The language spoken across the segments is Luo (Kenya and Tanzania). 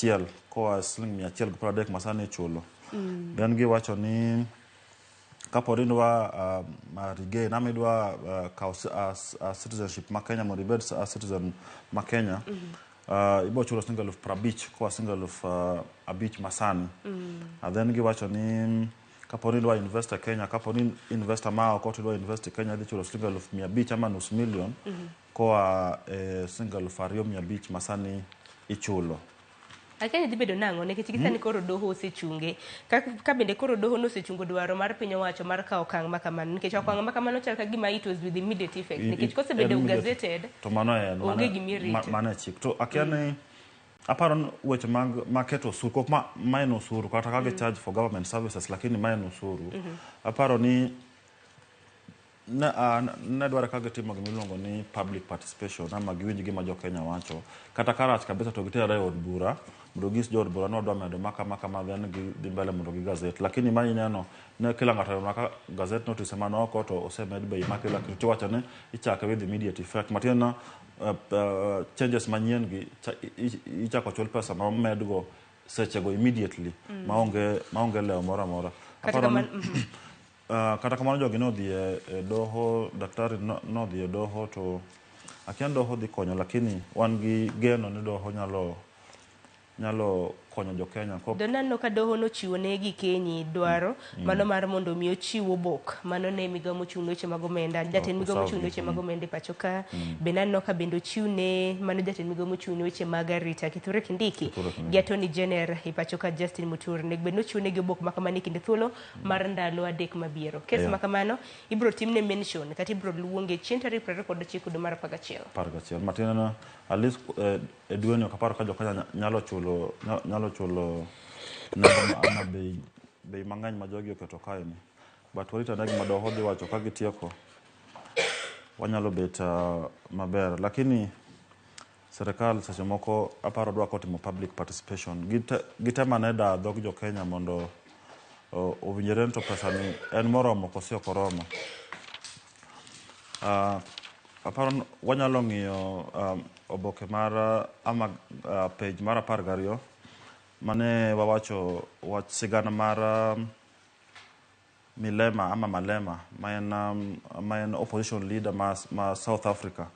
achiel koa siling 130 ma sani ichulo. Then giwacho ni kapo ni idwa regain ama idwa kawo citizenship ma Kenya mondo ibed citizen ma Kenya, ibo chulo siling 50,000 koa siling 5,000 masani. Then giwacho ni kapo ni idwa invest e Kenya, kapo ni investor ma oko to idwa invest e Kenya, idhi chulo siling 500,000 ama nus million koa e siling 2,500 masani ichulo. Akia ni dhi bedo nang'o nikech gisani koro doho osechunge. Ka bende koro doho nosechungo dwaro mar piny owacho mar kawo okang' ma kamano nikech okang' ma kamano chal ka gima it was with immediate effect nikech kosebedo gazetted to mano en onge gimirito. Mano e chik. To akia ni aparo ni weche mag maketo osuru kok ma en osuru kata ka gi charge for government services, lakini ma en osuru. Aparo ni ne dware ka gitimo gima iluongo ni public participation ama giwinj gima jo Kenya wacho. Kata ka rach kabisa to giterre e od bura mondo ginyis jo od bura ni wadwa medo ma kama kama, then gidhi mbele mondo gi gazette. Lakini ma ineno ne kila ng'ato oneno ka gazette notice man oko to osemed bei ma kila kitu, tiwacho ni ichake with immediate effect. Matiende ni changes manyien gi ichako chul pesa ma omedgo sechego immediately maonge lewo moro amora. Kata kamano jogi nodhi e doho, daktari nodhi e doho to akia ni doho dhi konyo, lakini wan gi geno ni doho nyalo konyo jo Kenya. Donano ka doho nochiwo ne Gikenyi dwaro mano mar mondo mi ochiw obok mano ne migawo mochung' ne weche mag omenda, jatend migawo mochung' ne weche mag omenda e pacho ka. Bende aneno ka bende ochiw ne mano jatend migawo mochung' ne weche mag arita Kithure Kindiki gi Attorney General e pacho ka Justin Muturi. Onego bed ni ochiw negi obok ma kamano e kinde thuolo mar ndalo 3 mabiro. Kes ma kamano ibiro timne mention kata ibiro luonge chieng' tarik 29 dwe mar 11. 11. Matiende ni at least e dweni ok apar ka jo Kenya nyalo chulo nengo ama bei mang'eny ma jogi oketo kae ni. But warit ane gima doho dhi wacho ka gitieko wanyalo bet maber. Lakini serikal seche moko aparo dwa kotimo public participation. Gitemo ane daa dhog jo Kenya mondo owinjore ni to pesa ni en moromo koso ok oromo. Aparo ni wanyalo ng'iyo oboke mar ama page mar 12 mane wawacho wach sigana mar Milema ama Malema ma en opposition leader ma South Africa.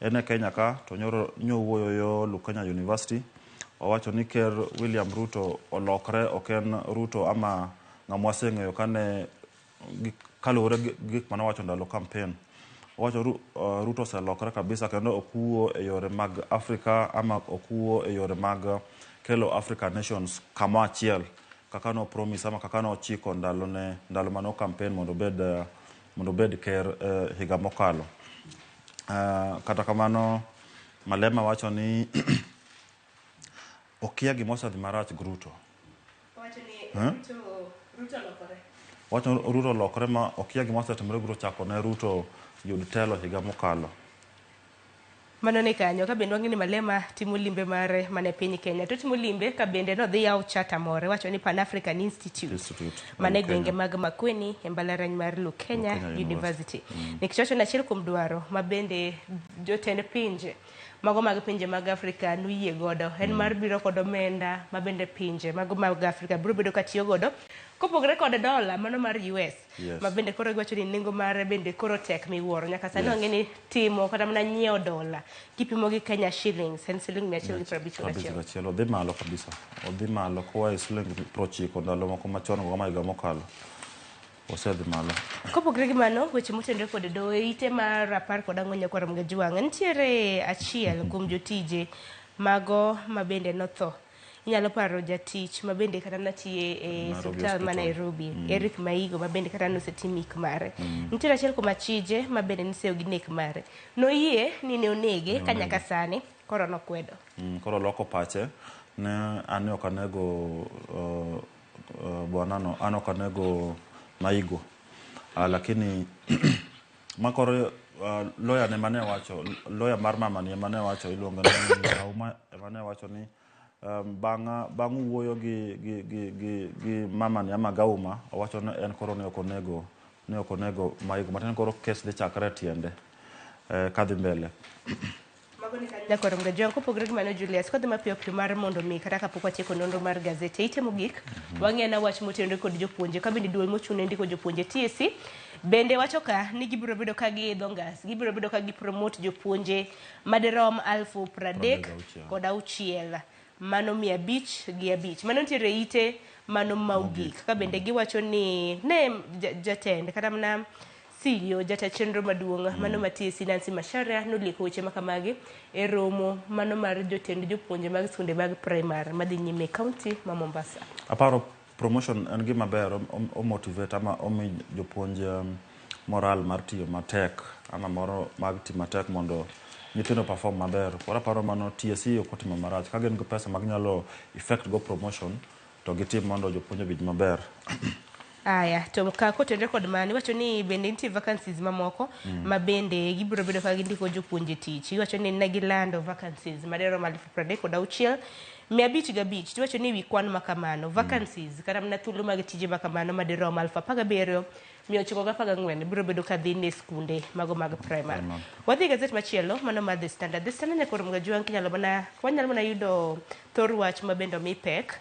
En e Kenya ka to nyoro nyowuoyo yo Lukenya University. Owacho ni ker William Ruto olokre, ok en Ruto ama ng'ama waseng'eyo kane kaluwore gi gik mane owacho ndalo campaign. Owacho Ruto oselokre kabisa kendo ok wuo e yore mag Afrika ama ok wuo e yore mag kelo African nations kama achiel kaka no promise ama kaka nochiko ndalo ne ndalo mane o campaign mondo obed ker higa mokalo. Kata kamano Malema wacho ni okia gima osedhi marach gi Ruto. Owacho ni Ruto olokore. Wacho ni Ruto olokore ma okia gima osetimore gi Ruto chako ne Ruto yud telo higa mokalo. Mano ni kanyo ka bende wang'e ni Malema timo limbe mare mana e piny Kenya to timo limbe ka bende nodhi yawo charter moro iwacho ni Pan African Institute, Institute mane Kenya. gwenge mag Makueni e mbalariany mar Lukenya Lukenya University. Nikech wacho ni achiel kuom dwaro ma bende jotend pinje mago mag pinje mag Afrika noyie godo en mar biro kod omenda ma bende pinje mago mag Afrika biro bedo ka tiyo godo kopogore kod dola mano mar US ma bende koro giwacho ni nengo mare bende koro tek miwuoro nyaka sani. Wang'e ni timo kata mana nyiewo dola kipimo gi Kenya shillings en siling 151. 51. Odhi malo kabisa. Odhi malo koa e siling 90 ndalo moko machon go kama higa mokalo. Osedhi malo. Kopogore gi mano, weche motenore kod doho e ite mar 14 nyakwar Mgajwang' nitiere achiel kuom jotije mago ma bende notho. Inyalo paro jatich ma bende kata natiye e Nairobi osiptal ma Hospital. Nairobi, Eric Maigo, ma bende kata nosetim ik mare. Nitiere achiel kuom achije ma bende niseyo gi nek mare. Noyie ni ne onege ka nyaka sani koro nokwedo. Koro loko pache ne an ne ok anego bwanano, an ok anego Maigo. Lakini makoro lawyer ne mane wacho, lawyer mar mama ni ema ne wacho, iluongo ni Auma, ema ne wacho ni bang' wuoyo gi mama ni ama Gauma, owacho ni en koro ne ok onego Maigo. Matiende ni koro kes dhi chakre e tiende kadhi mbele. Mago. Nyakwar Mgajwang', kopogore gi mano Julius, kodhi mapiyo piyo mar mondo mi kata kapok watieko nonro mar gazete ite mogik, wang'e na wach motenore kod jopuonje, ka bende duol mochung' ne ndiko jopuonje TSC bende wacho ka ni gibiro bedo ka giidho ngas, gibiro bedo ka gipromote jopuonje madirom 36,500, mano 505. Mano nitiere ite mano mogik. Ka bende giwacho ni ne jatend kata mana CEO jata chenro maduong' mano ma TSC Nancy Macharia nolieko weche makamagi e romo mano mar jotend jopuonje mag skunde mag primary madhi nyime e kaunti ma Mombasa. Aparo promotion en gima ber, o motivate ama omi jopuonj moral mar tiyo matek ama moro mag tiyo matek mondo nyithindo perform maber. Koro aparo mano TSC ok otimo marach. Ka gin gi pesa mag nyalo effect go promotion to gitim mondo jopuonj obed maber. Aya, to ka kotenore kod mano, iwacho ni bende nitie vacancies mamoko ma bende gibiro bedo ka gindiko jopuonje tich. Iwacho ni ne gilando vacancies madirom 36,505. Tiwacho ni wi kwan makamano, vacancies kata mana thuolo mag tije makamano madirom 17,914 biro bedo ka dhi ne skunde mago mag primary. Wadhi e gazet machielo mano mar The Standard. The Standard Nyakwar Mgajwang' kinyalo mana wanyalo mana yudo thor wach ma bende omi pek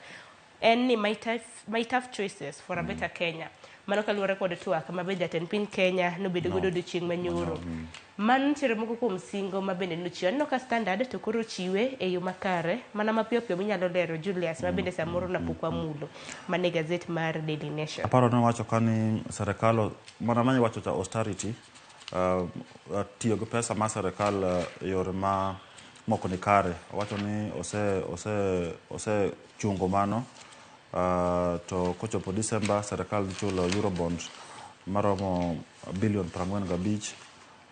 en ni my tough choices for a better Kenya. Mano kaluwore kod twak ma bende jatend piny Kenya nobedo godo odiochieng' manyoro. Mano nitiere moko kuom singo ma bende nochiwo. Aneno ka Standard to koro ochiwe e yo makare mana mapiyo piyo minyalo lero Julius ma bende samoro napok wamulo mane gazet mar Daily Nation. Aparo nowacho ka ni serikal mana mane wacho cha austerity tiyo gi pesa mar serikal yore ma mok ni kare. Owacho ni ose chungo mano to kochopo December serikal dhi chulo Eurobond maromo bilion 45.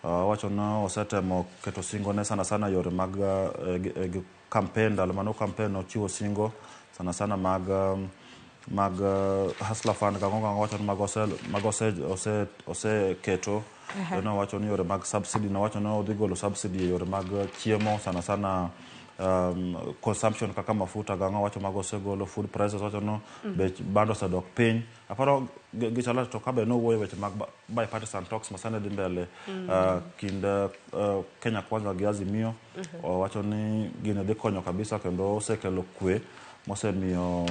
Owacho ni osetemo keto singo ne sana sana yore mag gi campaign ndalo mano campaign ochiwo singo sana sana mag Hustler Fund kang'o kang'o wacho ni mago oseketo. Then owacho ni yore mag subsidy nowacho ni odhi golo subsidy e yore mag chiemo sana sana consumption kaka mafuta gang'o wacho mago osegolo food prices wacho no bech bando osedok piny. Aparo gichalo to kabe nowuoyo weche mag bipartisan talks masani dhi mbele kind Kenya Kwanza gi Azimio. Owacho ni gini dhi konyo kabisa kendo osekelo kwe mosemiyo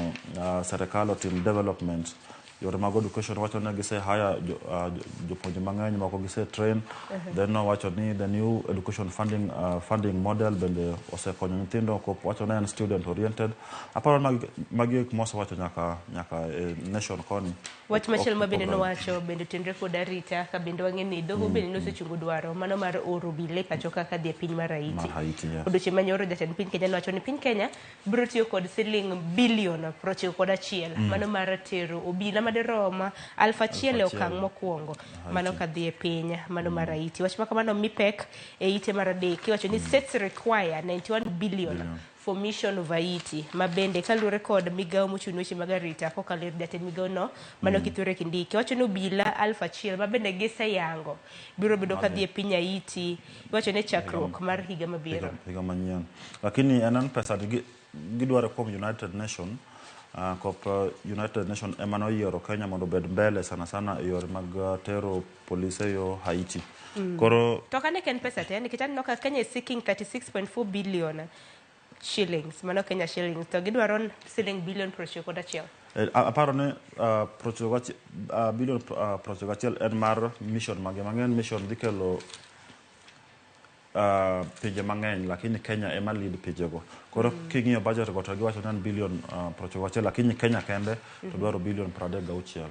serikal otim development yore mag education wacho ni gise hire jopuonje mang'eny moko gise train. Then nowacho ni the new education funding model bende osekonyo nyithindo wacho ni en student oriented. Aparo magi gik mosewacho nyaka e nation koni. Wach machielo ma bende nowacho bende otenore kod arita ka bende wang'e ni doho bende nosechungo dwaro mano mar oro obila e pacho ka kadhi e piny mar Haiti. Odiochieng' manyoro jatend piny Kenya nowacho ni piny Kenya biro tiyo kod siling bilion 91 mano mar tero obila madirom 1,000 e okang' mokwongo mano kadhi e piny mano mar Haiti. Wach makamano mi pek e ite mar adek iwacho ni states require 91 billion for mission of Haiti ma bende kaluwore kod migawo mochung' ne weche mag arita kokalo ir jatend migawo no mano Kithure Kindiki wacho ni obila 1,000 ma bende giseyango biro bedo kadhi e piny Haiti iwacho ni chakruok mar higa mabiro higa manyien. Lakini en pesa gidwaro kuom United Nation kop United Nation ema noyiero Kenya mondo obed mbele sana sana e yore mag tero polise yo Haiti. Koro to kane en pesa te nikech aneno ka Kenya is seeking 36.4 billion shillings mano Kenya shillings to gidwaro siling bilion 91. Aparo ni bilion 91 en mar mission mage mang'eny. Mission dhi kelo pinje mang'eny lakini Kenya ema lead pinjego. Koro king'iyo budget go to giwacho ni en bilion 91 lakini Kenya kende to dwaro bilion 36.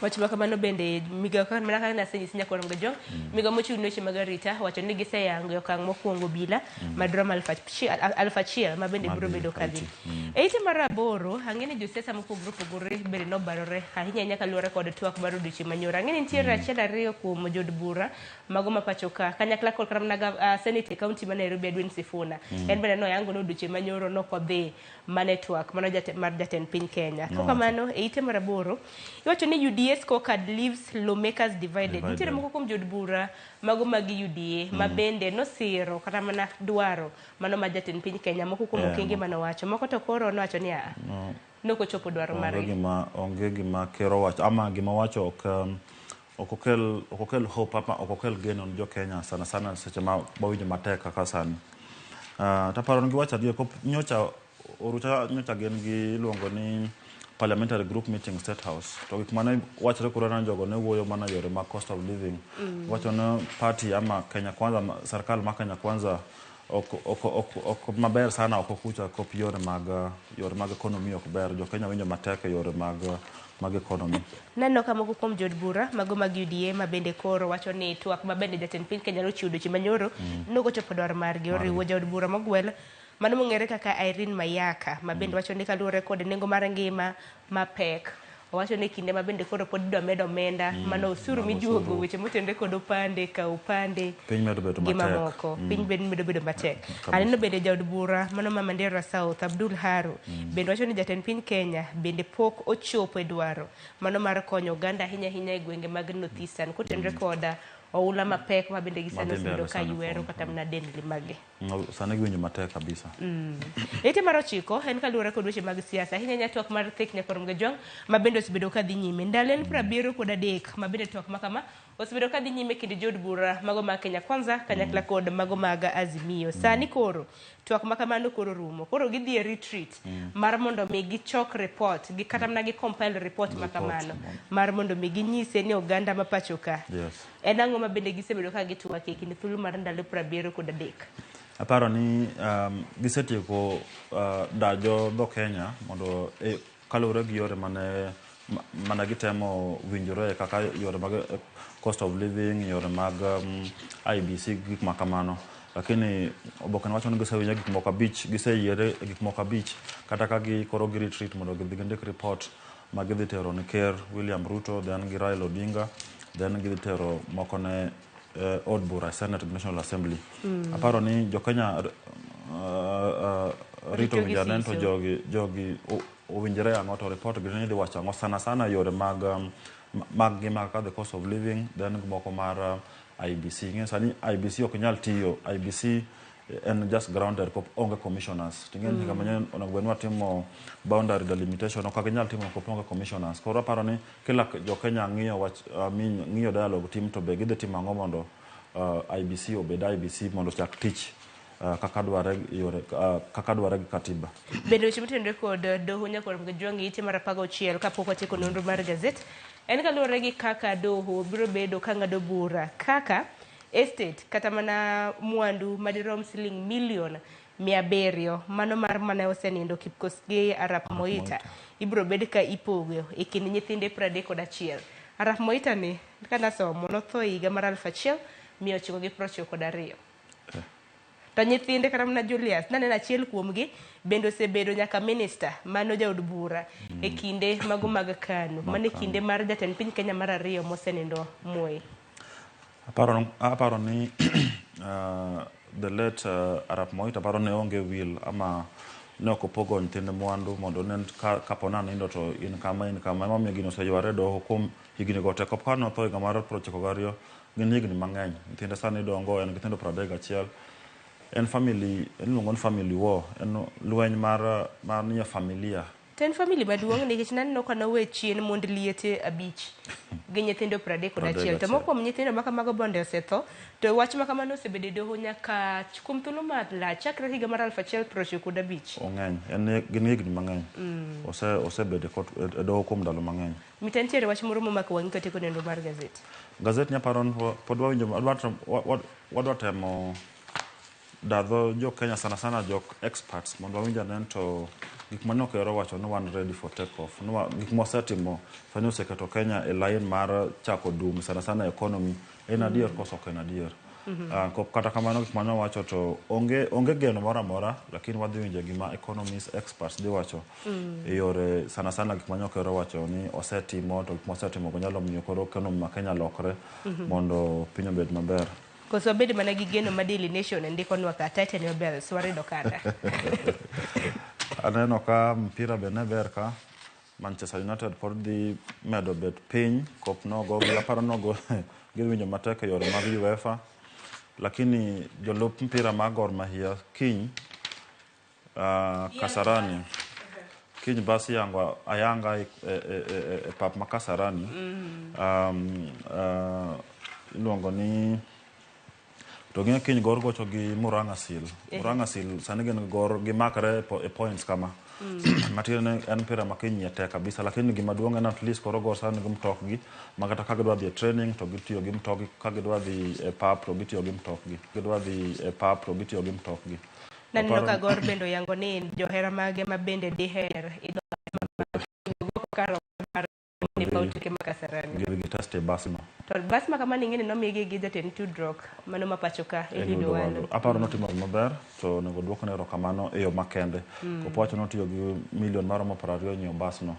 Wach makamano bende migawo mana kaka nasenyisi Nyakwar Mgajwang' migawo mochung' ne weche mag arita wacho ni giseyango e okang' mokwongo obila madirom 1,000 ma bende biro bedo kadhi. E ite mar aboro ang'e ni josiasa mopogore opogore bende nobarore ahinya ahinya kaluwore kod twak mar odiochieng' manyoro. Ang'e ni nitiere achiel ariyo kuom jood bura mago ma pacho ka kanyakla kod kata mana senate e kaunti ma Nairobi Edwin Sifuna en bende noyango ni odiochieng' manyoro nokodhi mane twak mano mar jatend piny Kenya. Kamano e ite mar aboro iwacho ni UDA scorecard leaves lawmakers divided. Nitiere moko kuom jood bura mago mag UDA ma bende nosiro kata mana dwaro mano mar jatend piny Kenya moko kuom okenge manowacho moko to koro nowacho ni nokochopo dwaro margi. Onge gima ker owacho ama gima owacho Ok okel hope ama ok okel geno ne jo Kenya, sana sana seche ma wawinjo matek kaka sani. Taparo ni giwacho adier nyocha orucha nyocha gin gi iluongo ni parliamentary group meeting, State House, to gik mane wachre koro na jogo ne wuoyo mana yore mag cost of living. Wacho ni party ama Kenya Kwanza, sirkal ma Kenya Kwanza ok maber sana oko kucha kop yore mag economy ok ber. Jo Kenya winjo matek e yore mag economy. Naneno ka moko kuom jood bura mago mag UDA ma bende koro wacho ni twak ma bende jatend piny Kenya nochiwo dweche manyoro nogochopo dwaro margi. Oriwo jaod bura mogwel mano mong'ere kaka Irene Mayaka, ma bende wacho ni kaluwore kod nengo mar ngima mapek, owacho ni kinde ma bende koro pod idwa med omenda mano osuru mag mijuogo osuru. Weche motenore kod opande ka opande piny medo bedo gi matek. Mamoko piny bende medo bedo matek. Kabisa. Aneno bende jaod bura mano ma Mandera South, Abdul Haru, bende wacho ni jatend piny Kenya bende pok ochopo e dwaro mano mar konyo oganda, ahinya ahinya e gwenge mag North Eastern, kotenore koda oula mapek ma bende gisani Madhi mbele osebedo ka sana ywero kuom. Kata mana dendni mage. Sani giwinjo matek kabisa. Ite mar 9 en kaluwore kod weche mag siasa, ahinya ahinya twak mar thik nyakwar Mgajwang' ma bende osebedo ka dhi nyime ndalo en 73, ma bende twak ma kama osebedo ka dhi nyime kind jood bura mago mag Kenya Kwanza kanyakla kod mago mag Azimio. Sani koro twak ma kamano koro rumo, koro gidhi e retreat mar mondo mi gichok report gi kata mana gi compile report ma kamano mar mondo mi ginyise ni oganda ma pacho ka en ang'o ma bende gisebedo ka gitwak e kind thuolo mar ndalo 73. Aparo ni gisetieko dajo dho Kenya mondo kaluwore gi yore mane gitemo winjore kaka yore mag cost of living, yore mag IEBC, gik ma kamano. Lakini oboke wacho ni gisewinjo gik moko 5, giseyiere gik moko 5, kata ka gi koro gi retreat mondo gidhi gindik report ma gidhi tero ne Ker William Ruto, then gi Raila Odinga, then gidhi tero moko ne od bura, Senate gi National Assembly. Aparo ni jo Kenya rito Rito gi winjo ane to siso. Jogi owinjore ang'o to report gi ni dhi wacho ang'o, sana sana yore mag ngima kaka the cost of living, then gi moko mar IEBC. Ing'e sani IEBC ok nyal tiyo. IEBC en just grounded kop onge commissioners. Ting'e ni higa manyien onego bed ni watimo boundary delimitation, ok ginyal timo kop onge commissioners. Koro aparo ni kila jo Kenya ng'iyo wach, I mean, ng'iyo dialogue tim to be gidhi timo ang'o mondo IEBC obed IEBC mondo ochak tich kaka dware yore kaka dware gi katiba. Bende weche motenore kod doho nyakwar Mgajwang' ite mar 16 kapok watieko nonro mar gazet en kaluwore gi kaka doho biro bedo ka ng'ado bura kaka estate kata mana mwandu madirom siling milion 700 mano mar mane osenindo Kipkosgei Arap Moita ibiro bed ka ipogo e kind nyithinde 31. Arap Moita ni kanasomo notho e higa mar 1992, to nyithinde kata mana Julius naneno achiel kuomgi bende osebedo nyaka minister, mano jaod bura e kinde mago mag KANU, mano e kinde mar jatend piny Kenya mar ariyo mosenindo Moi. Aparo ni the late Arap Moi, aparo ne onge will ama ne ok opogo nyithinde mwandu mondo ne kapo ni anindo to in kama, in kama. Emomiyo gino oseyware e doho kuom higni go te. Kop ka notho higa mar 92, gin higni mang'eny. Nyithinde sani dongo, en gi nyithindo 31. En family, iluongo ni family war, en lweny mar nie familia. To en family maduong' nikech naneno ka nowe chien mond liete 5 gi nyithindo 31. To moko kuom nyithindo ma kamago bonde osetho, to wach ma kamano osebedo e doho nyaka kuom thuolo malach chakre higa mar 1995. Ong'eny, en gin higni mang'eny. Osebedo e doho kuom ndalo mang'eny. Mita nitiere wach moro momako wang'i katieko nonro mar gazet. Gazet nyaparo ni pod wawinjo wadwa temo dadho jo Kenya, sana sana jok experts, mondo wawinj ane to gik mane Okero owacho ni wan ready for take off. Ni gik mwasetimo sani oseketo Kenya e line mar chako dum, sana sana economy, en adier koso ok en adier. Kata kamano gik mane owacho to onge geno moro amora, lakini wadhi winjo gima economist experts dhi wacho e yore, sana sana gik mane Okero owacho ni osetimo, to gik mosetimo go nyalo miyo koro economy ma Kenya lokre mondo piny obed maber. Koso wabed mana gi geno ma Daily Nation ndikonwa ka tighten your belts warido kanda. Aneno ka mpira be ne ber ka Manchester United pod dhi medo bet piny kop nogo gi aparo nogo giwinjo matek e yore mag UEFA, lakini jolup mpira mag Gor Mahia kiny Kasarani. Kiny bas yango ayanga e pap ma Kasarani. Iluongo ni to ng'e kiny Gor gocho gi Murang'a Seal. Murang'a Seal sani gin Gor gimakre e points kama. Matiende ni en mpira ma kiny tek kabisa, lakini gima duong' en at least koro Gor sani nigi mtokgi ma kata ka gidwa dhi e training to gitiyo gi mtokgi, ka gidwa dhi e pap to gitiyo gi mtokgi, gidwa dhi e pap to gitiyo gi mtokgi. Naneno ka Gor bende oyango ni johera mage ma bende diher idho kar mar e paw tuke ma Kasarani. Gidhi gitest e bas no. To bas ma kamano ing'e ni nomigi gi jatend tudruok mano ma pacho ka Eliud Owalo. Aparo notimo maber to onego duokne erokamano e yo makende. Kopo wacho notiyo gi milion maromo 20 nyiewo bas no.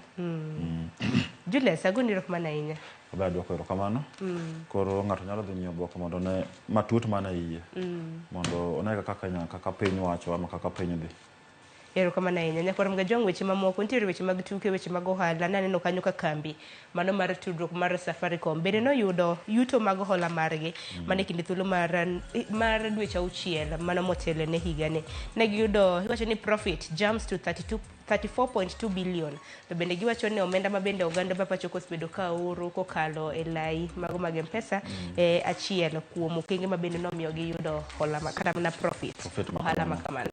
Julius, agoni erokamano ahinya. Aber duoko erokamano. Koro ng'ato nyalo dhi nyiewo oboke mondo one matut mana e iye. Mondo one kaka kaka piny wacho ama kaka piny dhi. Erokamano ahinya. Nyakwar Mgajwang', weche mamoko nitiere weche mag tuke, weche mag ohala. Naneno kanyo ka kambi mano mar tudruok mar Safaricom bende noyudo yuto mag hola margi mane kinde thuolo mar dweche 6 mano motelo ne higani. Ne giyudo, iwacho ni profit jumps to 34.2 billion. To bende giwacho ni omenda ma bende oganda ma pacho kosebedo ka oro kokalo e lai mago mag M-Pesa achiel kuom okenge ma bende nomiyo giyudo hola kata mana profit ohala ma kamano.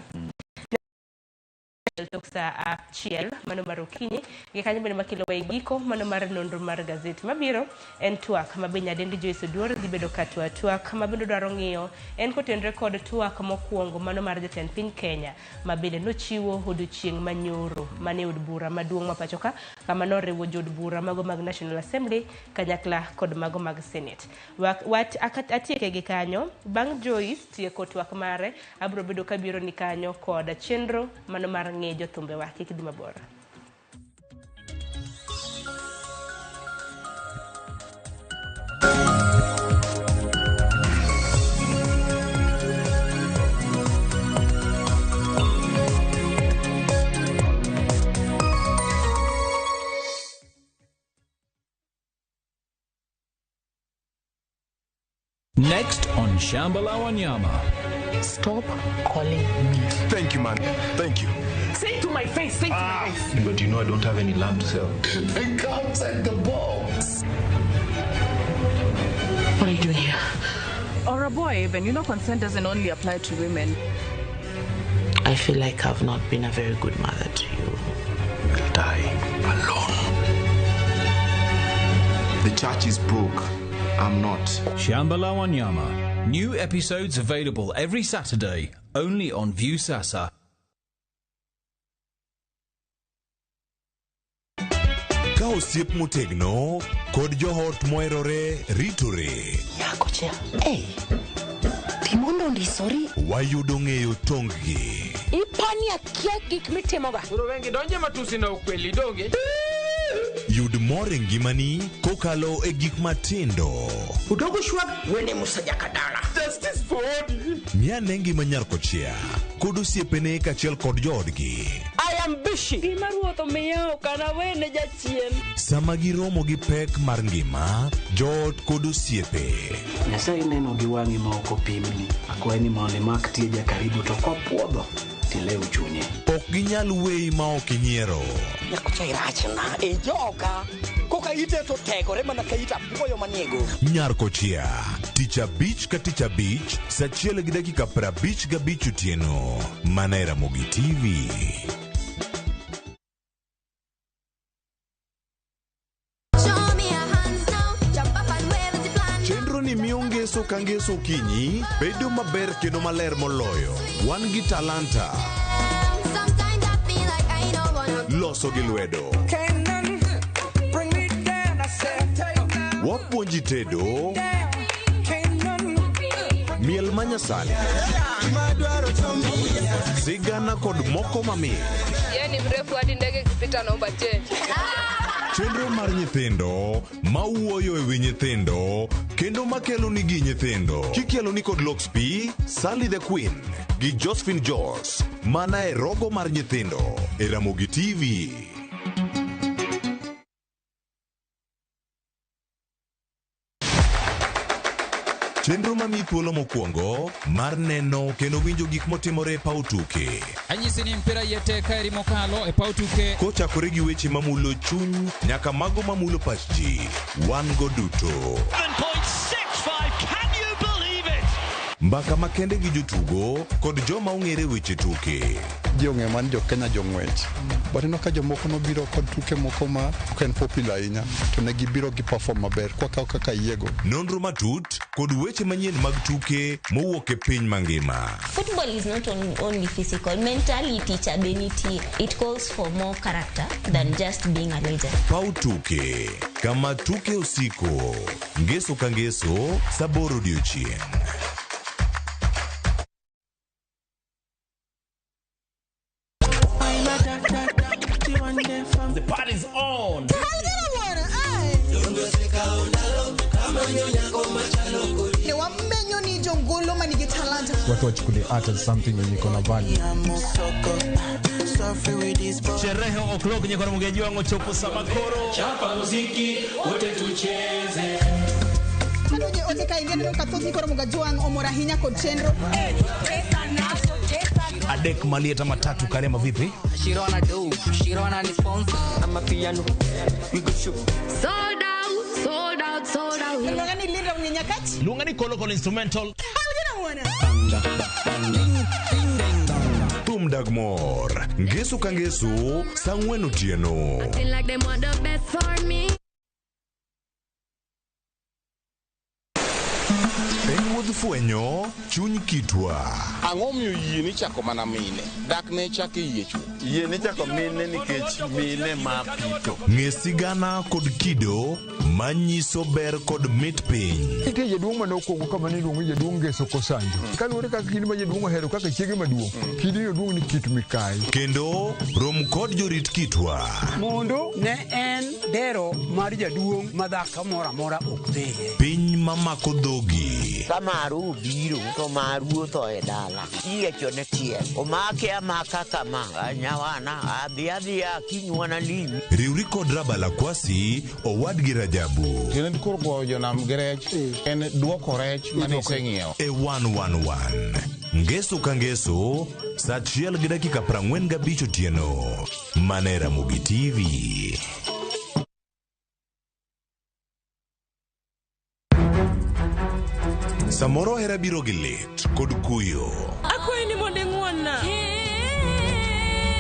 Tok saa 1 mano mar okinyi gi kanyo bende makelo wa e giko mano mar nonro mar gazet mabiro en twak ma be nyadendi Joyce Oduor dhi bedo ka twak ma bende dwaro ng'iyo en kotenre kod twak mokwongo mano mar jatend piny Kenya ma bende nochiwo odiochieng' manyoro mane od bura maduong' ma pacho ka kama noriwo jood bura mago mag National Assembly kanyakla kod mago mag Senate. Atieke gi kanyo bang' Joyce tieko twak mare abiro bedo kabiro ni kanyo kod chenro mano mar ng'e jothumbewa kik dhi mabor. Next on Shamba La Wanyama. Stop calling me. Thank you, man. Thank you. Say it to my face. Say it to my face. But you know I don't have any land to sell. I can't take the box. What are you doing here? Or a boy even. You know consent doesn't only apply to women. I feel like I've not been a very good mother to you. You'll die alone. The church is broke. I'm not. Shamba La Wanyama. New episodes available every Saturday, only on Viusasa. Ka osiep motegno kod joot moherore ritore. Nyakocha, hey, Timondo ndisori. Wayudo ng'eyo tong-gi. Ipani akia gik mitimoga. Koro wengi donje matusi na ukweli donge. Yud mor e ngimani kokalo e gik matindo. Udogo shwag wene Musa Jakadala. Justice for Odi. Ng'ane ngima nyar kochia kod osiepene kaachiel kod joodgi. I am busy. Gima ruoth omiya ok anawene jachien. Sama giromo gi pek mar ngima, joot kod osiepe. Nyasaye neno gi wang'i ma ok opimni. Akwayi ni mondo imak tieja karibu to kopuodho tilew chunye. Ok ginyal weyi ma ok inyiero. Nyakocha irachna e joka. Koka ite to tegore mana ka it apuoyo manie go. Nyar kochia, tich abich ka tich abich, saa 1:55 otieno, mana e Ramogi TV. Chenro ni miyo ngeso ka ngeso okinyi bedo maber kendo maler moloyo. Wan gi talanta. Loso gi lwedo. Wapuonji tedo. Miel manyasani. Sigana kod moko mamit. Yeye ni mrefu hadi ndege ikipita naomba change. Chenro mar nyithindo mawuoyo e wi nyithindo kendo makelo nigi nyithindo kikelo ni kod Lox P, Sally the Queen gi Josephine Jos mana e rogo mar nyithindo e Ramogi TV. Chenro mamiyi thuolo mokwongo mar neno kendo winjo gik motimore e paw tuke. Anyisi ni mpira iye tek kaeri mokalo e paw tuke. Kochakore gi weche mamulo chuny nyaka mago mamulo pach ji, wan go duto. 7.65, can you believe it? Mbaka makende gi jotugo kod joma ong'ere weche tuke. Ji ong'eyo mana ni jo Kenya jong'wech. But ineno ka jomoko nobiro kod tuke moko ma ok en popular ahinya to ne gibiro gi perform maber kwakawo kaka yiego. Nonro matut kod weche manyien mag tuke mowuok e piny mangima. Football is not only physical, mentality cha be nitie. It calls for more character than just being a legend. Paw tuke kama tuke osiko. Ngeso ka ngeso sa aboro odiochieng'. The party's on. Ne wamenyo ni jongolo manigi talanta. Watu wachukulie art as something yenye iko na value. Sherehe o'clock nyekoro mugeji wangu chopo sama koro. Chapa muziki wote tucheze. Kanoje ote ka ingene no kathoth ni koro Mugajwang' omor ahinya kod chenro. Adek malieta matatu karema vipi? Shirona do, Shirona ni sponsor. I'm a piano. We go show. Sold out, sold out, sold out. Luonga ni Linda Mnyenyakach. Luonga ni Kolo Kolo instrumental. Thum dag mor. Ngeso ka ngeso sa ang'wen otieno. Acting like them want the best for me. En wuodh fwenyo chuny kitwa. Ang'o miyo yie ni chako mana mine? Dak ne chak e yie chwo. Yie ni chako mine nikech mine ma pito. Ng'e sigana kod kido manyiso ber kod mit piny. Nitie jaduong' mane okwongo kama ne iluongo ni jaduong' Ngeso Kosanjo. Kaluwore kaka kidi ma jaduong' ohero kaka chiege maduong', kidi no duong' ni kit mikayi. Kendo rom kod jorit kitwa. Mondo ne en dero mar jaduong' ma dhako moro amora ok dhiye. Piny mamako dhogi. Ka maru obiro to maru otho e dala. Iyiecho ne tiel. Omake amaka kama. Nyawana adhi adhiya kinywana limi. Riwri kod Rabala Kwasi owadgi Rajabu. Tiende koro goyo jonam gi rech en duoko rech mane iseng'iewo. E 111. Ngeso ka ngeso sa 1:45 otieno. Mana e Ramogi TV. Samoro hera biro gi lit kod kuyo. Akwayi ni mondo ing'won-na.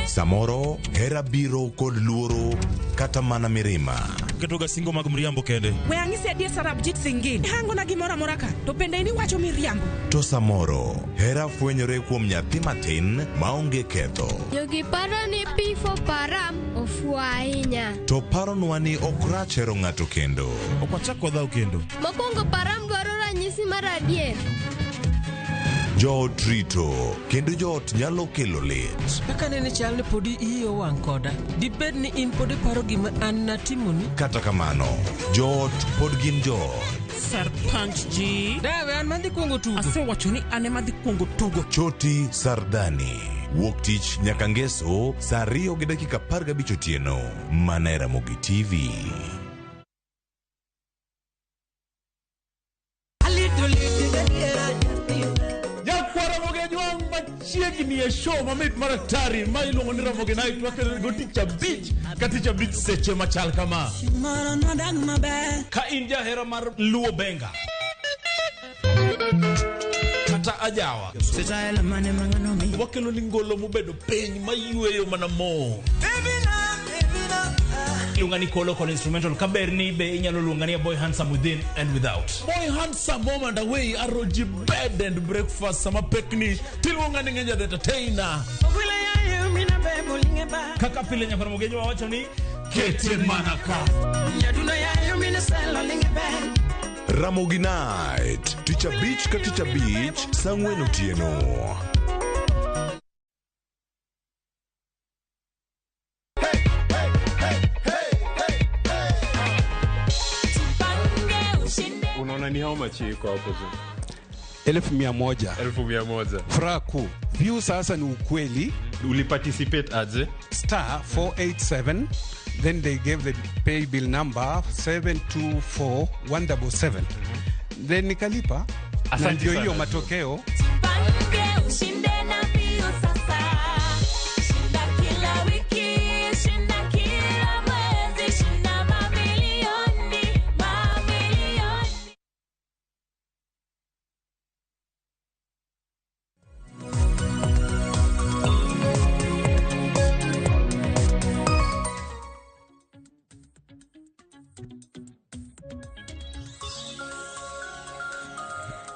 Samoro hera biro kod luoro kata mana mirima. Ketoga singo mag mriambo kende. We ang'isi adier Sarabjit Singh. Hangona gimoro amora ka to bende in iwacho miriambo. To samoro hera fwenyore kuom nyathi matin maonge ketho. Jogi paro ni P for Param ofuwo ahinya. To paronwa ni ok rach hero ng'ato kendo. Ok wachak wadhaw kendo. Mokwongo Param dwaro ranyisi mar adier. Joot rito kendo joot nyalo kelo lit. Kaka nene chal ni podi iyi owang' koda. Dibed ni in pod iparo gima an natimoni? Kata kamano, joot pod gin joot. Sarpanch ji. Dawe an madhi kuongo tugo. Asewacho ni an ema dhi kuongo tugo. Choti Sardani. Wuok tich nyaka ngeso sa 2:15 otieno. Mana e Ramogi TV. Nyakwara Mogejwang' machiegni e show mamit mar atari ma iluongo ni Ramogi Night wakelo go tich abich ka tich abich seche machal kama. Ka in jahera mar Luo Benga kata ajawa, wakelo ni ngolo mobedo piny mayweyo mana mo. Iluonga ni Kolo Kolo instrumental kaber ni be inyalo luonga ni a boy handsome within and without. Boy handsome home and away aroji bed and breakfast sama pekni tiluonga ni Ngeja the entertainer. Kaka pile nyakwara Mogejo wawacho ni kete mana ka. Ramogi Night. Tich abich ka tich abich sa ang'wen otieno. Unaona ni how much iko hapo juu? 100,000. 100,000. Furaha kuu. View sasa ni ukweli. Uliparticipate aje? Star 487 then they gave the pay bill number 724177. Then nikalipa. Na Asante ndio sana. hiyo matokeo. Jipange ushinde na mbio sasa. Shinda kila wiki, shinda kila mwezi, shinda mamilioni, mamilioni.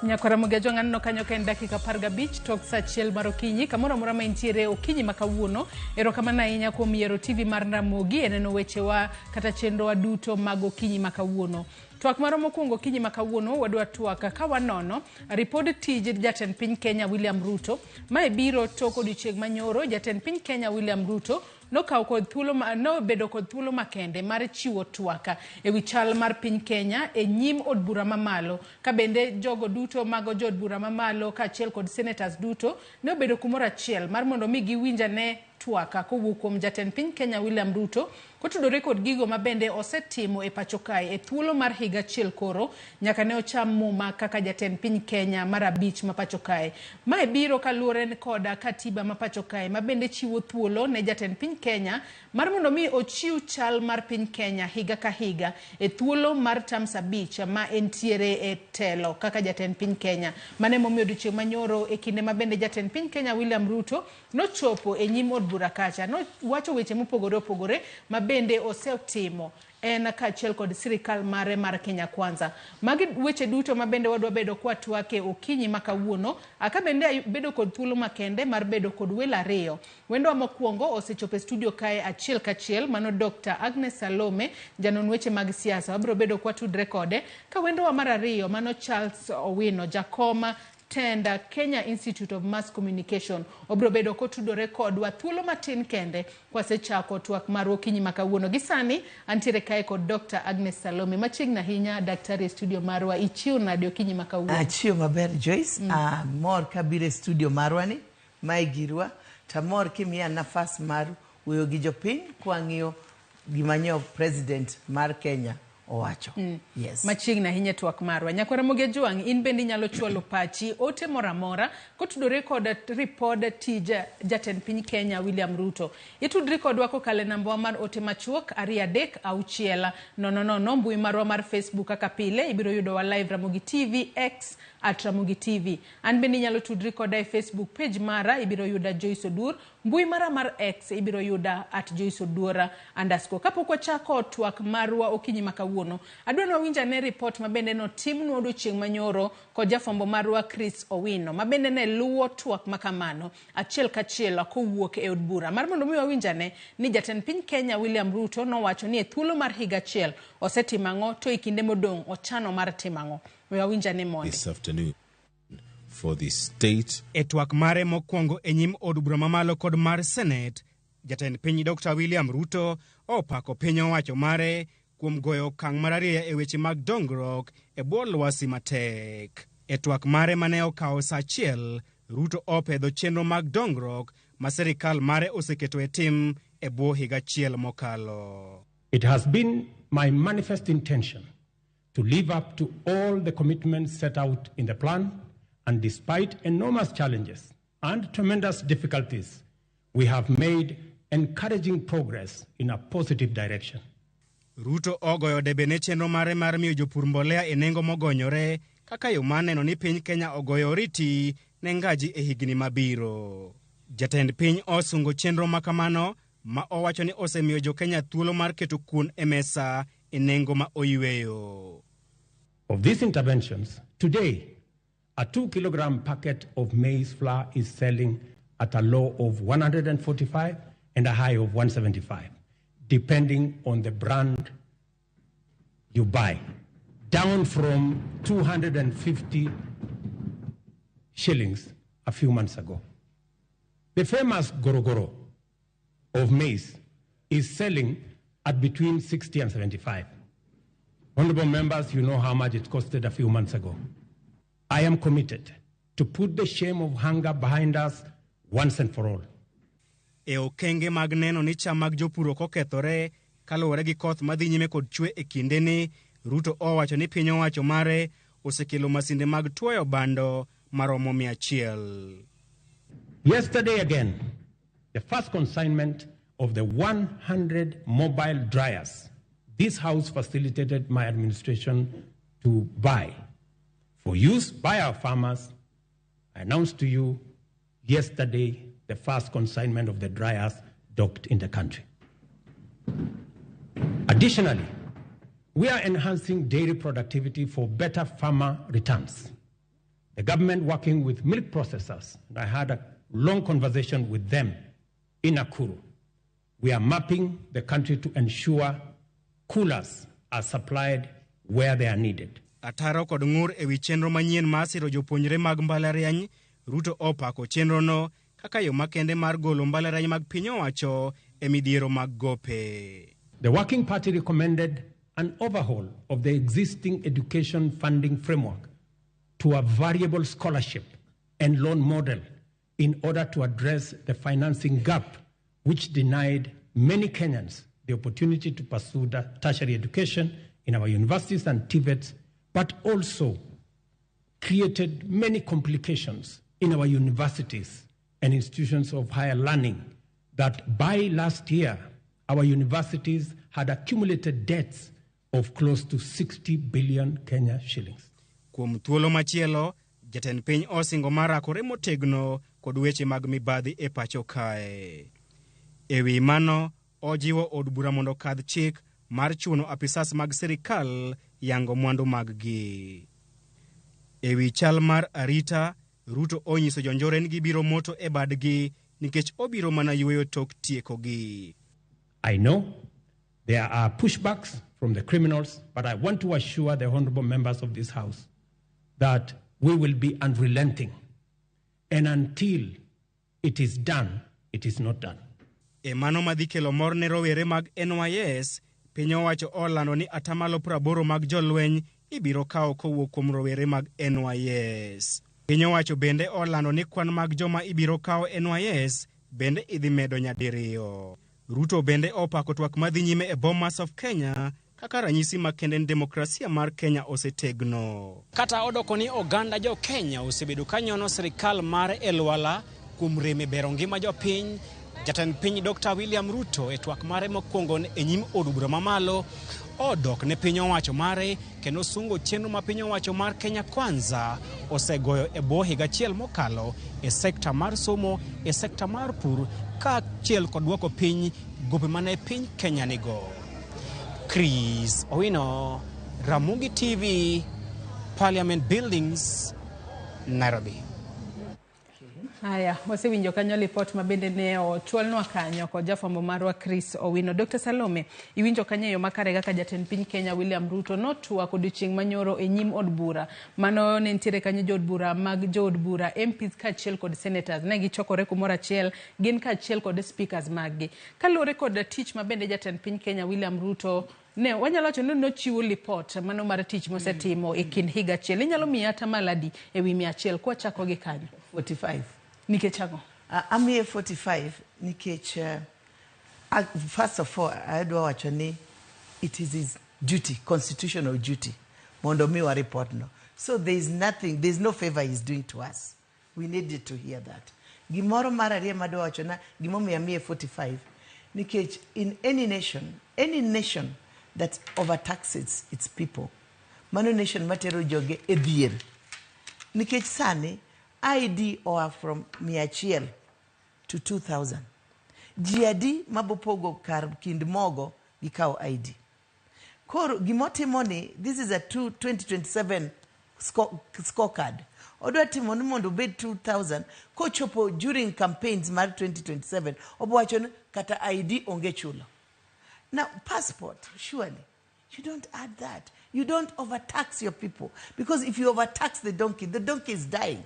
Nyakwara Mugajwang' aneno kanyo ka en dakika 15 tok sa 1 mar okinyi kamoro amora ma intiere okinyi ma kawuono. Erokamano ahinya kuom yiero TV mar Ramogi e neno wechewa kata chenrowa duto mag okinyi ma kawuono. Twak marwa mokwongo okinyi ma kawuono wadwa twak ka wanono ripod tij jatend piny Kenya William Ruto. Mae biro tok odiochieng' manyoro jatend piny Kenya William Ruto nokawo kod thuolo ma, nobedo kod thuolo makende mar chiwo twak ewi chal mar piny Kenya e nyim od bura mamalo ka bende jogo duto mago jood bura mamalo kaachiel kod senators duto ne obedo kumoro achiel mar mondo mi giwinj ane twak kowuok kuom jatend piny Kenya William Ruto kotudore kod gigo ma bende osetimo e pacho kae e thuolo mar higa achiel koro nyaka ne ocham muma kaka jatend piny Kenya mar abich ma pacho kae. Mae biro kaluwore koda katiba ma pacho kae ma bende chiwo thuolo ne jatend piny Kenya mar mondo mi ochiw chal mar piny Kenya higa ka higa e thuolo mar terms 5 ma entiere e telo kaka jatend piny Kenya. Mano emomiyo odiochieng' manyoro e kinde ma bende jatend piny Kenya William Ruto nochopo e nyim od bura kacha nowacho weche mopogore opogore ma bende osetimo en kaachiel kod sirikal mare mar Kenya Kwanza. Magi weche duto ma bende wadwa bedo kwatwake okinyi ma kawuono. Aka bende bedo kod thuolo makende mar bedo kod welo ariyo. Wendwa mokwongo osechopo e studio kae achiel kachiel, mano Dr. Agnes Salome, janon weche mag siasa. Wabiro bedo kwatudre kode. Ka wendwa mar ariyo, mano Charles Owino, jakoma tenda Kenya Institute of Mass Communication. Obiro bedo kotudore kodwa thuolo matin kende kwasechako twak marwa okinyi ma kawuono. Gi sani antiere kae kod Dr. Agnes Salome. Machiegni ahinya daktari e studio marwa. Ichiew nade okinyi ma kawuono? Achiew maber Joyce. Amor kabiro e studio marwa ni, mae girwa. Tamor kimiya nafas mar wuoyo gi jopiny kwang'iyo gima nyo president mar Kenya owacho. Yes. Machiegni ahinya twak marwa. Nyakwara Mogejwang', in bende inyalo chwalo pachi ote moro amora kotudore kod ripod tij jatend piny Kenya William Ruto. Itudri kodwa kokalo e nambawa mar ote machuok 2 3 6 0 0, mbui marwa mar Facebook kaka pile ibiro yudowa live Ramogi TV, X at Ramogi TV. An bende inyalo tudri koda e Facebook page mara, ibiro yuda Joyce Odur. Mbui mara mar X ibiro yuda at Joyce Oduor _. Kapok wachako twak marwa okinyi ma kawuono, adwa ni wawinj ane report ma bende notimnwa odiochieng' manyoro kod jafwambo marwa Chris Owino, ma bende ne luwo twak ma kamano achiel kachiel kowuok e od bura. Mar mondo mi wawinj ane ni jatend piny Kenya William Ruto nowacho ni e thuolo mar higa achiel osetimo ang'o to e kinde modong' ochano mar timo ang'o. We wawinj ane monde. This afternoon for the state. E twak mare mokwongo e nyim od bura mamalo kod mar Senate, jatend piny Dr. William Ruto opako piny owacho mare kuom goyo okang' mararieya e weche mag dongruok e bwo lwasi matek. E twak mare mane okawo sa achiel, Ruto opedho chenro mag dongruok ma sirikal mare oseketo e tim e bwo higa achiel mokalo. It has been my manifest intention to live up to all the commitments set out in the plan, and despite enormous challenges and tremendous difficulties, we have made encouraging progress in a positive direction. Ruto ogoyo debe ne chenro mare mar miyo jopur mbolea e nengo mogonyore kaka yo mar neno ni piny Kenya ogoyo oriti ne ngaji e higni mabiro. Jatend piny osungo chenro makamano ma owacho ni osemiyo jo Kenya thuolo mar keto kuon e mesa e nengo ma oyweyo. Of these interventions, today, a 2-kilogram packet of maize flour is selling at a low of 145 and a high of 175, depending on the brand you buy, down from 250 shillings a few months ago. The famous gorogoro of maize is selling at between 60 and 75. Honorable members, you know how much it costed a few months ago. I am committed to put the shame of hunger behind us once and for all. E okenge mag neno ni cham mag jopur ok okethore kaluwore gi koth madhi nyime kod chwe e kindeni, Ruto owacho ni piny owacho mare osekelo masinde mag tuoyo bando maromo 100. Yesterday again, the first consignment of the 100 mobile dryers this House facilitated my administration to buy for use by our farmers. I announced to you yesterday the first consignment of the dryers docked in the country. Additionally, we are enhancing dairy productivity for better farmer returns. The government working with milk processors, and I had a long conversation with them in Nakuru. We are mapping the country to ensure coolers are supplied where they are needed. Ataro kod ng'ur ewi chenro manyien mar siro jopuonjre mag mbalariany, Ruto opako chenrono kaka yo makende mar golo mbalariany mag piny owacho e midhiero mag gope. The Working Party recommended an overhaul of the existing education funding framework to a variable scholarship and loan model in order to address the financing gap which denied many Kenyans the opportunity to pursue tertiary education in our universities and TVETs, but also created many complications in our universities and institutions of higher learning that by last year, our universities had accumulated debts of close to 60 billion Kenya shillings. Kuom thuolo machielo, jatend piny osingo mar rakore motegno kod weche mag mibadhi e pacho kae. E wi mano, ojiwo od bura mondo okadh chik mar chuno apisas mag sirikal yango mwandu maggi. E wi chal mar arita, Ruto onyiso jonjore ni gibiro moto e badgi nikech obiro mana yueyo tok tiekogi. I know there are pushbacks from the criminals, but I want to assure the honorable members of this House that we will be unrelenting. And until it is done, it is not done. E mano madhi kelo mor ne rowere mag NYS, piny owacho olando ni atamalo 80 mag jolweny ibiro kawo kowuok kuom rowere mag NYS. Piny owacho bende olando ni kwan mag joma ibiro kawo NYS bende idhi medo nyadiriyo. Ruto bende opako twak madhi nyime e Bomas of Kenya kaka ranyisi makende ni demokrasia mar Kenya osetegno. Kata odoko ni oganda jo Kenya osebedo ka nyono sirikal mar Elwala kuom rem e bero ngima jopiny, jatend piny Dr. William Ruto e twak mare mokwongo e nyim od bura mamalo odok ne piny owacho mare kendo sungo chenro ma piny owacho mar Kenya Kwanza osegoyo e bwo higa achiel mokalo e sekta mar somo, e sekta mar pur kaachiel kod duoko piny gope mane piny Kenya nigo. Chris Owino, Ramogi TV, Parliament Buildings, Nairobi. Haya, wasewinjo kanyo lipot ma bende ne ochwalnwa kanyo kod jafwambo marwa Chris Owino. Dr. Salome, iwinjo kanyo e yo makare kaka jatend piny Kenya William Ruto notwak odiochieng' manyoro e nyim od bura. Mano ne nitiere kanyo jood bura mag jood bura, MPs kaachiel kod senators. Ne gichokore kumoro achiel, gin kaachiel kod speakers maggi. Kaluwore kod tich ma bende jatend piny Kenya William Ruto ne wanyalo wacho ni nochiwo lipot mano mar tich mosetimo e kind higa achiel. Inyalo miya atamalo adi e wi 100 kwachako gi kanyo? 45. Nikech ang'o? Amiye 45 nikech first of all adwa wacho ni it is his duty, constitutional duty mondo miwa report no. So there is nothing, there is no favor he is doing to us. We needed to hear that. Gimoro mar ariyo madwa wacho na gimomiyo amiye 45 nikech in any nation that overtaxes its people, mano nation matero joge e dhier. Nikech sani ID oa from 100 to 2000. Ji adi mabopogo kar kind mogo gi kawo ID. Koro gimotimo ni this is a 2027 scorecard. Odwa timo ni mondo obed 2000 kochopo during campaigns mar 2027 obowacho ni kata ID onge chulo. Now passport, surely you don't add that. You don't overtax your people, because if you overtax the donkey is dying.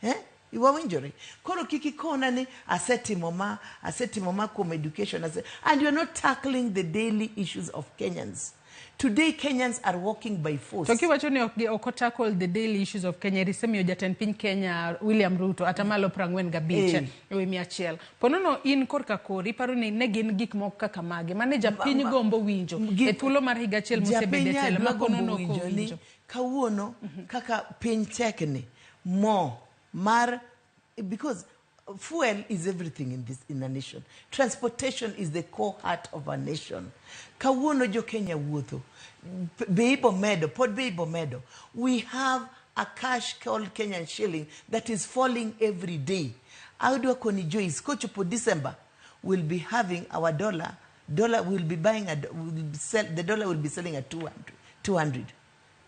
Eh? Wawinjore. Koro kik ikona ni asetimo ma, asetimo ma kuom education, and you're not tackling the daily issues of Kenyans. Today Kenyans are walking by force. To kiwacho ni ok tackle the daily issues of Kenya, isemiyo jatend piny Kenya William Ruto atamalo 45 ewi 100. Ponono in korka kori iparo ni ne gin gik moko kaka mage mane japiny gombo winjo e thuolo mar higa achiel mosebede telo ma konono ok owinjo. Kawuono kaka piny tekni mo mar, because fuel is everything in a nation. Transportation is the core heart of a nation. Kawuono jo Kenya wuotho. Bei bomedo, pod bei bomedo. We have a cash called Kenyan shilling that is falling every day. Adwa koni Joyce, kochopo December, we'll be having our dollar. Dollar will be buying a, will sell, the dollar will be selling at 200.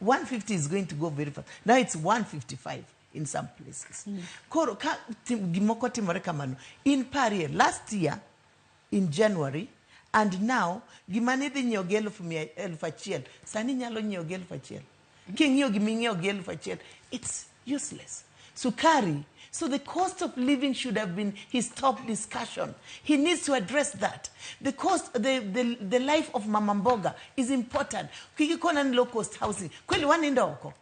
150 is going to go very fast. Now it's 155. In some places. Koro ka gimoko timore kamano. In Paris last year in January, and now gimane dhi nyiewo gi 1,000 sani nyalo nyiewo gi 1,000. King'iyo giming'iewo gi 1,000, it's useless. Sukari. So the cost of living should have been his top discussion. He needs to address that. The cost, the life of Mama Mboga is important. Kikikona ni low cost housing. Kweli waninda oko.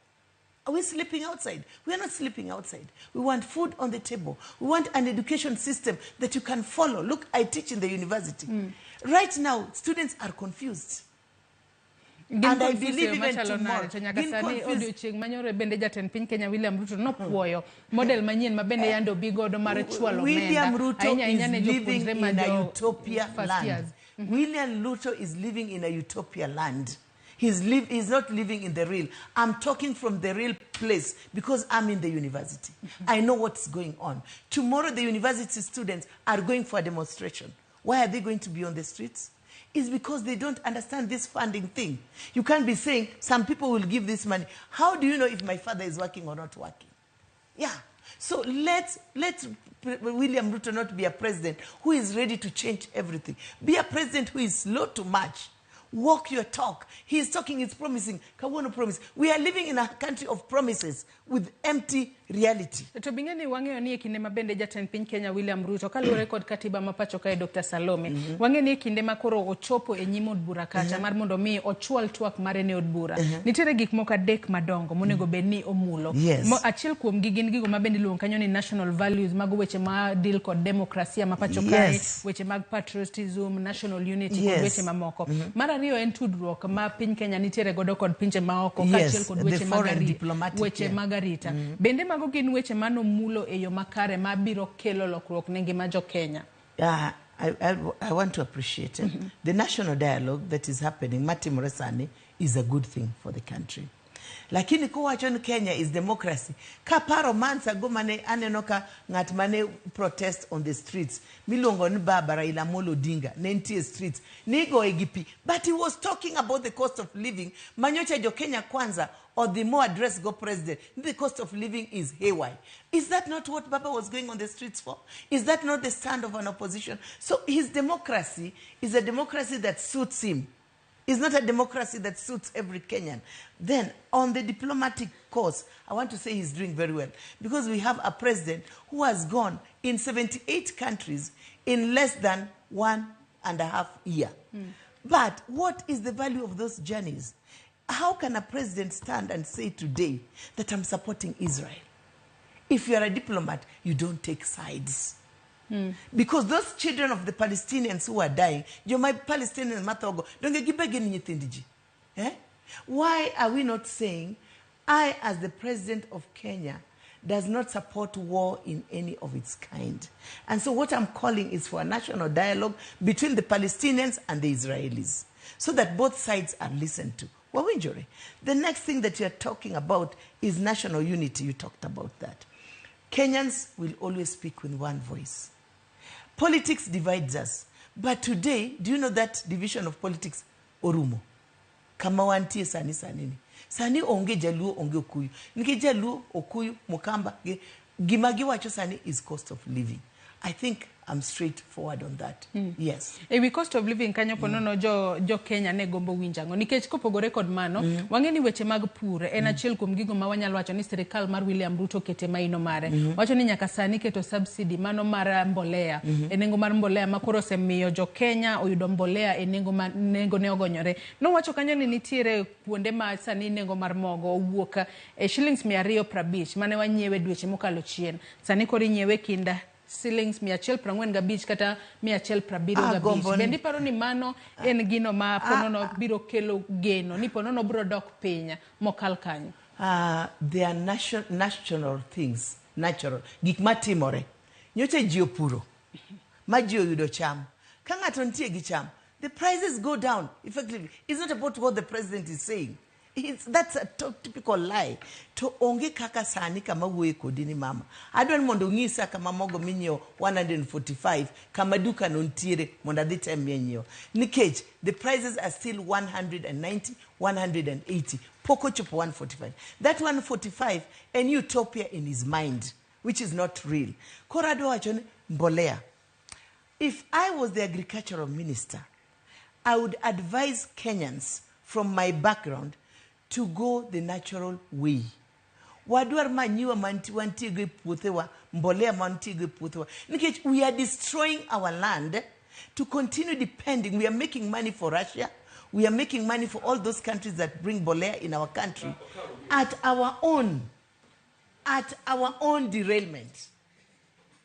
Are we sleeping outside? We are not sleeping outside. We want food on the table. We want an education system that you can follow. Look, I teach in the university. Right now, students are confused. And I believe even tomorrow. Odiochieng' manyoro bende jatend piny Kenya William Ruto nopuoyo model manyien ma bende yande obigodo mar chwalo omenda. William Ruto is living in a utopia land. William Ruto is living in a utopia land. He's not living in the real. I'm talking from the real place because I'm in the university. I know what's going on. Tomorrow, the university students are going for a demonstration. Why are they going to be on the streets? It's because they don't understand this funding thing. You can't be saying some people will give this money. How do you know if my father is working or not working? Yeah. So let William Ruto not be a president who is ready to change everything. Be a president who is slow to march. Walk your talk. He is talking, he's promising. Kawuono promise. We are living in a country of promises with empty reality. To bingeni wang'eyo ni e kinde ma bende jatend piny Kenya William Ruto kaluwore kod katiba ma pacho kae Dr. Salome. Wang'e ni e kinde ma koro ochopo e nyim od bura kacha mar mondo mi ochwal twak mare ne od bura. Nitiere gik moko adek madongo monego bed ni omulo. Achiel kuom gi gin gigo ma bende iluongo kanyo ni national values, mago weche ma deal kod demokrasia ma pacho kae, weche mag patriotism, national unity kod weche mamoko. Mar ariyo en tudruok ma piny Kenya nitiere godo kod pinje maoko kaachiel kod weche mag arita. Bende mago gin weche manomulo e yo makare mabiro kelo lokruok ne ngima jo Kenya. I want to appreciate it. The national dialogue that is happening, matimore sani, is a good thing for the country. Lakini kowacho ni Kenya is democracy. Kaparo months ago mane aneno ka ng'at mane protest on the streets, miluongo ni Baba Raila Amolo Odinga, ne nitie streets, nigoye gi pi. But he was talking about the cost of living. Manyocha jo Kenya Kwanza or the more address go president, the cost of living is haywire. Is that not what Baba was going on the streets for? Is that not the stand of an opposition? So his democracy is a democracy that suits him. It's not a democracy that suits every Kenyan. Then, on the diplomatic course, I want to say he's doing very well. Because we have a president who has gone in 78 countries in less than 1.5 years. But what is the value of those journeys? How can a president stand and say today that I'm supporting Israel? If you are a diplomat, you don't take sides. Because those children of the Palestinians who are dying, my Palestinian mathogo, don't give nyithindiji. Eh? Why are we not saying, I, as the president of Kenya, does not support war in any of its kind? And so what I'm calling is for a national dialogue between the Palestinians and the Israelis, so that both sides are listened to. Wawinjore. The next thing that you're talking about is national unity. You talked about that. Kenyans will always speak with one voice. Politics divides us. But today, do you know that division of politics? Orumo. Kama wantie sani sanini. Sani onge Jaluo, onge Okuyu. Nike Jaluo, Okuyu, Mukamba. Gima giwacho sani is cost of living. I think I'm straightforward on that. Yes. E wi cost of living kanyo ponono jo Kenya ne gombo winjo ang'o nikech kopogore kod mano wang'e ni weche mag pur en achiel kuom gigo ma wanyalo wacho ni sirikal mar William Ruto kete maino mare. Wacho ni nyaka sani keto subsidy mano mar mbolea e nengo mar mbolea ma koro osemiyo jo Kenya oyudo mbolea e nengo ma nengo ne ogonyore. Nowacho kanyo ni nitiere kuonde ma sani nengo mar mogo owuok e shillings 250 mane wanyiewe dweche mokalo chien, sani koro inyiewe kind shillings 145 kata 175. Bende iparo ni mano en gino ma ponono biro kelo geno ni ponono biro dok piny mokal kanyo? They are national things, natural gik matimore. Nyocha ji opuro ma ji oyudo cham. Ka ng'ato nitie gi cham, the prices go down effectively. It's not about what the president is saying. That's a typical lie. To onge kaka sani kama wuoye kodi ni mama, adwa ni mondo ong'isa kama mogo minyiewo 145 kama duka no nitiere mondo adhi temie nyiewo, nikech the prices are still 190, 180, pok ochopo 145. That 145 en utopia in his mind, which is not real. Koro adwa wacho ni mbolea, if I was the agricultural minister, I would advise Kenyans from my background to go the natural way. Wadwar manyiwa mantiego e puothewa, mbolea mantiego e puothewa, nikech we are destroying our land to continue depending. We are making money for Russia, we are making money for all those countries that bring mbolea in our country at our own derailment,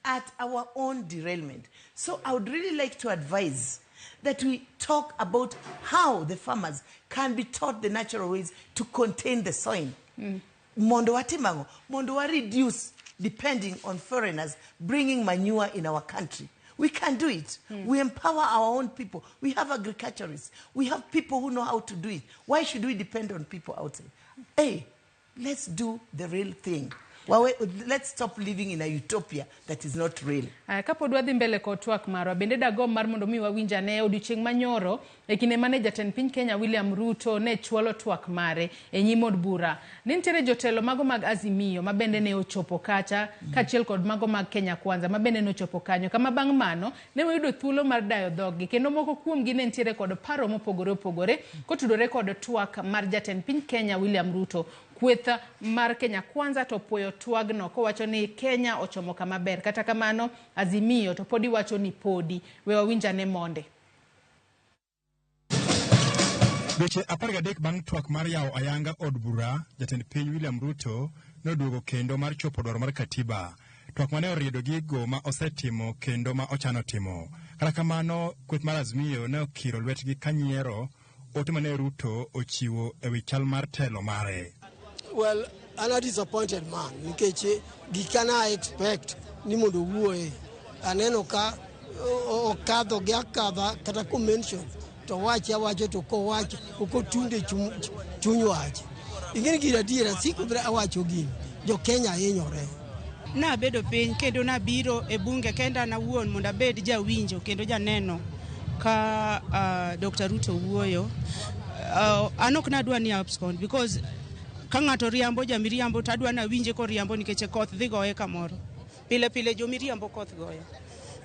at our own derailment. So I would really like to advise that we talk about how the farmers can be taught the natural ways to contain the soil. Mondo watim ang'o? Mondo wa reduce depending on foreigners bringing manure in our country. We can do it. We empower our own people. We have agriculturists. We have people who know how to do it. Why should we depend on people outside? Hey, let's do the real thing. Well, let's stop living in a utopia that is not real. Aya, kapod wadhi mbele kod twak marwa, bende dagomb mar mondo mi wawinj ane odiochieng' manyoro e kinde mane jatend piny Kenya William Ruto ne chwalo twak mare e nyim od bura. Ne nitiere jotelo mago mag Azimio ma bende ne ochopo kacha kaachiel kod mago mag Kenya Kwanza ma bende ne ochopo kanyo, kama bang' mano ne wayudo thuolo mar dayo dhoggi kendo moko kuomgi ne nitiere kod paro mopogore opogore kotudore kod twak mar jatend piny Kenya William Ruto. Kweth mar Kenya Kwanza to puoyo twagno kowacho ni Kenya ochomo kama ber. Kata kamano Azimio to podi wacho ni podi. We wawinj ane monde. Dweche 13 bang' twak mar yawo ayanga od bura, jatend piny William Ruto noduogo kendo mar chopo dwaro mar katiba. Twak mane oriedo gigo ma osetimo kendo ma ochano timo. Kata kamano, kweth mar Azimio ne okiro lwetgi ka nyiero ote mane Ruto ochiwo ewi chal mar telo mare. Well, an a disappointed man nikech gika na expect ni mondo owuoye, aneno ka okadho gi akadha kata ko mention to wache awacho to kowacho ok otunde chuny wach. Ing'eni gir adiera siko biro awacho gini, jo Kenya hinyore. Nabedo piny kendo nabiro e bunge kenda an awuon mondo abed jawinjo kendo janeno ka Dr. Ruto wuoyo. An ok nadwa ni abscond because ka ng'ato riambo jamiriambo to adwa nawinje koriambo nikech koth dhi goye kamoro. Pile pile jomiriambo koth goyo.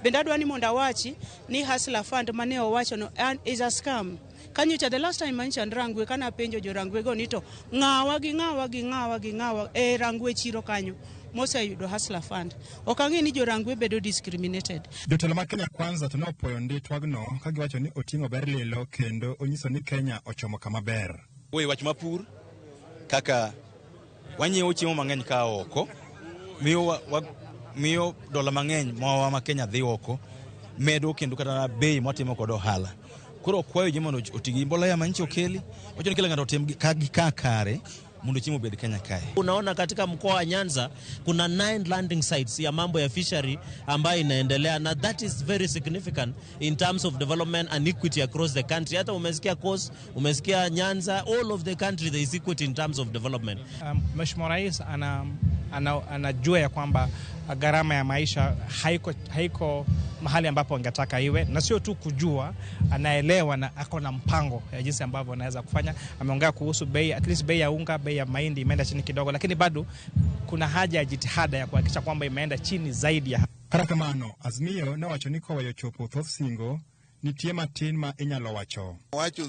Bende adwa ni mondo awachi ni Hustler Fund mane owacho no is a scam. Kanyocha the last time mancha an Rangwe kana penjo jo Rangwe go ni to ng'awa gi ng'awa gi ng'awa gi ng'awa e Rangwe chiro kanyo moseyudo Hustler Fund. Ok ang'e ni jo Rangwe bedo discriminated. Jotelo mag Kenya Kwanza to ne opuoyo ndi twagno ka giwacho ni oting'o ber lilo kendo onyiso ni Kenya ochomo kama ber. Wuoyo wach mapur kaka wanyiewo chiemo mang'eny ka oko miyo miyo dola mang'eny mawa ma Kenya dhi oko medo kendo kata bei mwatimo kod ohala. Koro kwayo ji mondo oti gi mbolea manyicha okeli, wacho ni kila ng'ato otim ka gi ka kare mondo chiemo obed Kenya kae. Unaona katika mkoa wa Nyanza kuna 9 landing sites ya mambo ya fishery ambayo inaendelea na that is very significant in terms of development and equity across the country. Hata umesikia Coast, umesikia Nyanza, all of the country there is equity in terms of development. Mheshimiwa Rais anajua ya kwamba gharama ya maisha haiko mahali ambapo angetaka iwe, na sio tu kujua, anaelewa na ako na mpango ya jinsi ambavyo anaweza kufanya. Ameongea kuhusu bei, at least bei ya unga, bei ya mahindi imeenda chini kidogo, lakini bado kuna haja ya jitihada ya kuhakikisha kwamba imeenda chini zaidi ya Kata kamano, Azimio nowacho ni koweyo chopo thoth singo, nitie matin ma inyalo wacho. Wacho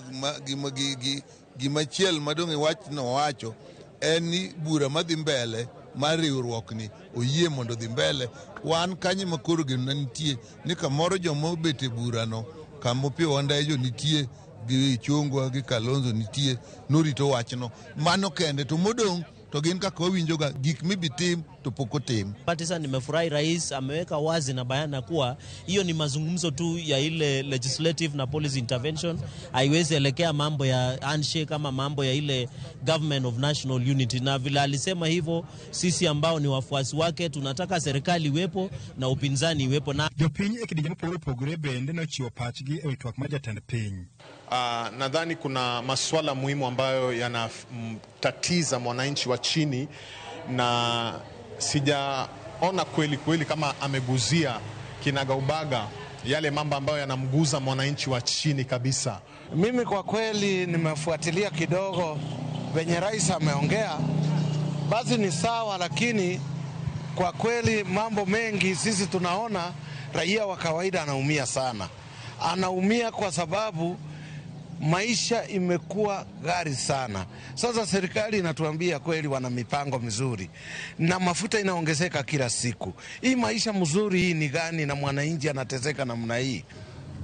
gimachiel madong' e wachno wacho en ni bura madhi mbele mar riwruokni oyie mondo dhi mbele. Wan kanye ma koro geno nitie ni kamoro joma obet e burano kama Opiyo Wandayi nitie gi Ichung'wa gi Kalonzo nitie norito wachno mano kende to modong' to gin kaka wawinjoga gik mibi tim to pok otim. Partisan, nimefurahi rais ameweka wazi na bayana kuwa hiyo ni mazungumzo tu ya ile legislative na policy intervention, haiwezi elekea mambo ya handshake ama mambo ya ile government of national unity. Na vile alisema hivyo, sisi ambao ni wafuasi wake tunataka serikali iwepo na upinzani iwepo na Jopiny e kidienje mopogore opogore bende nochiwo pachgi e wi twak mar jatend piny. Nadhani kuna masuala muhimu ambayo yanamtatiza mwananchi wa chini na sijaona kweli kweli kama ameguzia kinagaubaga yale mambo ambayo yanamguza mwananchi wa chini kabisa. Mimi kwa kweli nimefuatilia kidogo venye rais ameongea, basi ni sawa, lakini kwa kweli mambo mengi sisi tunaona raia wa kawaida anaumia sana. Anaumia kwa sababu maisha imekuwa ghali sana. Sasa serikali inatuambia kweli wana mipango mizuri na mafuta inaongezeka kila siku. Hii maisha mzuri hii ni gani na mwananchi anateseka namna hii?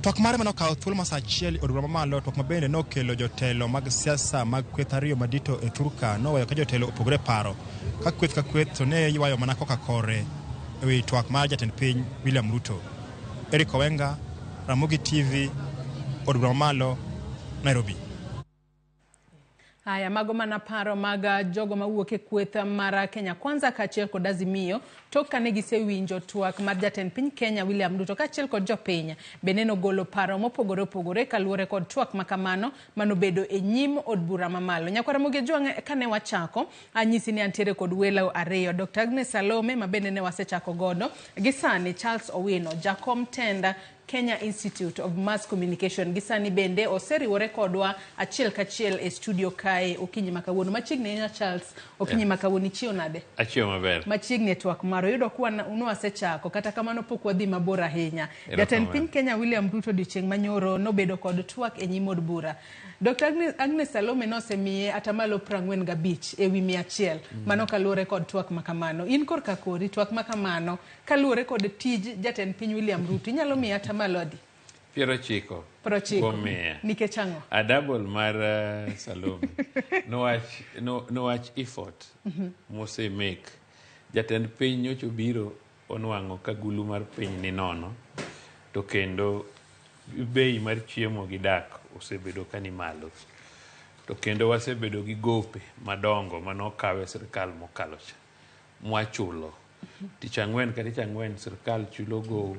Twak mare manokawo thuolo ma saa achiel e od bura mamalo, twak mabende nokelo jotelo mag siasa mag kweth ariyo madito e thurka noweyo ka jotelo opogore paro ka kweth ka kweth to ne ywayo mana koka kore e wi twak mar jatend piny William Ruto. Eric Owenga, Ramogi TV, od bura mamalo, Nairobi. Haya, mago mana paro mag jogo mawuok e kweth mar Kenya Kwanza kaachiel kod Azimio tok kane gisewinjo twak mar jatend piny Kenya William Ruto kaachiel kod jopiny bende nogolo paro mopogore opogore kaluwore kod twak makamano manobedo e nyim od bura mamalo. Nyakwar Ramogi Ojwang', kane wachako anyisi ni antiere kod welo ariyo, Dr. Agnes Salome ma bende ne wasechako godo gi sani Charles Owino, jakom tenda Kenya Institute of Mass Communication gi sani bende oseriwore kodwa achiel kachiel e studio kae okinyi ma kawuono. Machiegni ahinya Charles, okinyi ma kawuono ichiew nade? Achiew maber. Machiegni e twak marwa, yudo kwa nwasechako kata kamano pok wadhi mabor ahinya. Jatend piny Kenya William Ruto odiochieng' manyoro nobedo kod twak e nyim od bura. Dr. Agnes Salome nosemiye atamalo 45 ewi 100 mano kaluwore kod twak makamano. In korka kori twak makamano kaluwore kod tij jatend piny William Ruto inyalo miye atamalo adi? 90. 90. Kuom 100. Nikech ang'o? A double mar Salome. Nowach effort mose make. Jatend piny nyocha obiro onwang'o ka gulu mar piny ni nono to kendo bei mar chiemo gi dak osebedo ka ni malo. To kendo wasebedo gi gope madongo manokaw e sirkal mokalo cha mwachulo. Tich ang'wen ka tich ang'wen sirkal chulo gow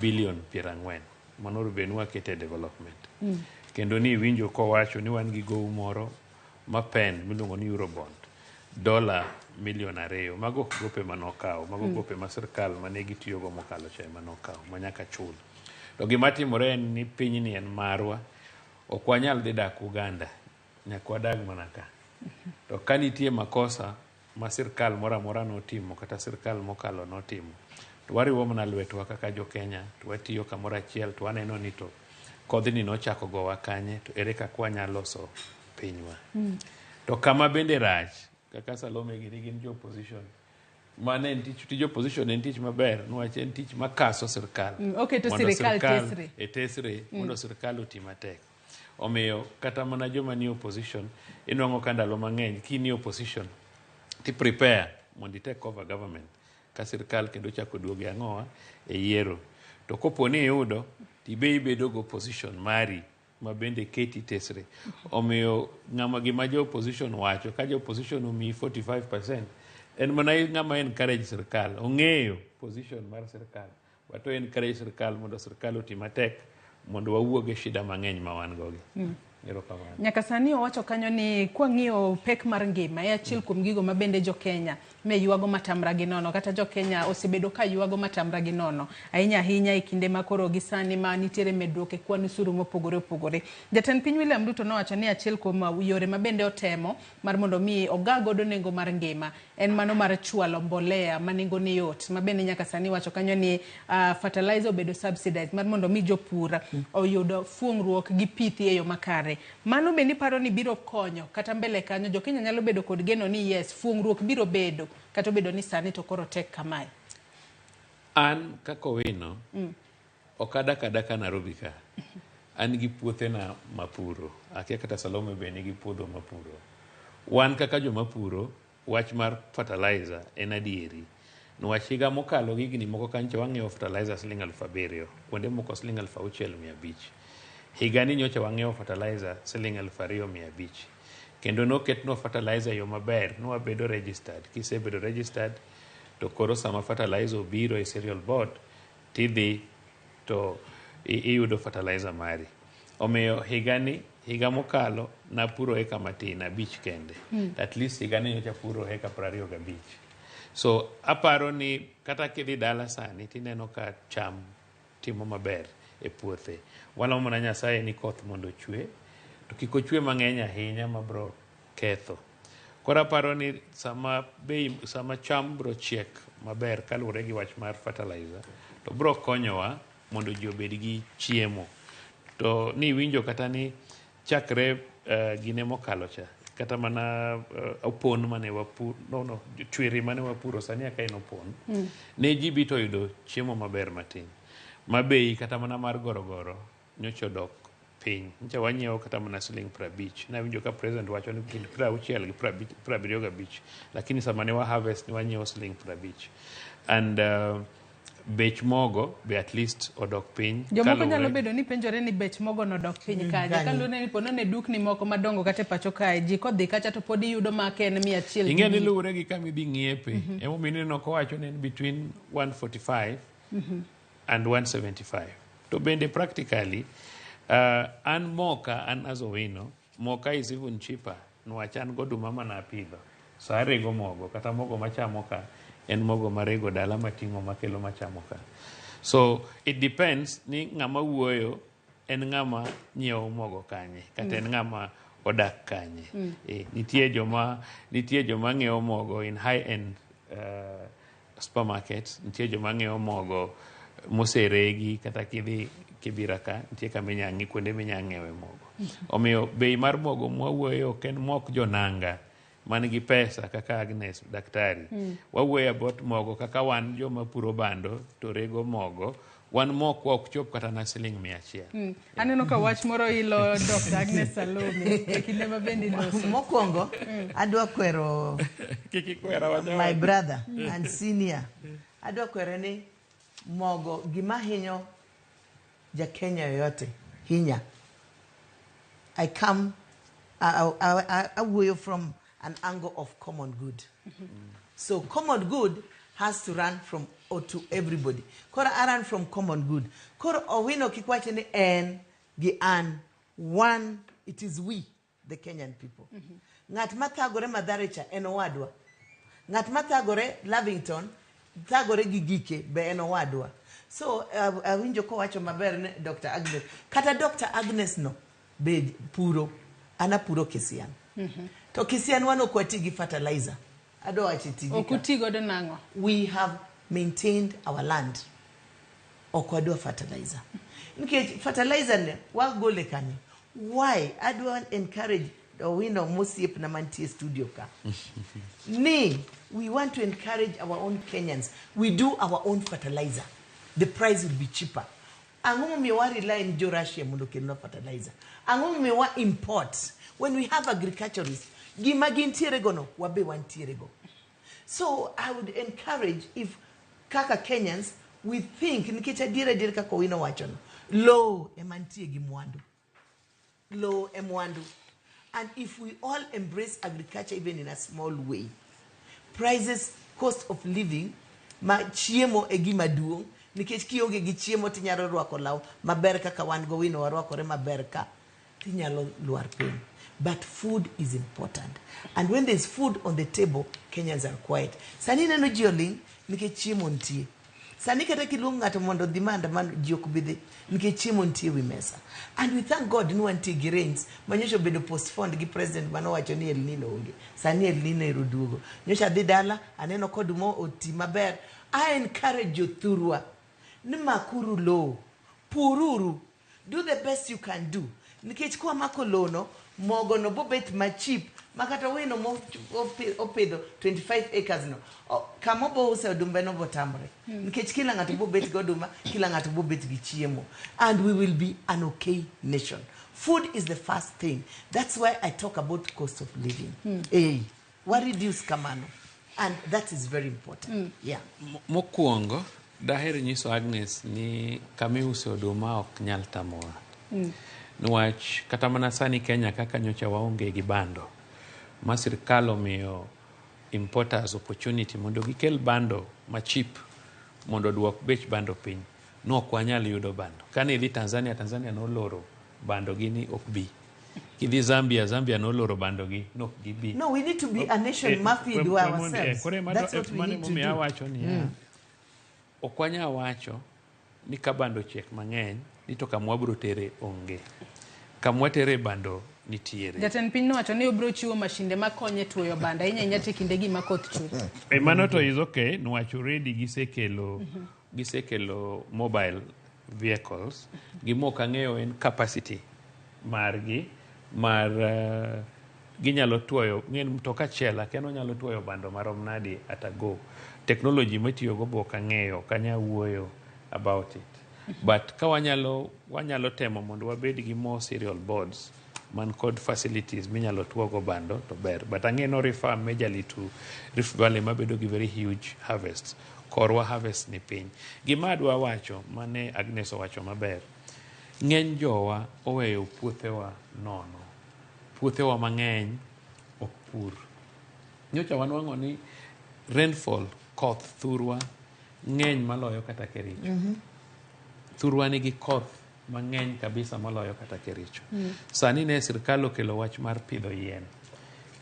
bilion 40 mano bed ni wakete development. Kendo ni iwinjo kowacho ni wan gi gow moro mapen miluongo ni Eurobond $2 million. Mago ok gope manokaw, mago gope ma sirkal mane gitiyogo mokalo cha ema nokaw manyaka chul. To gima timore en ni pinyni en marwa, ok wanyal dhi dak Uganda, nyaka wadag mana ka. To ka nitie makosa ma sirkal moro amora notimo kata sirkal mokalo notimo, to wariwo mana lwetwa kaka jo Kenya to watiyo kamoro achiel to waneno ni to kodhni nochako gowa kanye to ere kaka wanyalo loso pinywa. To kama bende rach kaka Salome gini gin jo opposition. Mano en tich, tij opposition en tich maber niwach en tich makaso sirkal. Oketo sirkal tesre. E tesre mondo sirkal oti matek. Omiyo kata mana joma ni opposition inwang'o ka ndalo mang'eny kini opposition ti prepare mondo i take over government ka sirkal kendo chako duogo ang'owa e yiero. To kopo ni iyudo tibe ibedo go opposition mari ma bende keti tesre. Omiyo ng'ama gima jo opposition wacho ka jo opposition omiyi 45% en mana ng'ama encourage sirkal, ong'eyo position mar sirkal but o encourage sirkal mondo sirkal oti matek mondo wawuog e shida mang'eny ma wan go gi. Erokamano. Nyaka sani owacho kanyo ni kwang'iyo pek mar ngima e achiel kuom gigo ma bende jo Kenya me ywago matamra gi nono kata jo Kenya osebedo ka ywago matamra gi nono ahinya ahinya e kinde ma koro gi sani ma nitiere medruok e kwan osuru mopogore opogore. Jatend piny William Ruto nowacho ni achiel kuom yore ma bende otemo mar mondo mi oga godo nengo mar ngima en mano mar chwalo mbolea ma nengone yot ma bende nyaka sani iwacho kanyo ni fertilizer obedo subsidized mar mondo mi jopur oyud fuong'ruok gi pithi e yo makare. Mano bende iparo ni biro konyo kata mbele kanyo jo Kenya nyalo bedo kod geno ni yes fuong'ruok biro bedo kata obedo ni sani to koro tek kamae. An kaka Owino, ok adak adaka Nairobi ka. An gi puothena mapuro. Akia kata Salome be nigi puodho mapuro. Wan kaka joma puro, wach mar fertilizer en adieri. Niwach higa mokalo gi higni moko kanyo wang'iewo fertilizer siling 7,000, kuonde moko siling 6,500. Higani nyocha wang'iewo fertilizer siling 2,500. Kendo noketnwa fertilizer e yo maber, nwabedo registered. Kisebedo registered, to koro sama fertilizer obiro e cereal board, tidhi to iyudo fertilizer mari. Omiyo higani, higa mokalo, napuro eka matin, 5 kende. At least higani nyocha puro eka 25. So aparo ni kata kidhi dala sani tineno ka cham timo maber e puothe. Walamo mana Nyasaye ni koth mondo ochwe, to kik ochwe mang'eny ahinya mabro ketho. Koro aparo ni sama bei, sama cham bro chiek maber kaluwore gi wach mar fertilizer, to bro konyowa mondo ji obed gi chiemo. To ni winjo kata ni chakre gine mokalo cha, kata mana opon mane wapuro, no, chwiri mane wapuro sani aka en opon, ne ji bi to yudo chiemo maber matin. Ma bei kata mana mar gorogoro nyocha odok piny. Nyocha wanyiewo kata mana siling 50. Nawinjo ka president wacho ni kind 60 gi 75, lakini sama ne wa harvest ne wanyiewo siling 50. And bech mogo be at least odok piny. Jomoko nyalo bedo ni penjore ni bech mogo nodok piny kanye. Kaluwore ni pono ne dukni moko madongo kata e pacho kae, ji kodhi kacha to pod iyudo ma ka en 100. Ing'e ni luwore gi kama idhi ng'iepe. Emomiyo ineno kowacho ni en between 145 and 175. To bende practically, an moka, an as Owino, moka is even cheaper. Niwach an goduma mana apidho. So arego mogo, kata mogo machamo ka, en mogo marego dala mating'o makelo machamo ka. So it depends ni ng'ama wuoyo en ng'ama nyiewo mogo kanye, kata en ng'ama odak kanye. Nitie joma ng'iewo mogo in high end supermarkets, nitie joma ng'iewo mogo moseregi kata kidhi Kibira ka, nitie kama inya ng'i, kuonde minya ng'iewe mogo. Omiyo bei mar mogo mwawuoyo ok en mok jonanga man gi pesa kaka Agnes daktari. Wawuoyo about mogo kaka wan joma puro bando to rego mogo, wan mokwa ok chop kata na siling 100. Aneno ka wach moro ilo Dr. Agnes Salome e kinde ma bende iloso. Mokwongo, adwa kwero Kik ikwera wacha my brother and senior. Adwa kwere ni mogo gima hinyo ja Kenya yoyote hinya. I come awuoyo from an angle of common good. So common good has to run from or to everybody. Koro I run from common good. Koro Owino kik wach ni en gi an. One, it is we, the Kenyan people. Ng'at mathagore Mathare cha en owadwa. Ng'at mathagore Lavington, thagore gi gike be en owadwa. So awinjo kowacho maber ni Dr. Agnes. Kata Dr. Agnes no be puro. An apuro Kisian. To Kisian wan ok wati gi fertilizer. Adwa wacho tiji ka. Ok uti godo nang'o? We have maintained our land. Ok wadwa fertilizer. Nikech fertilizer ne wagole kanye? Why? Adwa encourage Owino mosiepna mantie studio ka. Ni we want to encourage our own Kenyans. We do our own fertilizer. The price will be cheaper. Ang'o momiyo wa rely ni jo Russia mondo okelnwa fertilizer? Ang'o momiyo wa import when we have agriculturists? Gima gintiere go no, wabe wantiere go. So I would encourage if kaka Kenyans we think nikech adier adier kaka Owino wacho no, lowo ema nitie gi mwandu. Lowo e mwandu. And if we all embrace agriculture even in a small way, prices, cost of living, ma chiemo e gima duong', nikech kionge gi chiemo tinyalo rwako law maber kaka wan go Owino warwakore maber ka. tinyalo lwar piny. But food is important. And when there's food on the table, Kenyans are quiet. Sani ineno ji oling' nikech chiemo nitie. Sani kata kiluongo ng'ato mondo odhi maandamano, ji ok bi dhi nikech chiemo nitie ewi mesa. And we thank God ni wantie gi rains ma nyocha obedo postponed gi president manowacho ni El Nino onge. Sani El Nino ero oduogo. Nyocha adhi dala, aneno ka oduma oti maber. I encourage jothurwa ni makuru lowo, pururu, do the best you can do. Nikech kwamako lowo no, mogo no bobet ma cheap ma kata wino mopidho 25 acres no, kama obo use odumbe no botamre. Nikech kila ng'ato bobet gi oduma, kila ng'ato bobet gi chiemo. And we will be an okay nation. Food is the first thing. That's why I talk about cost of living. Wa reduce kamano. And that is very important. Yeah. Mokwongo, daher nyiso Agnes ni kama iuse oduma ok nyal tamowa. Niwach kata mana sani Kenya kaka nyocha waonge gi bando, ma sirkal omiyo importers opportunity mondo gikel bando ma cheap mondo oduok bech bando piny. No ok wanyal yudo bando. Kane idhi Tanzania, Tanzania noloro bando gi ni ok bi. Kidhi Zambia, Zambia noloro bando gi ni ok gibi. No, we need to be a nation ma feed ourselves. That's what we need to do. Awacho niya, ok wanyal wacho ni ka bando ochiek mang'eny ni to kama wabiro tere onge. Kama watere bando nitiere. Jatend piny nowacho ni obiro chiwo mashinde makonye tuoyo bando ahinya ahinya to e kindegi ma koth chwe. Mano to is okay, niwach already gisekelo mobile vehicles. Gima ok ang'eyo en capacity margi mar ginyalo tuoyo, ng'en mtoka achiel akia ni onyalo tuoyo bando marom nadi at a go. Technology mitiyogo be ok ang'eyo, ok anyal wuoyo about it. But ka wanyalo temo mondo wabed gi more cereal boards man kod facilities minyalo tuogo bando to ber. But ang'e no refer majorly to Rift Valley mabedo gi very huge harvests. Korwa harvest ni piny. Gima adwa wacho mane Agnes owacho maber, ng'eny jowa oweyo puothewa nono. Puothewa mang'eny ok pur. Nyocha wanwang'o ni rainfall, koth thurwa ng'eny maloyo kata Kericho. Thurwa nigi koth mang'eny kabisa moloyo kata Kericho. Sani ne sirkal okelo wach mar pidho yien.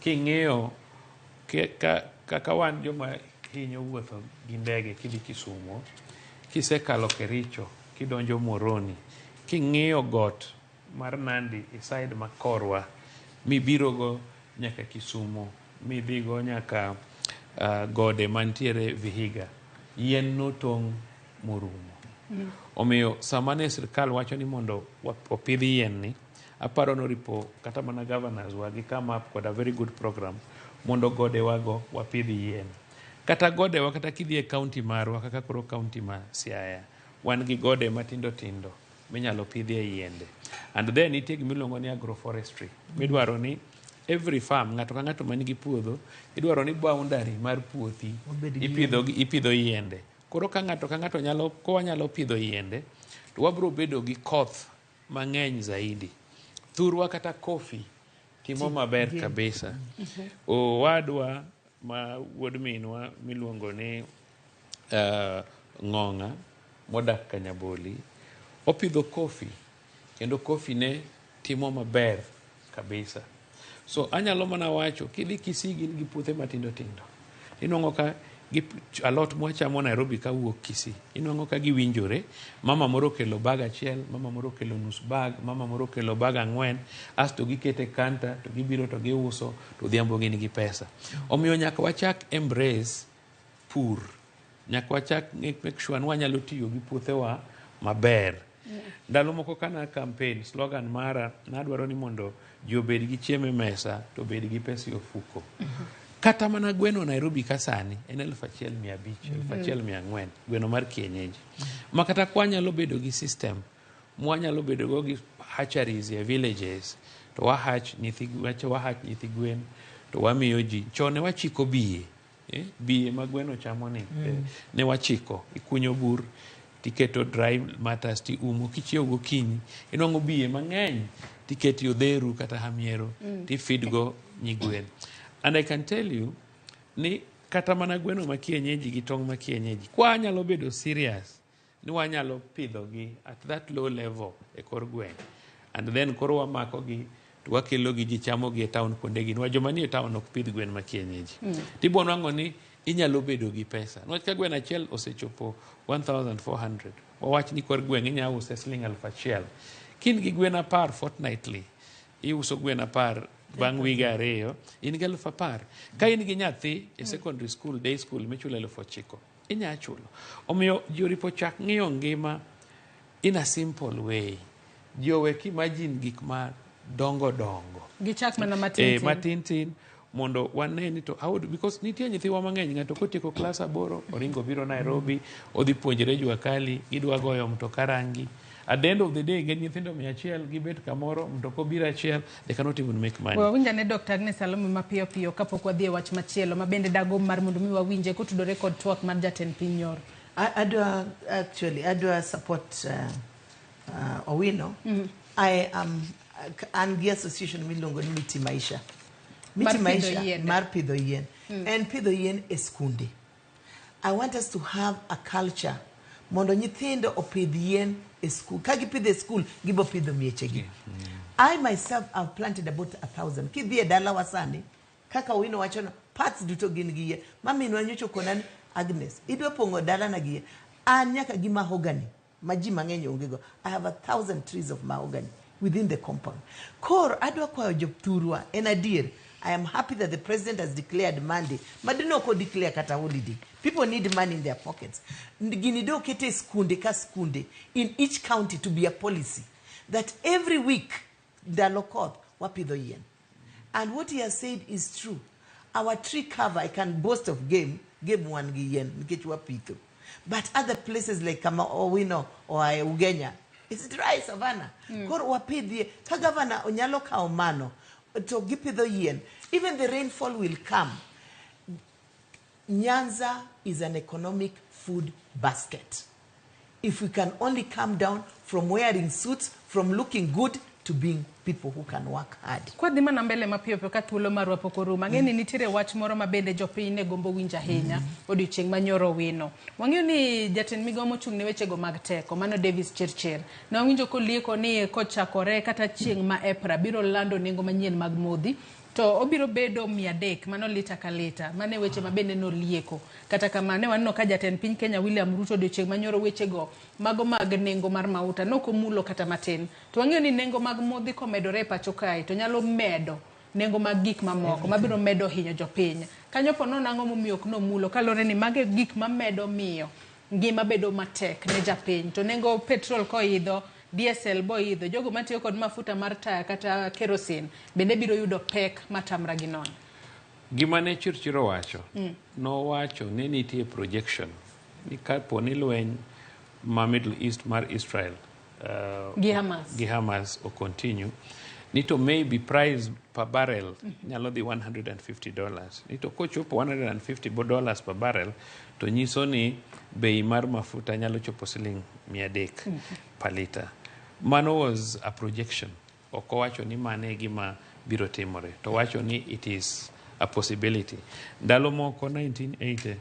King'iyo kaka wan joma hinyo wuotho gi ndege kidhi Kisumo, kisekalo Kericho, kidonjo Muhoroni, king'iyo got mar Nandi e side ma korwa, mibirogo nyaka Kisumo, midhigo nyaka gode mantiere Vihiga, yien notong' morumo. Omiyo sama ne sirkal wacho ni mondo opidh yien ni, aparo noripo kata mana governors wa gi come up kod a very good program mondo godewago wapidh yien. Kata godewa kata kidhi e county marwa kaka koro county ma Siaya, wan gi gode matindo tindo minyalo pidhie yiende. And then nitie gima iluongo ni agroforestry. Midwaro ni every farm, ng'ato ka ng'ato man gi puodho, idwaro ni boundary mar puothi ipidho yiende. Koro ka ng'ato ka ng'ato nyalo, ka wanyalo pidho yiende, to wabiro bedo gi koth mang'eny zaidi. Thurwa kata kofi timo maber kabisa. Owadwa ma wuod minwa miluongo ni Ng'ong'a modak Kanyaboli, opidho kofi kendo kofi ne timo maber kabisa. So anyalo mana wacho kidhi Kisii gin gi puothe matindo tindo. Inwang'o ka alot mwachamo Nairobi kawuok Kisii, inwang'o ka giwinjore. Mama moro okelo bag achiel, mama moro okelo nus bag, mama moro okelo bag 4, asto gikete kanta to gibiro to giuso to odhiambo gin gi pesa. Omiyo nyaka wachak embrace pur. Nyaka wachak make sure ni wanyalo tiyo gi puothewa maber. Ndalo moko kana campaign, slogan mara nadwaro ni mondo ji obed gi chiemo e mesa to obed gi pesa e ofuko. Kata mana gweno Nairobi ka sani en 1500, 1400, gweno mar kienyeji. Ma kata kwanyalo bedo gi system, mwanyalo bedo go gi hatcheries e villages, to wahach nyithi gwen, to wamiyo ji. Chon ne wachiko biye, biye ma gweno chamo ni, ne wachiko, ikunyo bur, tiketo dry matters tiumo, kichiew gokinyi, inwang'o biye mang'eny, tiketi odheru kata hamiero, tifeed go nyigwen. And I can tell you, ni kata mana gweno ma kienyeji gi tong' ma kienyeji, kwa anyalo bedo serious, ni wanyalo pidho gi at that low level e kor gweng'. And then koro wamako gi to wakelo gi ji chamo gi e town kuonde gi. Niwach joma nie town ok pidh gwen ma kienyeji. Tibo nwang'o ni inyalo bedo gi pesa. Niwach ka gweno achiel osechopo 1400, wawach ni kor gweng' inya use siling 1000. Kin gi gwen 10 fortnightly, iuso gwen 10 bang' wige 2, in gi 10,000. Ka in gi nyathi e secondary school, day school michulo 9,000, inya chulo. Omiyo ji oripo chak ng'iyo ngima in a simple way. Ji owek imagine gik ma dongo dongo. Gichak mana matin tin. Matin tin mondo wane ni to how do, because nitie nyithiwa mang'eny ng'ato kotieko klas 8 oringo biro Nairobi odhi puonjre jua kali gidwa goyo mtoka rangi. At the end of the day gin nyithindo 100 gibet kamoro mtoka obiro achiel, they cannot even make money. Wawinj ane Dr. Agnes Salome mapiyo piyo kapok wadhi e wach machielo ma bende dagomb mar mondo mi wawinje kotudore kod twak mar jatend piny nyoro. Adwa actually adwa support Owino. I am an gi association miluongo ni Miti Maisha. Miti Maisha mar pidho yien. En pidho yien e skunde. I want us to have a culture mondo nyithindo opidh yien e school. Ka gipidho e school, gibo pidho miechegi. I myself have planted about 1,000. Kidhi e dalawa sani, kaka Owino wacho no, parts duto gin gi yien. Maminwa nyocha okona ni, Agnes, idwa pong'o dalana gi yien. An nyaka gi mahogany, ma ji mang'eny onge go. I have 1,000 trees of mahogany within the compound. Koro adwa kwayo jothurwa, en adier, I am happy that the president has declared Monday. Madino ok declare kata holiday. People need money in their pockets. Gini do kete skunde ka skunde in each county to be a policy that every week ndalo koth wapidho yien. And what he has said is true. Our tree cover, I can boast of game wan gi yien nikech wapitho. But other places like kama Owino or Ugenya, it's dry savannah. Koro wapidhie, ka governor onyalo kawo mano, to gipidho yien. Even the rainfall will come. Nyanza is an economic food basket. If we can only come down from wearing suits, from looking good, to being people who can work hard. Kwadhi mana mbele mapiyo piyo ka thuolo marwa pok orumo. Ang'e ni nitiere wach moro ma bende jopiny ne gombo winjo ahinya odiochieng' ma nyoro wino. Wang'eyo ni jatend migawo mochung' ne wechego mag teko, mano Davis Chirchir, ne wawinjo kolieko ni kochakore kata chieng' ma EPRA biro lando nengo manyien mag modhi, to obiro bedo 300, mano lita ka lita. Mano e weche ma bende nolieko. Kata kamano ne waneno ka jatend piny Kenya William Ruto odiochieng' ma nyoro wechego mago mag nengo mar mauta nok omulo kata matin. To wang'eyo ni nengo mag modhi komedore e pacho kae to nyalo medo nengo mag gik mamoko mabiro medo hinyo jopiny. Kanyo po nono ang'o momiyo ok nomulo kaluwore ni mago e gik mamedo miyo ngima bedo matek ne japiny. To nengo petrol koidho, diesel boidho, jogo matiyo kod mafuta mar taya kata kerosene bende biro yudo pek matamra gi nono. Gima ne Chirchir owacho, nowacho ni nitie projection ni kapo ni lweny ma Middle East mar Israel gi Hamas o continue, ni to maybe price per barrel nyalo dhi $150. Ni to kochopo $150 per barrel to nyiso ni bei mar mafuta nyalo chopo siling 300 per liter. Mano was a projection. Ok owacho ni mano e gima biro timore. To wacho ni it is a possibility. Ndalo moko 1980,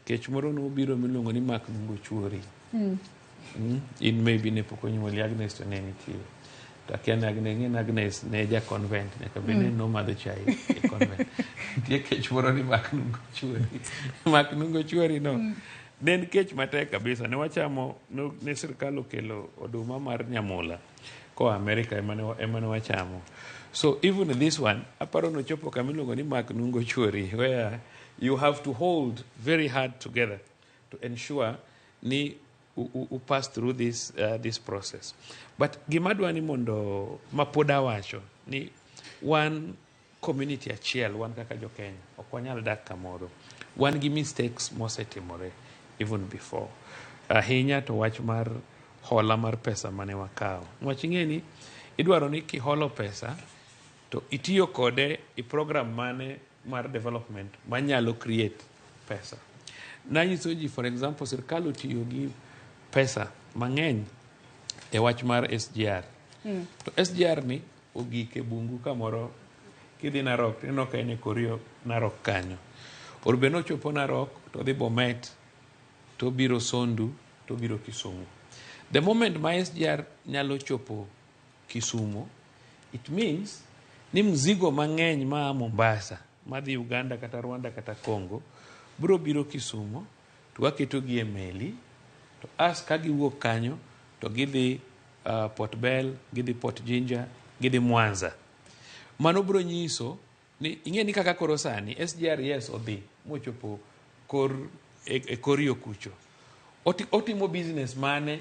kech moro nobiro miluongo ni Mak Nungo Chuori. In maybe ne pok onyuoli, Agnes to ne nitie. To akia ni Agnes, Agnes ne ja convent, nyaka bed ni nomadho chai e convent. Nitie kech moro ni Mak Nungo Chuori. Mak Nungo Chuori no. Ne en kech matek kabisa. Ne wachamo, ne sirkal okelo oduma mar nyamula koa Amerika ema ne wachamo. So even this one, aparo nochopo kama iluongo ni Mak Nungo Chuori, where you have to hold very hard together to ensure ni u pass through this this process. But gima adwa ni mondo mapod awacho ni wan community achiel, wan kaka jo Kenya, ok wanyal dak kamoro. Wan gi mistakes mosetimore even before. Ahinya to wach mar hola mar pesa mane wakawo. Wach ing'e ni idwaro ni kiholo pesa to itiyo kode e program mane mar development manyalo create pesa. Nanyiso ji, for example, sirkal otiyo gi pesa mang'eny e wach mar SGR. To SGR ni ogik e bungu kamoro kidhi Narok, tineno ka en e kor yo Narok kanyo. Or be nochopo Narok to odhi Bomet, to obiro Sondu, to obiro Kisumu. The moment ma SGR nyalo chopo Kisumo, it means ni mzigo mang'eny maa Mombasa madhi Uganda kata Rwanda kata Congo biro biro Kisumo to waketogi e meli to as ka giwuok kanyo to gidhi Port Bell, gidhi Port Jinja, gidhi Mwanza. Mano biro nyiso ni ing'e ni kaka koro sani SGR yes odhi mochopo kor e kor yo kucho. Otimo business mane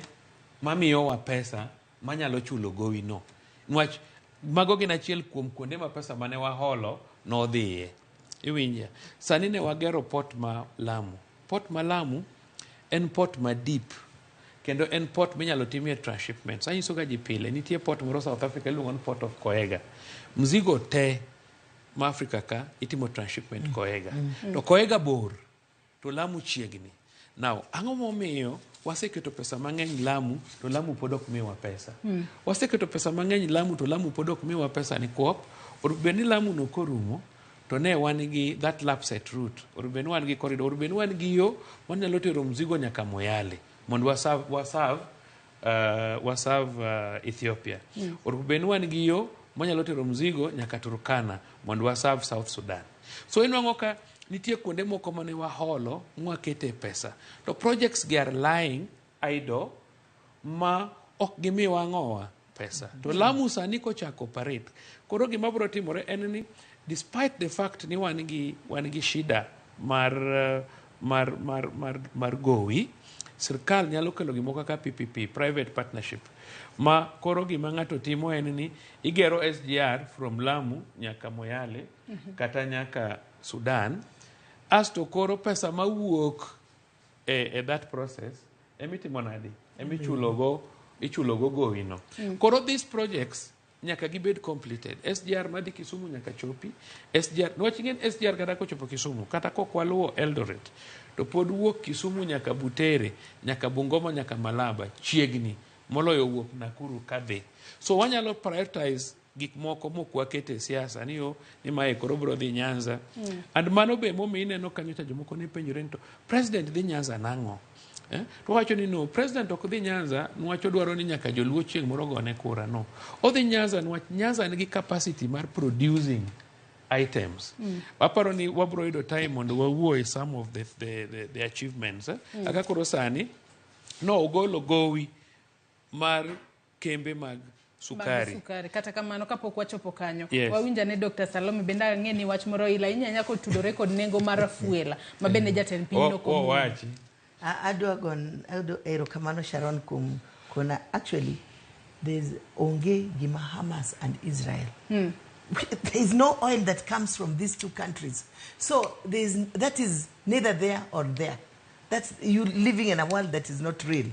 mamiyowa pesa manyalo chulo gowi no. Nwach mago gin achiel kuom kuonde ma pesa mane waholo nodhiye. Iwinja? Sani ne wagero port ma Lamu. Port ma Lamu en port ma deep kendo en port minyalo timie transshipment. Anyiso ga ji pile, nitie port moro South Africa iluongo ni Port of Coega. Mzigo te ma Africa ka itimo transshipment Coega. To Coega bor to Lamu chiegni. Now, ang'o momiyo waseketo pesa mang'eny Lamu to Lamu pod ok miwa pesa? Waseketo pesa mang'eny Lamu to Lamu pod ok miwa pesa ni kuop. Bed ni Lamu no korumo to ne wan gi that lapset route. Or bed ni wan gi corridor, or bed ni wan gi yo wanyalo tero mzigo nyaka Moyale mondo waserve Ethiopia. Or bed ni wan gi yo manyalo tero mzigo nyaka Turkana mondo waserve South Sudan. So inwang'o ka nitie kuonde moko mane waholo mwakete pesa. To projects gi are lying idle ma ok gimiwa ang'owa pesa. To Lamu sani kochako operate. Koro gima biro timore en ni despite the fact ni wan gi shida mar gowi, sirkal nyalo kelo gimoro kaka PPP, private partnership. Ma koro gima ng'ato timo en ni igero SGR from Lamu nyaka Moyale kata nyaka Sudan. Asto koro pesa mawuok e that process emitimo nadi? Emichulogo ichulogo gowi no. Koro these projects nyaka gibed completed. SGR madhi Kisumu nyaka chopi. SGR, niwach ing'e ni SGR kata kochopo Kisumu, kata kok waluwo Eldoret, to pod wuok Kisumu nyaka Butere, nyaka Bungoma, nyaka Malaba, chiegni moloyo wuok Nakuru kadhi. So wanyalo prioritize gik moko mok wakete e siasa ni yo ni mae koro biro dhi Nyanza. And mano be momiyo ineno kanyo cha jomoko ne penjore ni to president dhi Nyanza nang'o? Eh? To wacho ni no, president ok dhi Nyanza niwach odwaro ni nyaka joluo chieng' moro gone kura no. Odhi Nyanza niwach Nyanza nigi capacity mar producing items. Aparo ni wabro yudo time mondo wawuo e some of the achievements. Eh? Kaka koro sani no ogolo gowi mar kembe mag sukari. Mag sukari. Kata kamano kapok wachopo kanyo, Yes. wawinjo ne Dr. Salome bende ang'e ni wach moro ila inyanya kotudore kod nengo mar fuel ma bende jatend piny nokomulo. Owachi. Adwa gon adwa erokamano Sharon kuom kona actually there's onge gima Hamas and Israel. There is no oil that comes from these two countries. So there's that is neither there or there. That's you living in a world that is not real.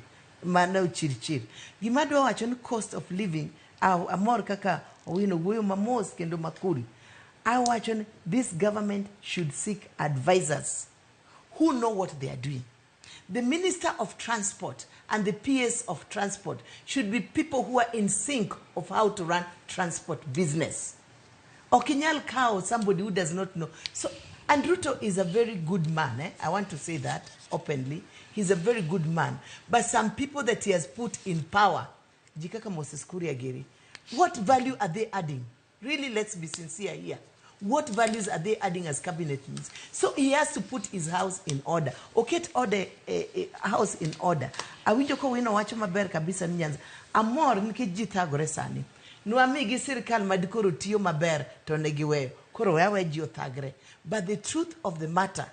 Mano chir chir. Gima adwa wacho ni cost of living amor kaka Owino wuoyo mamos kendo makul. Awacho ni this government should seek advisors who know what they are doing. The Minister of Transport and the PS of Transport should be people who are in sync of how to run transport business. Okinyal kawo somebody who does not know. So, and Ruto is a very good man. Eh? I want to say that openly. He's a very good man. But some people that he has put in power, Jikaka Moses Kuria giri, what value are they adding? Really, let's be sincere here. What values are they adding as cabinet ministers? So he has to put his house in order. Oket order, house in order. Awinjo ko wino wacho maber kabisa ni Nyanza. Amor nikech ji thagore sani. Nwamigi sirikal ma dikoro tiyo maber to ne giweyo. Koro we awe ji othagre. But the truth of the matter,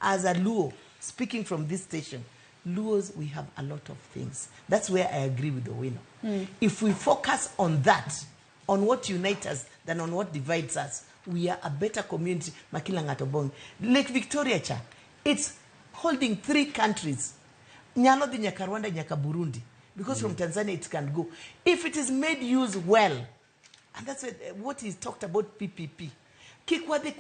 as a Luo, speaking from this station, Luos, we have a lot of things. That's where I agree with Owino. If we focus on that, on what unites us, than on what divides us, we are a better community. Makila ng'ato bong. Lake Victoria cha, it's holding three countries. Nyalo dhi nyaka Rwanda, nyaka Burundi. Because from Tanzania it can go. If it is made use well, and that's what he talked about PPP. Kik wadhi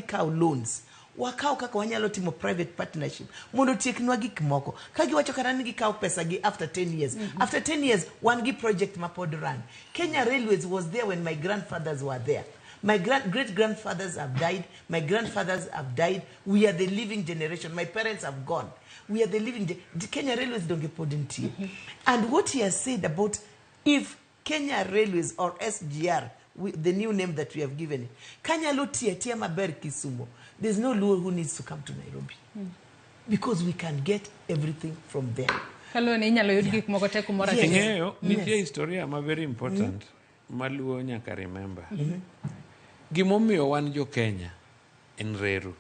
kawo loans. Wakaw kaka wanyalo timo private partnership mondo otieknwa gik moko. Ka giwacho kata ni gikawo pesa gi after 10 years. After 10 years, wan gi project ma pod run. Kenya Railways was there when my grandfathers were there. My great-grandfathers have died. My grandfathers have died. We are the living generation. My parents have gone. We are the living... The Kenya Railways don't get pod nitie. And what he has said about if Kenya Railways or SGR, the new name that we have given it, kanyalo tiyo atiya maber Kisumo, there's no Luo who needs to come to Nairobi. Because we can get everything from there. Kaluwe ni inyalo yud gik moko te kumoro achiel. Ing'eyo, nitie historia ma very important ma Luo nyaka remember. Gimomiyo wan jo Kenya en reru.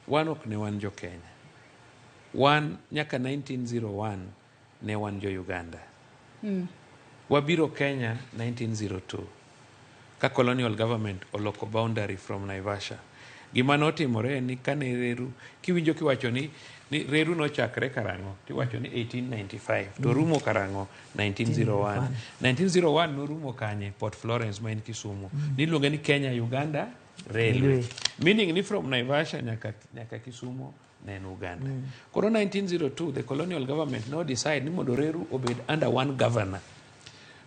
Wan ok ne wan jo Kenya. Wan nyaka 1901 ne wan jo Uganda. Wabiro Kenya 1902 ka colonial government oloko boundary from Naivasha. Gima notimore en ni kane reru kiwinjo kiwacho ni reru nochakre karang'o tiwacho ni 1895 to rumo karang'o 1901. 1901 norumo kanye? Port Florence ma en Kisumu. Niluonge ni Kenya Uganda Railway. Railway. Meaning ni from Naivasha nyaka Kisumu ne en Uganda. Koro 1902 the colonial government no decide ni mondo reru obed under one governor.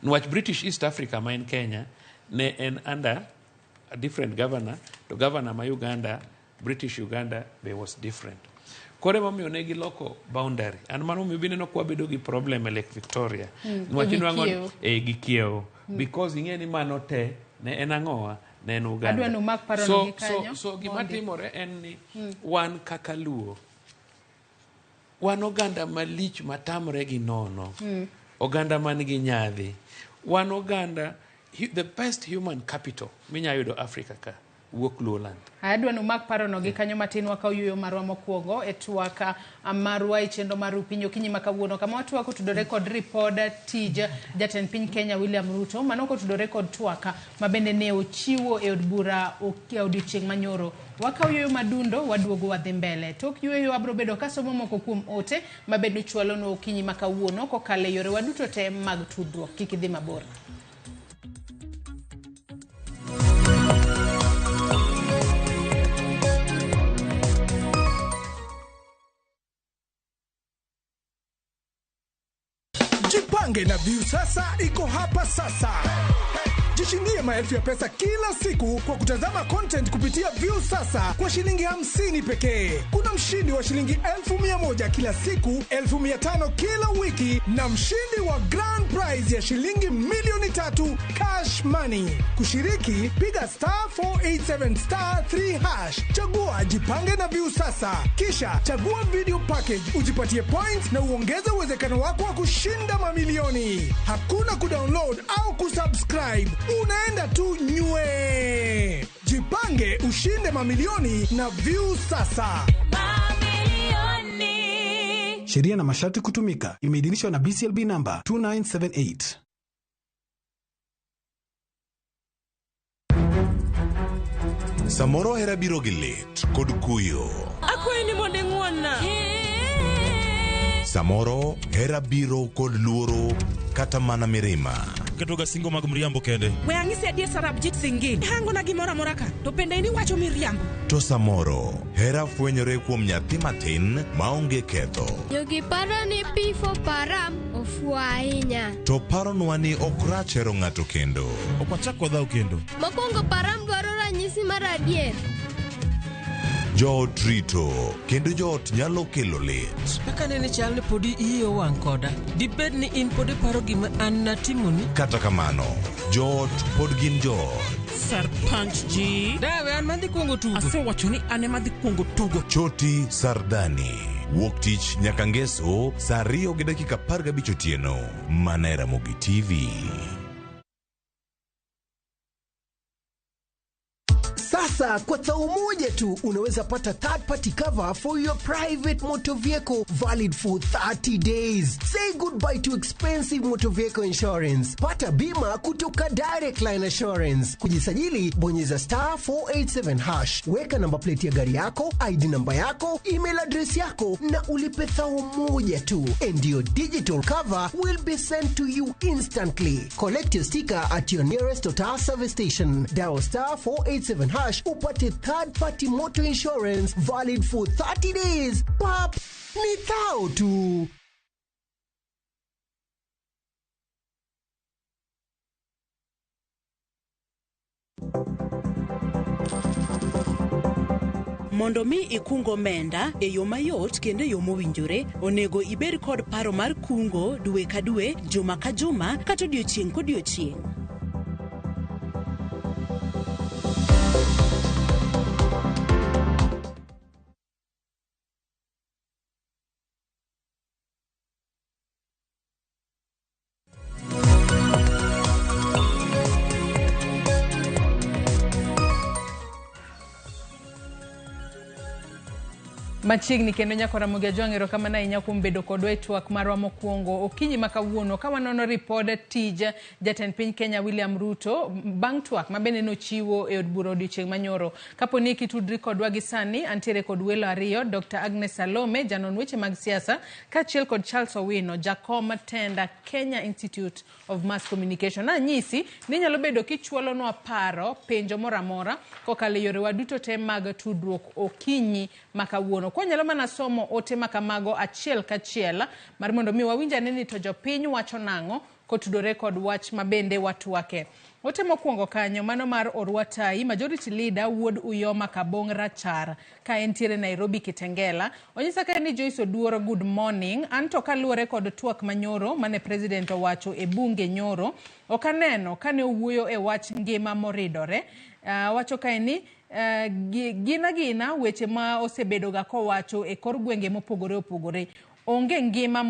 Niwach British East Africa ma en Kenya ne en under a different governor to governor ma Uganda, British Uganda be was different. Koro emomiyo ne giloko boundary. And mano omiyo bineno kwa bedo gi problem e Lake Victoria. Niwach gi inwang'o kiewo. E gi kiewo. Because ing'e ni mano te ne en ang'owa ne en Uganda. Adwa ni umak parono So, gi kanyo. so gima Mondi. timore en ni wan kaka Luo wan oganda malich matamre gi nono. Oganda man gi nyadhi. Wan oganda the best human capital minya yudo Africa ka wuok Luoland. Adwa ni umak parono gi kanyo matin wakaw yueyo marwa mokwongo e twak marwa e chenro mar Upinyo okinyi ma kawuono kama watwak otudore kod ripod tij jatend piny Kenya William Ruto mano kotudore kod twak ma bende ne ochiwo e od bura e odiochieng' manyoro. Wakaw yueyo madundo waduogo wadhi mbele. Tok yueyo abro bedo kasomo moko kuom ote ma bende uchwalonwa okinyi ma kawuono kokalo e yorewa duto te mag tudruok. Kik idhi mabor. Jipange na Viusasa iko hapa sasa. Jishindie maelfu ya pesa kila siku kwa kutazama content kupitia Viusasa kwa shilingi 50 pekee. Kuna mshindi wa shilingi 100,000 kila siku, 500,000 kila wiki na mshindi wa grand prize ya shilingi 3,000,000 cash money. Kushiriki, piga star 487 star 3 hash. Chagua Jipange na Viusasa, kisha chagua video package ujipatie points na uongeze uwezekano wako wa kushinda mamilioni. Hakuna kudownload au kusubscribe, unaenda tu nywe. Jipange ushinde mamilioni na Viusasa. Sheria na masharti kutumika. Imeidhinishwa na BCLB namba 2978. Samoro hera biro gi lit kod kuyo. Akwayi ni mondo ing'won-na. Samoro hera biro kod luoro kata mana mirima. Ketoga singo mag mriambo kende. We ang'isi adier Sarabjit Singh. Ihangona gimoro amora ka, to bende in iwacho miriambo. To samoro hera fwenyore kuom nyathi matin maonge ketho. Jogi paro ni P4 Param ofuwo ahinya. To paronwa ni ok rach hero ng'ato kendo. Ok wachak wadhaw kendo. Mokwongo Param dwaro ranyisi mar adier. Joot rito kendo joot nyalo kelo lit. Kaka nene chal ni podi iyi owang' koda. Dibed ni in pod iparo gima an natimoni? Kata kamano, joot pod gin joot. Sarpanch ji. Dawe an madhi kuongo tugo. Asewacho ni an ema adhi kuongo tugo. Choti Sardani. Wuok tich nyaka ngeso saa 2:15 otieno. Mana e Ramogi TV. Sasa kwa thao moja tu unaweza pata third party cover for your private motor vehicle valid for 30 days. Say goodbye to expensive motor vehicle insurance. Pata bima kutoka Direct Line Assurance. Kujisajili, bonyeza star 487 hash. Weka namba plate ya gari yako, ID namba yako, email address yako na ulipe thao moja tu. And your digital cover will be sent to you instantly. Collect your sticker at your nearest Total service station. Dial star 487 hash upate third party motor insurance valid for 30 days. Pap, ni thao tu. Mondo mi ikung omenda e yo mayot kendo e yo mowinjore, onego ibed kod paro mar kungo dwe ka dwe, juma ka juma, kata odiochieng' kodiochieng'. Machiegni kendo nyako Ramogi Ajwang' erokamano ahinya kuom bedo kodwa e twak marwa mokwongo okinyi ma kawuono ka wanono ripod tij jatend piny Kenya William Ruto bang' twak ma bende nochiwo e od bura odiochieng' manyoro. Kapo ni kitudri kodwa gi sani, antiere kod welo ariyo, Dr. Agnes Salome, janon weche mag siasa, kaachiel kod Charles Owino, jakom tenda Kenya Institute of Mass Communication. Anyisi ni inyalo bedo kichwalonwa paro, penjo moro amora kokalo e yorewa duto te mag tudruok okinyi ma kawuono. Kwanyalo mana somo ote ma kamago achiel kachiel mar mondo mi wawinj ane ni to jopiny wacho nang'o kotudore kod wach ma bende watwake. Ote mokwongo kanyo mano mar Orwatai, Majority Leader wuod Uyoma Kabong Rachar ka entiere Nairobi Kitengela. Onyisa ka ni Joyce Oduor good morning. Anto kaluwore kod twak manyoro mane president owacho e bunge nyoro, ok aneno kane owuoyo e wach ngima moridore. Wacho kae ni gin agina weche ma osebedoga kowacho e kor gwenge mopogore opogore. Onge ngima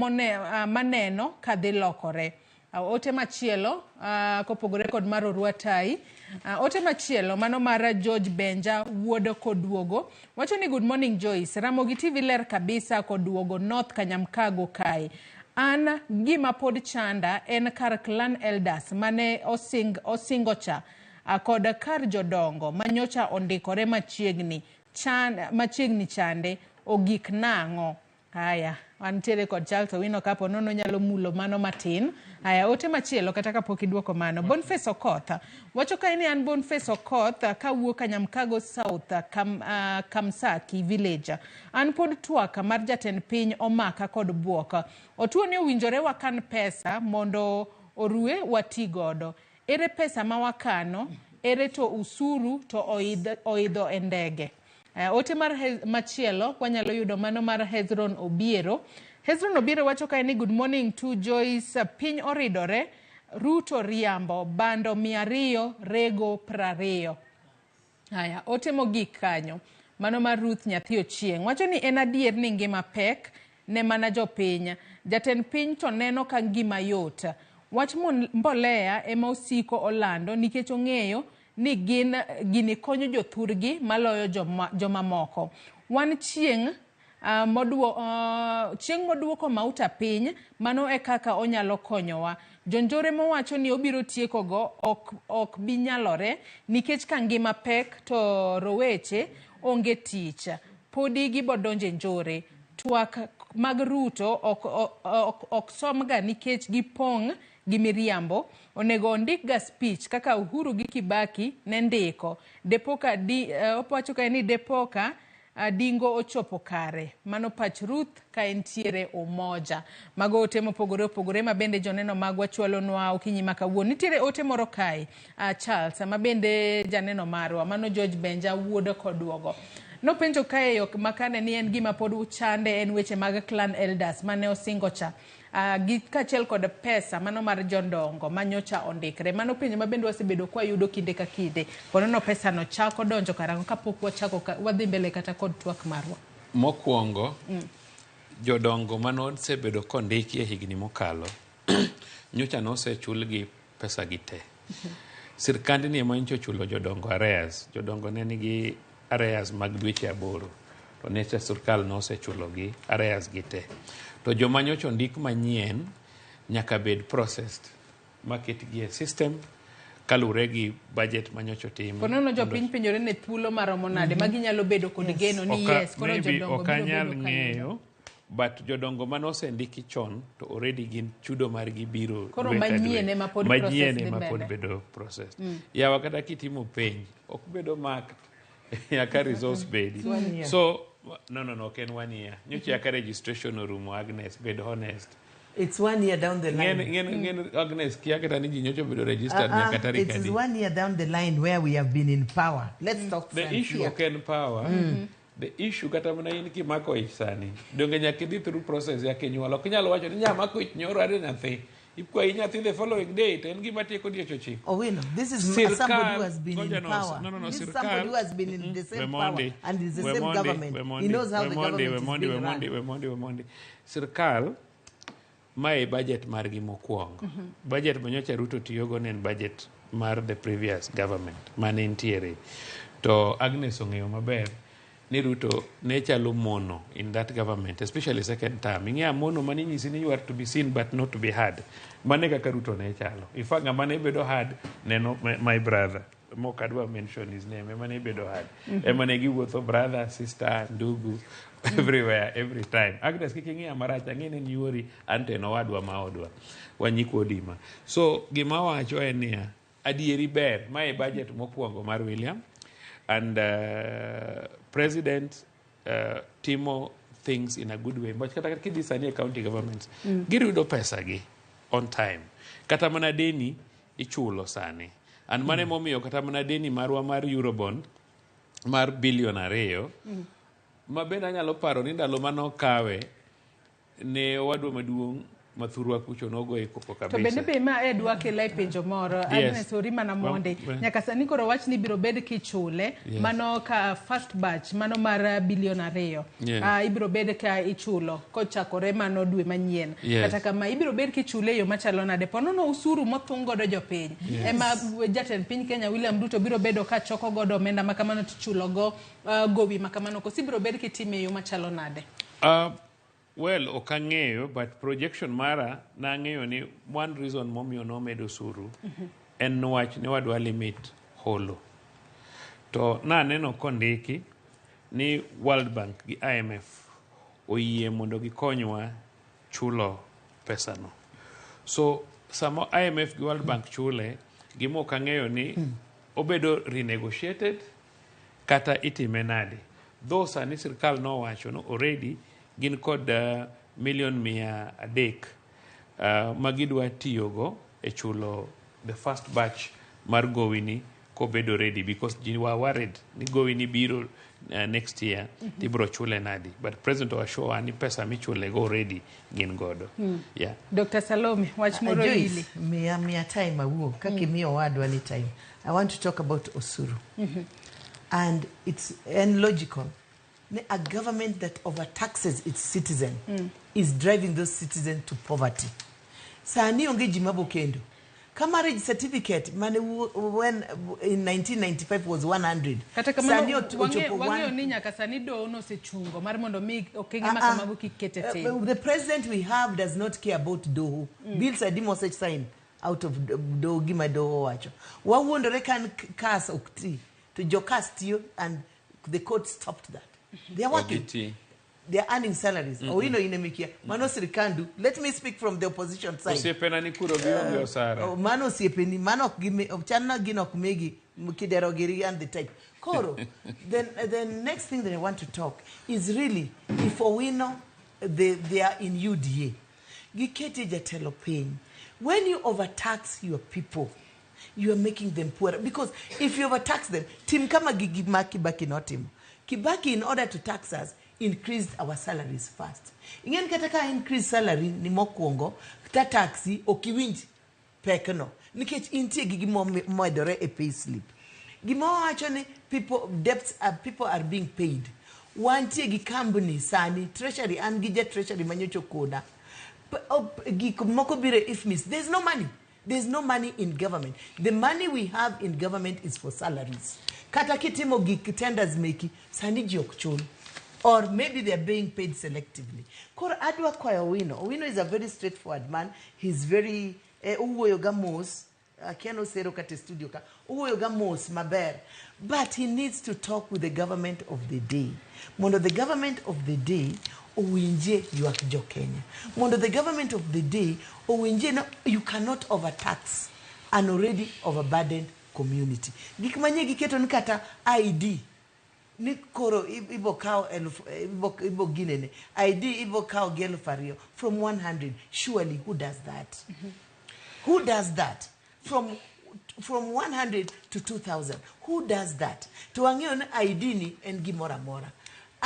maneno kadhi lokore. Ote machielo kopogore kod mar Orwatai, ote machielo mano mar George Benja wuod Koduogo wacho ni good morning Joyce, Ramogi TV ler kabisa Koduogo North Kanyamkago kae. An gima pod chanda en kar clan elders mane osingo cha kod kar jodongo manyocha ondikore machiegni chande ogik nang'o. Haya, wantiere kod Charles Owino kapo nono nyalo mulo mano matin. Haya, ote machielo kata kapok iduoko mano. Boniface Okoth wacho kae ni an Boniface Okoth kawuok Kanyamkago South Kamsaki village. An pod twak mar jatend piny omaka kod buok. Otuo ni owinjore wakan pesa mondo orue wati godo. Ere pesa ma wakano, ere to usuru to oidho e ndege. Ote mar machielo wanyalo yudo mano mar Hezron Obiero. Hezron Obiero wacho kae ni good morning to Joyce, piny oridore, Ruto riambo, bando 200 rego 20. Haya, ote mogik kanyo mano mar Ruth Nyathi Ochieng' wacho ni en adier ni ngima pek ne mana jopiny. Jatend piny to neno ka ngima yot. Wach mbolea ema osiko olando nikech ong'eyo ni gini konyo jothurgi maloyo jomamoko. Wan chieng' moduoko mauta piny, mano e kaka onyalo konyowa. Jonjore mowacho ni obiro tiekogo ok bi nyalore nikech ka ngima pek to roweche onge tich. Podi gibodonje njore. Twak mag Ruto ok somga nikech gipong' gi miriambo. Onego ondik ga speech kaka Uhuru gi Kibaki ne ndiko. Depoka owacho kae ni depoka dingo ochopo kare. Mano pach Ruth ka entiere Umoja. Mago ote mopogore opogore ma bende joneno magwa chwalonwa okinyi ma kawuono. Nitiere ote moro kae, Charles, ma bende janeno marwa, mano George Benja wuod Koduogo. Nopenjo kae yo makane ni en gima pod uchande en weche mag clan elders mane osingo cha. Gi kaachiel kod pesa mano mar jodongo manyocha ondikre. Mano penjo ma bende wasebedo kwa yudo kinde ka kinde. Ponono pesa no chako donjo karang'o kapok wachako wadhi mbele kata kod twak marwa. Mokwongo, jodongo manosebedo kondiki e higni mokalo, nyocha nosechulgi pesa gi te. Sirkandni ema nyocha ochulo jodongo arrears. Jodongo ne nigi arrears mag dweche 8. To nyocha sirkal nosechulogi arrears gi te. To joma nyocha ondik manyien nyaka bed processed maketgi e system kaluwore gi budget manyocha otim. Ponono jopiny penjore ne thuolo maromo nade ma ginyalo bedo kod geno ni yes koro jodongo biro bedo ng'eyo, but jodongo manosendiki chon to already gin chudo margi biro koro manyien ema pod manyien ema pod bedo processed. Yawa kata kitimo penj ok bedo marked nyaka resource bedi. So no, ok en 1 year. Nyocha yaka registration orumo, Agnes, bed honest. It's 1 year down the line. Agnes, kia kata ni ji nyocha obedo registered nyaka tarik adi. It is 1 year down the line where we have been in power. Let's talk The issue ok en power. The issue kata mana in kimako ich sani, donge nyaka idhi through process ya kinyuol. Ok inyal wacho ni nyamako ich nyoro adhi nyathi. Ikwayi nyathi the following day to en gima tieko dieche ochiko. Owino, this is Sirkal- somebody who has been in Ngoja no, power. no, no, no, This is sirkal- somebody who has been in the same power Wemondi, and is the same Wemondi, government. Wemondi, He knows how the Wemondi, government is Wemondi, being run. Wemondi, Wemondi, Wemondi. Sirkal mae budget margi mokwongo. Budget manyocha Ruto tiyogo ne en budget mar the previous government mane nitiere. To Agnes ong'eyo maber ni Ruto ne chalo mono in that government, especially second term. Ing'eyo mono mane inyisi ni you are to be seen but not to be heard. Mane kaka Ruto ne chalo. In fact, ng'ama ne bedo heard neno my brother. Mok adwa mention his name. Ema ne bedo heard. Ema ne giwuotho brother, sister, ndugu everywhere, every time. Agnes kik ing'iya marach, ang'e ni en yuori, an to en owadwa ma odwa. Wanyikwa odima. So gima wacho en niya, adieri ber, mae budget mokwongo mar William and president timo things in a good way. But kata kidhi sani e county governments, giyudo pesa gi on time. Kata mana deni ichulo sani. And mano emomiyo kata mana deni marwa mar Eurobond mar bilion 2 ma bende anyalo paro ni ndalo manokawe ne owadwa maduong' mathurwa kucho nogoye koko To kabisa. bende be ma Ed wakela e penjo moro. Agnes ori mana monde. Nyaka sani koro wach ni ibiro bed kichule. Mano ka first batch mano mar bilion 2. Ibiro bed ka ichulo kochakore mano dwe manyien. Kata kama ibiro bed kichule e yo machalo nade? Po nono usuru mothung godo jopiny. Ema jatend piny Kenya William Ruto biro bedo ka choko godo omenda ma kamano tichulo go gowi ma kamano. Koso ibiro bed kitime e yo machalo nade? Well, ok ang'eyo, but projection mara nang'eyo ni one reason momiyo nomed osuru en niwach ne wadwa limit holo. To naneno kondiki ni World Bank gi IMF oyie mondo gikonywa chulo pesano. So sama IMF gi World Bank chule, gima ok ang'eyo ni obedo renegotiated kata itime nade. Though sani sirkal nowacho ni already gin kod milion 300 ma gidwa tiyogo e chulo the first batch mar gowini kobedo ready, because ji were worried ni gowini biro next year tibiro chule nadi, but president owashowa ni pesa michulego already gin godo. Yeah. Dr. Salome, wach moro Joyce, ili. miya time awuo kaka imiyo owadwa ni time. I want to talk about osuru. And it's and logical. A government that overtaxes its citizen is driving those citizens to poverty. Sani onge ji mabo kendo. Ka marriage certificate mane when in 1995 was 100. Kata kamano Sani ochopo wang'eyo ni nyaka sani doho nosechungo mar mondo mi okenge ma kamago kik ket e tim. The president we have does not care about doho. Bills adi mosech sign out of doho gima doho wacho. Wawuondore ka en kas ok ti. To jokas tiyo and the court stopped that. They are working. Ogiti. They are earning salaries. Owino in emikia. Mano sirikandu. Let me speak from the opposition side. Osiepena ni kuro gionge osara. Oh, mano osiepeni, mano ok gimi, ok chalna gin ok megi, kidero giri and the type. Koro, then the next thing that I want to talk is really if Owino, they are in UDA. Gikete jatelo piny. When you overtax your people, you are making them poorer. Because if you overtax them, tim kama gigi ma Kibaki notimo. Kibaki, in order to tax us, increased our salaries first. Ing'en kata ka increase salary ni mokwongo, ta taxi ok iwinj pekno. Nikech intie gi gima omedore e pay slip. Gima wawacho ni people, debts are, people are being paid. Wantie gi company sani, treasury, an gi ja treasury manyocha okona. Gik moko biro e IFMIS. There's no money. There's no money in government. The money we have in government is for salaries. Kata kitimo gik tenders meki, sani ji ok chul. Or maybe they are being paid selectively. Koro adwa kwayo Owino. Owino is a very straightforward man. He's very, owuoyo ga mos. Akia nosero kata e studio ka. Owuoyo ga mos maber. But he needs to talk with the government of the day. Mondo the government of the day owinje ywak jo Kenya. Mondo the government of the day owinje no, you cannot overtax an already overburdened community. Gik manye giketo ni kata ID ni koro ibo kawo eluf, ibo ginene ID ibo kawo gi 2,000 from 100. Surely who does that? Who does that? From 100 to 2,000. Who does that? To wang'eyo ni ID ni en gimoro amora.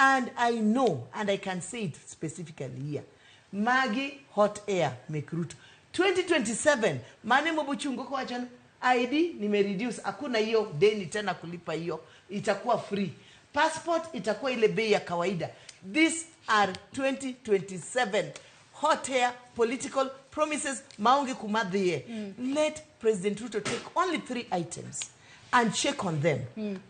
And I know, and I can say it specifically here, magi hot air mek Ruto. 2027, mane mobochungo kowacho ni ID nimereduce, hakuna hiyo deni tena kulipa hiyo, itakuwa free. Passport itakuwa ile bei ya kawaida. These are 2027 hot air political promises maonge kumadhie. Let President Ruto take only 3 items and check on them.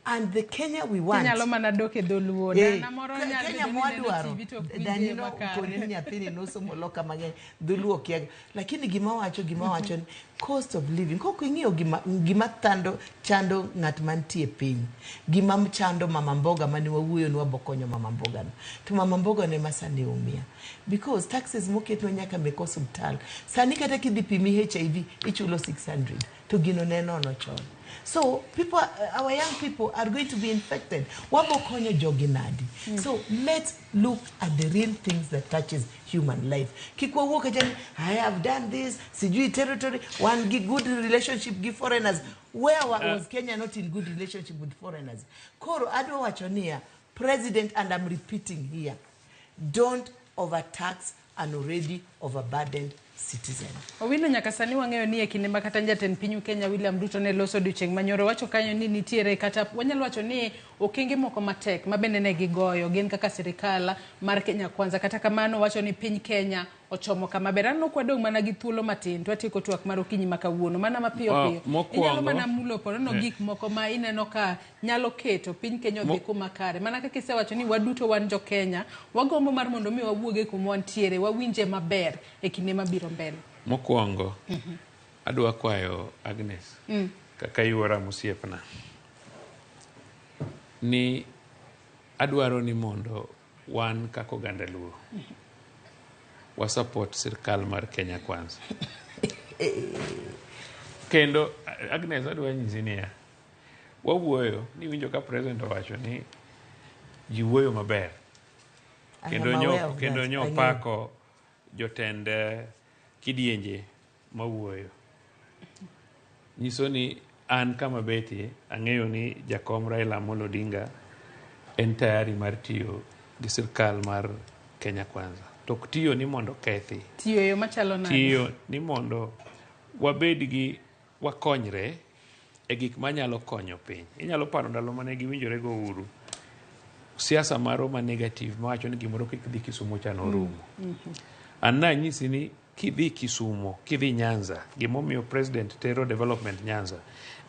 And the Kenya we want. Inyalo mana dok e dholuo. Dana moro nyalo Kenya bedo ni neno mwadwaro. TV to ok winje Danino makare. koni ni nyathini nosomo loka mang'eny dholuo okiaga. Lakini gima wacho ni cost of living. Kok ing'iyo gima thando chando ng'at mantie piny. Gima chando mama mboga mane wawuoyo ni wabokonyo mama mboga no. To mama mboga no ema sani umia. Because taxes moketwa nyaka mek osuptal. Sani kata kidhi pimi HIV ichulo 600 to gino ne nono chon. So people, our young people are going to be infected. Wabokonyo jogi nadi. So let's look at the real things that touches human life. Kik wawuok acha ni, I have done this, sijui territory, wan gi good relationship gi foreigners. Where was Kenya not in good relationship with foreigners? Koro adwa wacho niya, President, and I'm repeating here, don't overtax an already overburdened citizen. Owino nyaka sani wang'eyo ni e kinde ma kata jatend piny Kenya William Ruto ne loso odiochieng' manyoro wacho kanyo ni nitiere kata wanyalo wacho ni okenge moko matek ma bende ne gigoyo gin kaka sirikal mar Kenya Kwanza. Kata kamano wacho ni piny Kenya ochomo kama ber. Aneno kwa dong' mana gi thuolo matin to watieko twak mar okinyi ma kawuono mana mapiyo piyo. Inyalo mana mulo ponono gik moko ma ineno ka nyalo keto piny Kenya odhi kuma kare. Mana kaka isewacho ni waduto wan jo Kenya, wagombo mar mondo mi wawuoge kuma wantiere, wawinje maber e kinde mabiro mbele. Mokwongo, adwa kwayo Agnes, kaka yuora mosiepna, ni adwaro ni mondo wan kaka oganda Luo wasupport sirkal mar Kenya Kwanza. Kendo Agnes adwa nyisi niya, wawuoyo ni winjo ka president owacho ni ji wuoyo maber. Kendo nyo pako jotend kidienje mawuoyo. Nyiso ni an kama betie ang'eyo ni jakom Raila Amolo Odinga en tayari mar tiyo gi sirkal mar Kenya Kwanza. To ok tiyo ni mondo kethi. Tiyo e yo machalo nade? Tiyo ni mondo wabed gi wakonyre e gik manyalo konyo piny. Inyalo paro ndalo mane giwinjore go Uhuru. Siasa maro ma negative mawacho ni gimoro kik dhi Kisumu cha norumo. An nanyisi ni kidhi Kisumu, kidhi Nyanza, gimomiyo president tero development Nyanza,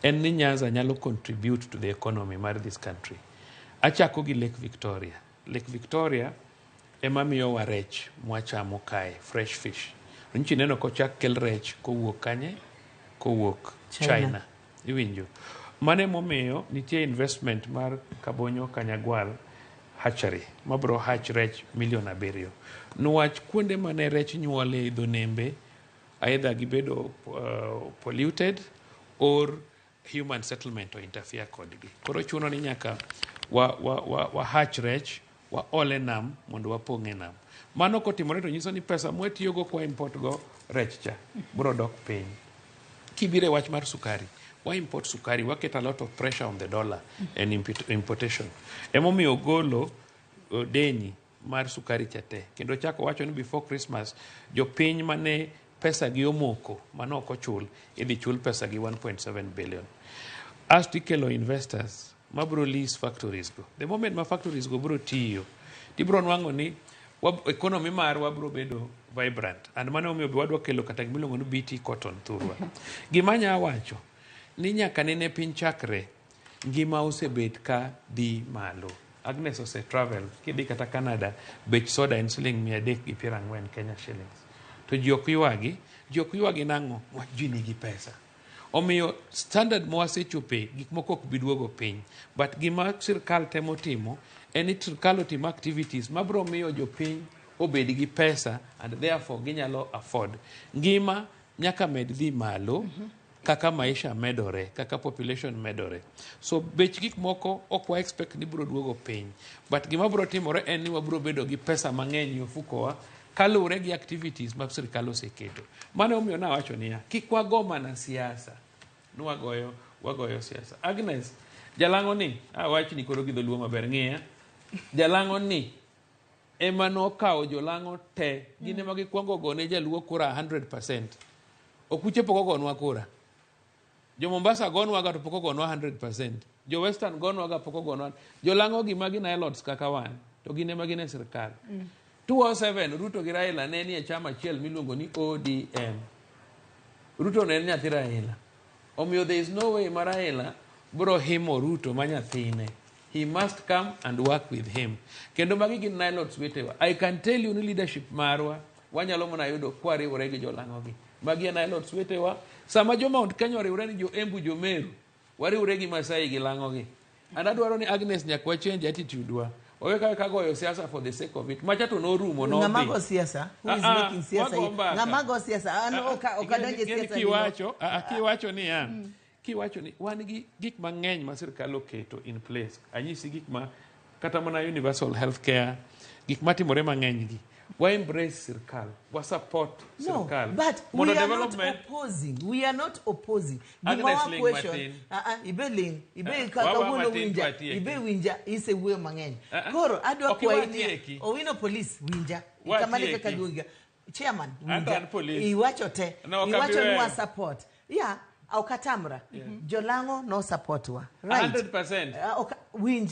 en ni Nyanza nyalo contribute to the economy mar this country. Achako gi Lake Victoria. Lake Victoria ema miyowa rech mwachamo kae, fresh fish. Nchi neno kochak kel rech kowuok kanye? Kowuok China. Iwinjo. Mane momiyo nitie investment mar Kabonyo Kanyagwal hatchery mabro hatch rech milion 7. Niwach kuonde mane rech nyuole e dho nembe either gibedo polluted or human settlement o interfere kodgi. Koro chuno ni nyaka wa hatch rech, wa ole nam mondo wapong' e nam. Mano kotimore to nyiso ni pesa mwatiyogo kwa import go rech cha bro dok piny. Kibire wach mar sukari, wa import sukari, waket a lot of pressure on the dollar and importation. Emomiyo ogolo deni mar sukari cha te. Kendo chako wacho ni before Christmas, jopiny mane pesa gi omoko, mane ok ochul, idhi chul pesa gi 1.7 billion. Asto ikelo investors mabro lease factories go. The moment ma factories go bro tiyo, tibro nwang'o ni economy marwa bro bedo vibrant. And mano omiyo be wadwa kelo kata gimiluongo ni BT cotton thurwa. Gima anya wacho ni nyaka nene piny chakre, ngima osebet ka dhi malo. Agnes ose travel, kidhi kata Canada, bech soda en siling 340 Kenya shillings. To ji ok ywagi nang'o? Wach ji nigi pesa. Omiyo standard mwasechope, gik moko ok bi duogo piny. But gima sirkal temo timo, en ni sirkal otimo activities mabro miyo jopiny obed gi pesa and therefore ginyalo afford. Ngima nyaka med dhi malo, kaka maisha medore, kaka population medore. So bech gik moko ok wa expect ni bro duogo piny. But gima bro timore en ni wabro bedo gi pesa mang'eny e ofukowa kaluwore gi activities ma sirkal oseketo. Mano omiyo nawacho niya, kik wago mana siasa. Nwagoyo, wagoyo siasa. Agnes, jalang'o ni, awachni koro gi dholuo maber, ng'iya. Jalang'o ni ema nokawo jolang'o te. Gin ema gikwongo gone jaluo kura 100%. Okuche pok ogonwa kura. Jo Mombasa gonwaga to pok ogonwa 100%. Jo Western gonwaga pok ogonwa. Jolang'o gi magi Nilots kaka wan to gin ema gin e sirkal. 2007 Ruto gi Raila ne nie chama achiel miluongo ni ODM. Ruto ne en nyathi Raila. Omiyo there is no way ma Raila bro himo Ruto ma nyathine. He must come and work with him. Kendo magi gin Nilots wetewa. I can tell you ni leadership marwa wanyalo mana yudo kwariwore gi jolang'o gi. Magi e Nilots wetewa. Sama jo Mount Kenya oriwre ni jo Embu jo Meru, wariwre gi Masai gi lang'o gi. And adwaro ni Agnes nyaka wa change attitude wa. Wawe ka goyo siasa for the sake of it. Macha to norumo nodhi. Ng'ama go siasa? Who is making siasa? Wago mbaka. Ng'ama go siasa? An ok adonje siasa. Kiwacho, kiwacho niya. Kiwacho ni wan gi gik mang'eny ma sirkal oketo in place. Anyisi gik ma kata mana universal health care, gik matimore mang'eny gi. Wa embrace sirkal, wa support sirkal. No, but we are not opposing. We are not opposing. Agnes Ling question. Ibe ling, ibe kawuono winja, ibe winja ise wuoyo mang'eny. Koro adwa kwayi ni Owino police winja. Kamane kaka duoga. Chairman winja. Iwacho te. Iwacho ni wa support. Yeah. Okatamra. Jolang'o no support wa. Right. 100%. Winj.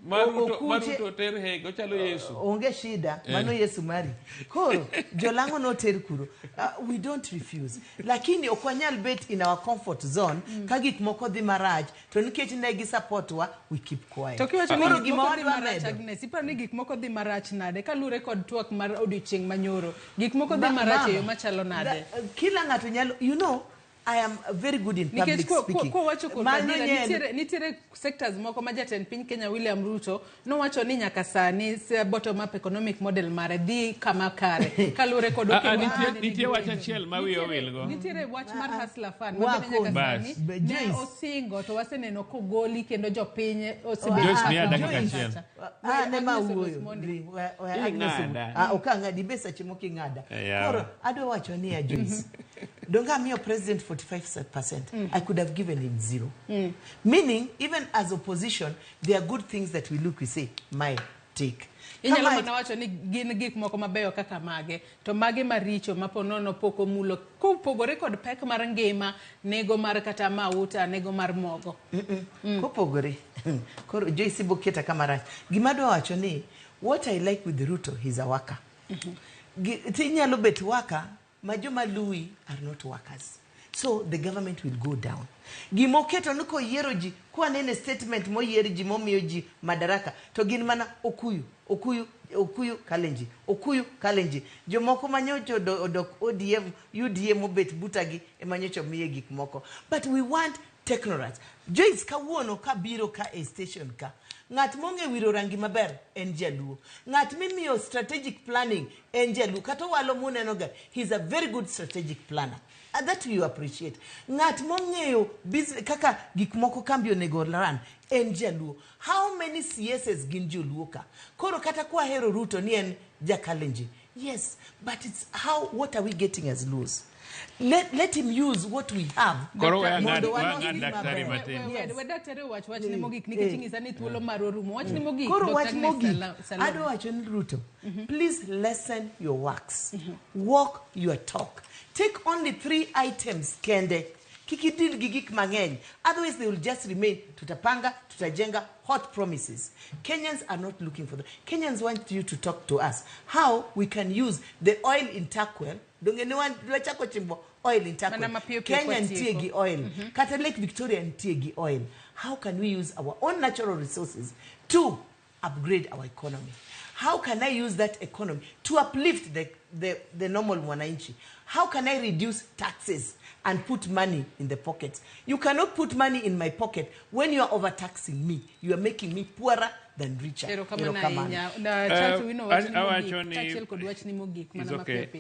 Maruto ter Hague, ochalo Yesu. Onge shida, mano Yesu mari. Koro, jolang'o no ter kuro. We don't refuse. Lakini ok wanyal bet in our comfort zone, ka gik moko dhi marach, to nikech ne gi support wa, we keep quiet. To kiwacho ni gik moko dhi marach, Agnes, iparo ni gik moko dhi marach nade? Kaluwore kod twak mar odiochieng' manyoro. Gik moko dhi marach e yo machalo nade? Kila ng'ato nyalo, you know, I am very good in public speaking. Nitiere sectors moko ma jatend piny Kenya William Ruto nowacho ni nyaka sani bottom up economic model mare dhi kama kare. Kaluwore kod nitie wach achiel ma wiye owilgo. Nitiere wach mar Hustler Fund ma bende nyaka sani ne osingo to waseneno kogoli kendo jopiny osebedo. Joyce miya dakika achiel. Ne ma wuoyo. Ok ang'adi be seche moko ing'ada. Koro adwa wacho ni ya Joyce. Don't amiyo president 45%. I could have given him 0. Meaning, even as opposition, there are good things that we look, we say, my take. Inyalo mana wacho ni gin gik moko mabeyo kaka mage, to mage maricho maponono pok omulo, kopogore kod pek mar ngima, nego mar kata mauta, nego mar mogo. Kopogore. Koro Joyce boketa kama rach. Gima adwa wacho ni, what I like with Ruto, he's a worker. Tinyalo bet worker, ma joma lui are not workers. So the government will go down. Gimoketo nuko yiero ji, kwa nene statement mo yiero ji, momiyo ji madaraka. To gin mana okuyu, okuyu, okuyu kalenji, okuyu kalenji. Jomoko manyocho odok ODM, UDM obet butagi, emanyocho miye gik moko. But we want technocrats. Joyce kawuono ka biro ka e station ka. Ng'at mong'e wiro rangi maber en jaluo. Ng'at mimiyo strategic planning en jaluo. Kata walo muneno ga, he's a very good strategic planner. And that you appreciate. Ng'at mong'eyo business kaka gik moko kambi onego run en jaluo. How many CSs gin joluo ka? Koro kata kwa hero Ruto ni en jakalenji. Yes, but it's how, what are we getting as Luos? Let him use what we have. Koro daktari wach wachne mogik nikech ing'isa ni thuolo mar orumo. Wachne mogik. Koro wach mogik. Adwa wacho ni Ruto, please lessen your works. Walk your talk. Take only 3 items kende. Kik idil gi gik mang'eny. Otherwise they will just remain tutapanga, tutajenga, hot promises. Kenyans are not looking for that. Kenyans want you to talk to us. How we can use the oil in Turkwel. Donge ne wan wachako chimbo oil in Turkwel. Kenya nitie gi oil. Kata Lake Victoria nitie gi oil. How can we use our own natural resources to upgrade our economy? How can I use that economy to uplift the normal mwananchi? How can I reduce taxes and put money in the pockets? You cannot put money in my pocket when you are overtaxing me. You are making me poorer than richer.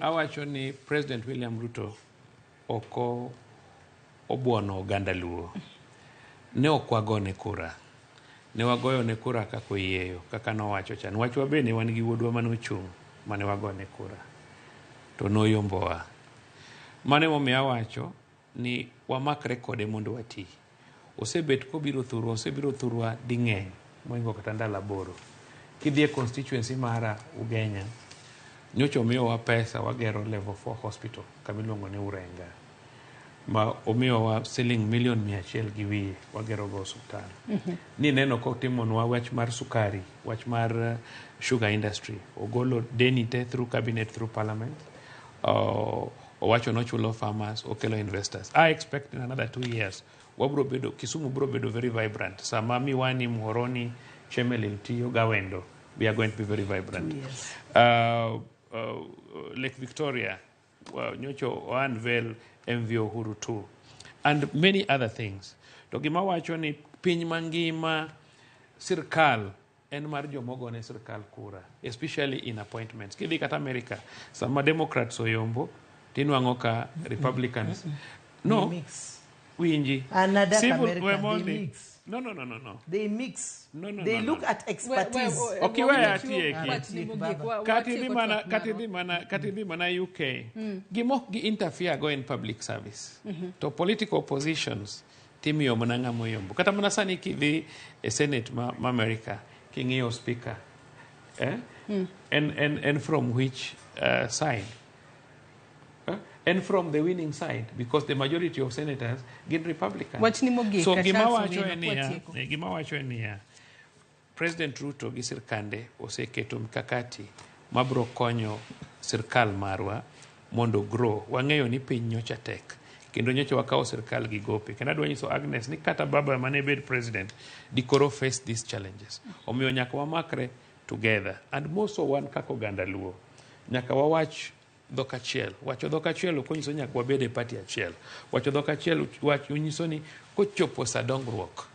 Awacho ni President William Ruto oko obuono oganda Luo. Ne ok wagone kura. Ne wagoyo ne kura kaka oyieyo, kaka nowacho cha. Wachwa bende wan gi wuodwa mane ochung' mane wagone kura. To noyombowa. Mano emomiyo awacho ni wamakre kode mondo wati. Osebet kobiro thurwa, osebiro thurwa ding'eny mohingo kata ndalo 8. Kidhi e constituency mara Ugenya, nyocha omiyowa pesa wagero level 4 hospital kama iluongo ni Urenga. Ma omiyowa siling milion 100 gi wiye wagero go osuptal. Ni neno kotimonwa wach mar sukari, wach mar sugar industry. Ogolo deni te through cabinet, through parliament. Owacho nochulo farmers, okelo investors. I expect in another 2 years, wabro bedo, Kisumu bro bedo very vibrant. Sama Miwani, Muhoroni, Chemelil tiyo Gawendo, we are going to be very vibrant. 2 years. Lake Victoria, nyocho unveil MV Uhuru 2, and many other things. To gima wacho ni piny mangima sirkal en mar jomogone sirkal kura, especially in appointments. Kidhi kata America, sama Democrats oyombo, tinwang'o ka Republicans. No, They mix. winji. Another Civil, America, we they mondi. mix. No, no, no, no, no. They mix. No, no, They no, no. look at expertise. Okay, we atieki. Baba. Kati dhi mana UK, gimok gi interfere go in public service. To political positions timiyo mana ng'ama oyombo. Kata mana sani kidhi e Senate ma America, king'iyo speaker, eh? And from which side? And from the winning side, because the majority of senators gin Republicans. Wachni mogik, So ka gima Charles wacho Owino, en niya, kwatieko. gima wacho en niya, President Ruto gi sirkande oseketo mkakati mabro konyo sirkal marwa mondo grow. Wang'eyo ni piny nyocha tek, kendo nyocha wakawo sirkal gi gope. Kendo adwa nyiso Agnes ni kata baba mane bed president dikoro face these challenges. Omiyo nyaka wamakre together. And more so wan kaka oganda Luo. Nyaka wawach dhok achiel. Wacho dhok achiel ok onyiso nyaka wabed e party achiel. Wacho dhok achiel wach onyiso ni kochopo sa dongruok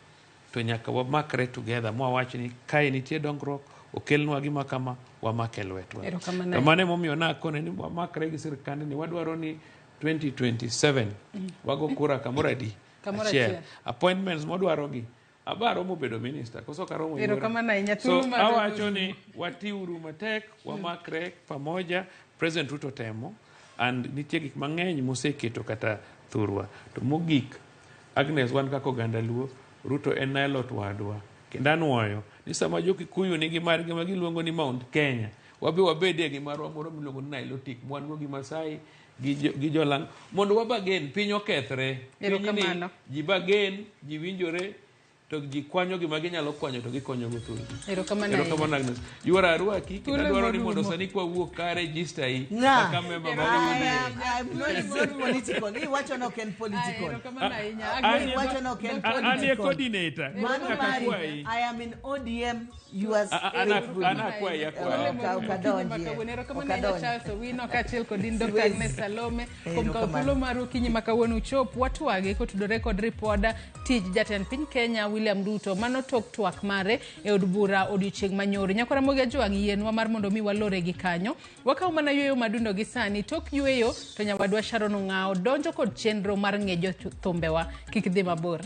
to nyaka wamakre together mwawach ni kae nitie dongruok, okelnwa gima kama, wamake lwetwa. Erokamano. To mano emomiyo nakone ni wamakre gi sirkande ni wadwaro ni 2027 wago kura kamoro adi? Kamoro Achiel. achiel. Appointments modwarogi aba romo bedo minister koso ok aromo yuora? Erokamano ahinya. So Thuolo mar awacho ni watiuru matek, wamakre pamoja. President Ruto temo and nitie gik mang'eny moseketo kata thurwa. To mogik, Agnes, wan kaka oganda Luo, Ruto en Nilot wadwa. Kendo anuoyo ni sama jo Kikuyu nigi margi ma giluongo ni Mount Kenya, wabe wabedie gi marwa moro miluongo ni Nilotic, mwan go gi Masai, gi Jolang', mondo wabagen, piny okethre. Pinyni Erokamano. ji bagen, ji winjore, to ji kwanyo gima ginyalo kwanyo to gikonyo go thurgi. Erokamano ahinya. Erokamano Agnes. Yuora arwaki, kendo Thuolo adwaro ni mondo morumo. sani kwawuok ka register i Nah. kaka member mar I UDA. am, I'm not, it's not political. Iwacho no ken political. Erokamano ahinya. Iwacho no ken An e political. coordinator. Mano Nyaka mari, akwayi. I am in ODM, yours An akwayi, akwayi. Okadonjie. Kawuono erokamano ahinya Okadonj. Charles Owino kaachiel kod in Dr. Siwezi. Agnes Salome kuom kawo Erokamano. thuolo mar okinyi ma kawuono uchop watwagi kotudore kod ripod tij jatend piny Kenya William Ruto mano tok twak mare e od bura odiochieng' manyoro. Nyakwara Ramogi Ajwang' yienwa mar mondo mi walore gi kanyo. Wakaw mana yueyo madundo gi sani. Tok yueyo to nyawadwa Sharon Ong'ao donjo kod chenro mar ng'ejo thumbewa. Kik dhi mabor.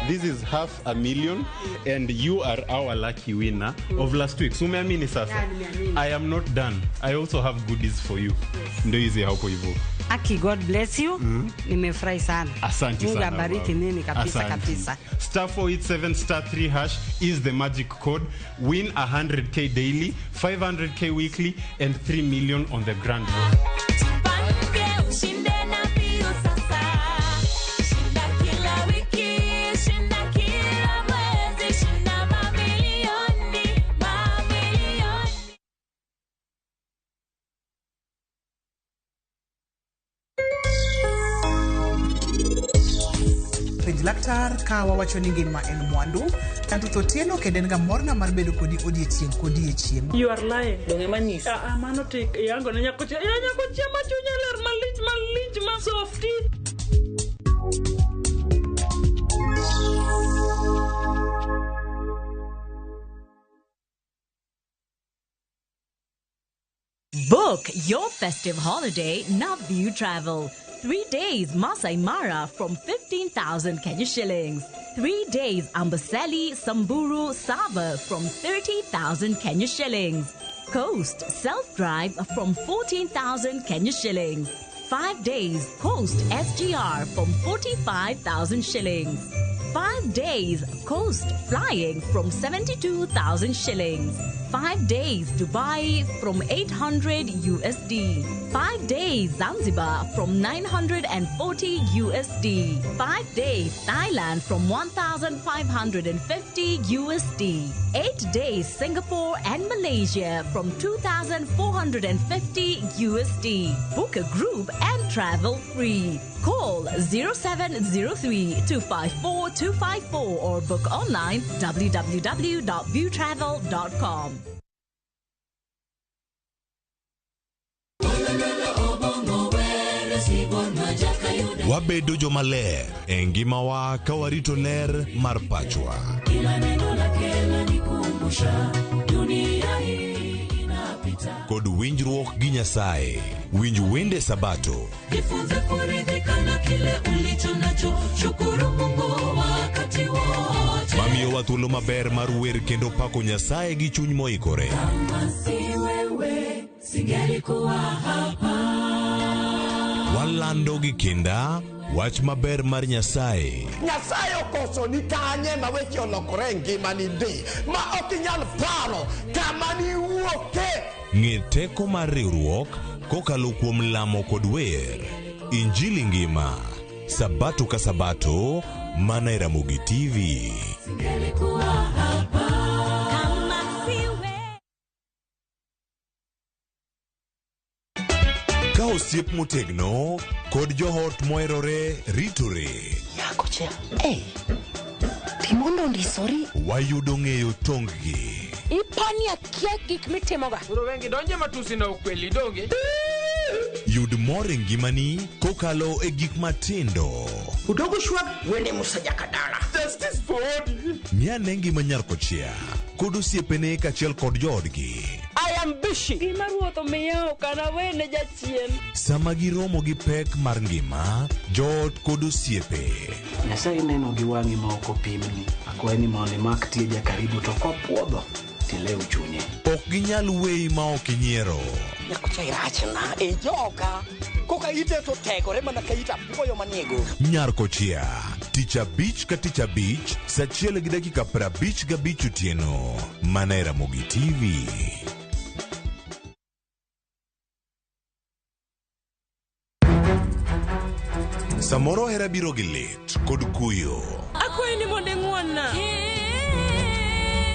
This is 500,000 and you are our lucky winner of last week. So umeamini sasa? Yeah, nimeamini. I am not done. I also have goodies for you. Yes. Ndio hizi hapo hivyo. Aki, God bless you. Nimefurahi sana. Asante Mungu sana. abariki baba. nini kabisa Asante. kabisa. Star 487 star 3 hash is the magic code. Win 100K daily, 500K weekly and 3 million on the grand draw. Ushinde na mbio sasa. Shinda kila wiki, shinda kila mwezi, shinda mamilioni, mamilioni. Penj laktar ka wawacho ni ngima en mwandu Tanto Otieno kendo en ga morna mar bedo kodi odiechieng' kodiechieng'. You are lying. Donge manyisi. Ah, mano to iyango ne nyako chia. Ya nyako chia ma chunya ler malich malich ma softy. Book your festive holiday Navview Travel. 3 days Masai Mara from 15,000 Kenya shillings. 3 days Amboseli, Samburu, Sava from 30,000 Kenya shillings. Coast self-drive from 14,000 Kenya shillings. 5 days Coast SGR from 45,000 shillings. 5 days Coast flying from 72,000 shillings. 5 days Dubai from 800 USD. 5 days Zanzibar from 940 USD. 5 days Thailand from 1,550 USD. 8 days Singapore and Malaysia from 2,450 USD. Book a group and travel free. Call 0703 254 254 or book online www.viewtravel.com. Wabedo jomaler e ngimawa ka warito ler mar pachwa. Kod winjruok gi Nyasaye. Winj wende Sabato. Jifunze kuridhika na kile ulicho nacho, shukuru Mungu wakati wote. Mamiyowa thuolo maber mar wer kendo pako Nyasaye gi chuny moikore. Kama si wewe, singelikuwa hapa. Walando gi kinda wach maber mar Nyasaye. Nyasaye okoso ni kanye ma weche olokore e ngimani ndi ma ok inyal paro kama niwuoke. Ng'e teko mar riwruok kokalo kuom lamo kod wer. Injili ngima Sabato ka Sabato mana e Ramogi TV. Singelikuwa hapa. Kama si wewe. Ka osiep motegno kod joot moherore ritore. Nyakocha, hey, timondo ndisori. Wayudo ng'eyo tong-gi. Ipani akia gik mitimoga. Koro wengi donje matusi na ukweli donge. Yud mor e ngimani kokalo e gik matindo. Udogo shwag wende musa jakadala. Justice for Odi. Ng'ane ngima nyar kochia kod osiepene kaachiel kod joodgi. I am busy. Gima ruoth omiya ok anawene jachien. Sama giromo gi pek mar ngima, joot kod osiepe. Nyasaye neno gi wang'i ma ok opimni. Akwayi ni mondo imak tija karibu to kopuodho tilew chunye. Ok ginyal weyi ma ok inyiero. Nyakocha irachna e joka. Koka ite to tegore mana ka ita puoyo maniego. Nyar kochia, tich abich ka tich abich, saa 1:55 otieno. Mana e Ramogi TV. Samoro hera biro gi lit kod kuyo. Akwayi ni mondo ing'won-na.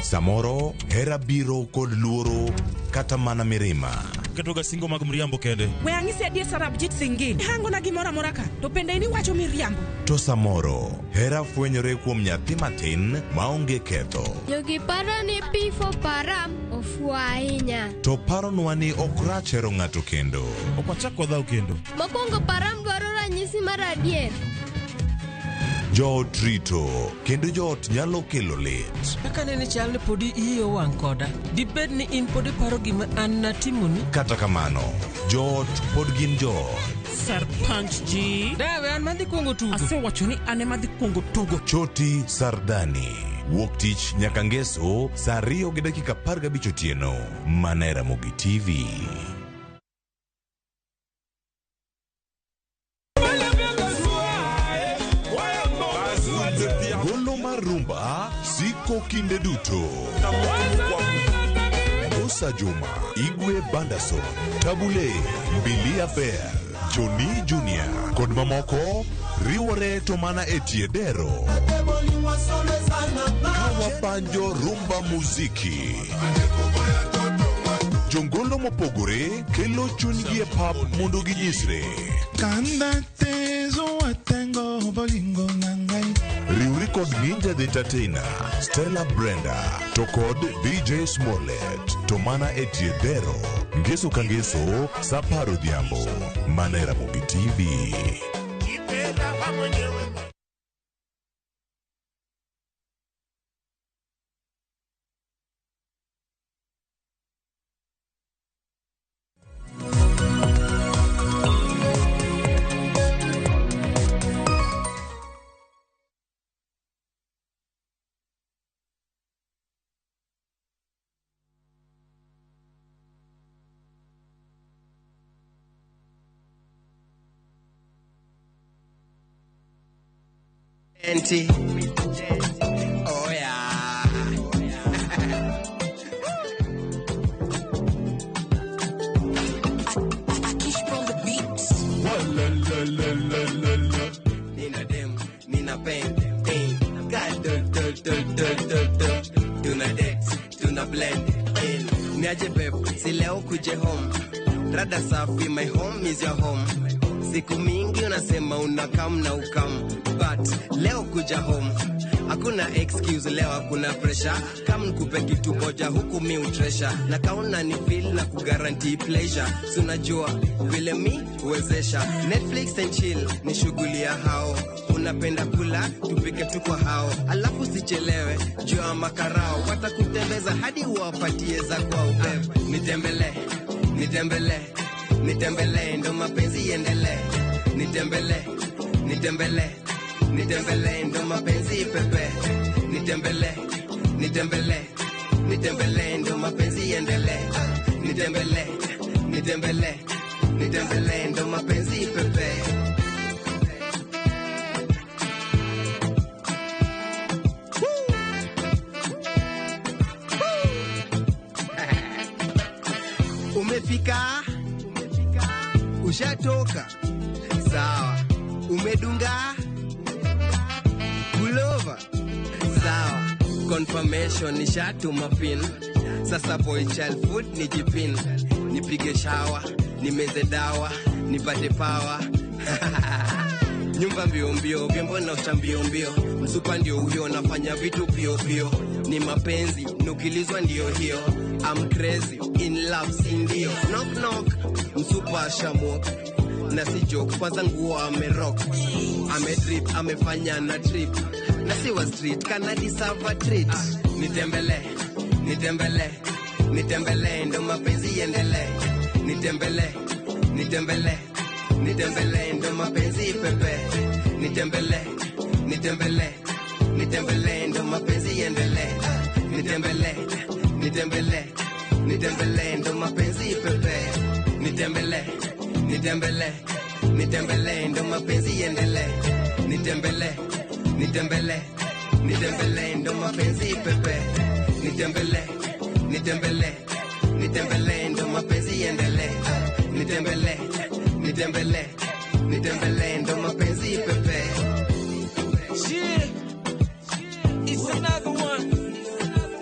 Samoro hera biro kod luoro kata mana mirima. Ketoga singo mag mriambo kende. We ang'isi adier Sarabjit Singh. Hangona gimoro amora ka to bende ni wacho miriambo. To samoro hera fwenyore kuom nyathi matin maonge ketho. Jogi paro ni P for Param ofuwo ahinya. To paronwa ni ok rach hero ng'ato kendo. Ok wachak wadhaw kendo. Mokwongo Param dwaro ranyisi mar adier. Joot rito kendo joot nyalo kelo lit. Kaka nene chal ni podi iyi owang' koda. Dibed ni in pod iparo gima an natimoni? Kata kamano, joot pod gin joot. Sarpanch ji. Dawe an madhi kuongo tugo. Asewacho ni an ema dhi kuongo tugo. Choti Sardani. Wuok tich nyaka ngeso saa 2:15 otieno. Mana e Ramogi TV. Golo mar rumba siko kinde duto. Musa Juma, Igwe Bandason, Tabule, Mbilia Bell, Johnny Junior kod mamoko riwore to mana e tie dero. Kawabanjo rumba muziki. Jongolo mopogore kelo chunygi e pap mondo ginyisre. Riwri kod Ninja the Entertainer, Stella Brenda, to kod DJ Smollett, to mana e tie dero. Ngeso ka ngeso, saa 10 odhiambo, mana e Ramogi TV. Enti. Oh yeah. Nina dem, nina pen, ten. God, do, do, do, do, do, do. Tuna date, tuna blend in. Niaje babe, si leo kuje home. Rada safi, my home is your home. Siku mingi unasema unakam na ukam, but leo kuja home. Hakuna excuse leo, hakuna pressure. Kam nikupe kitu moja huku mi utresha. Na kauna ni feel na kuguarantee pleasure. Si unajua vile mi huwezesha. Netflix and chill ni shughuli ya hao. Unapenda kula tupike tu kwa hao. Alafu sichelewe jua makarao watakutembeza hadi uwapatie za kwao babe. Nitembele, nitembele, nitembele ndo mapenzi iendelee. Nitembele, nitembele, nitembele ndo mapenzi pepe. Nitembele, nitembele, nitembele ndo mapenzi iendelee. Nitembele, nitembele, nitembele ndo mapenzi pepe. Umefika, ushatoka, sawa. Umedunga pullover, sawa. Confirmation nishatuma pin. Sasa boy child food nijipin. Nipige shower, nimeze dawa, nipate power. Nyumba mbio mbio, vyombo na osha mbio mbio. Msupa ndio huyo nafanya vitu pio pio. Ni mapenzi, nukilizwa ndio hiyo. I'm crazy, in love, si ndio. Knock knock, msupa ashamok. Na si joke, kwanza nguo amerock. Amedrip, amefanya na trip. Na si wa street, kana deserve a treat. Nitembele, nitembele, nitembele ndo mapenzi iendelee. Nitembele, nitembele, nitembele ndo mapenzi pepe. Nitembele, nitembele, nitembele ndo mapenzi iendelee. Nitembele, nitembele, nitembele ndo mapenzi pepe. Nitembele, nitembele, nitembele ndo mapenzi iendelee. Nitembele, nitembele, nitembele ndo mapenzi pepe. Nitembele, nitembele, nitembele ndo mapenzi iendelee. Nitembele, nitembele, nitembele ndo mapenzi pepe. Yeah, it's another one.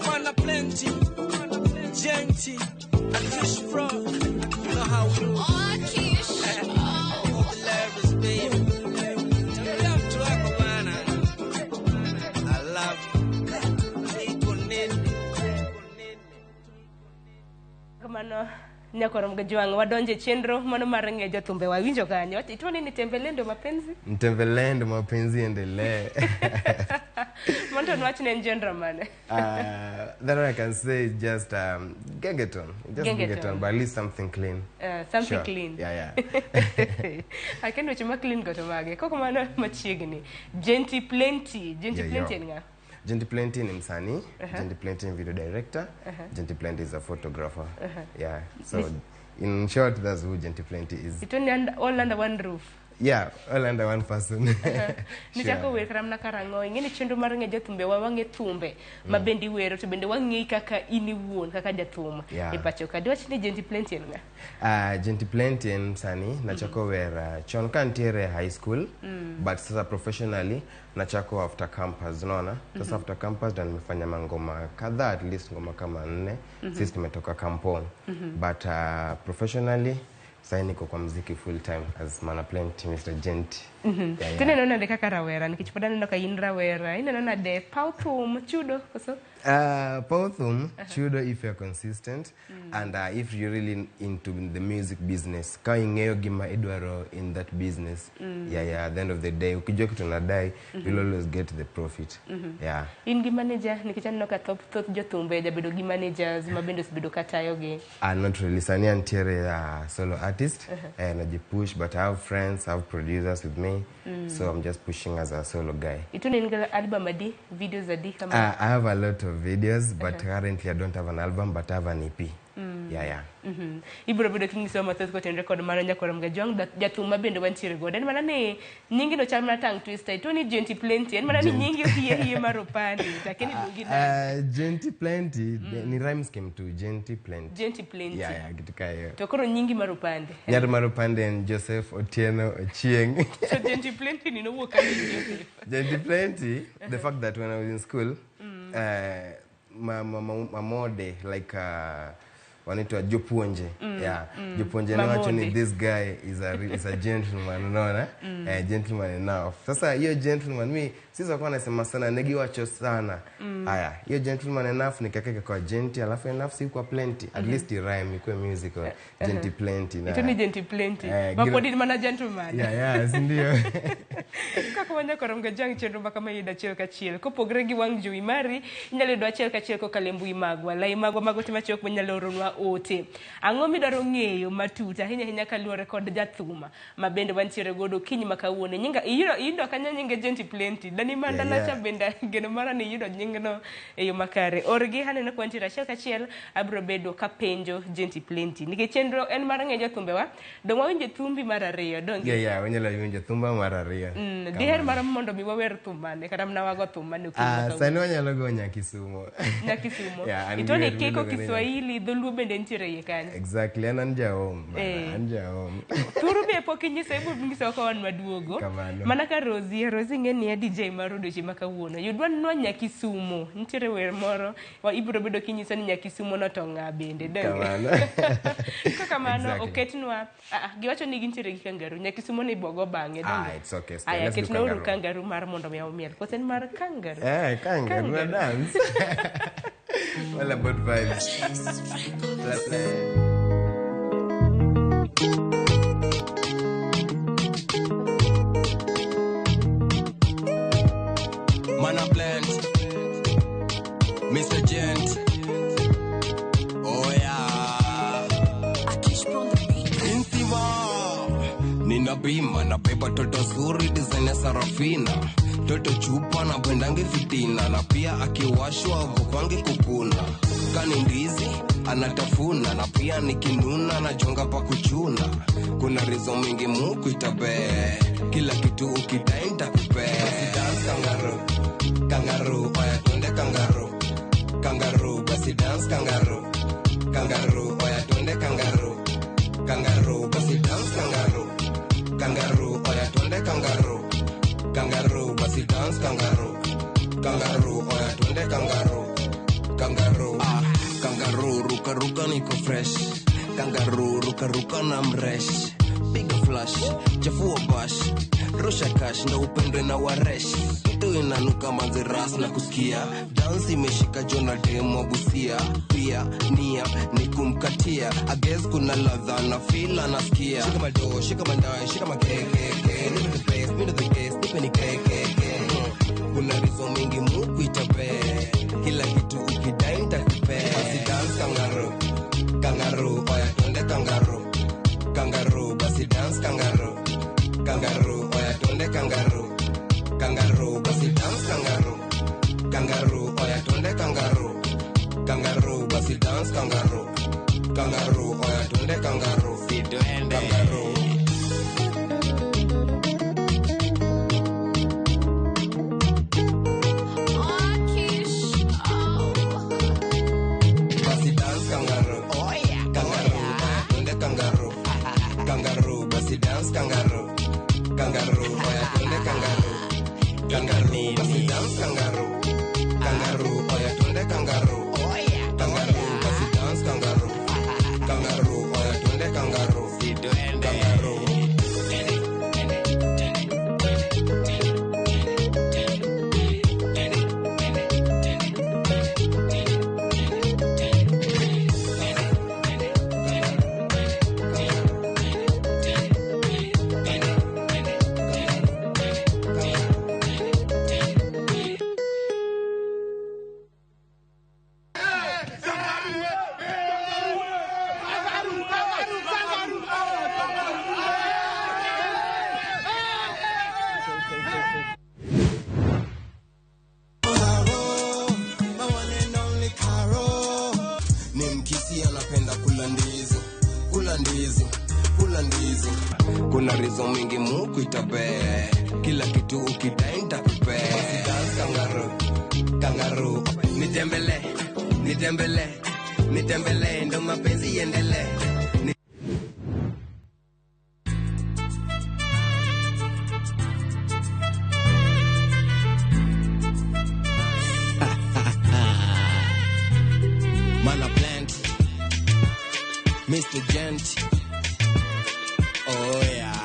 Mana plenty, genty, Akish Pro. You know how we do. Akish. All the lovers, baby. Love to Aquamana. I love you. Kamano nyakoro mgajwang wadonje chenro mano mar ng'e jothumbe wawinjo kanyo. Ituo ni nitembele ndo mapenzi? Nitembele ndo mapenzi endelee. Mondo nwach ne en genre mane? That I can say is just gengeton. Just gengeton, but at least something clean. Something sure. Clean. Yeah, yeah. Akendo weche ma clean go to mage. Koko mano machiegni. Genty Plenty. Genty Yeah, Plenty yo. en ng'a? Genty Plenty ni msanii, Uh-huh. Genty Plenty ni video director, Uh-huh. Genty Plenty is a photographer. Uh-huh. Yeah. So in short, that's who Genty Plenty is. Ituo ni all under one roof. Yeah, all under one person. Nichako Sure. wer kata mana karang'o, ing'e ni chenro mar ng'e jothumbe wa wang'e thumbe ma bende iwero to bende wang'eyi kaka in iwuon kaka jathum Yeah. e pacho ka. Diwach ni Genty Plenty en ng'a? Genty Plenty en msanii, nachako wer chon ka ntiere high school, but sasa professionally nachako after campus, unaona? Sasa after campus ndo nimefanya mangoma kadhaa, at least ngoma kama 4 since nimetoka kampo. But professionally sasa niko kwa muziki full time as Mana Plenty, Mr. Genty. Yeah, yeah. Tineno nade kaka rawera nikech pod aneno ka in rawera ineno nade paw thum chudo koso? Paw thum chudo if you're consistent and if you're really into the music business. Ka ing'eyo gima idwaro in that business. Yeah, yeah, at the end of the day ukijua kitu unadai, you'll always get the profit. Yeah. In gi manager nikech aneno ka thoth jothumbe jabedo gi managers ma bende osebedo ka tayogi. Not really. Sani antiere solo artist. Najipush, but I have friends, I have producers with me. So I'm just pushing as a solo guy. Itune in gi album adi, videos adi kama? I have a lot of videos, but currently I don't have an album, but I have an EP. Yeah. Ibiro bedo kinyisowa mathoth kotenore kod mano nyakoro Mgajwang' jathum ma bende wantiere godo. En mana ni nyingino chal mana tongue twister. Ituo ni Genti Plenty. En mana ni nyingi hie hie mar opande. To akia ni luongi nade. Genti Plenty ni rhyme scheme tu Genti Plenty. Genti Plenty. Yeah, kitu kaa hiyo. To koro nyingi mar opande. Nyar mar opande en Joseph Otieno Ochieng. So Genti Plenty ni nowuok kanye Joseph? Genti Plenty, the fact that when I was in school, mamode like wanaitwa jopuonje. Yeah, jopuonje ne wacho ni this guy is a gentleman, unaona? Gentleman enough. Sasa hiyo gentleman mi sisi walikuwa wanasema sana negiwacho sana. Haya, hiyo gentleman enough nikakeka kwa genti, alafu enough si kwa plenty. At least i rhyme ikuwe musical. Genti Plenty na. Ito ni Genti Plenty. Ma pod in mana gentleman. Yeah, si ndio. Kaka wanyakoro Mgajwang' chenro ma kama yudo achiel kachiel. Kopogre gi wang' jowi mari, inyalo yudo achiel kachiel kokalo e mbui magwa. Lai magwa mago te machuok minyalo oronwa ote. Ang'o midwaro ng'eyo matut ahinya ahinya kaluwore kod jathum ma bende wantiere godo okinyi ma kawuono. Nyinga iyudo kanyo nyinge Genti Plenty. Dani Mandala cha bende geno mara ni iyudo nyingno e yo makare. Orgi aneno ka wantiere achiel kachiel abiro bedo kapenjo Genti Plenty. Nikech chenro en mar ng'eyo jothumbewa, dong wawinjo thumbi mar ariyo, donge? Yeah, wanyalo winjo thumba mar ariyo. Diher mar mondo mi wawer thum mane kata mana wago thum mane okinyi ma kawuono? Sani wanyalo go Nyakisumo. Nyakisumo. Yeah, an Ito ni gi wer kiko miluongo ni Kiswahili, dholuo bende nitiere iye kanyo. Exactly, an jaom bana, an jaom. Thuru be pok inyiso, ibiro nyisowa ka wan waduogo. Kamano. Mana ka Rosie, Rosie ing'e ni e DJ mar odiochieng' ma kawuono. Yudwa nwa Nyakisumo. Nitiere wer moro wa ibiro bedo kinyiso ni Nyakisumo no to ng'a bende. Donge? Kamano. Kakamano, Exactly. oketnwa, giwacho ni gintiere gi kangaroo. Nyakisumo ni ibogo bang'e, donge? It's okay. Aya, Let's do ketnwa uru kangaroo. kangaroo mar mondo mi omiel. Koso en mar kangaroo? Kangaroo, Kangaroo. dance. All about vibes. Let's play. Man a plant, Mr. Gent. Oh yeah. Intima. Nina bima na beba toto zuri design ya Sarafina. Toto chupa na bwendange fitina na pia akiwashwa ogopwange kukuna. Kani ndizi anatafuna na pia nikinuna na jonga pa kuchuna. Kuna rizo mingi muku itabe. Kila kitu ukidai nitakupe. Basi dance kangaroo, kangaroo, oya twende kangaroo, kangaroo, basi dance kangaroo, kangaroo, oya twende kangaroo, kangaroo, basi dance kangaroo, kangaroo, oya twende kangaroo, kangaroo, basi dance kangaroo, kangaroo, oya twende kangaroo, kangaroo. Kangaroo, ruka ruka niko fresh, kangaroo, ruka ruka na mresh. Piga flash, chafua bash, rusha cash na upendwe na waresh. Kitu inanuka manze ras na kusikia. Dance imeshika jona demo busia. Pia nia ni kumkatia. I guess kuna ladha na feel anasikia. Shika mado, shika mandai, shika makeke. Nipe the best, nipe the guest, nipe ni keke. Kuna rizo mingi muku itape. Kila kitu ukidai nitakupe. Basi dance kangaroo, kangaroo, oya twende kangaroo. Kangaroo, basi dance kangaroo, kangaroo, oya twende kangaroo, kangaroo, basi dance kangaroo, kangaroo, oya twende kangaroo, kangaroo, basi dance kangaroo, kangaroo, oya twende kangaroo, si twende kangaroo. Basi dance kangaroo, oh yeah, kangaroo, oya twende kangaroo, kangaroo, basi dance kangaroo, kangaroo, oya twende kangaroo, kangaroo, basi dance kangaroo, kangaroo, oya twende kangaroo, oh yeah, kangaroo, basi dance kangaroo, kangaroo. Kula ndizi, kula ndizi. Kuna rizo mingi muku itabe. Kila kitu ukidai nitakupe. Basi dance kangaroo, kangaroo. Nitembele, nitembele, nitembele ndo mapenzi iendelee. Mana plant, Mr. Gent. Oh yeah.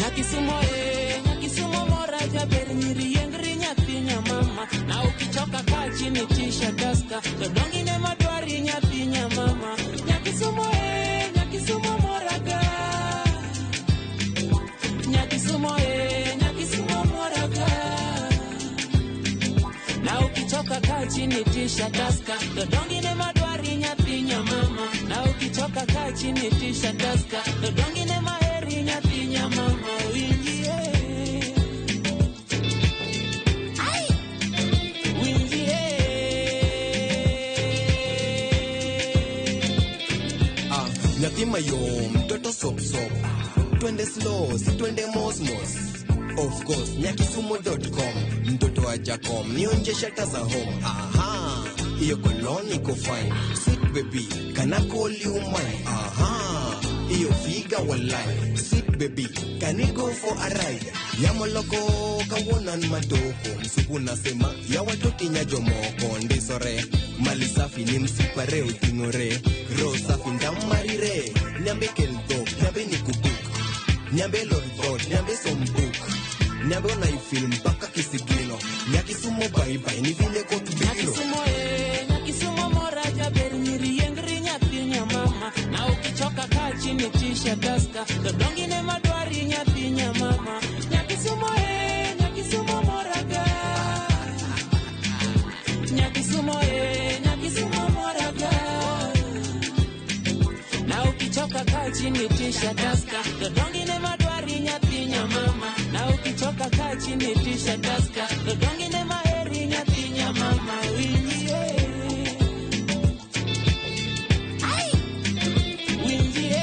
Nyakisumo eh, Nyakisumo mora jaber nyiri yengri nyathi nyamama. Na ukichoka kaa chini tisha dasta, to dongine madwari nyathi nyamama. Nyakisumo eh, Nyakisumo mora ga. Nyakisumo eh, Nyakisumo mora ga. Na ukichoka kaa chini tisha dasta, to dongine madwari nyathi nyamama. Na ukichoka kaa chini tisha dasta, to dongine maheri nyathi nyamama. Winjie. Ai. Winjie. Ah, nyathi mayom, mtoto sop sop. Twende slow, si twende mosmos. Of course, nyakisumo.com. Mtoto wa Jacom, nionje shelter za home. Aha, iyo koloni iko fine. Sweet baby, can I call you mine? Aha, iyo figa walai. Sweet baby, can we go for a ride? Yamoloko kawonan madoko. Msuku nasema ya watoti nyajomoko. Ndesore, mali safi ni msipare utingore. Roho safi ndamarire. Nyambe keldo, nyambe nikubuk. Nyambe lord, nyambe sombuk. Nyambe unaifil mpaka kisigino. Nyakisumo bye bye ni vile kotubilo. Nyakisumo eh, Nyakisumo mora jaber nyiri yengri nyathi nyamama. Na ukichoka kaa chini tisha dasta, to dongine madwari nyathi nyamama. Nyakisumo eh, Nyakisumo mora ga. Nyakisumo eh, Nyakisumo mora ga. Na ukichoka kaa chini tisha dasta, to dongine madwari nyathi nyamama. Na ukichoka kaa chini tisha dasta, to dongine maheri nyathi nyamama. Winjie. Ai. Winjie.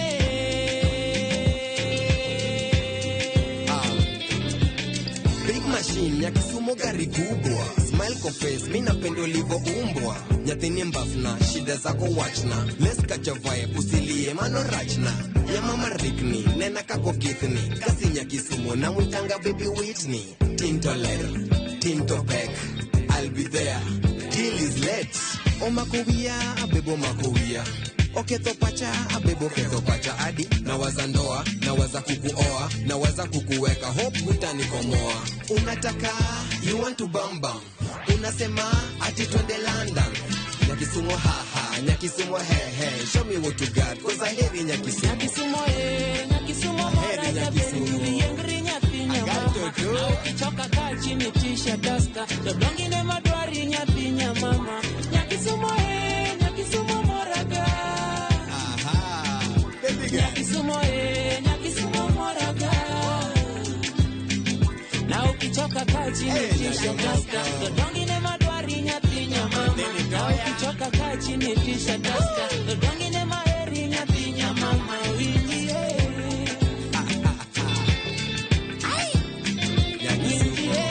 Big machine Nyakisumo gari kubwa. Smile kwa face, mi napenda ulivyoumbwa. Nyathini mbafna, shida zako wachna. Let's catch a vibe, usilie mano rachna. Ya mama rikni, nena kako kithni. Kasi Nyakisumo na mwitanga baby Whitney. Tinto ler, tinto pek, I'll be there till is late. Omakowia, abebo makowia. Oketho pacha, abebo ketho pacha adi. Nawaza ndoa, nawaza kukuoa, nawaza kukuweka, hope hutanikomoa. Unataka, you want to bam bam. Unasema, ati twende London. Nyakisumo haha, Nyakisumo he he. Show me what you got, cause I hate Nyakisumo. Nyakisumo eh, Nyakisumo mora jaber nyiri yengri nyathi nyamama. Na ukichoka kaa chini tisha dasta, to dongine madwari nyathi nyamama. Nyakisumo eh, Nyakisumo mora ga. Nyakisumo eh, Nyakisumo mora ga. Na ukichoka kaa chini tisha dasta, to dongine madwari nyathi nyamama. Na ukichoka kaa chini tisha dasta, to dongine maheri nyathi nyamama. Winjie. Ai. Winjie.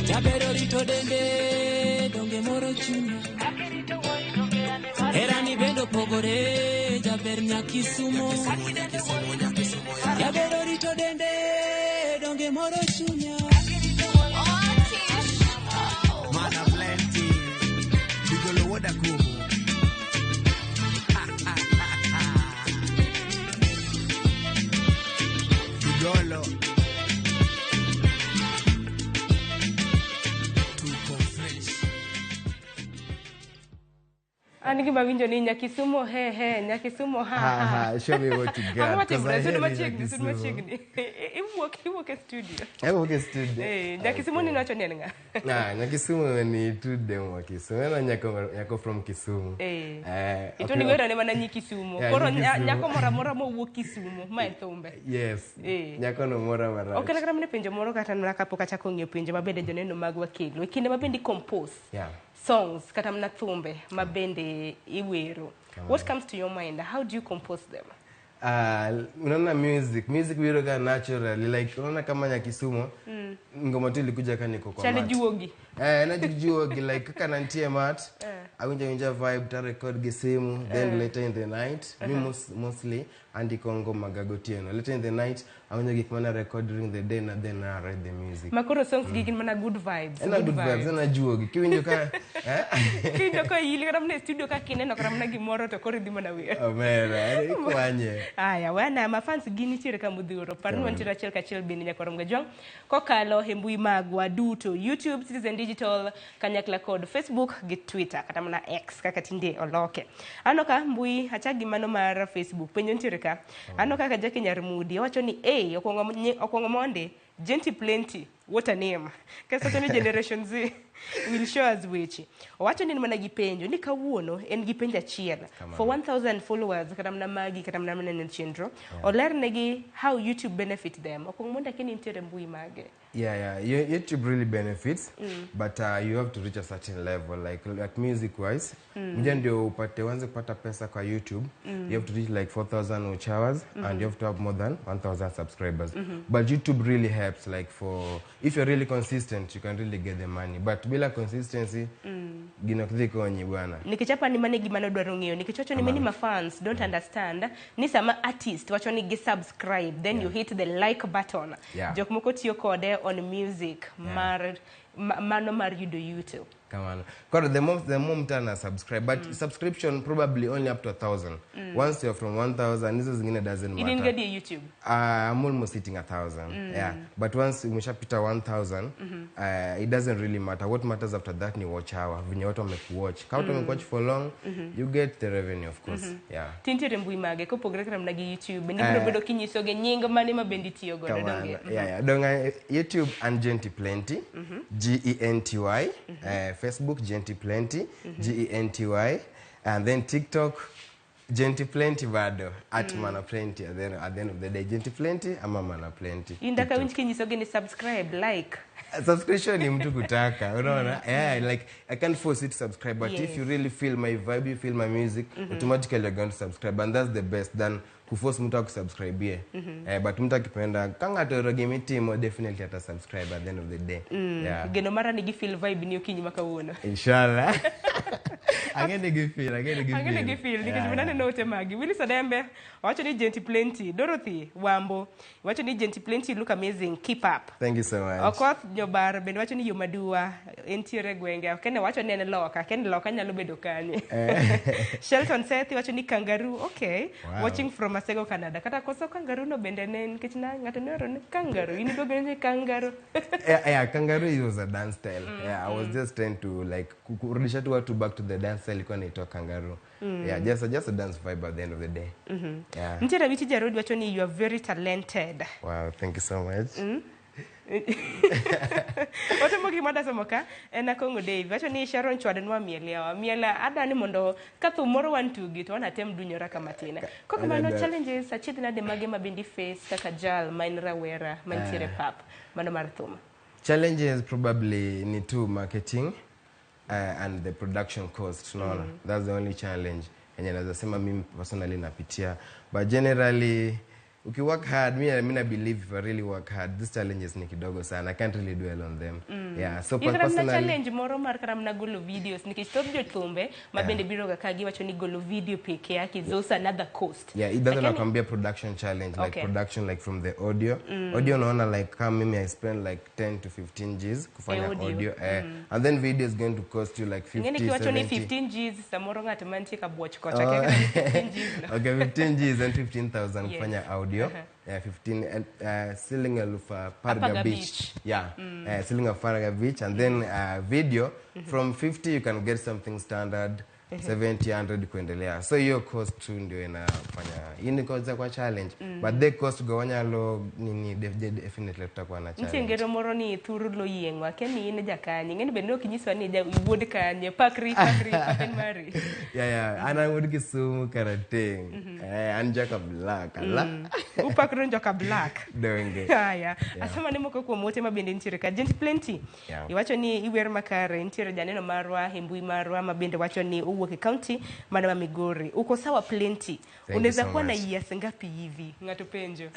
Jabero rito dende, donge moro chunya. Hera ni bendo pogore, jaber Nyakisumo. Jabero rito dende, donge moro chunya. Mana plenty, bigolo woda kumu. Bigolo. Tuko fresh. An gima winjo ni Nyakisumo he he, Nyakisumo ha ha. Ha, ha, show me what you got. Ang'o 'cause matimore? I Sud hate machiegni, sud Nyakisumo. machiegni. Iwuok e studio. Awuok e studio. Eh, Nyakisumo ni nowacho ni en ng'a? Ah, Nyakisumo ni tu dem wa Kisumu. En nyako from Kisumu. Eh. Eh, Ito ni wero ne mana nyi Kisumo. Yeah, Koro nyi Kisumu. nyako moro amora mowuok Kisumo, ma en thumbe. Yes. Eh. Nyako no mora marach. Ok kata mana penjo moro kata mana kapok achako ng'iyo penjo ma bende joneno magwa kelo. E kinde ma bende compose songs kata mana thumbe ma bende iwero. Kamano. What comes to your mind? How do you compose them? Unaona music biro ka naturally, like unaona kama Nyakisumo ngoma tu ilikuja ka niko kwa Chali mat. juogi. Eh, najuogi like kaka nantie mat. Eh. Awinja winja vibe ta record gi simu then later in the night mi mostly andiko ngoma ga gotieno. Later in the night awinjo gik mana record during the day na then I write the music. Makoro songs gi gin mana good vibes. Ena good vibes, ena juogi. Kiwinjo ka eh? Kiwinjo ka ili kata mana e studio ka kineno kata mana gimoro to koro idhi mana wer. Omera, ikwanye. Aya, wana mafans gi nitiere ka modhuro. Par ni wantiere achiel kachiel bende nyaka rom gajwang' kokalo e mbui magwa duto, YouTube, Citizen Digital, kanyakla kod Facebook gi Twitter kata mana X kaka tinde oloke. Aneno ka mbui achak gi mano mar Facebook. Penjo nitiere ka. Aneno kaka Jackie Nyarmudi owacho ni hey, okwongo mondi Genty Plenty, what a name. Kasto wacho ni Generation Z will show us weche. Owacho ni en mana gi penjo ni kawuono en gi penjo achiel. Kamano. For 1000 followers kata mana magi kata mana maneno chenro. Olernegi how YouTube benefit them. Okwongo mondo akia ni nitiere mbui mage. Yeah. YouTube really benefits, but you have to reach a certain level, like music wise. Mja ndio upate uanze kupata pesa kwa YouTube, you have to reach like 4,000 watch hours and you have to have more than 1,000 subscribers. But YouTube really helps, like for if you're really consistent, you can really get the money. But bila consistency, gino ok dhi konyi bwana. Nikech apa ni mano e gima nodwaro ng'eyo nikech wacho ni many ma fans don't understand ni sama artist wacho ni gi subscribe then you hit the like button. Jok moko tiyo kode on music mar mano mar yudo YouTube. Kamano. Koro the more mtu ana subscribe, but subscription probably only up to 1,000. Once you're from 1,000, hizo zingine doesn't In matter. gadi e YouTube. I'm almost hitting 1,000. Yeah. But once umeshapita 1,000, it doesn't really matter. What matters after that ni watch hour. Venye watu wamekuwatch. Kama watu wamekuwatch for long, you get the revenue of course. Yeah. Tintiere mbui mage kopogre kata mana gi YouTube. Ni biro bedo kinyisogi nying mane ma bende itiyo godo Kamano. donge. Yeah. Donga YouTube and Genty Plenty. Genty. Facebook Genty Plenty, Genty, and then TikTok Genty Plenty bado at Mana Plenty. At the end of the day, Genty Plenty ama Mana Plenty. In daka winj kinyisogi ni subscribe, like. Subscription ni mtu kutaka, unaona? Yeah, like I can't force you to subscribe, but if you really feel my vibe, you feel my music, automatically you're going to subscribe, and that's the best than kuforce mtu akusubscribe. But mtu akipenda kanga to gimitimo definitely ata subscribe at the end of the day. Yeah. Geno mara nigi feel vibe ni okinyi ma kawuono. Inshallah. Ang'e gi feel, ang'e gi Ang'e gi feel nikech Yeah, yeah, naneno ote magi. Willis Adembe wacho ni Genty Plenty, Dorothy Wambo wacho ni Genty Plenty look amazing, keep up. Thank you so much. Okoth Nyobar bende wacho ni yo madua entiere gwenge. Kene wacho ni en loka, kene loka nyalo bedo kanye. Shelton Sethi wacho ni kangaroo, okay. Wow. Watching from Masego, Canada. Kata koso kangaroo no bende ne nikech na ng'ato ne oro ni kangaroo, in iduogo ni kangaroo. Yeah, kangaroo it was a dance style. Yeah, I was just trying to like kurudisha tu watu back to the dance style ilikuwa inaitwa kangaroo. Yeah, just a dance vibe at the end of the day. Yeah. Nitiere Awiti Jarod wacho ni you are very talented. Wow, thank you so much. Ote mogik madasomo ka en Akong'o Dave wacho ni Sharon chwadnwa miel yawa miel adani mondo ka thum moro wan tugi to wanatem dunyora kama tin. Kok mano challenges achiedh nade mage ma bende face kaka jal ma en rawera mantiere pap mano mar thum. Challenges probably ni tu marketing and the production cost. No, that's the only challenge. Yenye naweza sema mimi personally napitia. But generally uki work hard, me I believe if I really work hard, these challenges ni kidogo sana. I can't really dwell on them. Yeah, so In kata mana personally challenge moro mar kata mana golo videos nikech thoth jothumbe ma bende biro ga ka giwacho ni golo video peke yake is also another cost. Yeah, it doesn't Lakini- nakwambia production challenge, like Okay. production like from the audio. Audio unaona like kama mimi I spend like 10 to 15 Gs kufanya audio. audio. And then video is going to cost you like 50, Ing'eni kiwacho ni 70. 15 Gs samoro ng'ato mantie ka buoch kocha Oh. kia kata ni 15 Gs no. Okay, 15 Gs and 15,000 Yes. kufanya audio. Yeah, 15 siling elfu Parga Parga Beach. Beach. Yeah. Siling elfu Parga Beach, and then video from 50 you can get something standard. 70 100 kuendelea. So hiyo cost tu ndio inafanya hii ni koza kwa challenge. But the cost go wanyalo nini definitely tutakuwa na Nitie challenge. ngero moro ni thuru lo yieng'o akia ni in jakanye ing'eni bende ok inyiswa ni ja iwuod kanye pakri pakri pak en mari Yeah. An awuod Kisumu Karateng. Eh, an joka black. Ala. Upakro ni joka black. Donge. Haya, asoma ne moko kuom ote ma bende nitiere ka. Gent Plenty. Yeah. Iwacho ni iwer makare, nitiere janeno marwa e mbui marwa ma bende wacho ni owuok e county mana ma Migori. Uko sawa Plenty. Thank you Unaweza so kuwa na much. years ngapi hivi? Ng'ato penjo.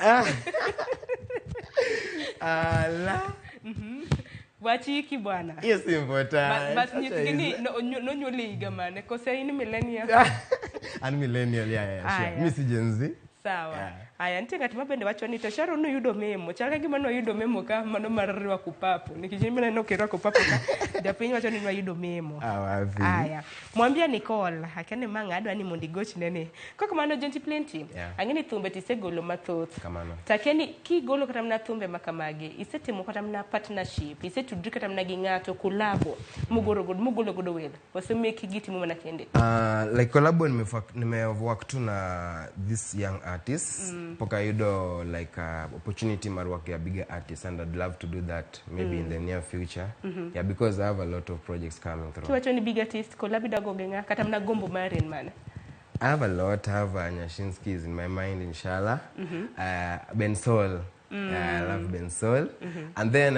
Ala. Wachiki bwana. Hiyo si important. But Acha nyisgi ni hizo. nonyuol e higa mane? Kose in millennial? An millennial, yeah, sure. Aya. Mi si Gen Z. Sawa. Yeah. Aya, nitie ng'at ma bende wacho ni to Sharon noyudo memo. Chal ka gima noyudo memo ka mano mar rwako papo. Nikech in mineno kirwako papo ka, japiny wacho ni nwayudo memo. Ah, wapi. Aya. Mwambia Nicole, akia ni ma ng'adwa ni mondo igochne ni. Kok mano Genty Plenty. Yeah. Ang'e ni thumbe tisegolo mathoth. Kamano. Takia ni kigolo kata mana thumbe ma kamagi, isetimo kata mana partnership, isetudri kata mana gi ng'ato kolabo, mugoro godo, mugolo godo wer. Koso meki gitimo mana kende. Like collabo nimework tu na this young artist. Poka yudo like opportunity mar work ya bigger artist, and I'd love to do that maybe in the near future. Yeah, because I have a lot of projects coming through. Kiwacho ni big artist, collab idwa go gi ng'a, kata mana gombo mari en mane? I have a lot. I have Nyashinsky is in my mind, inshallah. Ben Sol. I love Ben Sol. And then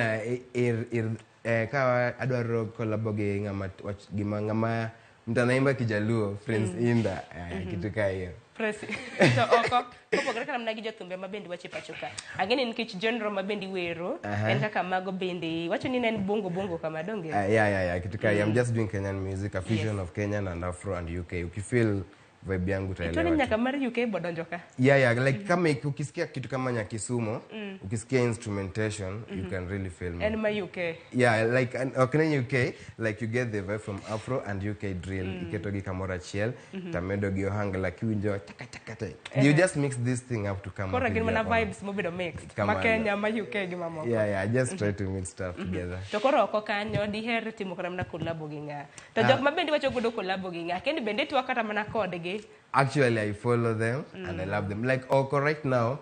kawa adwaro collabo gi ng'ama gima ng'ama mtu anaimba Kijaluo, Prince Inda, kitu kaa hiyo. Presi. To oko kopogore kata mana gi jothumbe ma bende wacho e pacho ka. Ang'e ni nikech genre ma bende iwero, en kaka mago bende iwacho ni ne en bongo bongo kama donge? Yeah, kitu kaa hiyo. I'm just doing Kenyan music, a fusion of Kenyan and Afro and UK. Ukifeel vibe yangu Itoni utaelewa. nyaka mar UK bodonjo ka. Yeah, like kama ukisikia kitu kama Nyakisumo, ukisikia instrumentation, you can really feel me. En ma UK. Yeah, like ok ne UK, like you get the vibe from Afro and UK drill. Iketo gi kamoro achiel, tamedo gi ohangla kiwinjo chaka chaka te. You just mix this thing up to come Koro up gin with mana your own. vibes mobedo mixed. Ma Kamano. Kenya, ma UK gi mamoko. Yeah, just try to mix stuff together. To koro oko kanyo diher timo kata mana collabo gi ng'a? To jok ma bende iwacho godo collabo gi ng'a? Kendi bende itwak kata mana kodgi. Actually, I follow them and I love them. Like, Oko right now,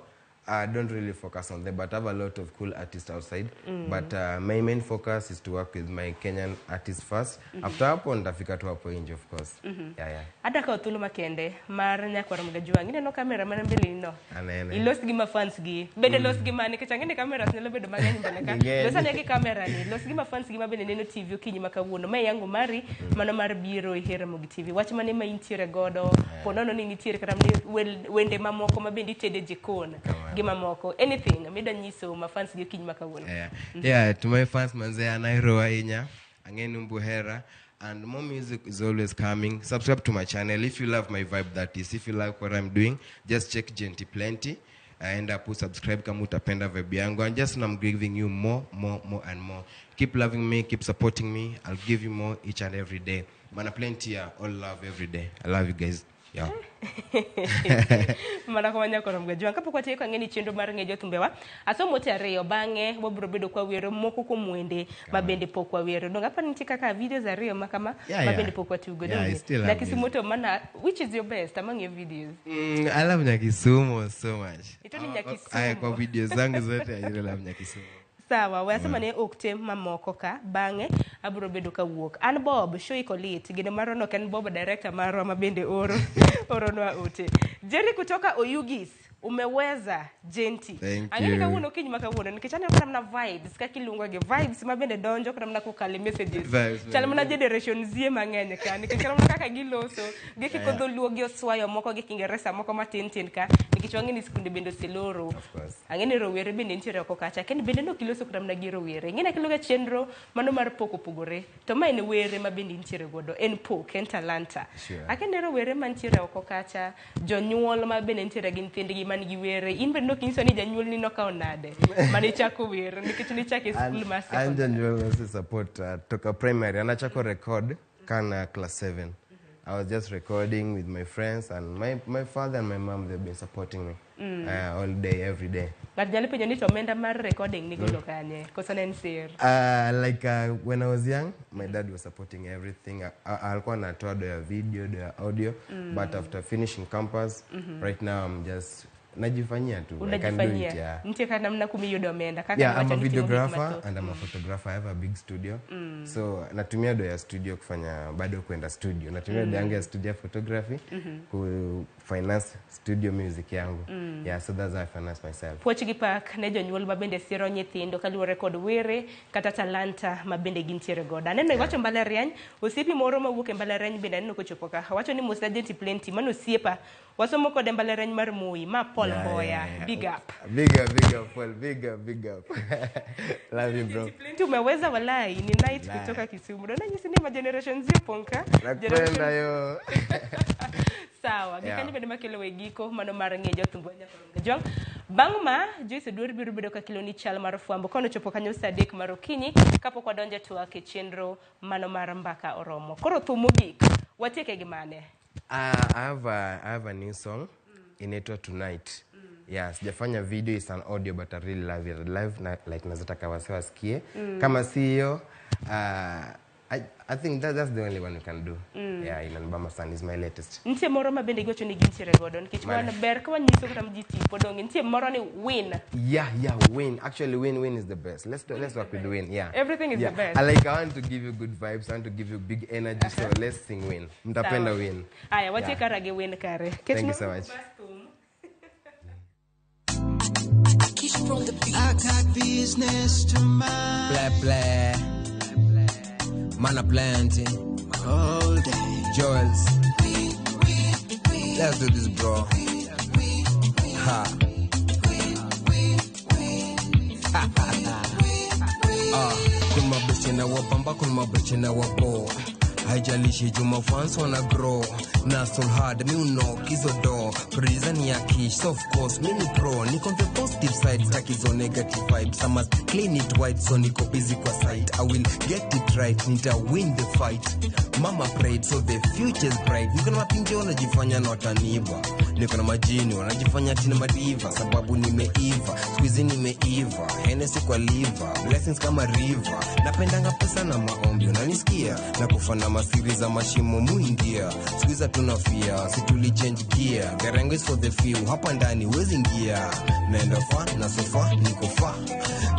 I don't really focus on them, but I have a lot of cool artists outside. But my main focus is to work with my Kenyan artists first. After hapo, nitafika tu hapo nje, of course. Yeah. Adwa kawo thuolo makende mar nyakwar Mgajwang'. Ineno kamera mana mbele ni no. Anene. Ilos gi ma fans gi. Bende los gi mane nikech ang'e ni cameras nyalo bedo mang'eny mbele ka. Ging'eny. Los ane gi kamera ni. Los gi ma fans gi ma bende neno TV okinyi ma kawuono. Ma e yango mari mano mar biro e Ramogi TV. Wach mane ma intiere godo. Po nono ni nitiere kata mana wende mamoko ma bende itede jikon. Gi mamoko. Anything mida nyiso ma fans gi okinyi ma kawuono. Yeah, to my fans manze, anairo ahinya. Ang'e ni umbuhera. And more music is always coming. Subscribe to my channel if you love my vibe, that is. If you like what I'm doing, just check Genty Plenty. And put subscribe kama utapenda vibe yangu. And just I'm giving you more, more, more and more. Keep loving me, keep supporting me. I'll give you more each and every day. Mana Plenty, yeah, all love every day. I love you guys. Yeah. Mana kama nyakoro Mgajwang'. Kapok watieko ang'e ni chenro mar ng'e jothumbewa asomo ote ariyo bang'e wabiro bedo kwa wero moko kuom wende ma bende pok wawero. Donge apani nitie kaka videos ariyo ma kama ma bende pok watugo. Yeah, I Donge? still have Nyakisumo to mana which is your best among your videos? I love Nyakisumo so much. Itoni Nyakisumo. Aya, kwa video zangu zote I really love Nyakisumo. Sawa, we asema ne ok tem mamoko ka bang'e abiro bedo kawuok. An Bob show iko lit gino marwa no ok en Bob director marwa ma bende oro oronwa ote. Jerry kutoka Oyugis umeweza Genty. Thank Ang'e ni you. kawuono okinyi ma kawuono nikech aneno kata mana vibes kaka iluongo gi vibes ma bende donjo kata mana kokalo e messages. Vibes, Chal mana man. generation Z mang'eny ka nikech kata mana kaka giloso gikiko dholuo gi oswayo moko gi Kiingereza moko matin tin ka nikech wang'e ni skunde bende oseloro. Of course. Ang'e ni rowere bende nitiere oko kacha kendo bende nok iloso kata mana gi rowere. Ing'e ni akiloga chenro mano mar pok opogore to ma en were ma bende intiere godo en pok en talanta. Sure. Akia ni rowere mantiere oko kacha jonyuol ma bende nitiere gi nyithindgi man gi were in bende nok inyiso ni janyuolni nokawo nade mane ichako wer nikech nichako e skul mar An secondary. janyuol ose support toka primary anachako record kana class 7. I was just recording with my friends and my father and my mom, they've been supporting me all day, every day. Ng'ato nyalo penjo ni to omenda mar recording nigolo kanye? Koso ne en sir? Like when I was young, my dad was supporting everything. Alikuwa anatoa do ya video, do ya audio. But after finishing campus, right now I'm just najifanyia tu. I can do it, Unajifanyia. Yeah. Nitie kata namna kumiyudo omenda kaka Yeah, I'm iwacho a ni timo gik videographer mathoth. And I'm a photographer. I have a big studio. So natumia do ya studio kufanya bado kwenda studio. Natumia do yangu ya studio photography ku finance studio music yangu. Yeah, so that's how I finance myself. Puoch gi pak ne jonyuol ma bende siro nyithindo kaluwore kod were kata talanta ma bende gintiere godo. Aneno iwacho mbalariany, osiepi moro mawuok e mbalariany bende aneno kochopo ka. Wacho ni mos Agent Plenty, mano osiepa. Wasomo kode mbalariany mar Moi, ma Paul Mboya. Big up. Big up, big up, Paul. Big up, big up. Love you, bro. Plenty umeweza walai, ni night Walai. Kutoka Kisumu. Dona nyisi ni ma generation Z ponka. Nakupenda yo. Sawa, gikanyo bende makelo e giko mano mar ng'e jothumbo nyaka Jwang. Bang' ma Joyce Oduor biro bedo ka keloni chal mar fwambo kono chopo kanyo saa 3 mar okinyi kapok wadonjo e twak e chenro mano mar mbaka oromo. Koro thum mogik, watieke gi mane? I have a new song inaitwa Tonight. Yeah, sijafanya video, it's an audio, but I really love it. Live na, like nazataka wase wasikie. Kama si hiyo, I think that's the only one we can do. Yeah, inanibamba sana, is my latest. Nitie moro ma bende iwacho ni gintiere godo nikech Mane? wan ber ka wanyiso kata ji tipo donge nitie moro ni win. Yeah, win. Actually, win is the best. Let's work with win. Yeah. Everything is the best. I want to give you good vibes. I want to give you big energy. So let's sing win. Mtapenda Sawa. Win. Aya, watiek Yeah. kara gi win kare. Thank you so much. I got business to mind. Blah blah. Man a plenty. All day. Joels. Let's do this, bro. Ha. Ah, kuna mabeche na wabamba, kuna mabeche na wabo. Haijalishi juma fans wana grow na so hard mi uno hizo do producer ni ya kish, so of course mi ni pro, niko the positive side, staki hizo negative vibes. I must clean it white, so niko busy kwa site. I will get it right, nita win the fight. Mama prayed, so the future's bright. Niko na mapinje wanajifanya na wataniba, niko na majini wanajifanya tina madiva, sababu nimeiva squeezy, nimeiva Hennessy kwa liver, blessings kama river. Napendanga pesa na maombi, unanisikia, na kufa na masiri za mashimo muingia squeeze, tunafia situli change gear. Garango is for the few, hapa ndani wezi ingia. Naenda fa na sofa, niko fa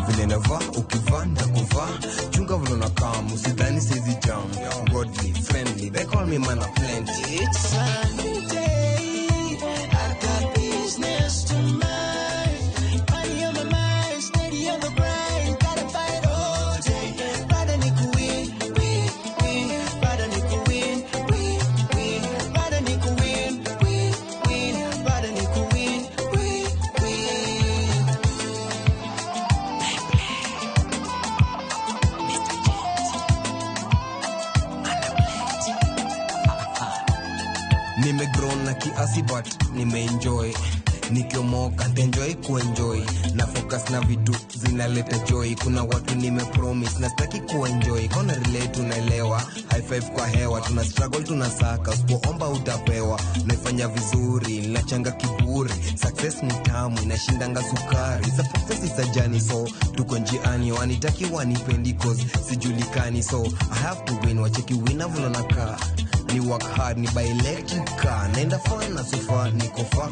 vile navaa, ukivaa ndakuvaa, chunga vile unakaa, usidhani sizi jam. Godly friendly, they call me man of plenty. It's a new day. I got business to mind. Money on my mind, steady on the grind. Gotta fight all day. Bado niko win, win, win. Bado niko win, win, win. Bado niko win, win, win. Bado niko win, win, win. Nimegrown na kiasi but nimeenjoy, nikiomoka ntaenjoy kuenjoy na focus na vitu zinaleta joy. Kuna watu nimepromise na sitaki kuenjoy kona relate, unaelewa? High five kwa hewa, tuna struggle, tunasaka, usipoomba utapewa. Naifanya vizuri, nachanga kiburi, success ni tamu inashindanga sukari. It's a process, it's a journey, so tuko njiani, wanitaki wanipendi cause sijulikani, so I have to win. Wacheki wina vulonaka ni work hard, ni buy electric car, naenda fan na sofa, niko fa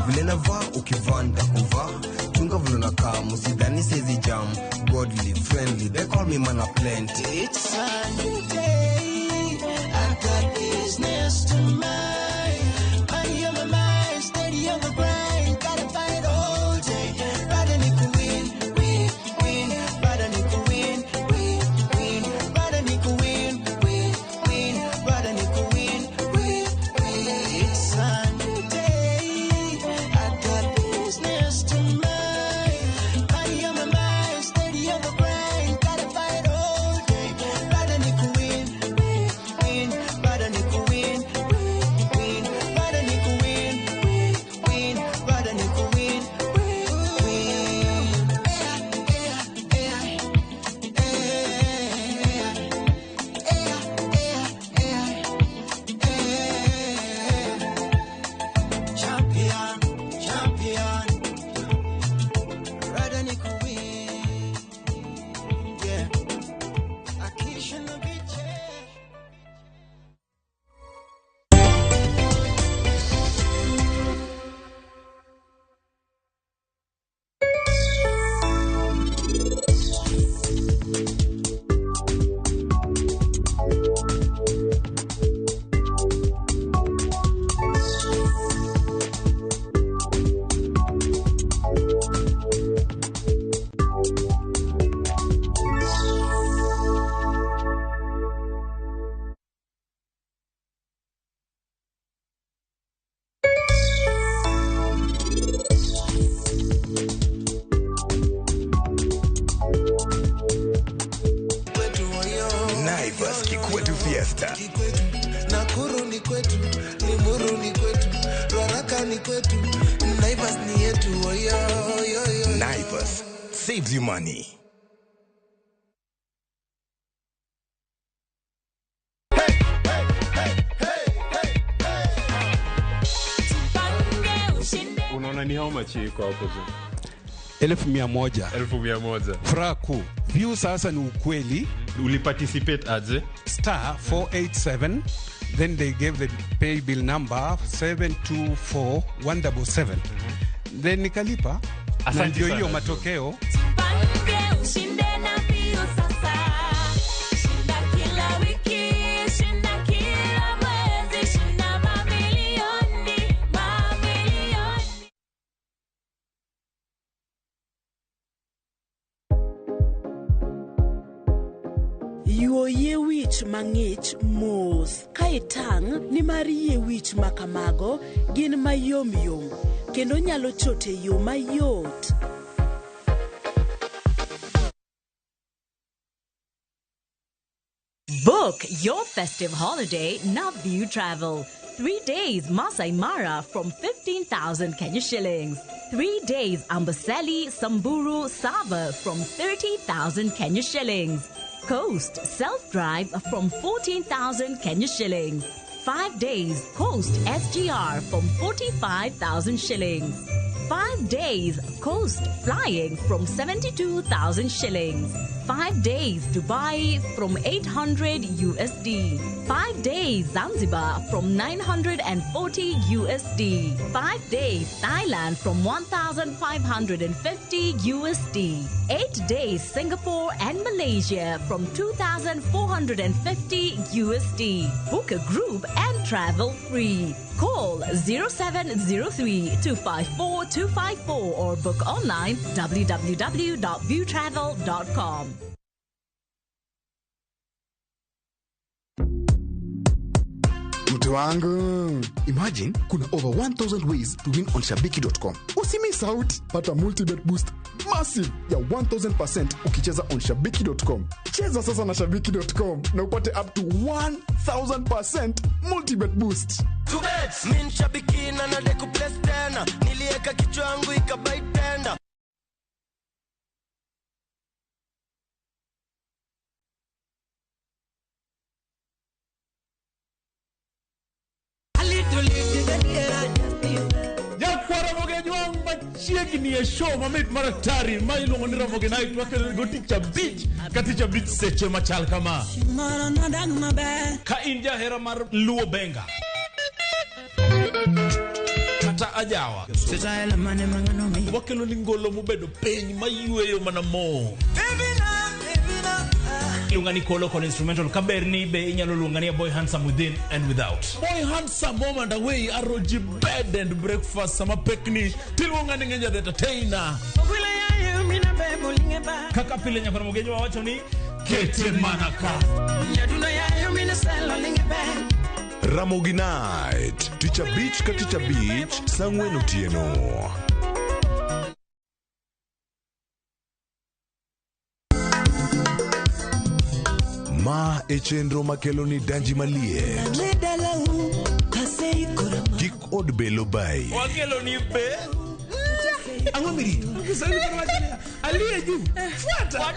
vile navaa, ukivaa nitakuvaa, chunga vile unakaa, msidhani sizi jam. Godly friendly, they call me man of plenty. It's a new day. I got business to mind. Money on my mind, steady on the grind. Gotta fight all day. Bado niko win, win, win. Bado niko win, win, win. Bado niko win, win, win. Bado niko win, win, win. It's a new day. I got business to mind. Money on my mind, steady on the grind. Gotta fight all day. Bado niko win, win, win. Bado niko win, win, faster. Nakuru ni kwetu, Limuru ni kwetu, Ruaraka ni kwetu, Naivas ni yetu. Oyo, oyo, oyo. Naivas saves you money. Unaona ni how much iko hapo juu? 100,000. 100,000. Furaha kuu. View sasa ni ukweli. Uliparticipate aje? Star 487, then they gave the pay bill number 724177. Then nikalipa. Na Asante ndio hiyo sana. Matokeo. Jipange ushinde na View sasa. Shinda kila wiki, shinda kila mwezi, shinda mamilioni, mamilioni. Yuo yie wich mang'ich mos ka itang' nimar yie wich ma kamago gin mayomyom kendo nyalo chot e yo mayot. Book your festive holiday now View Travel. 3 days Masai Mara from 15,000 Kenya shillings. 3 days Amboseli, Samburu, Sava from 30,000 Kenya shillings. Coast self-drive from 14,000 Kenya shillings. 5 days Coast SGR from 45,000 shillings. 5 days Coast flying from 72,000 shillings. 5 days Dubai from 800 USD. 5 days Zanzibar from 940 USD. 5 days Thailand from 1,550 USD. 8 days Singapore and Malaysia from 2,450 USD. Book a group and travel free. Call 0703 254 254 or book online www.viewtravel.com. Mtu wangu, imagine kuna over 1000 ways to win on shabiki.com. Usimiss out, pata multibet boost massive ya 1000% ukicheza on shabiki.com. Cheza sasa na shabiki.com na upate up to 1000% multibet boost. Mi nshabiki na nade kuplace tena, nilieka kichwa yangu ikabai tenda. Nyakwara Mogejwang' machiegni e show mamit maratari ma iluongo ni Ramogi Night wakelo go tich abich ka tich abich seche machal kama. Ka in jahera mar Luo Benga kata ajawa, wakelo ni ngolo mobedo piny mayweyo mana mo. Iluonga ni Kolo kod instrumental kaber ni be inyalo luonga ni a boy handsome within and without. Boy handsome home and away aroji bed and breakfast sama pekni tiluonga ni Ngenja the entertainer. Kaka pile nyakwar Mogenywa wacho ni kete mana ka. Ramogi Night, tich abich ka tich abich, saa ang'wen otieno. Ma e chenro makelo ni danji maliet. Kik od belo bai. Wakelo ni be. Ang'o mirito? Kiswahili kama wacho niya, aliye juu fuata.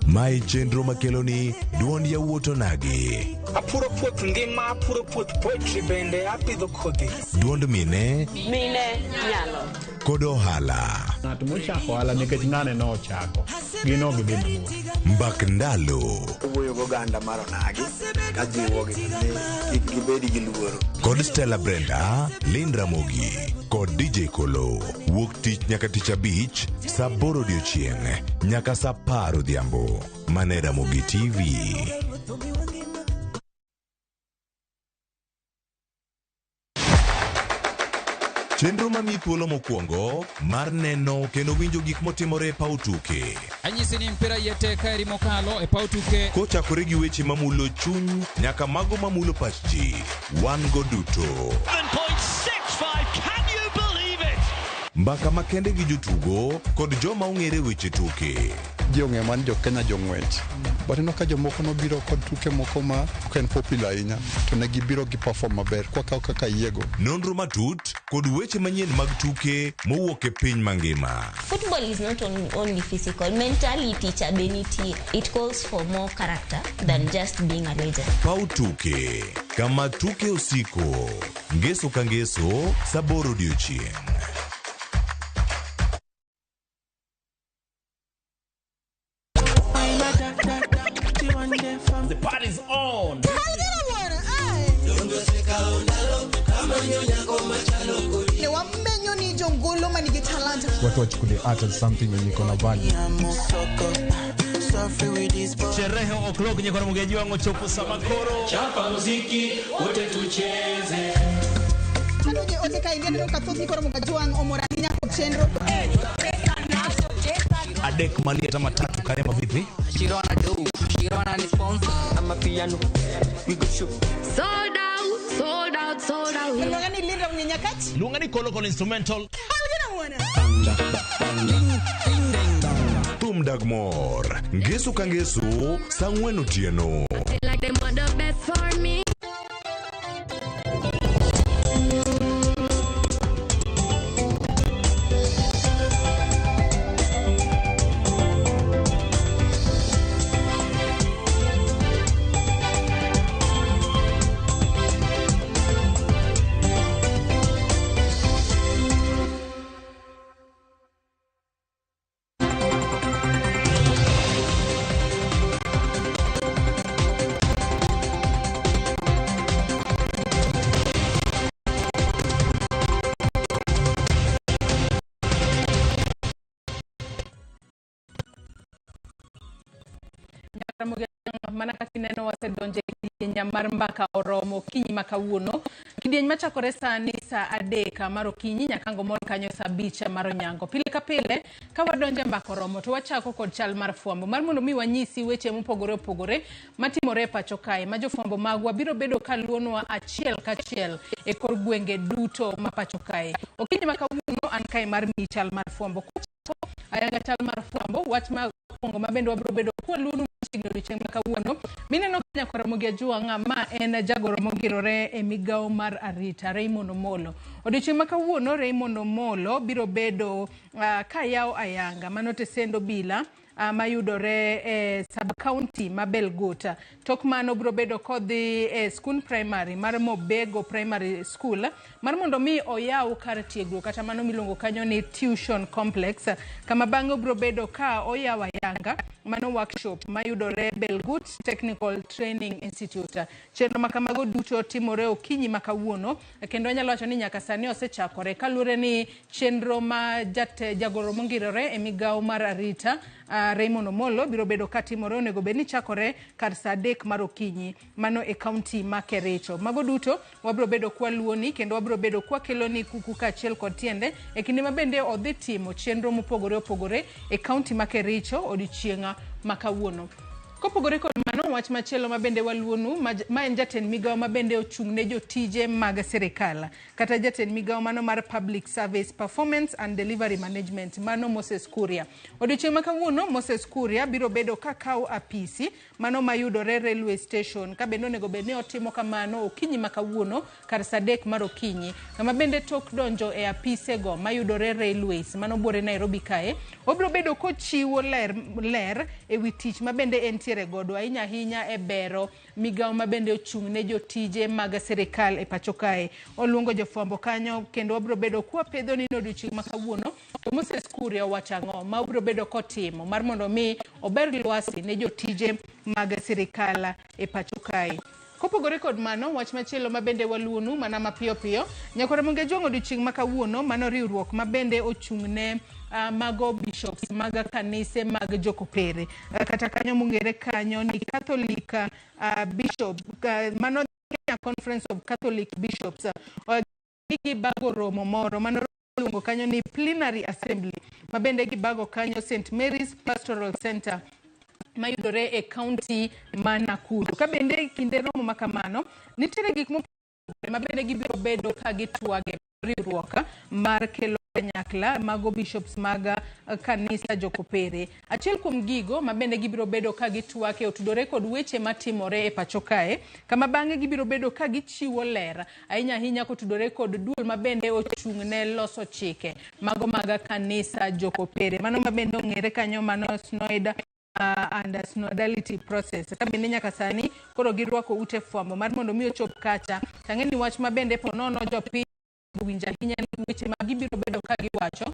Ma e chenro makelo ni duond yawuot onagi. Apuro puoth ngima, apuro puoth poetry bende apidho kodhi. Duond mine Mine nyalo. Kod ohala. Ng'at mochako ohala nikech ng'ane nochako, gin ok gidhi mabor. Mbak ndalo. Owuoyo goganda mar onagi kajiwogi ni kik gibed gi luoro. Kod Stella Brenda, Lynn Ramogi kod DJ Kolo. Wuok tich nyaka tich abich, saa aboro odiochieng' nyaka saa apar odhiambo. Mane Ramogi TV. Chenro mamiyi thuolo mokwongo mar neno kendo winjo gik motimore e paw tuke. Anyisi ni mpira yie tek kaeri mokalo e paw tuke. Kochakore gi weche mamulo chuny nyaka mago mamulo pach ji. Wan go duto. 7.65, can you believe it? Mbaka makende gi jotugo kod joma ong'ere weche tuke. Ji ong'eyo mana ni jo Kenya jong'wech. But ineno ka jomoko nobiro kod tuke moko ma ok en popular ahinya to ne gibiro gi perform maber kwakawo kaka yiego. Nonro matut kod weche manyien mag tuke mowuok e piny mangima. Football is not only physical, mentality cha be nitie. It calls for more character than just being a legend. Paw tuke kama tuke osiko. Ngeso ka ngeso sa aboro odiochieng'. The party's on. Ne wamenyo ni jongolo manigi talanta. Watu wachukulie art as something yenye iko na value. Sherehe o'clock nyakora mugeji wangu chopo sama koro. Chapa muziki wote tucheze. Manoje ote ka india neno kathoth ni koro Mugajwang' omor ahinya kod chenro. Adek mali hata matatu karema vipi? Shirona do, Shirona ni sponsor. I'm a piano. We go show. Sold out, sold out, sold out. Luonga ni Linda Mnyenyakach. Luonga ni Kolo Kolo instrumental. Kalgina mwana. Thum dag mor. Ngeso ka ngeso sa ang'wen otieno. Like them want the best for me. Mana kaka ineno wasedonje kidieny mar mbaka oromo okinyi ma kawuono. Kidieny machakore sani saa 3 mar okinyi nyaka ngomor kanyo saa 5 mar onyango. Pile ka pile ka wadonje mbaka oromo to wachako kod chal mar fwambo mar mondo mi wanyisi weche mopogore opogore matimore e pacho kae ma jofwambo magwa biro bedo kaluonwa achiel kachiel e kor gwenge duto ma pacho kae. Okinyi ma kawuono an kae mar miyi chal mar fwambo. Ayanga chal mar fwambo wach ma mokwongo ma bende wabiro bedo kwaluonu machiegni odiochieng' ma kawuono. Mineno ka nyakwar Ramogi Ajwang' ma en jagoro mongirore e migawo mar arita Raymond Omolo. Odiochieng' ma kawuono Raymond Omolo biro bedo ka yawo ayanga mano tesend obila mayudore e sub county ma Belgut. Tok mano biro bedo kodhi e skund primary mar Mobego Primary School mar mondo mi oyaw kar tiegruok kata mano miluongo kanyo ni tuition complex, kama bang'e biro bedo ka oyawo ayanga mano workshop mayudore Belgut Technical Training Institute. Chenro ma kamago duto timore okinyi ma kawuono kendo anyalo wacho ni nyaka sani osechakore kaluwore ni chenro ma jagoro mongirore e migawo mar arita Raymond Omolo biro bedo katimore onego bed ni chakore kar saa 3 mar okinyi mano e county ma Kericho. Mago duto wabiro bedo kwaluoni kendo wabiro bedo kwakeloni kuku kaachiel kod tiende e kinde ma bende odhi timo chenro mopogore opogore e county ma Kericho odiochieng' ma kawuono. Kopogore kod mano, wach machielo ma bende waluonu ma en jatend migawo ma bende ochung' ne jotije mag sirikal kata jatend migawo mano mar Public Service Performance and Delivery Management mano Moses Kuria. Odiochieng' ma kawuono Moses Kuria biro bedo ka kawo apisi mano mayudore railway station ka bende onego bed ni otimo kamano okinyi ma kawuono kar saa 3 mar okinyi, kama bende tok donjo e apisego mayudore railways mano buore Nairobi kae obiro bedo kochiwo ler e wi tich ma bende entiere godo ahinya ahinya e bero migawo ma bende ochung' ne jotije mag sirikal e pacho kae. Oluongo jofwambo kanyo kendo wabiro bedo kwapedho ni odiochieng' ma kawuono to Moses Kuria owacho ang'o ma obiro bedo kotimo mar mondo mi ober lwasi ne jotije mag sirikal e pacho kae. Kopogore kod mano, wach machielo ma bende waluonu mana mapiyo piyo, nyakwar Ramogi Ajwang' odiochieng' ma kawuono mano riwruok ma bende ochung' ne mago bishops mag kanise mag jokopere kata kanyo mong'ere kanyo ni Catholic Bishop mano Kenya Conference of Catholic Bishops gibago romo moro mano iluongo kanyo ni Plenary Assembly ma bende gibago kanyo St Mary's Pastoral Center mayudore e county ma Nakuru. Ka bende kinde romo ma kamano nitiere gik mopogore ma bende gibiro bedo ka gitwage. Riwruok mar kelo kanyakla mago bishops mag kanisa jokopere. Achiel kuom gigo ma bende gibiro bedo ka gitwake otudore kod weche matimore e pacho kae, kama bang'e gibiro bedo ka gichiwo ler ahinya ahinya kotudore kod duol ma bende ochung' ne loso chike mago mag kanisa jokopere. Mano ma bende ong'ere kanyo mano Snoid and synodality process. Ka bende nyaka sani koro girwako ute fwambo mar mondo mi ochop kacha. Tang'e ni wach ma bende ponono jopiny winjo ahinya ni weche ma gibiro bedo ka giwacho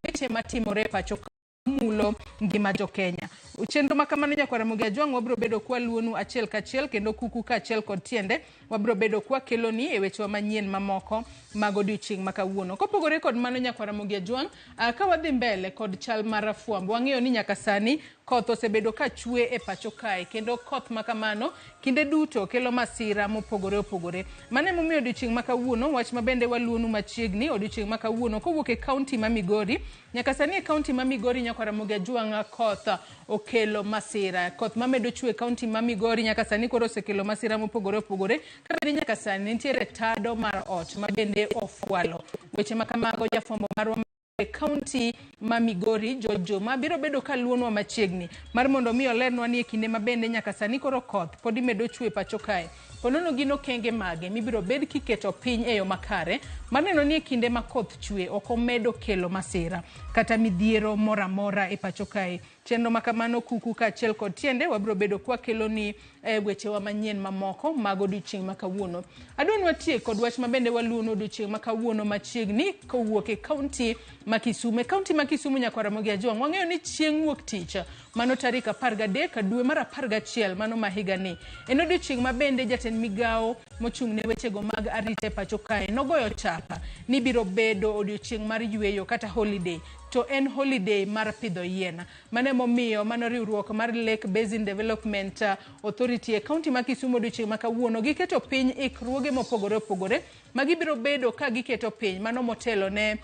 weche matimore e pacho mulo ngima jo-Kenya. Chenro ma kamano nyakwar Ramogi Ajwang' wabiro bedo kwaluonu achiel kachiel kendo kuku kaachiel kod tiende wabiro bedo kwakeloni e wechewa manyien mamoko mag odiochieng' ma kawuono. Kopogore kod mano nyakwar Ramogi Ajwang', ka wadhi mbele kod chal mar fwambo, wang'eyo ni nyaka sani koth osebedo ka chwe e pacho kae kendo koth ma kamano kinde duto kelo masira mopogore opogore. Mano emomiyo odiochieng' ma kawuono wach ma bende waluonu machiegni odiochieng' ma kawuono kowuok e kaunti ma Migori. Nyaka sani e kaunti ma Migori nyakwar Ramogi Ajwang' koth okelo masira. Koth mamedo chwe e kaunti ma Migori nyaka sani koro osekelo masira mopogore opogore ka bende nyaka sani nitiere tado mar ot ma bende ofwalo. Weche ma kamago jafwambo marwa e kaunti ma Migori George Juma biro bedo ka luonwa machiegni mar mondo mi olernwa ni e kinde ma bende nyaka sani koro koth pod imedo chwe pacho kae. Ponono gin okenge mage mibiro bed kiketo piny e yo makare mar neno ni e kinde ma koth chwe ok omedo kelo masira kata midhiero moro amora e pacho kae. Chenro ma kamano kuku kaachiel kod tiende wabiro bedo kwakeloni wechewa manyien mamoko mag odiochieng' ma kawuono. Adwa ni watiek kod wach ma bende waluono odiochieng' ma kawuono machiegni kowuok e kaunti ma Kisumu. E kaunti ma Kisumu nyakwar Ramogi Ajwang' wang'eyo ni chieng' wuok tich mano tarik 13 dwe mar 11 mano ma higani. En odiochieng' ma bende jatend migawo mochung' ne wechego mag arita e pacho kae nogoyo chapa ni biro bedo odiochieng' mar yueyo kata holiday. To en holiday mar pidho yien. Mano emomiyo mano riwruok mar Lake Basin Development Authority e kaunti ma Kisumu odiochieng' ma kawuono giketo piny ikruoge mopogore opogore ma gibiro bedo ka giketo piny mano motelo ne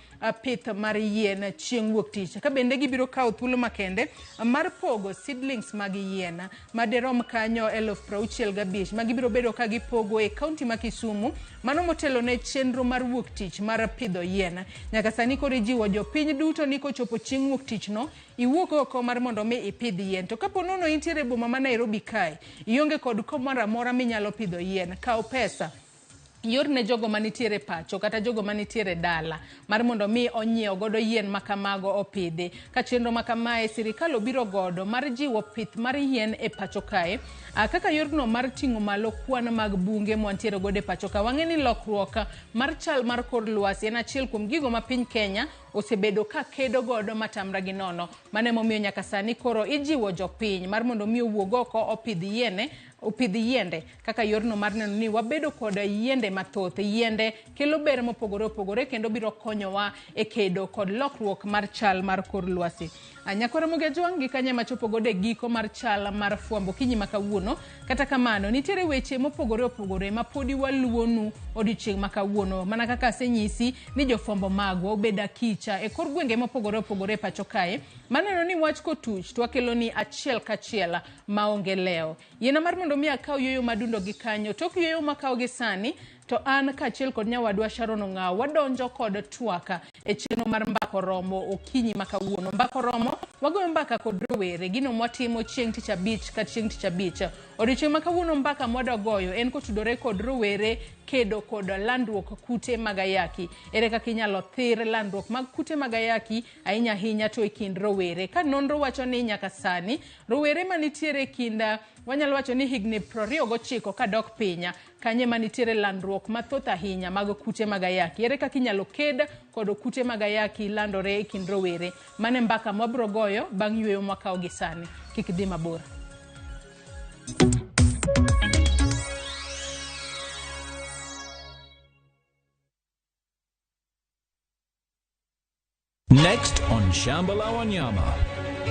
pith mar yien chieng' wuok tich. Ka bende gibiro kawo thuolo makende mar pogo seedlings mag yien maderom kanyo 65,000 ma gibiro bedo ka gipogo e kaunti ma Kisumu mano motelo ne chenro mar wuok tich mar pidho yien. Nyaka sani koro ijiwo jopiny duto ni kochopo chieng' wuok tich no iwuok oko mar mondo mi ipidh yien. To kapo nono intiere e boma ma Nairobi kae, ionge kod kamoro amora minyalo pidho yien, kaw pesa iorne jogo manitiere pacho kata jogo manitiere dala mar mondo mi onyiew godo yien ma kamago opidhi. Ka chenro ma kamae sirikal obiro godo mar jiwo pith mar yien e pacho kae, kaka yorno mar ting'o malo kwan mag bunge mwantiere godo e pacho ka. Wang'e ni lokruok mar chal mar kor lwasi en achiel kuom gigo ma piny Kenya osebedo ka kedo godo matamra gi nono. Mano emomiyo nyaka sani koro ijiwo jopiny mar mondo mi owuog oko opidh yiene opidh yiende kaka yorno mar neno ni wabedo kod yiende mathoth. Yiende kelo ber mopogore opogore kendo biro konyowa e kedo kod lokruok mar chal mar kor lwasi. Nyakwar Ramogi Ajwang' gi kanye machopo godo e giko mar chal mar fwambo kinyi ma kawuono. Kata kamano, nitiere weche mopogore opogore ma podi waluwonu odiochieng' ma kawuono. Mana kaka asenyisi ni jofwambo magwa obedo akicha e kor gwenge mopogore opogore e pacho kae. Maneno ni wach kotuch to wakelo ni achiel kachiel maonge lewo. Yiena mar mondo mi akaw yueyo madundo gi kanyo. Tok yueyo makaw gi sani, to an kaachiel kod nyawadwa Sharon Ong'awo wadonjo kod twak e chenro mar Mbaka Oromo okinyi ma kawuono. Mbaka Oromo, wagoyo mbaka kod rowere, gino mwatimo chieng' tich abich ka chieng' tich abich. Odiochieng' ma kawuono mbaka mwadwa goyo en kotudore kod rowere kedo kod landruok kute mag ayaki. Ere kaka inyalo thir landruok mag kute mag ayaki ahinya ahinya to e kind rowere. Ka nonro wacho ni nyaka sani rowere manitiere e kind wanyalo wacho ni higni 29 kadok piny kanye manitiere landruok mathoth ahinya mag kute mag ayaki. Ere kaka inyalo ked kod kute mag ayaki landore e kind rowere? Mano e mbaka mwabiro goyo bang' yueyo mwakawo gi sani. Kik dhi mabor. Next on Shamba La Wanyama.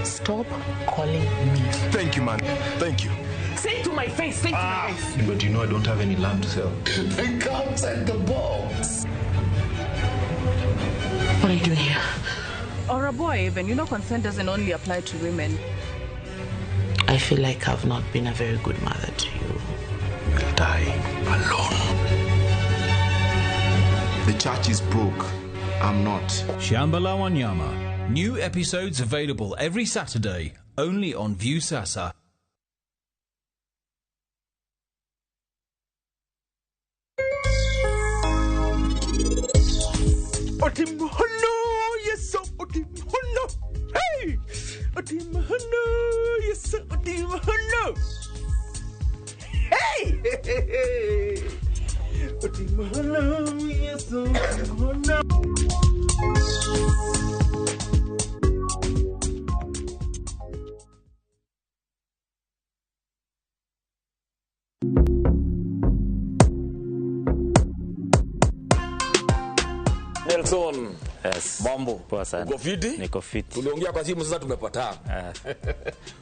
Stop calling me. Thank you, man. Thank you. Say it to my face. Say it to my face. But you know I don't have any land to sell. They can't take the box. What are you doing here? Or a boy even. You know consent doesn't only apply to women. I feel like I've not been a very good mother to you. You'll die alone. The church is broke. I'm not. Shamba la Wanyama. New episodes available every Saturday, only on Viusasa. Otimhono, yes, Otimhono. Hey! Otimhono, yes, Otimhono. Hey! Otimhono, yes, Otimhono. Nelson. Yes. Mambo. Poa sana. Uko fiti? Niko fiti. Tuliongea kwa simu sasa tumepatana.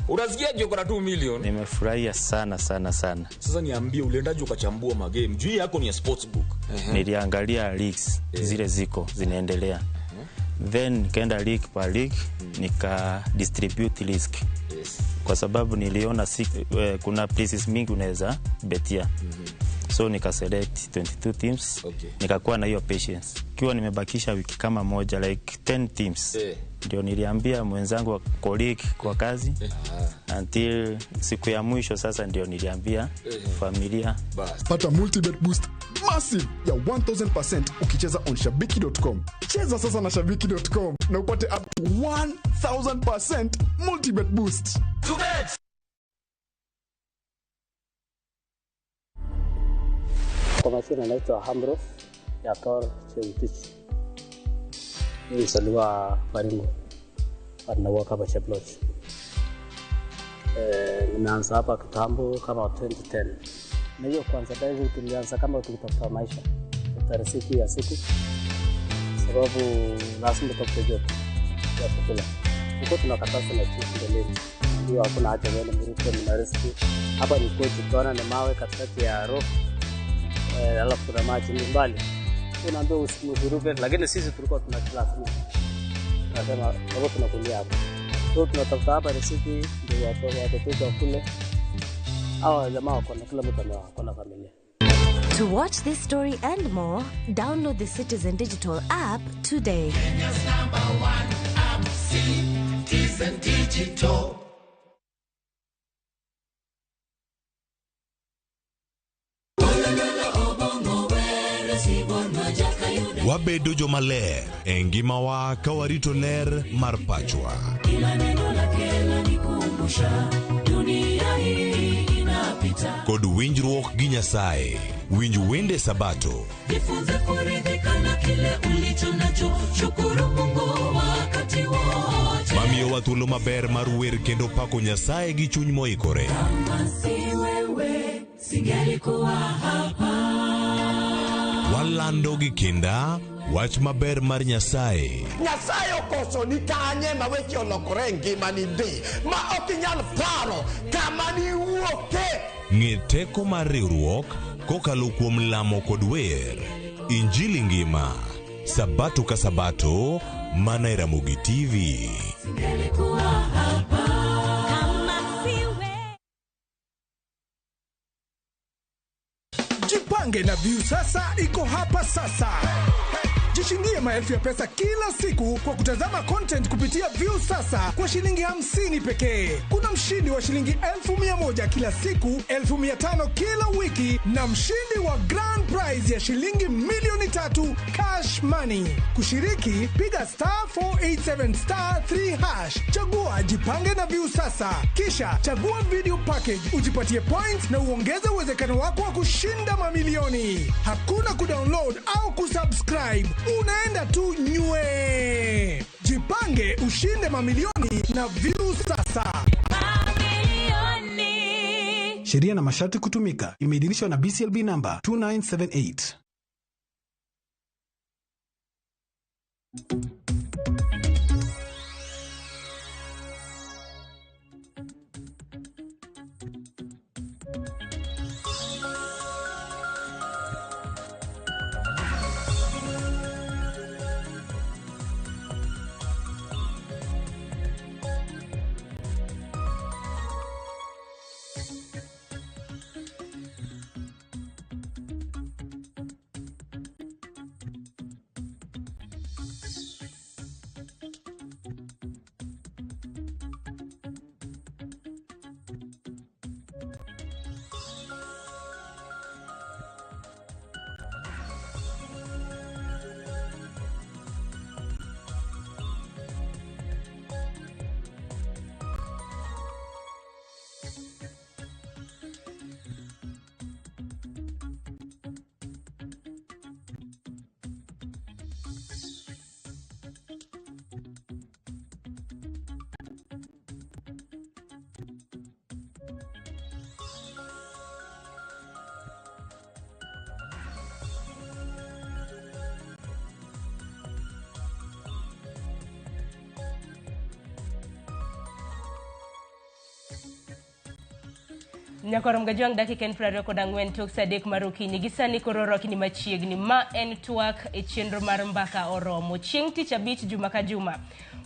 Unasikiaje uko na 2 million? Nimefurahia sana sana sana. Sasa niambie uliendaje ukachambua magame? Juu yako ni ya sportsbook. Niliangalia leagues zile ziko zinaendelea. Then nikaenda league per league, nika distribute risk. Yes. Kwa sababu niliona kuna places mingi unaweza betia. So nika select 22 teams. Okay. Nikakuwa na hiyo patience. Kiwa nimebakisha wiki kama moja like 10 teams. Ndio niliambia mwenzangu wa colleague kwa kazi. Until siku ya mwisho sasa ndio niliambia familia. Pata multibet boost massive ya 1000% ukicheza on shabiki.com. Cheza sasa na shabiki.com na upate up to 1000% multibet boost. Kwa majina naitwa Hamros Yator Chemtich. Mimi mzaliwa Baringo, nawork hapa Cheplot. Nimeanza hapa kitambo kama 2010. Na hiyo kwanza diving tulianza kama tukitafuta maisha, tafuta riziki ya siku, sababu lazima tutafute job ya kukula. Tulikuwa tunakataza na chief mbeleni, ndio hakuna haja wewe mruke mna riziki. Hapa ni kwetu, tunaona ni mawe katikati ya rock. Alafu kuna maji ni mbali, unaambiwa usiruke, lakini sisi tulikuwa tuna class mingi, tunasema sababu tunakulia hapa, so tunatafuta hapa riziki ndio watoto wakule. Hawa jamaa wako na kila mtu wako na familia. To watch this story and more, download the Citizen Digital app today. Kenya's number one app, Citizen Digital. Wabedo jomaler e ngimawa ka warito ler mar pachwa. Kila neno lake lanikumbusha dunia hii inapita. Kod winjruok gi Nyasaye, winj wende Sabato. Jifunze kuridhika na kile ulicho nacho, shukuru Mungu wakati wote. Mamiyowa thuolo maber mar wer kendo pako Nyasaye gi chuny moikore. Kama si wewe, singelikuwa hapa. Walando gi kinda wach maber mar Nyasaye. Nyasaye okoso ni kanye ma weche olokore e ngimani ndi ma ok inyal paro kama niwuoke. Ng'e teko mar riwruok kokalo kuom lamo kod wer. Injili ngima, Sabato ka Sabato, mana e Ramogi TV. Singelikuwa hapa. Kama si wewe. Jipange na Viusasa iko hapa sasa. Jishindie maelfu ya pesa kila siku kwa kutazama content kupitia Viusasa kwa shilingi 50 pekee. Kuna mshindi wa shilingi 1,100 kila siku, 1,500 kila wiki na mshindi wa grand prize ya shilingi 3,000,000 cash money. Kushiriki, piga *487*3#. Chagua Jipange na Viusasa. Kisha chagua video package, ujipatie points na uongeze uwezekano wako wa kushinda mamilioni. Hakuna kudownload au kusubscribe. Unaenda tu nywe. Jipange ushinde mamilioni na Viusasa. Mamilioni. Sheria na masharti kutumika. Imeidhinishwa na BCLB number 2978. Nyakwar Mgajwang' dakika en 24 tok saa 3 mar okinyi. Gi sani koro rwakni machiegni. Ma en twak e chenro mar Mbaka Oromo. Chieng' tich abich juma ka juma.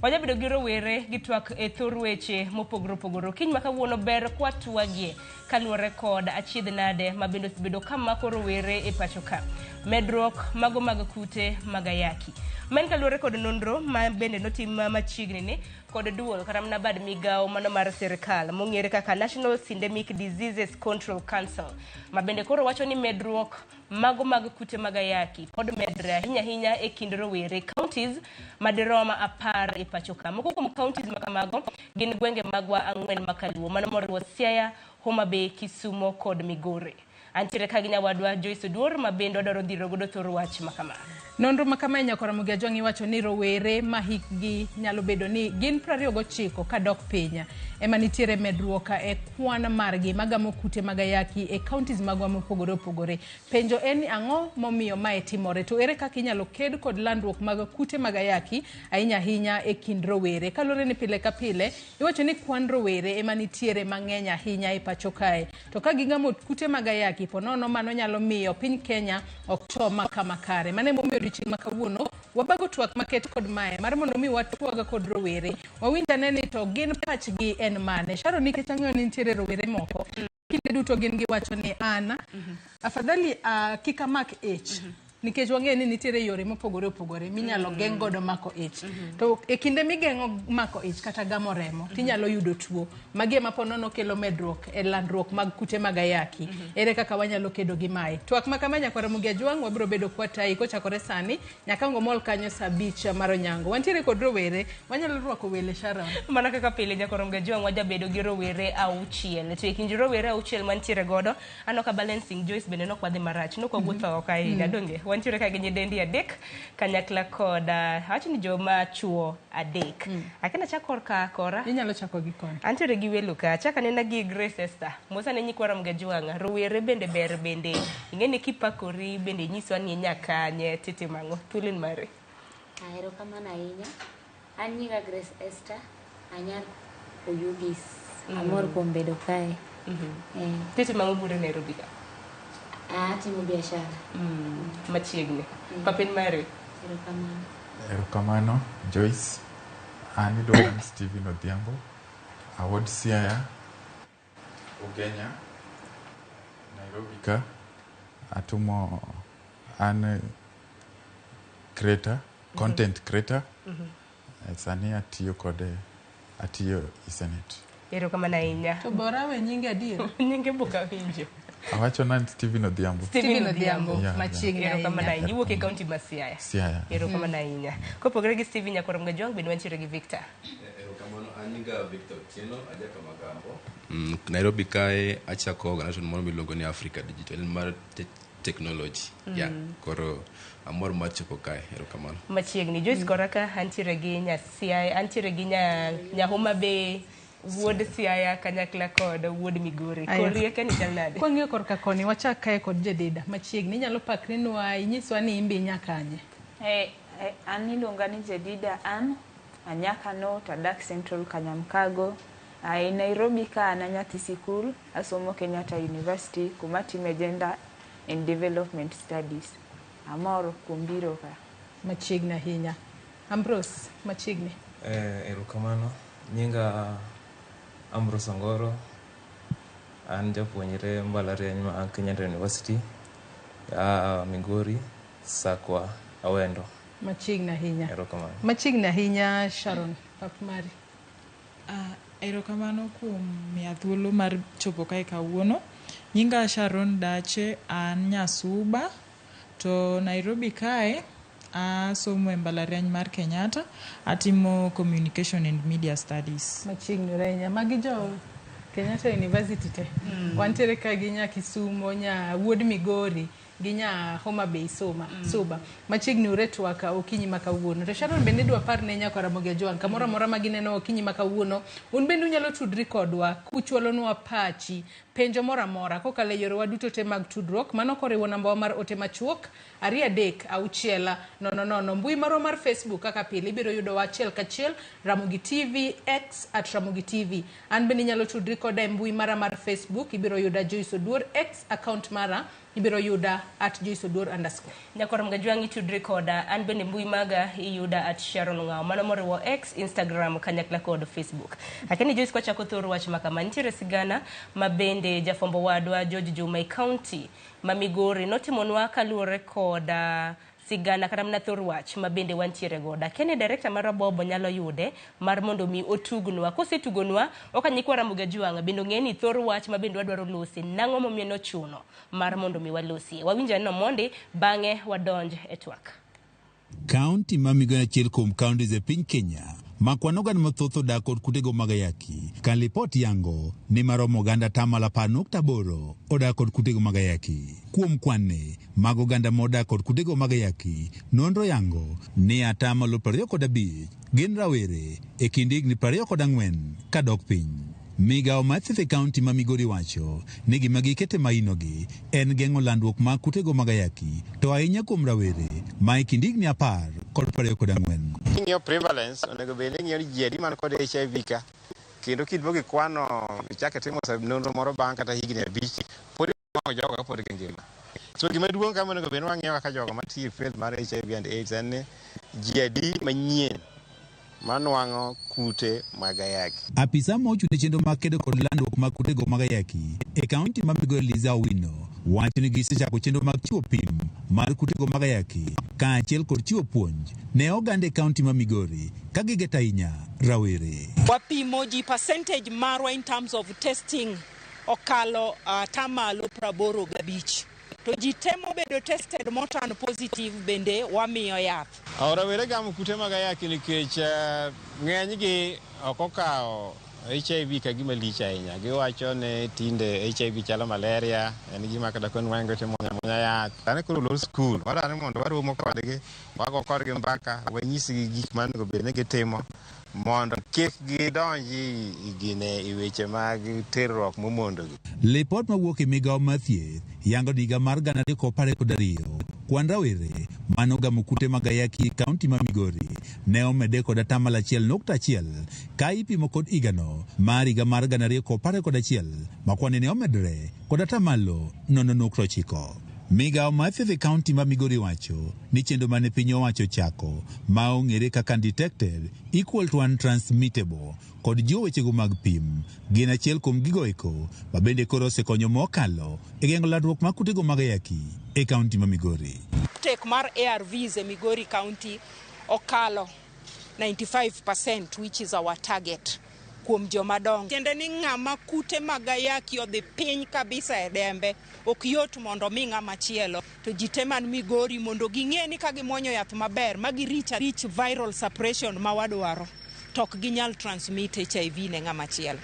Wajabedo gi rowere gi twak e thor weche mopogore opogore. Okinyi ma kawuono ber kwatwagie kaluwore kod achiedh nade ma bende osebedo kamako rowere e pacho ka. Medruok mago mag kute mag ayaki. Ma en kaluwore kod nonro ma bende notim machiegni ni kod duol kata mana bad migawo mano mar sirkal mong'ere kaka National Syndemic Diseases Control Council ma bende koro wacho ni medruok mago mag kute mag ayaki pod medre ahinya ahinya e kind rowere counties madirom 10 e pacho ka. Moko kuom counties ma kamago gin gwenge magwa 4 makaluo mano moriwo Siaya, Homa Bay, Kisumo kod Migori. Antiere ka gi nyawadwa Joyce Oduor ma bende wadwaro dhiro godo thor wach ma kama. Nonro ma kama nyakwar Ramogi Ajwang' iwacho ni rowere ma hikgi nyalo bedo ni gin 29 kadok piny ema nitiere medruok e kwan margi magamo kute mag ayaki e counties magwa mopogore opogore. Penjo en ni ang'o momiyo mae timore to ere kaka inyalo ked kod landruok mag kute mag ayaki ahinya ahinya e kind rowere. Kaluwore ni pile ka pile iwacho ni kwan rowere ema nitiere mang'eny ahinya e pacho kae. To ka gigamo kute mag ayaki po nono mano nyalo miyo piny Kenya ok choma kama kare. Mano emomiyo odiochieng' ma kawuono wabago twak maket kod mae mar mondo mi watwag kod rowere. Wawinj ane ni to gin pachgi en mane. Sharon, nikech ang'eyo ni nitiere rowere moko kinde duto gin giwacho ni an afadhali kik amak ich. Nikech wang'eyo ni nitiere yore mopogore opogore minyalo geng' godo mako ich. To e kinde migeng'o mako ich kata gamo remo, tinyalo yudo tuo. Magi ema po nono kelo medruok e landruok mag kute mag ayaki. Ere kaka wanyalo kedo gi mae? Twak ma kama nyakwar Ramogi Ajwang' wabiro bedo kwatayi kochakore sani nyaka ngomol kanyo saa 5 mar onyango. Wantiere kod rowere, wanyalo rwako wele Sharon. Mana kaka pile nyakwar Ramogi Ajwang' wajabedo gi rowere 6. To e kind rowere 6 mantiere godo, aneno ka balancing Joyce bende nok wadhi marach, nok wawuotho oko ahinya, donge? Wantiere ka gi nyidendi 3 kanyakla kod awacho ni joma chuo 3. Akena chak korka kora. Inyalo chako gi koni. Antiere gi welo ka, achak anena gi Grace Esther. Mosa ne nyikwa Ramogi Ajwang', rowere bende ber bende. Ing'e ni kipakori bende inyiswa ni nyakanye titimo ang'o. Thuolo en mari. Erokamano ahinya. An nyinga Grace Esther, anyar Oyugis. Amor kuom bedo kae. Titimo ang'o bure Nairobi ka? Atimo biashara. Machiegni. Papen mari. Erokamano. Erokamano Joyce. An iluonga ni Steven Odhiambo. Awuod Siaya, Ugenya, Nairobi ka. Atumo an creator, content creator. Sani atiyo kode, atiyo e Senate. Erokamano ahinya. To bora we nyinge adier. Nyinge bok awinjo. Awacho na Steven Odhiambo. Steven Odhiambo. Machiegni Erokamano ahinya. ahinya. Iwuok e kaunti ma Siaya. Siaya. Erokamano ahinya. Kopogore gi Steven nyakwar Ramogi Ajwang' bende wantiere gi Victor. Erokamano, an nyinga Victor Otieno, aja Kamagambo. Nairobi kae achako organization moro miluongo ni Africa Digital en mar technology. Yeah, koro amor mar chopo kae. Erokamano. Machiegni. Joyce kora ka antiere gi nya Siaya, antiere gi nya Homa Bay, wuod Siaya kanyakla kod wuod Migori. Kori eka ni chal nade? Kwang'iyo korka koni, wachak kae kod Jedida. Machiegni, inyalo pakrinwa, inyiswa ni in be inya kanye. An iluonga ni Jedida Ann, anyakano to adak Central Kanyamkago. E Nairobi ka an anyathi sikul, asomo Kenyatta University kuma atime Gender and Development Studies. Amor kuom biro ka. Machiegni ahinya. Ambrose, machiegni. Erokamano. Nyinga Ambrose Ongoro. An japuonjre mbalariany ma Kenyatta University. Migori, Sakwa, Awendo. Machiegni ahinya. Erokamano. Machiegni ahinya Sharon, pap mari. Erokamano kuom miya thuolo mar chopo kae kawuono. Nyinga Sharon Dache, an nyasuba to Nairobi kae asomo e mbalariany mar Kenyatta, atimo Communication and Media Studies. Machiegni ahinya. Magi jo Kenyatta University te. Wantiere ka gi nya Kisumo, nya wuod Migori, gi nya Homa Bay Soma, Suba. Machiegni ure twak okinyi ma kawuono. To Sharon bende idwa par ne nyakwa Ramogi Ajwang' kamoro amora ma gineno okinyi ma kawuono, un bende unyalo tudri kodwa kuchwalonwa pachi, penjo moro amora kokalo e yorewa duto te mag tudruok, mano koriwo nambawa mar ote machuok 236 00. Mbui marwa mar Facebook kaka pile ibiro yudowa achiel kachiel Ramogi TV, X at Ramogi TV. An bende inyalo tudri koda e mbui mara mar Facebook, ibiro yuda Joyce Oduor, X account mara ibiro yuda at Joyce Oduor underscore. Nyakwa Ramogi Ajwang' itudri koda, an bende mbui maga iyuda at Sharon Ng'ao, mano moriwo X, Instagram kanyakla kod Facebook. Lakini Joyce, kwachako thor wach ma kama, nitiere sigana ma bende jafwambo wadwa George Juma e county ma Migori notimonwa kaluwore kod sigana kata mana thor wach ma bende wantiere godo. Akia ni director marwa Bobo nyalo yude mar mondo mi otugnwa. Kosetugonwa, ok nyikwa Ramogi Ajwang' bende ong'e ni thor wach ma bende wadwaro losi, nang'o momiyo nochuno mar mondo mi walosie. Wawinj aneno mondi, bang'e wadonj e twak. Kaunti ma Migori achiel kuom counties e piny Kenya ma kwan oganda mathoth odak kod kutego mag ayaki. Ka lipot yango ni maromo oganda 10.8% odak kod kutego mag ayaki. Kuom kwan ni mag oganda modak kod kutego mag ayaki, nonro yango ni 25% gin rawere e kind higni 24 kadok piny. Migawo mar thieth e kaunti ma Migori wacho ni gima gikete mainogi en geng'o landruok mag kutego mag ayaki, to ahinya kuom rawere ma e kind higni 10 kod 24. Ing'iyo prevalence, onego bed ni ing'iyo ni ji adi man kod HIV ka, kendo kiduogo ikwano ichako itimo nonro moro bang' kata higni 5, pod inuang'o jogo kapod gingima. So gima duong' ka monego bed ni wang'iyo kaka jogo matiyo e field mar HIV and AIDS en ni ji adi manyien manwang'o kute mag ayaki. Apisa ma ochung' ne chenro mag kedo kod landruok mag kutego mag ayaki e kaunti ma Migori Liza Owino wacho ni gisechako chenro mag chiwo pim mar kutego mag ayaki kaachiel kod chiwo puonj ne oganda e kaunti ma Migori ka gigeto ahinya rawere. Wapimo ji, percentage marwa in terms of testing okalo 85%. To ji te mobedo tested moturn positive bende wamiyo yath. Rawere gamo kute mag ayaki nikech ng'enygi ok okawo HIV ka gima lich ahinya. Giwacho ni tinde HIV chalo malaria, en gima kata konwang'e to imuonyo amuonya yath. Sani koro olor skul, wadwaro ni mondo waromo kodgi, wago kodgi mbaka, wanyisgi gik ma onego bed ni gitimo mondo kik gidonji gine e weche mag terruok momondogi. Lipot mawuok e migawo mar thieth yango ni higa mar 2012 kwan rawere manogamo kute mag ayaki e kaunti ma Migori ne omedre kod 1.1% ka ipimo kod higano mar higa mar 2011 ma kwan ne omedre kod 0.9%. Migawo mar thieth e kaunti ma Migori wacho ni chenro mane piny owacho chako ma ong'ere kaka Undetected Equal to Untransmittable kod jiwo wechego mag pim gin achiel kuom gigo eko ma bende koro osekonyo mokalo e geng'o landruok mag kutego mag ayaki e kaunti ma Migori. Uptake mar ARVs e Migori County okalo 95%, which is our target kuom joma dongo. Tiende ni ng'ama kute mag ayaki odhi piny kabisa e dembe, ok yot mondo mi ng'ama chielo. To ji te man Migori mondo ging'e ni ka gimuonyo yath maber ma gi reach viral suppression ma wadwaro, to ok ginyal transmit HIV ne ng'ama chielo.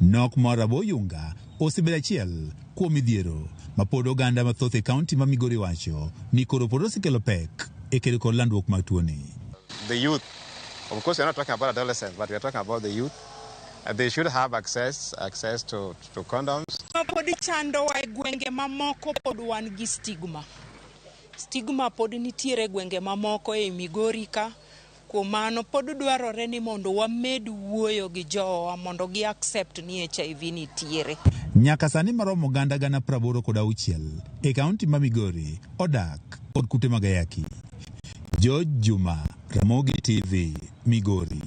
Nok mar aboyunga osebedo achiel kuom midhiero ma pod oganda mathoth e kaunti ma Migori wacho ni koro pod osekelo pek e kedo kod landruok mag tuoni. The youth, of course we are not talking about adolescents, but we are talking about the youth. They should have access to condoms. Pod chandowa e gwenge mamoko pod wan gi stigma. Stigma pod nitiere e gwenge mamoko e Migori ka. Kuom mano pod dwarore ni mondo wamed wuoyo gi jowa mondo gi accept ni HIV nitiere. Nyaka sani maromo oganda 86,000 e kaunti ma Migori odak kod kute mag ayaki. George Juma, Ramogi TV, Migori.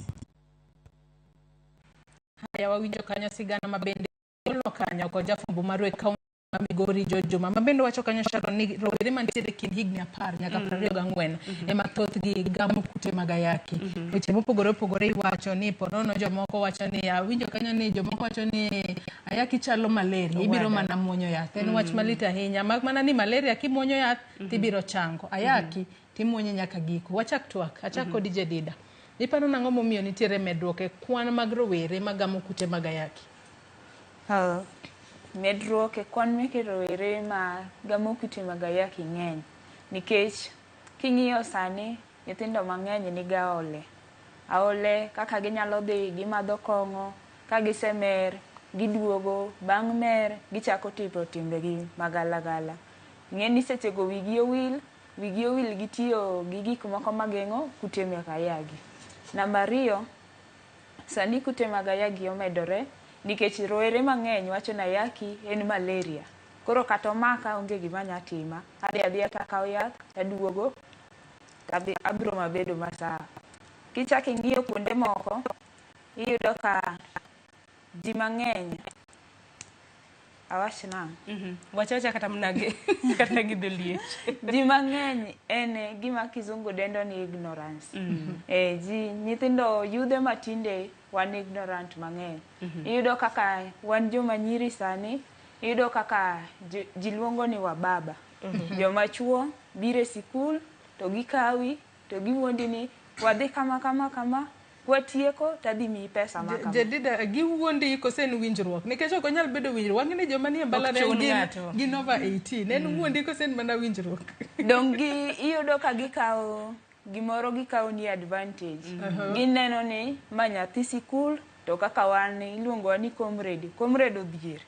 Haya, wawinjo kanyo sigana ma bende golno kanyo kod jafwambo marwa e kaunti ma Migori George Juma ma bende wacho kanyo Sharon ni rowere mantiere e kind higni 10 nyaka 24 ema thothgi gamo kute mag ayaki. Weche mopogore opogore iwacho ni ponono jomoko wacho ni awinjo kanyo ni jomoko wacho ni ayaki chalo malaria, ibiro mana muonyo yath. En wach malit ahinya, mak mana ni malaria kimuonyo yath tibiro chango. Ayaki timuonye nyaka giko. Wachak twak, achak kodi Jedida. Iparo nang'o momiyo nitiere medruok e kwan mag rowere magamo kute mag ayaki? Medruok e kwan meke rowere ma gamo kute mag ayaki ng'eny nikech king'iyo sani nyithindo mang'eny nigi aole. Aole kaka ginyalo dhi gimadho kong'o, ka gisemer giduogo, bang' mer gichako timo timbegi magalagala. Ing'e ni sechego wigi owil, wigi owil gi tiyo gi gik moko mageng'o kute mek ayaki. Namba ariyo, sani kute mag ayaki omedore nikech rowere mang'eny wacho ni ayaki en malaria. Koro kata omaka onge gima nya tima. Adhi adhiya takawo yath taduogo tadhi abiro mabedo masawa. Kichako ing'iyo kuonde moko, iyudo ka ji mang'eny awach nang'o? Wach awacha kata mana gi kata gi dholiech. Ji mang'eny en gima kizungu dendo ni ignorance. Ji nyithindo yudhe matinde wan ignorant mang'eny. Iyudo kaka wan joma nyiri sani, iyudo kaka ji luongo ni wababa. Joma chuo biro e sikul to gikawi to giwuondi ni wadhi kama kama kama kwatieko tadhi miyi pesa ma kama. Jedida, giwuondi kose en winjruok? Nikech ok onyal bedo winjruok. Wang'e ni joma nie mbalariany gin over 18. En wuondi kose en mana winjruok? Dong' gi iyudo ka gikawo gimoro gikawo ni advantage. Gineno ni ma nyathi sikul to kaka wan iluongowa ni comrade. Comrade odhier.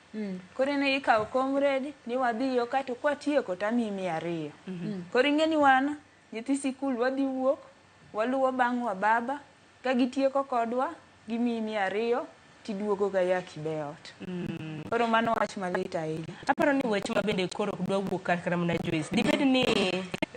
Koro ine ikawo comrade ni wadhi yo ka to kwatieko tamiyi 200. Koro ing'e ni wan nyithi sikul wadhi wuok waluwo bang' wa baba ka gitieko kodwa gimiyi 200 tiduogo ga ayaki be ot. Koro mano wach malit ahinya. Aparo ni wach ma bende koro ok dwa wuok kata mana Joyce. Dibed ni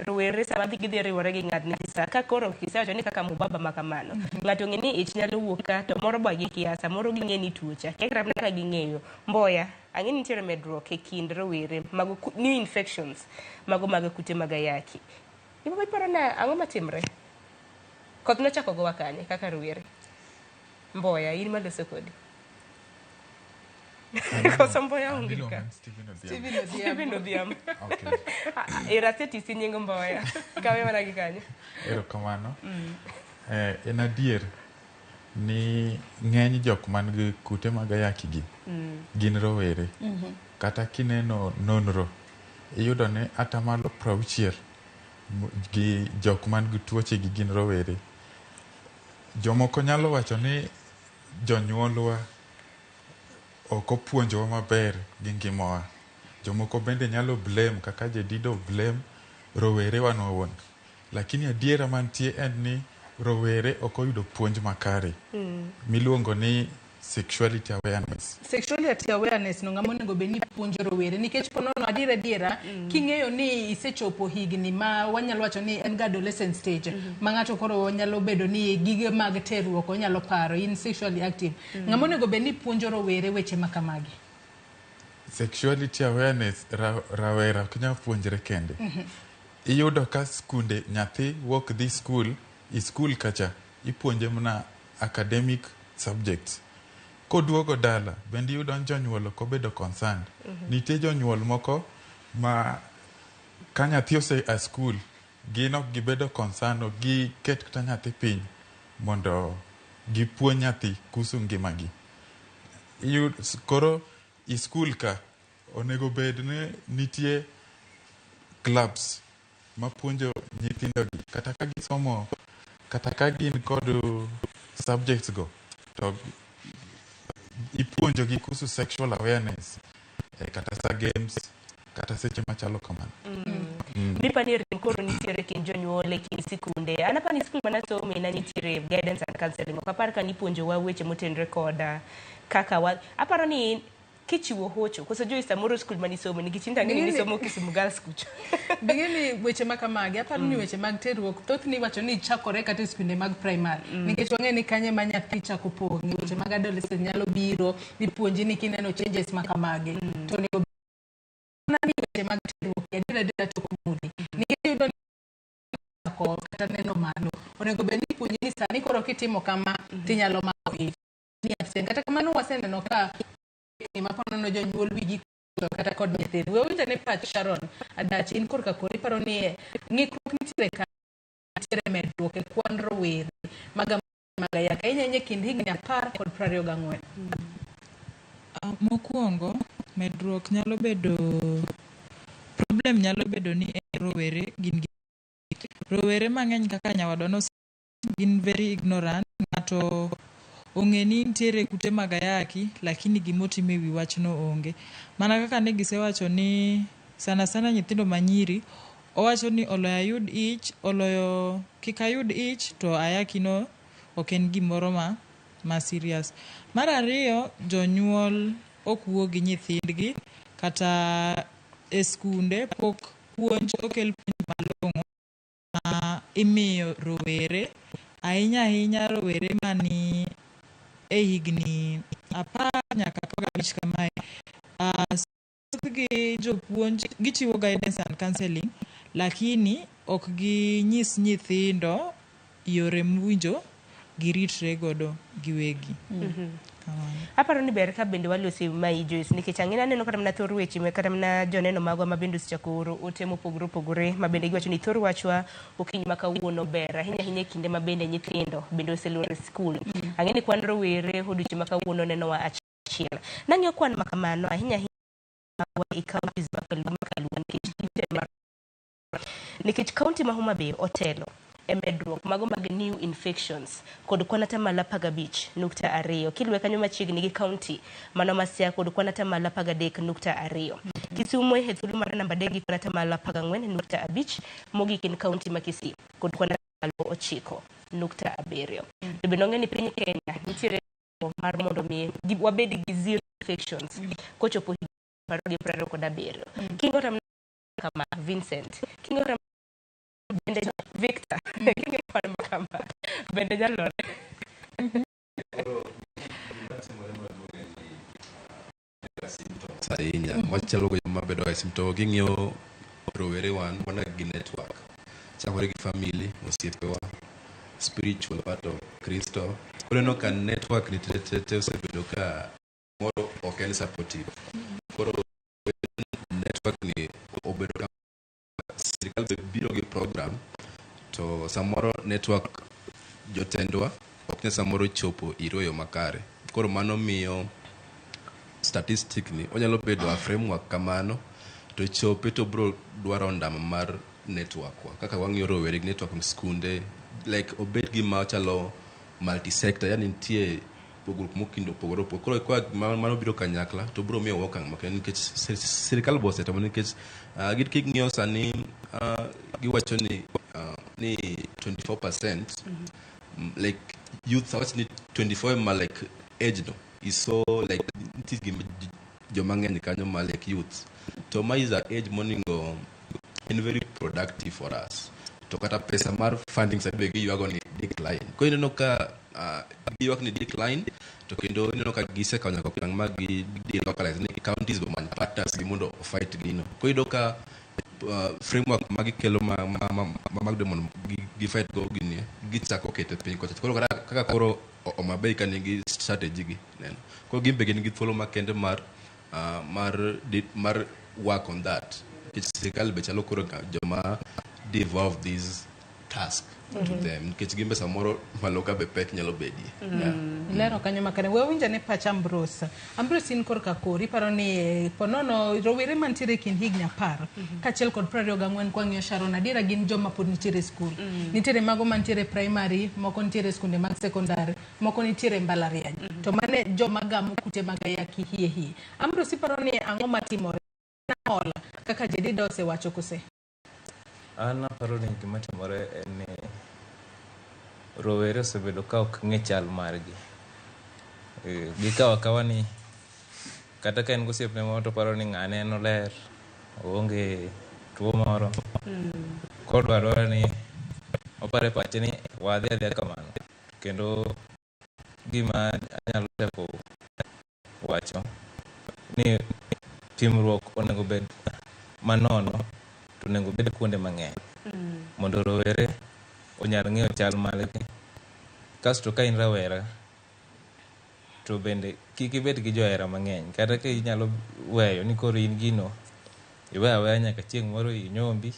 rowere sama dhi gidhi riwore gi ng'at ni sa ka koro kisewacho ni kaka mubaba ma kamano. Ng'ato ong'e ni ich nyalo wuok ka to moro ba gikia samoro ging'e ni tuo cha. Kia kata mana ka ging'eyo. Mboya, ang'e ni nitiere medruok e kind rowere mago new infections mago mag kute mag ayaki. Gima iparo na ang'o matimre? Koth nochako gowa kanye kaka rowere? Mboya, in maloso kodi. Koso Mboya onge ka. Stephen Odhiambo. Stephen Odhiambo. Okay. Irasetisi nying Mboya. Kawe mana gi kanyo. Erokamano. En adier ni ng'eny jok man gi kute mag ayaki gi gin rowere. Kata kineno nonro, iyudo ni 60% gi jok man gi tuoche gi gin rowere. Jomoko nyalo wacho ni jonyuolwa ok opuonjowa maber gi ngimawa. Jomoko bende nyalo blame kaka Jedido blame rowere wan wawuon. Lakini adiera mantie en ni rowere ok oyudo puonj makare miluongo ni sexuality awareness. Sexuality awareness no ng'ama onego bed ni puonjo rowere nikech ponono adiera adiera king'eyo ni isechopo higni ma wanyalo wacho ni en ga adolescent stage ma ng'ato koro nyalo bedo ni gige mag terruok onyalo paro in sexually active. Ng'ama onego bed ni puonjo rowere weche ma kamagi? Sexuality awareness rawera ok nyal puonjre kende. Iyudo ka skunde nyathi wuok dhi skul, i skul kacha ipuonje mana academic subjects. Koduogo dala bende iyudo ni jonyuol ok obedo concerned. Nitie jonyuol moko ma ka nyathi ose a skul gin ok gibedo concerned, ok giket kata nyathi piny mondo gipuonj nyathi kuhusu ngimagi. Koro i skul ka onego bed ni nitie clubs mapuonjo nyithindogi kata ka gisomo kata ka gin kod subjects go to ipuonjogi kuhusu sexual awareness kata sa games kata seche machalo kamano. Mipa ni rem koro nitiere kind jonyuol e kind sikunde. An apani skul manasome ne nitiere guidance and counseling. Ok apar ka nipuonjowa weche motenore koda kaka wa aparo ni kichiwo hocho koso Joyce samoro skul manisome nikech in to ang'e ni nisomo Kisumu Girls kucho. Bing'e ni weche ma kamagi aparo ni weche mag terruok thothne iwacho ni chakore kata e skunde mag primary nikech wang'e ni kanye ma nyathi chako pong'e weche mag adolescent nyalo biro ipuonji ni kineno changes ma kamagi to onego bed ni weche mag terruok adier adiera to ok muli nikech iyudo ni chako kata neno malo onego bed ni ipuonji ni sani koro kitimo kama tinyalo mako ich ni abstain. Kata kamano waseneno ka ma ponono jonyuol wigi kuot kata kod nyithindo. We winjo ne pach Sharon Adach in korka kori iparo ni ng'ikruok nitiere ka nitiere medruok e kwan rowere mag ayaki ahinya ahinya e kind higni 10 kod 24. Mokwongo Medruok nyalo bedo problem nyalo bedo ni en rowere gin gi rowere mang'eny kaka nyawadwa no gin very ignorant. Ng'ato ong'e ni nitiere kute mag ayaki lakini gimotimo e wi wachno onge. Mana kaka ne gisewacho ni sana sana nyithindo manyiri owacho ni oloyo ayud ich oloyo kik ayud ich to ayaki no ok en gimoro ma serious. Mar ariyo jonyuol ok wuo gi nyithindgi kata e skunde pok puonj okel puonj malong'o ma imiyo rowere ahinya ahinya rowere mani e higni 10 nyaka 15 kamae. Thothgi jopuonj gichiwo guidance and counseling lakini ok ginyis nyithindo yore mowinjo giritre godo giwegi. Kamano. Aparo ni ber ka bende walosi mai Joyce nikech ang'e aneno kata mana thor weche kata mana joneno magwa ma bende osechako oro ote mopogore opogore ma bende giwacho ni thor wachwa okinyi ma kawuono ber ahinya ahinya e kinde ma bende nyithindo bende oselor e skul. Ang'e ni kwan rowere odiochieng' ma kawuono nenowa achiel. Nang'iyo kwan ma kamano ahinya ahinya magwa e counties ma kaluo nikech nikech kaunti ma Homa Bay otelo e medruok mago mag new infections kod kwan atamalo 15.2 kiluwe kanyo machiegni gi kaunti mano ma Siaya kod kwan atamalo 13.2 Kisumu e thuolo mar namba 3 gi kwan atamalo 14.5 mogik en kaunti ma Kisii kod kwan atamalo 9.7. To bende ong'e ni piny Kenya nitiere mar mondo mi wabed gi zero infections kochopo higa 2027. Kingo kama Vincent, kingo bende Victor, kingo kwan kama bende nyalore. Symptoms ahinya wachalo go joma bedo ga symptom king'iyo rowere wan wan gi network chakore gi family osiepewa spiritual part of Kristo koro ineno ka network ni te te te osebedo ka moro ok en supportive koro network ni obedo ka sirikal be biro gi program to samoro network jotendwa ok nyal samoro chopo irwa e yo makare koro mano miyo statistic ni onyalo bedo a framework kamano to chope to bro dwaro ondamo mar network wa kaka wang'iyo rowere gi network skunde like obed gima chalo multi sector yani nitie pogruok mokindo opogore opogore koro kwa mano biro kanyakla to bro miyo okang' makende nikech sirikal be osetemo nikech gin king'iyo sani giwacho ni ni 24% like youth awach ni 24 ma like age no is so like nitie gima joma ng'eny kanyo ma like youth to ma is a age moningo en very productive for us to kata pesa mar funding sani be giywago ni decline koro ineno ka giywak ni decline to kendo ineno ka gisekawo nyaka okang' ma gi delocalize ni counties go many partners gi mondo fight gino koro iyudo ka framework ma gikelo ma ma ma mag mondo gi fight go gini gichako kete piny kocha koro kaka koro Homa Bay ka nigi strategy gi neno koro gin be gin gi thuolo makende mar mar work on that nikech sirikal be chalo koro joma devolve this task to them nikech gin be samoro malo ka be pek nyalo bedie. Ilero kanyo makare. We winjo ne pach Ambrose. Ambrose in korka kori iparo ni ponono rowere mantiere e kind higni 10 kaachiel kod 24 kwang'iyo Sharon adiera gin joma pod nitiere e skul. Nitiere mago mantiere primary, moko nitiere skunde mag secondary, moko nitiere mbalariany. To mane joma gamo kute mag ayaki hie hie. Ambrose iparo ni ang'o matimore? Hola kaka Jedida osewacho kose? An aparo ni gima timore en ni rowere osebedo ka ok ng'e chal margi. Gikawo akawa ni kata ka en gosiepne moro to oparo ni ng'ane en oler, oonge tuo moro. Koro odwaro adwara ni oparo e pache ni wadhi adhiya kamano. Kendo gima anyalo chako wacho ni pimruok onego bed manono to onego bed kuonde mang'eny mondo rowere onyal ng'eyo chal margi. Kasto ka in rawera to bende kik ibed gi johera mang'eny kata ka inyalo weyo ni koro in gino iweyo aweya nyaka chieng' moro inyombi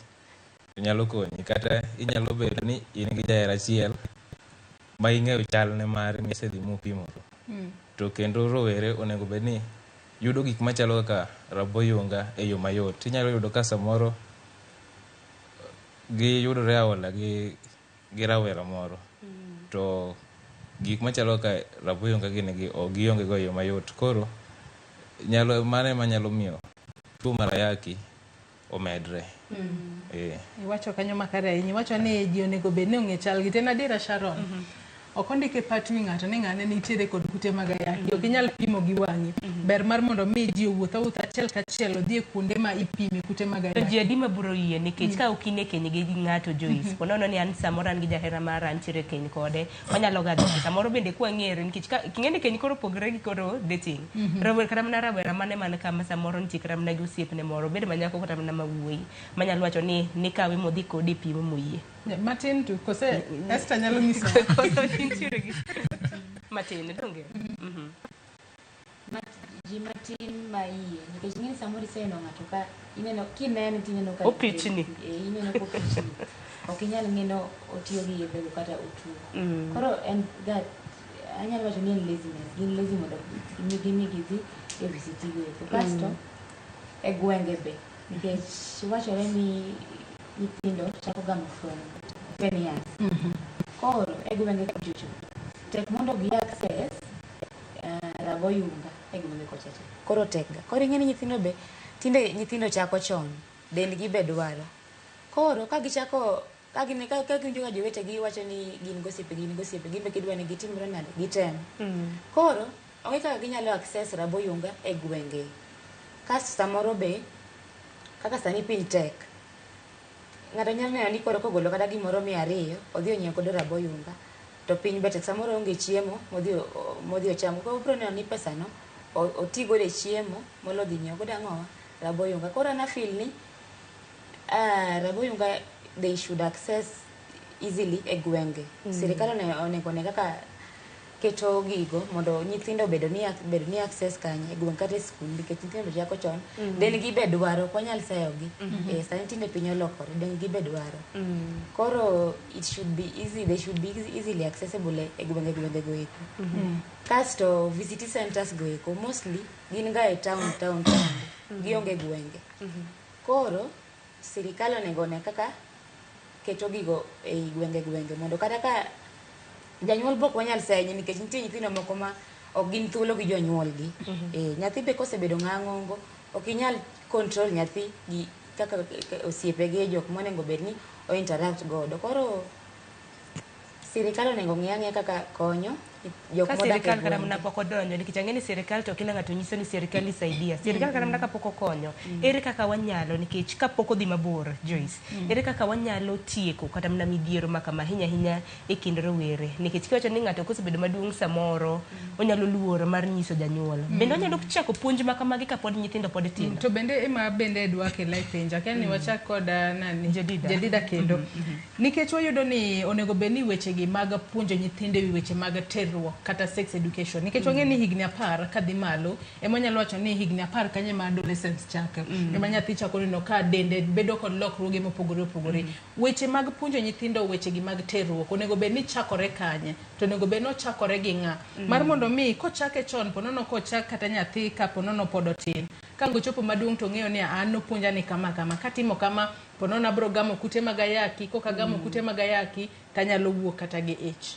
to nyalo konyi kata inyalo bedo ni in gi jahera achiel ma ing'eyo chalne mare misedhi mupimoru. To kendo rowere onego bed ni yudo gik machalo kaka raboyunga e yo mayot. Inyalo yudo ka samoro giyudore aola gi rawera moro to gik machalo kaka raboyunga gini gi ok gionge go e yo mayot. Koro nyalo mano ema nyalo miyo tuo mar ayaki omedre. Iwacho kanyo makare ahinya. Iwacho ni ji onego bed ni ong'e chalgi. To en adiera Sharon. Ok ondik e pat wi ng'ato ni ng'ane nitiere kod kute mag ayaki. Ok inyal pimo gi wang'i. Ber mar mondo mi ji owuoth awuotha achiel kachiel odhi e kuonde ma ipime kute mag To ayaki. ji adi ma biro yie nikech ka ok in e keny gi ng'ato Joyce, po nono ni an samoro an gi jahera mara antiere e keny kode, wanyalo ga dhi samoro bende kwang'ere nikech ka ing'e ni keny koro opogore gi koro dating. Rawera kata mana rawera mane man kama samoro nitie kata mana gi osiepne moro, obed ma nyako kata mana ma wuoyi, manyalo wacho ni nikawe modhi kode e pimo moyie. Matin tu kose Esther nyalo nyiso. Koso nitiere gi matin donge? Ji matin ma iye nikech ing'e ni samoro iseneno ng'ato ka ineno kinene tineno ka Opichni. Ineno kopichni. Ok inyal ng'e ni otiyo gi yedhego kata otuo. Koro en that anyalo wacho ni en laziness. Gin lazy mondo gimi gidhi e VCT go eko. Kasto e gwenge be nikech wachore ni nyithindo chako gamo from 10 years. Koro e gwenge kochocho tek mondo gi access raboyunga e gwenge kochacha. Koro tek ga. Koro ing'e ni nyithindo be tinde nyithindo chako chon, dendgi be dwaro. Koro ka gichako ka gin ka giwinjo ka jowetegi wacho ni gin gosiepe gin gosiepe gin be gidwa ni gitimre nade gitem. Koro onge kaka ginyalo access raboyunga e gwenge. Kasto samoro be kaka sani piny tek, ng'ato nyalo neno ni koro kogolo kata gimoro 200 odhi onyiew godo raboyunga to piny be tek samoro oonge chiemo modhi ochamo. Koro obiro neno ni pesano oti godo e chiemo molo dhi nyiewo godo ang'owa raboyunga. Koro an a feel ni raboyunga they should access easily e gwenge. Sirikal onego one kaka keto gigo mondo nyithindo obed ni access kanye e gweng' kata e skul nikech nyithindo chako chon. Dendgi be dwaro, ok wanyal seyogi. Sani tinde piny olokore, dendgi be dwaro. Koro it should be easy, they should be easily accessible e gwenge gwenge go eko. Kasto VCT centers go eko mostly gin ga e town town town, gionge gwenge. Koro sirikal onego one kaka keto gigo ei gwenge gwenge mondo kata ka janyuol be ok wanyal senye nikech nitie nyithindo moko ma ok gin thuolo gi jonyuolgi. Nyathi be kosebedo ng'ang'ongo ok inyal control nyathi gi kaka osiepege jok monego bed ni o interact godo. Koro sirikal onego ng'i ang'iya kaka konyo jok Ka modak e sirikal kata gwenge. mana pok odonjo nikech ang'e ni sirikal to kila ng'ato nyiso ni sirikal isaidia. Sirikal kata mana kapok okonyo, ere kaka wanyalo nikech kapok odhi mabor Joyce, ere kaka wanyalo tieko kata mana midhiero ma kama ahinya ahinya e kind rowere nikech kiwacho ni ng'ato kosebedo maduong' samoro onyalo luoro mar nyiso janyuol. Bende onyalo chako puonj ma kamagi kapod nyithindo pod tindo. To bende ema bende dwa kela e penjo. Akia ni wachak kod nani Jedida. Jedida kendo. Nikech wayudo ni onego bed ni wechegi mag puonjo nyithindo e wi weche mag terruok kata sex education. Nikech wang'e ni higni 10 kadhi malo ema wanyalo wacho ni higni 10 kanyo ema adolescence chake. Ema nyathi chako neno ka dende bedo kod lokruoge mopogore opogore. Weche mag puonjo nyithindo wechegi mag terruok onego bed ni chakore kanye to onego bed ni ochakore gi ng'a. Mar mondo mi kochake chon ponono kochak kata nyathi ka ponono pod otin. Ka ang' ochopo maduong' to ong'eyo ni an nopuonja ni kama kama katimo kama ponono abiro gamo kute mag ayaki kok agamo kute mag ayaki tanyalo wuok kata gi ich.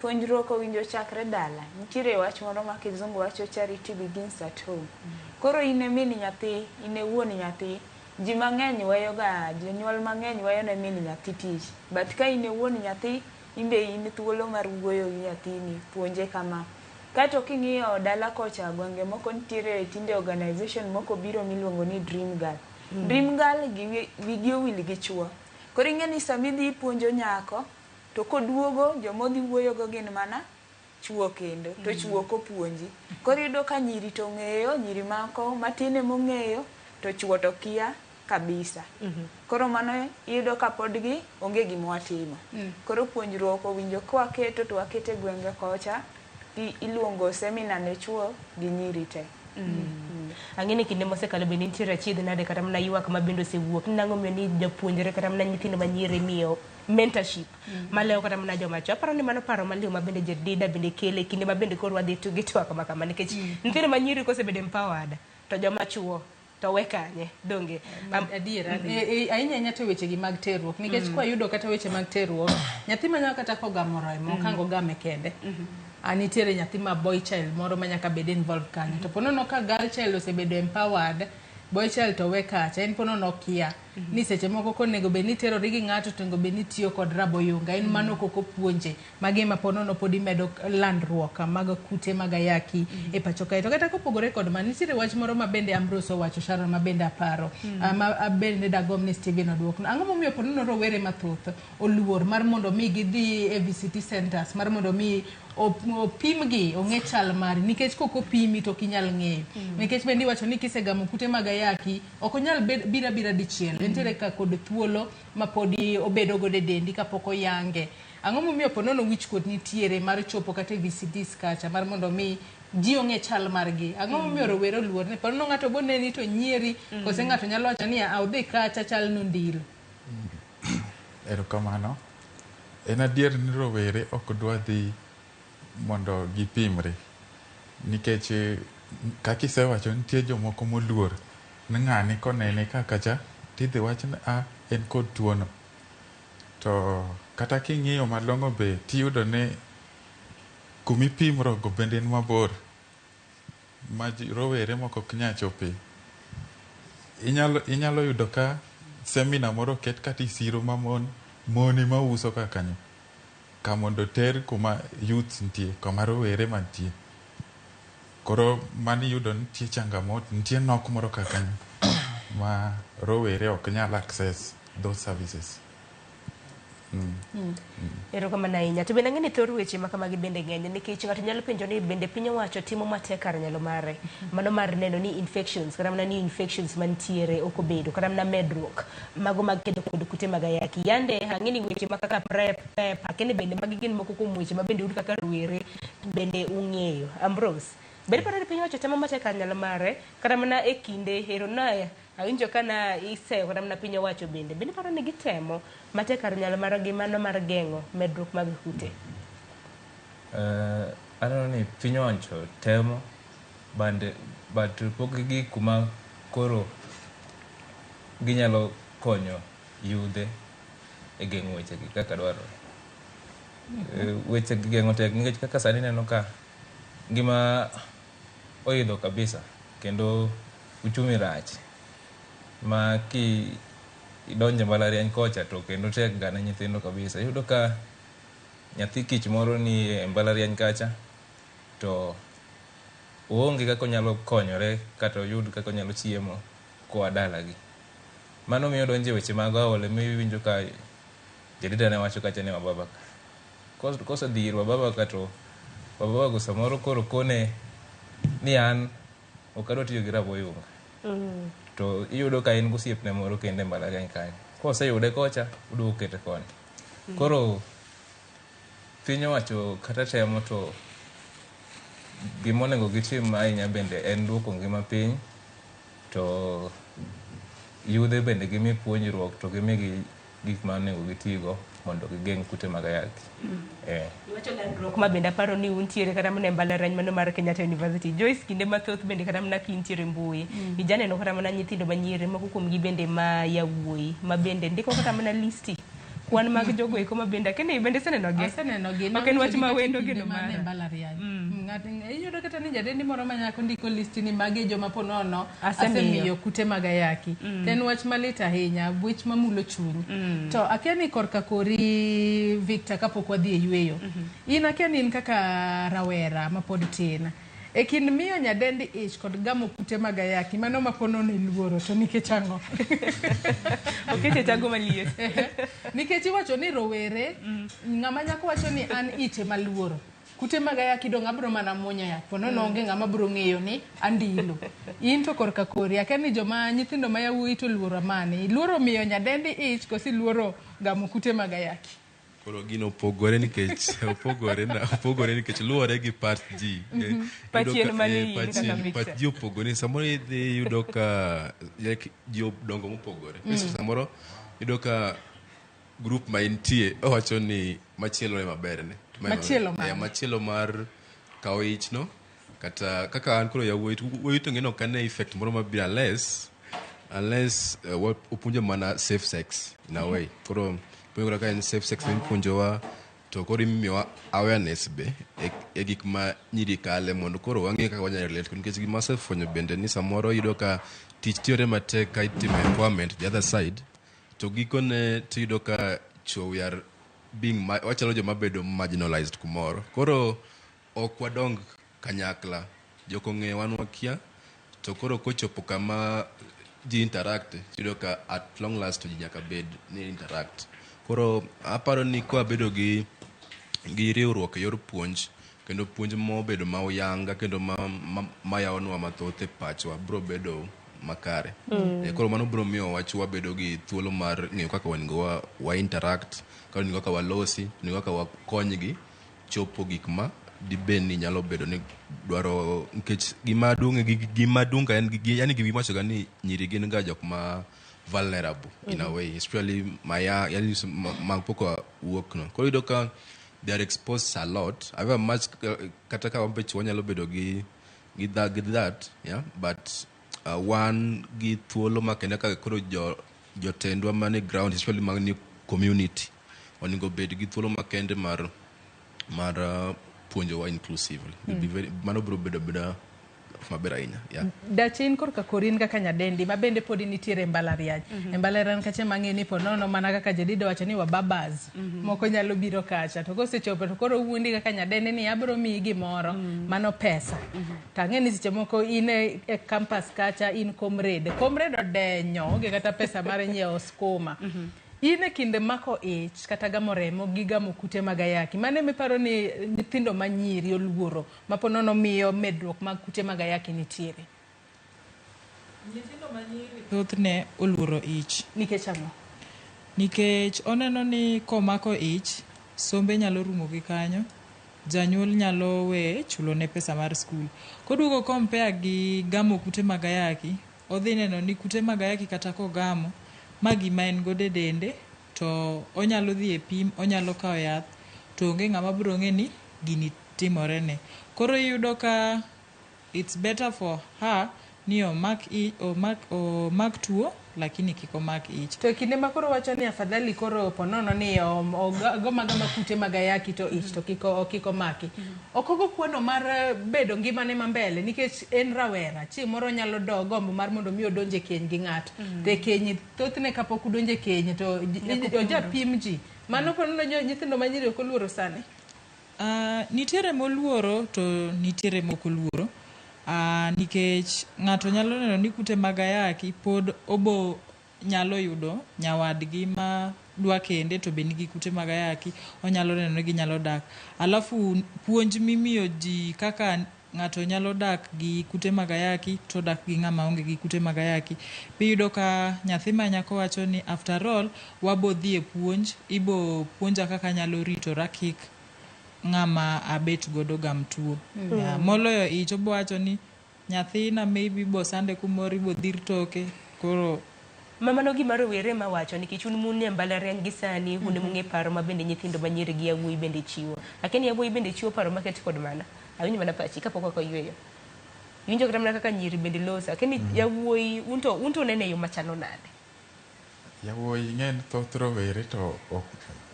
Puonjruok owinjo chakre dala. Nitiere wach moro ma kizungu wacho charity begins at home. Koro in e min nyathi, in e wuon nyathi, ji mang'eny weyoga, jonyuol mang'eny weyo ne min nyathi tich. But ka in e wuon nyathi, in be in thuolo mar wuoyo gi nyathini, puonje kama. Kaeto king'iyo dala kocha, gwenge moko nitiere tinde organization moko biro miluongo ni Dream Girl. Dream Girl gi wigi owil gi chuo. Koro ing'e ni sama idhi ipuonjo nyako, to koduogo jomodhi wuoyogo gin mana chuo kendo, to chuo ok opuonji. Koro iyudo ka nyiri to ong'eyo, nyiri moko matin emong'eyo, to chuo to kia kabisa. Koro mano iyudo ka pod gi onge gima watimo. Koro puonjruok owinjo kwaketo to waketo e gwenge kocha, iluongo seminar ne chuo gi nyiri te. Ang'e ni kinde mosekalo bende nitiere achiedh nade kata mana ywak ma bende osewuok ni nang'o omiyo ni japuonjre kata mana nyithindo manyiri imiyo mentorship malewo kata mana joma chuo. Aparo ni mano paro maliw ma bende Jedida bende kelo e kinde ma bende koro wadhi to gi twak ma kama nikech nyithindo manyiri kosebedo empowered to joma chuo to we kanye donge. Adiera ahinya ahinya to wechegi mag terruok nikech kwayudo kata weche mag terruok nyathi manyalo kata kogamo remo ok ang' ogame kende. Nitiere nyathi ma boy child moro ma nyaka bed involved kanyo to ponono ka girl child osebedo empowered boy child to we kacha en ponono okia ni seche moko konego bed ni terori gi ng'ato to onego bed ni tiyo kod raboyunga en mano kok opuonje magi ema ponono pod imedo landruok mag kute mag ayaki e pacho kae. To kata kopogore kod mano nitiere wach moro ma bende Ambrose owacho Sharon ma bende aparo ma bende dagomb ni Stephen oduokno. Ang'o momiyo ponono rowere mathoth oluor mar mondo mi gidhi e VCT centers mar mondo mi opimgi ong'e chal mari nikech kok opimi to ok inyal ng'eyo nikech bende iwacho ni kisegamo kute mag ayaki ok onyal biro abira dichiel entiere ka kod thuolo ma podi obedo godo e dendi kapok oyange. Ang'o momiyo ponono wichkuot nitiere mar chopo kata e VCTs kacha mar mondo mi ji ong'e chal margi? Ang'o momiyo rowere oluor ni ponono ng'ato boneni to nyieri kose ng'ato nyalo wacho ni a odhi kacha chal nondilo? Erokamano. En adier ni rowere ok dwa dhi mondo gipimre nikech kaka isewacho nitie jomoko moluor ni ng'ani konene kaka cha tidhi wach ni a en kod tuono. To kata king'iyo malong'o be tiyudo ni kumipimrogo bende en mabor ma rowere moko ok nyal chope. Inyalo yudo ka semina moro oket kata e siro ma mon ema uso ka kanyo ka mondo ter kuma youths nitie kama rowere mantie. Koro mano iyudo nitie changamoto nitie nok moro ka kanyo ma rowere ok nyal access those services. Erokamano ahinya. To bende ang'e ni thor weche ma kamagi bende ng'eny nikech ng'ato nyalo penjo ni bende piny owacho timo matek kar nyalo mare mano mar neno ni infections kata mana ni infections mantiere ok obedo kata mana medruok mago mag kedo kod kute mag ayaki. Yande ang'e ni weche ma kaka PrEP, PEP akia ni bende magi gin moko kuom weche ma bende un kaka rowere bende ung'eyo. Ambrose, bende iparo ni piny owacho temo matek kar nyalo mare kata mana e kinde ero na awinjo ka na iseyo kata mana piny owacho bende iparo ni gitemo matek kar nyalo margi mano mar geng'o medruok mag kute? Aneno ni piny owacho temo but pok gigik kuma koro ginyalo konyo yudhe e geng'o wechegi kaka dwarore. Weche geng'o tek nikech kaka sani ineno ka ngima oidho kabisa kendo uchumi rach ma ki idonjo e mbalariany kocha to kendo tek ga ne nyithindo kabisa. Iyudo ka nyathi kich moro ni e mbalariany kacha to oonge kaka onyalo konyore kata oyud kaka onyalo chiemo koa dalagi. Mano miyo odonjo e weche mag aole miwinjo ka Jedida ne wacho kacha ni wababa ka. Kosedhi ir wababa ka to wababa go samoro koro kone ni an ok adwa tiyo gi raboyunga. To iyudo ka en gosiepne moro kendo e mbalariany kanyo. Koseyude kocha, oduogo kete koni. Koro piny owacho kata temo to gimonego gitim ahinya bende en duoko ngima piny to yudhe bende gimi puonjruok to gimigi gik ma onego gitigo mondo gigeng' kute mag ayaki. Iwacho landruok ma bende aparo ni untiere kata mana e mbalariany mano mar Kenyatta University. Joyce, kinde mathoth bende kata mana kintiere mbui, ijaneno kata mana nyithindo manyiri moko kuomgi bende ma yawuoyi ma bende ndiko kata mana listi kwan mag jogo eko ma bende akia ni bende isenenogi? Asenenogi. Ok en wach ma wendo Kinde geno mane mara. mbalariany. Iyudo kata ni jadendi moro ma nyako ndiko listi ni magi e joma ponono Asemiyo. asemiyo kute mag ayaki. To en wach malit ahinya, wach mamulo chuny. To akia ni korka kori Victor kapok wadhi e yweyo. In akia ni in kaka rawera mapod tin. E kind miyo nyadendi ich kod gamo kute mag ayaki, mano ma ponono iluoro to nikech ang'o? Okete tago maliet. Nikech iwacho ni rowere, ng'ama nyako wacho ni an ich ema luoro. Kute mag ayaki dong' abro mana muonyo yath. Ponono onge ng'ama bro ng'eyo ni andilo. In to korka kori, akia ni joma nyithindo ma yawuoyi to luoro mane? Iluoro miyo nyadendi ich koso iluoro gamo kute mag ayaki? Koro gino opogore nikech opogore na opogore nikech luwore gi pach ji. Pachi Iyudo en mane eh, in pachi- kaka Victor? pach ji opogore. Samoro idhi yudo ka like, ji odongo mopogore. Samoro yudo ka group ma intie owacho ni machielo ema berne. Machielo mane? Eh, machielo mar kawo ich no kata kaka an koro yawuoyi to wuoyi to ng'eno ok ane effect moro mabiro unless opuonjo mana safe sex in a way. Koro puonjo kata ka en safe sex mipuonjowa to koro imiyowa awareness be e gik ma nyiri kale mondo koro wang'e kaka wanyalo relate nikech gima asefwenyo bende ni samoro iyudo ka tich tiyore matek ka itimo empowerment the other side to gikone tiyudo ka chuo we are being wachalo joma bedo marginalized kumoro koro ok wadong kanyakla jok ong'eyo wan wakia to koro kochopo kama ji interact tiyudo ka at long last to ji nyaka bed ni interact koro aparo ni kwabedo gi riwruok e yor puonj kendo puonj mobedo ma oyanga kendo mayawonwa mathoth e pachwa biro bedo makare. Koro mano biro miyo wach wabedo gi thuolo mar ng'eyo kaka onego wa interact kaka onego kaka walosi onego kaka wakonygi chopo gik ma dibed ni nyalo bedo ni dwaro nikech gima duong' ka en yani gima iwacho ga ni nyiri gin ga jok ma vulnerable in a way especially maya yani ma pok wuok no koro iyudo ka they are exposed a lot however much kata ka wan be chuo wanyalo bedo gi that yeah but wan gi thuolo makende kaka koro jotendwa mane ground especially mane community onego bed gi thuolo makende mar puonjowa inclusively. Will be very mano biro bedo abeda maber ahinya. Yeah. Dachin korka korin kaka nyadendi ma bende podi nitiere e mbalariany. E mbalariany kacha mang'e ni po nono mana kaka Jedida wacho ni wababas. Moko nyalo biro kacha to kosechopo to koro wuondi kaka nyadendi ni abiro miyi gimoro mano pesa. To ang'e ni seche moko in e campus kacha in comrade. Comrade odenyo onge kata pesa mar nyiewo skuma. In e kinde mako ich kata gamo remo gi gamo kute mag ayaki mane miparo ni nyithindo manyiri oluoro ma po nono miyo medruok mag kute mag ayaki nitiere? Nyithindo manyiri thothne oluoro ich. Nikech ang'o? Nikech oneno ni komako ich, sombe nyalo rumo gi kanyo, janyuol nyalo we chulone pesa mar skul. Koduogo compare gi gamo kute mag ayaki, odhi neno ni kute mag ayaki kata kogamo, ma gima en godo e dende, to onyalo dhi e pim, onyalo kawo yath, to onge ng'ama biro ng'e ni gini timore ne. Koro iyudo ka it's better for her ni omak tuo lakini kik omak ich. To e kinde ma koro wacho ni afadhali koro ponono ni ogoma gama kute mag ayaki to ich to kik omaki. Ok ogo kwano mar bedo ngimane ma mbele nikech en rawera. Chieng' moro nyalo gombo mar mondo mi odonj e keny gi ng'ato. To e keny thothne kapok udonjo e keny to ojapim ji. Mano ponono nyithindo manyiri ok oluoro sani? Nitiere moluoro to nitiere mok oluoro. Nikech ng'ato nyalo neno ni kute mag ayaki pod obo nyalo yudo nyawadgi ma dwa kende to be nigi kute mag ayaki, onyalo neno ni ginyalo dak. Alafu puonj mimiyo ji kaka ng'ato nyalo dak gi kute mag ayaki to dak gi ng'ama onge gi kute mag ayaki. Iyudo ka nyathi ma nyako wacho ni after all wabo dhi e puonj, ibo puonja kaka anyalo ritora kik ng'ama abet godo gam tuo. Yeah, moloyo ich obo wacho ni nyathina maybe bo sande kumoro ibo dhir toke koro mano gima rowere mawacho nikech un mon e mbalariany gi sani un ema ung'e paro ma bende nyithindo manyiri gi yawuoyi bende chiwo. Lakini yawuoyi bende chiwo paro maket kod mana. Awinjo mana pachi kapok ok oyweyo. Iwinjo kata mana kaka nyiri bende loso. Lakini yawuoyi un to unene yo machalo nade? Yawuoyi ng'en thoth rowere to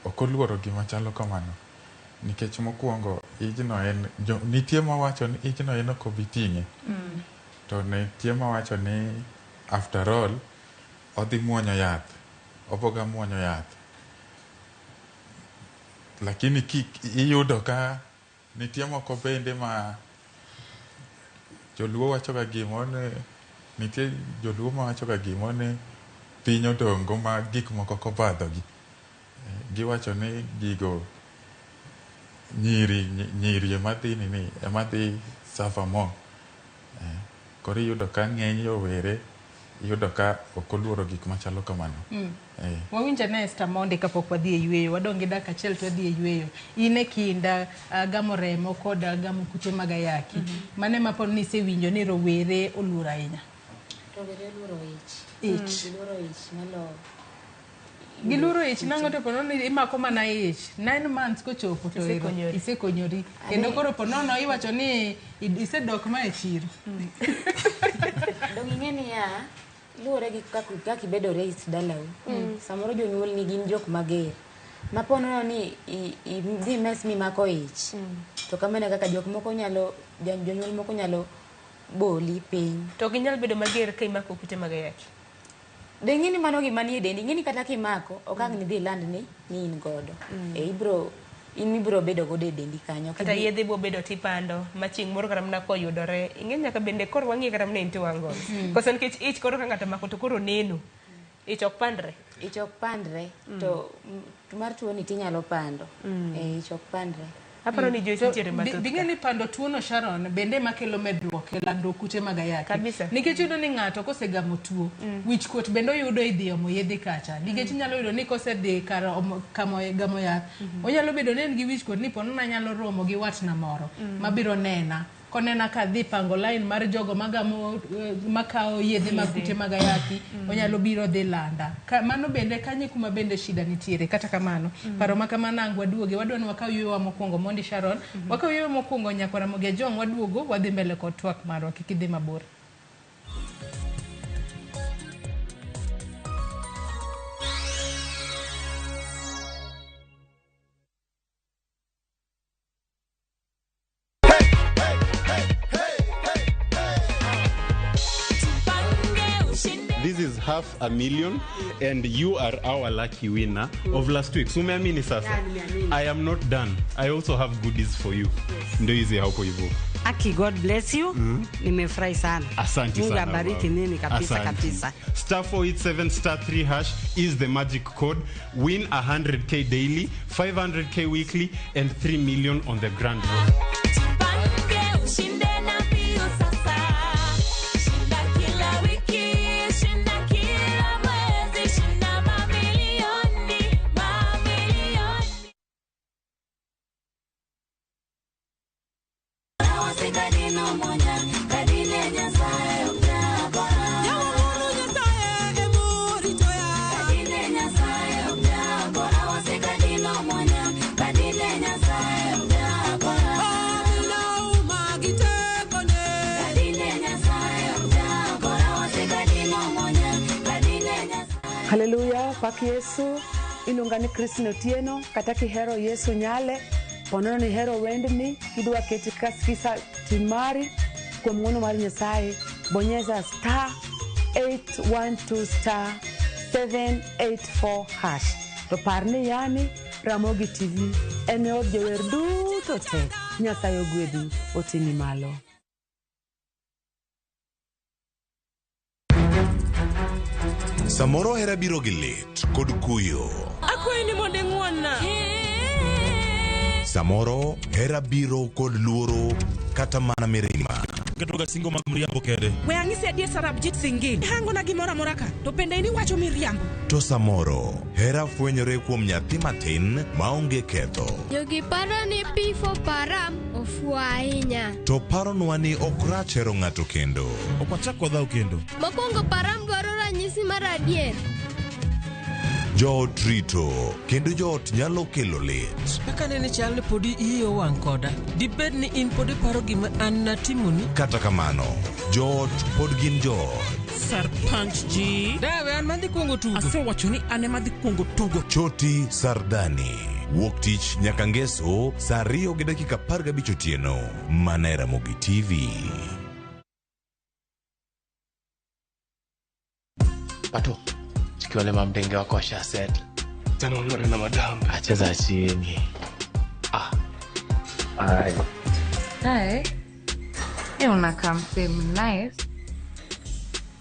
ok oluoro gima chalo kamano. Nikech mokwongo ijno en nitie mawacho ni ijno en ok obi ting'e. To nitie mawacho ni after all odhi muonyo yath, oboga muonyo yath. Lakini iyudo ka nitie moko bende ma joluo wachoga gimoro ni nitie joluo mawachoga gimoro ni piny odongo ma gik moko kobadhogi. Giwacho ni gigo nyiri ema dhi nini ema dhi suffer more. Koro iyudo ka ng'eny rowere Iyudo ka ok oluoro gik machalo kamano. Wawinjo ane Esther mondi kapok wadhi e yueyo. Wadong' gi dakika achiel to wadhi e yueyo. In e kinda gamo remo kod gamo kute mag ayaki. Mane ma pod nisewinjo ni rowere oluoro ahinya? Rowere oluoro ich. Ich. Giluoro ich molo. Giluoro ich nang'o to ponono imako mana ich 9 months kochopo to ero, Isekonyori. isekonyori. Kendo koro ponono iwacho ni isedok ma e chiro. Dong' ing'e niya, luwore gi kaka ibedo raised dalau. Samoro jonyuolni gin jok mager. Ma ponono ni idhi mes mimako ich. To kamano e kaka jok moko nyalo, jonyuol moko nyalo boli piny. To ok inyal bedo mager ka imako kute mag ayaki. De ing'e ni mano gima nie dendi, ing'e ni kata kimako, ok ang' nidhi iland ni in godo. Ibro, in ibro bedo godo e dendi kanyo. Kata yedhe bo bedo tipando, ma chieng' moro kata mana koyudore. Ing'e nyaka bende koro wang'iye kata mana en to wan godo. Koso nikech ich koro ka ng'ato omako to koro neno. Ich ok pandre. Ich ok pandre, to mar tuoni tinyalo pando. Ich ok pandre. Aparo ni Joyce nitiere mathoth. Bing'e ni pando tuono Sharon bende makelo medruok e landruok kute mag ayaki. Kabisa. Nikech iyudo ni ng'ato kosegamo tuo, wich kuot bende oyudo idhi omo yedhe kacha. Nikech inyalo yudo ni kosedhi kar kamo gamo yath, onyalo bedo ni en gi wich kuot ni po nono anyalo romo gi watna moro mabiro nena. Konena ka dhi pango line mar jogo magamo, makawo yedhe mag kute mag ayaki, onyalo biro dhi landa. Mano bende kanye kuma bende shida nitiere. Kata kamano, paro ma kamano ang' waduoge, wadwa ni wakaw yueyo wa mokwongo mondi Sharon, wakaw yueyo mokwongo nyakwar Ramogi Ajwang' waduogo, wadhi mbele kod twak marwa, kik idhi mabor. This is 500,000 and you are our lucky winner of last week. So umeamini sasa? Yeah, nimeamini. I am not done. I also have goodies for you. Ndio hizi hapo hivyo. Aki, God bless you. Nimefurahi sana. Asante Mungu sana. abariki Mama. nini kabisa Asante. kabisa. Star 487 star 3 hash is the magic code. Win 100K daily, 500K weekly and 3 million on the grand draw. Tupange ushinde na mbio sasa. Shinda kila wiki, shinda kila mwezi, shinda mamilioni, mamilioni. Haleluya, pak Yesu. Iluonga ni Christine Otieno, kata kihero Yesu Nyale, ponono ni ihero wendni, kidwa keti kaskisa tim mari kuom ng'wono mar Nyasaye, bonyeza star 812 star 784 hash. To par ni yani Ramogi TV en e od jower duto te. Nyasaye ogwedhi, oting'i malo. Samoro hera biro gi lit kod kuyo. Akwayi ni mondo ing'won-na. Samoro hera biro kod luoro kata mana mirima. Ketoga singo mag mriambo kende. We ang'isi adier Sarabjit Singh. Hangona gimoro amora ka, to bende in iwacho miriambo. To samoro hera fwenyore kuom nyathi matin maonge ketho. Jogi paro ni P for Param ofuwo ahinya. To paronwa ni ok rach hero ng'ato kendo. Ok wachak wadhaw kendo. Mokwongo Param dwaro ranyisi mar adier. Joot rito kendo joot nyalo kelo lit. Kaka nene chal ni podi iyi owang' koda. Dibed ni in pod iparo gima an natimoni? Kata kamano, joot pod gin joot. Sarpanch ji. Dawe an madhi kuongo tugo. Asewacho ni an ema dhi kuongo tugo. Choti Sardani. Wuok tich nyaka ngeso saa 2:15 otieno. Mana e Ramogi TV. Pato, chiki wale mamdenge wako washa set. Tena ung'ore na madam. Acheza chini. Ai. Hi. Unakaa msee nice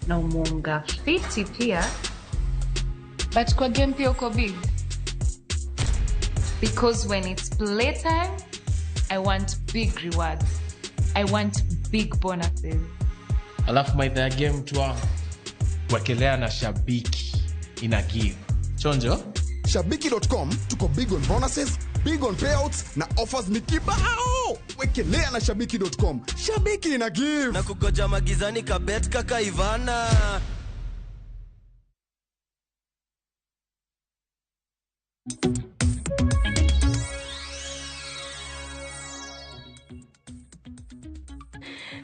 na umeunga fiti pia, but kwa game pia uko big, because when it's playtime I want big rewards, I want big bonuses. Alafu maidha ya game tu wangu. Wekelea na Shabiki ina give. Chonjo? Shabiki.com tuko big on bonuses, big on payouts na offers ni kibao. Wekelea na Shabiki.com. Shabiki ina give. Na kugoja magizani kabet kaka Ivana.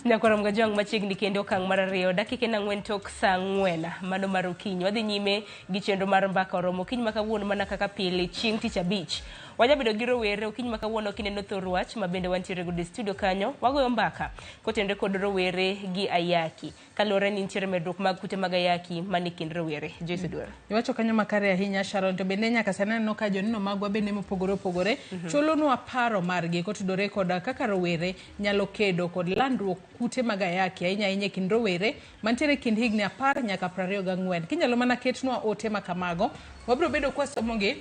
Nyakoro mgajwang' machiegni kendo okang' mar 2 dakika 4 tok saa 4 mano mar okinyi. Wadhi nyime gi chenro mar Mbaka Oromo okinyi ma kawuono mana kaka pile chieng' tich abich. Wajabedo gi rowere okinyi ma kawuono kineno thor wach ma bende wantiere godo e studio kanyo. Wagoyo mbaka kotenore kod rowere gi ayaki kaluwore ni nitiere medruok mag kute mag ayaki man e kind rowere. Joyce Odwar. Iwacho kanyo makare ahinya Sharon, to bende nyaka sani aneno ka joneno magwa bende mopogore opogore cholonwa paro margi kotudore kod kaka rowere nyalo kedo kod landruok kute mag ayaki ahinya ahinya e kind rowere mantiere kind higni 10 nyaka 24. Kinyalo mana ketnwa ote makamago, wabiro bedo kwasomogi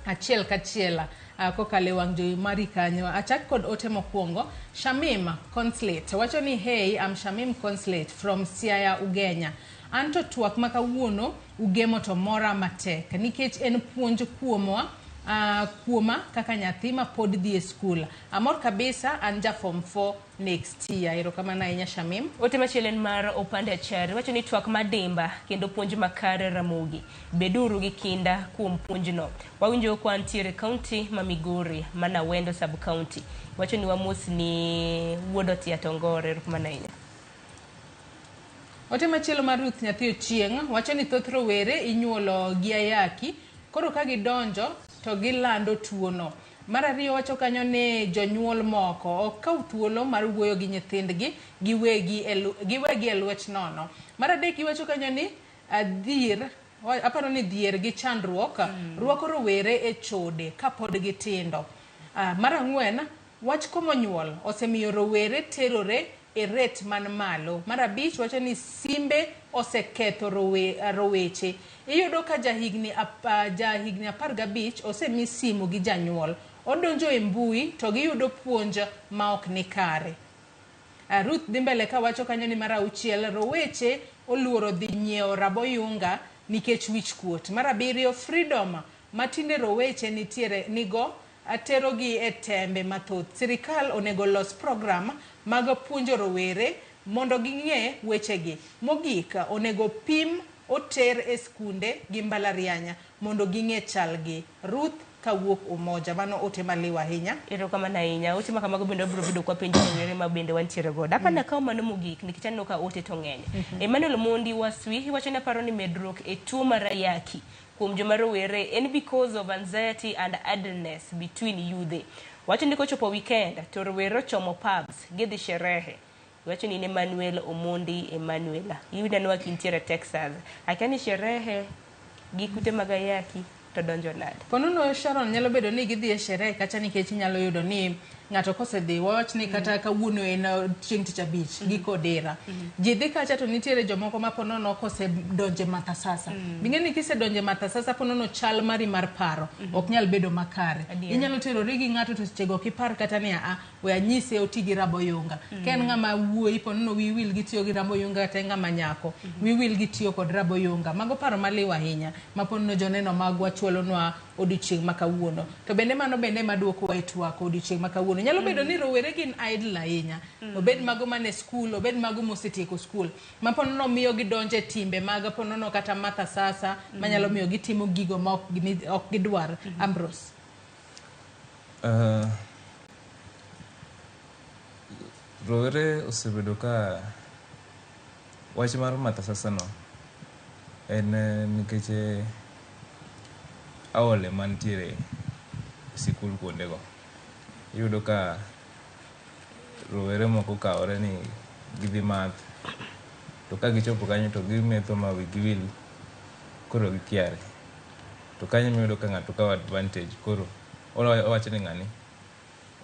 achiel kachiel kokalo e wang' jowi mari kanyo. Achak kod ote mokwongo. Shamim Consulate wacho ni hey, I'm Shamim Consulate from Siaya Ugenya. Anto twak ma kawuono ugemo to mora matek nikech en puonj kuomwa kuoma kaka nyathi ma pod dhi e skul. Amor kabisa, an ja form 4 next year. Erokamano ahinya Shamim. Ote machielo en mar Opande Achari wacho ni twak madimba kendo puonj makare Ramogi. Beduru gi kinda kuom puonjno. Wawinjo kwa ntiere kaunti ma Migori mana Wendo sub county. Wacho ni wamos ni wuod Otia Tongore. Erokamano ahinya. Ote machielo mar Ruth Nyathi Ochieng' wacho ni thoth rowere inyuolo gi ayaki, koro ka gidonjo to gilando tuono. Mar ariyo wacho kanyo ni jonyuol moko ok kaw thuolo mar wuoyo gi nyithindgi giwegi e lwet nono. Mar adek iwacho kanyo ni dhier, aparo ni dhier gi chandruok rwako rowere e chode kapod gitindo. Mar ang'wen, wach komo nyuol osemiyo rowere terore e rate man malo. Mar abich wacho ni simbe oseketho roweche. Iyudo ka jahigni 15 osemi simu gi janyuol. Odonjo e mbui to giyudo puonj ma ok ni kare. Ruth dhi mbele kawacho kanyo ni mar auchiel, roweche oluoro dhi nyiewo raboyunga nikech wich kuot. Mar abiriyo, freedom matinde roweche nitiere nigo aterogi e tembe mathoth. Sirikal onego los program mag puonjo rowere mondo ging'e wechegi. Mogik, onego pim oter e skunde gi mbalariany mondo ging'e chalgi. Ruth kawuok Umoja. Mano ote maliw ahinya. Erokamano ahinya. Ote ma kamago bende wabiro bedo kwa penjo rowere ma bende wantiere godo. Apani akaw mano mogik nikech aneno ka ote to ng'eny. Emmanuel Mondi Waswi iwacho ni aparo ni medruok e tuo mar ayaki kuom joma rowere en because of anxiety and idleness between youth. Wacho ni kochopo weekend to rowere ochomo pubs gidhi sherehe. Wacho ni Emmanuel Omondi Emmanuel. Iyudo ni kintiere Texas. Akia ni sherehe gi kute mag ayaki to donjo nade? Ponono Sharon, nyalo bedo ni gidhi e sherehe kacha nikech inyalo yudo ni ng'ato kosedhi, wawach ni kata kawuono en chieng' tich abich gi kodera. Ji dhi kacha to nitiere jomoko ma ponono kosedonje matha sasa. Bing'e ni kisedonje matha sasa ponono chal mari mar paro ok nyal bedo makare. Inyalo terori gi ng'ato to sechego ok ipar kata ni a we anyise oti gi raboyunga. Ka en ng'ama wuoyi ponono wiyi wil gi tiyo gi raboyunga kata en ng'ama nyako wiyi wil gi tiyo kod raboyunga. Mago paro maliw ahinya ma ponono joneno magwa chwalonwa odiochieng' ma kawuono. To bende mano bende maduokowa e twak odiochieng' ma kawuono. Nyalo bedo ni rowere gin idle ahinya. Obed mago mane skul, obed mago mosetieko skul. Ma ponono miyo gidonje timbe mag ponono kata matha sasa manyalo miyo gitimo gigo ma ok gidwar. Ambrose. Rowere osebedo ka wach mar matha sasa no en nikech aole mantiere sikul kuondego. Iyudo ka rowere moko kawore ni gidhi math, to ka gichopo kanyo to gimetho ma wigi wil, koro gikiare. To kanyo iyudo ka ng'ato kawo advantage, koro owacho ni ng'ani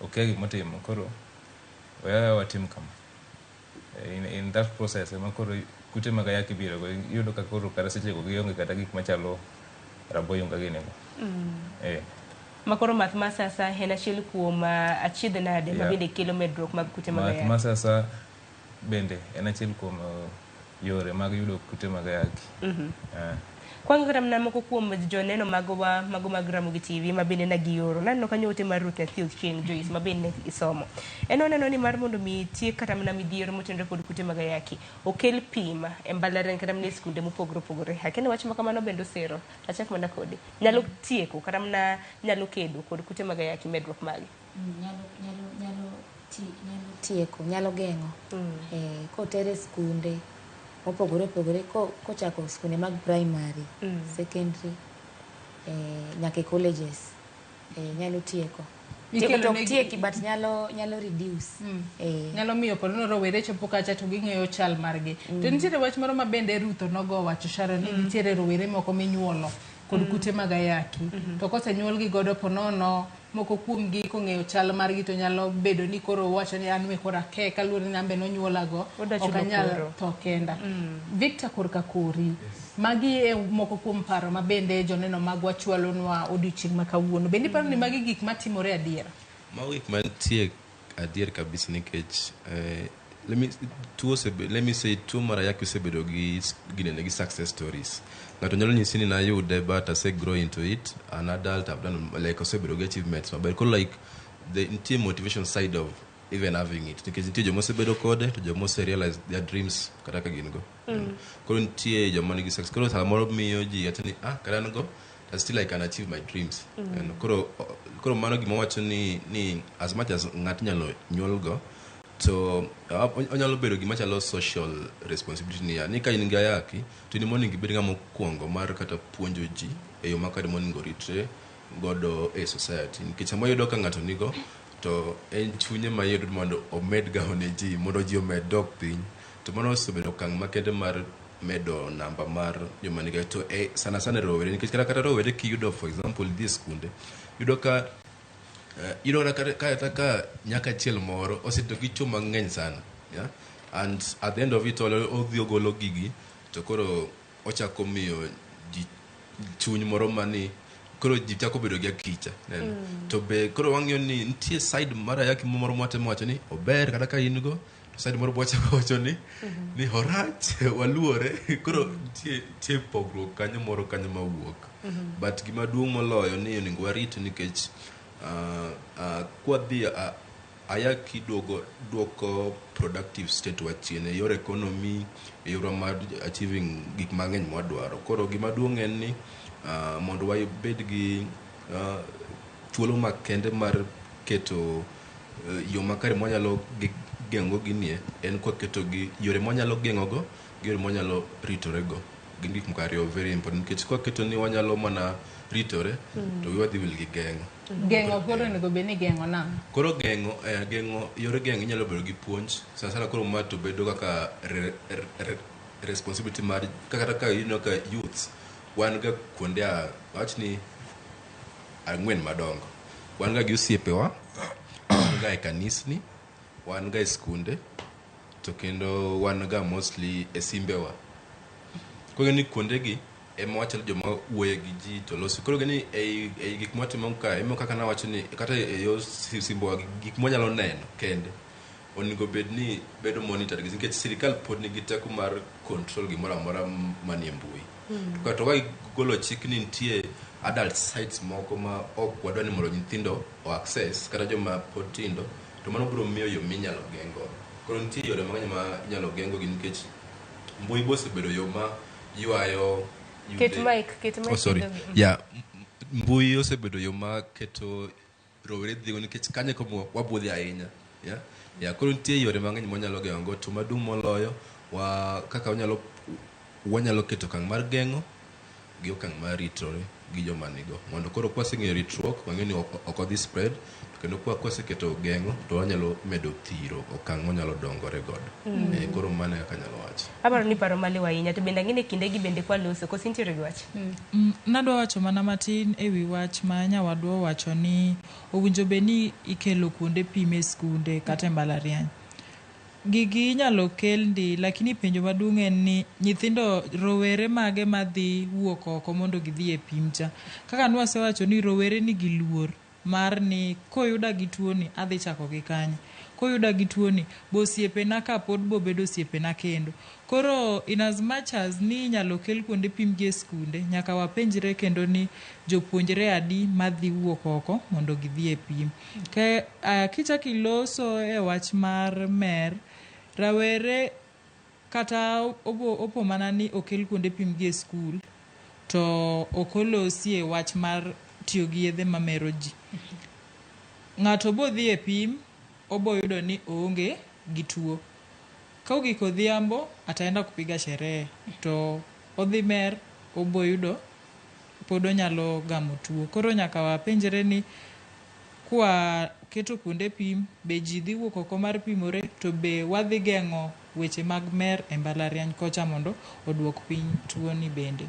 okia gimotimo, koro weya watim kama. In that process ema koro kute mag ayaki biro go, iyudo ka koro kata sechego gionge kata gik machalo raboyunga gini go. Makoro math masasa en achiel kuom achiedh nade ma bende kelo medruok mag kute mag ayaki. Math masasa bende en achiel kuom yore mag yudo kute mag ayaki. Kwang'iyo kata mana moko kuom joneno magowa mago mag Ramogi TV ma bende ne gioro. Naneno kanyo ote mar Ruth Nyathi Ochieng' Joyce ma bende ne isomo. En oneno ni mar mondo mi tiek kata mana midhiero motenore kod kute mag ayaki, okel pim e mbalariany kata mana e skunde mopogore opogore. Akia ni wach ma kamano bende osero. Achak mana kodi. Nyalo tieko kata mana nyalo kedo kod kute mag ayaki medruok mage. Nyalo, nyalo, nyalo, ti, nyalo tieko, nyalo geng'o. Kotere skunde mopogore opogore, kochako skunde mag primary, secondary, nyaka e colleges, nyalo tieko. Tieko to ok tieki, but nyalo, nyalo reduce. Nyalo miyo pod no rowere chopo kacha to ging'eyo chal margi. To nitiere wach moro ma bende Ruth onogo wacho Sharon ni nitiere rowere moko minyuolo kod kute mag ayaki. To kosenyuolgi godo ponono moko kuomgi kong'eyo chal margi to nyalo bedo ni koro wacho ni an we koro ake kaluwore ni an be nonyuolago Odwa ok chulo anyal koro. tho kenda. Victor korka kori. Magi e moko kuom paro ma bende joneno magwa chwalonwa odiochieng' ma kawuono. Bende iparo ni magi gik matimore adiera? Mago gik mantie adier kabisa nikech let me, tuo let me say tuo mar ayaki osebedo gi ginene gi success stories. Ng'ato nyalo nyisi ni nayude but ase grow into it, an adult, I've done like osebedo gi achievements maber. Koro like the nitie motivation side of even having it nikech nitie joma osebedo kode to joma ose realize their dreams kata ka gin go. Koro nitie joma nigi success. Koro samoro miyo ji wacho ni kata an go but still I can achieve my dreams. And koro koro mano gima wacho ni as much as ng'ato nyalo nyuol go to onyalo bedo gima chalo social responsibility niya ni ka in gi ayaki to in monego ibed ng'ama mokwongo mar kata puonjo ji e yo makare monego ritre godo e society nikech sama iyudo ka ng'ato nigo to en chunye mayudo mondo omed gawo ne ji mondo ji omed dok piny to mano osebedo okang' makende mar medo namba mar joma nigi to sana sana rowere nikech kata rowere kiyudo for example idhi e skunde yudo ka yudo kata ka nyaka achiel moro oseto gi chuo mang'eny sana, yeah? And at the end of it all odhi ogolo gigi to koro ochako miyo ji chuny moro mani koro ji chako bedo gi akicha neno. To be koro wang'iyo ni nitie side mar ayaki moro mwatemo wacho ni ober kata ka in go to side moro bwachako wacho ni ni orach waluore koro nitie pogruok kanyo moro kanyo mawuok. But gima duong' moloyo ni onego warit nikech kwadhi ayaki duoko productive state wa chien e yor economy e yorwa mar achieving gik mang'eny mwadwaro. Koro gima duong' en ni mondo wabed gi thuolo makende mar keto yo makare mwanyalo geng'o ginie en kwaketo gi yore mwanyalo geng'ogo gi yore mwanyalo ritorego gin gik moko ariyo very important nikech kwaketo ni wanyalo mana ritore to wiwa dhi wil gi geng'o. Geng'o koro onego bed ni geng'o nang'o? Koro geng'o geng'o yore geng'o inyalo bedo gi puonj sana sana koro ma to bedo kaka responsibility mar kata ka ineno ka youths wan ga kuonde awach ni ang'wen madongo. Wan ga gi osiepewa, wan ga e kanisni, wan ga e skunde to kendo wan ga mostly e simbewa. Koro ni kuondegi ema wachalo joma wuoyo gi ji to loso. Koro ni ei gik mwatimo ka ema kaka nawacho ni kata e yor simbewa gik mwanyalo neno kende onego bed ni bedo monitored nikech sirikal pod nigi teko mar control gimoro amora manie mbui. To ka gigolo chik ni nitie adult sites moko ma ok wadwa ni mondo nyithindo o access kata joma pod tindo to mano biro miyo yo minyalo geng' godo. Koro nitie yore mang'eny ma inyalo geng' go gi nikech mbui be osebedo yo ma ywayo Ket mic, ket mic. Oh, sorry. e dhogi. Yeah, mbui osebedo yo ma keto rowere dhigo nikech kanyo kama wabudhe ahinya. Yeah? Yeah, koro nitie yore mang'eny mwanyalo geng'o go to maduong' moloyo wa kaka wanyalo keto okang' mar geng'o gi okang' mar ritore gi joma nigo mondo koro kwaseng'eyo ritruok wang'eyo ni ok odhi spread to kendo kwaseketo geng'o to wanyalo medo thiro okang' mwanyalo dongore godo. Koro mano e kaka anyalo wacho. Aparo ni paro maliw ahinya to bende ang'e ni kindegi bende kwaloso koso intiere gi wach? Nadwa wacho mana matin ewi wach ma nyawadwa owacho ni owinjo bed ni ikelo kuonde pim e skunde kata e mbalariany. Gigi inyalo kel ndi lakini penjo maduong' en ni nyithindo rowere mage madhi wuok oko mondo gidhi e pim cha. Kaka nwasewacho ni rowere nigi luor mar ni koyuda gi tuo ni adhi chako gi kanye. Koyuda gi tuoni, be osiepena ka pod bobedo osiepena kendo. Koro in as much as ni inyalo kel kuonde pim gi e skunde, nyaka wapenjre kendo ni jopuonjre adi madhi wuok oko mondo gidhi e pim. Ke, kichako iloso e wach mar mer, rawere kata opo mana ni okel kuonde pim gi e skul, to ok olosie wach mar tiyo gi yedhe mamero ji. Ng'ato bodhi e pim, oboyudo ni oonge gi tuo. Ka ogik odhiambo, ataenda kupiga sherehe, to odhi mer, oboyudo pod onyalo gamo tuo. Koro nyaka wapenjre ni kwa keto kuonde pim, be ji dhi wuok oko mar pimore, to be wadhi geng'o weche mag mer e mbalariany kocha mondo oduok piny tuoni bende.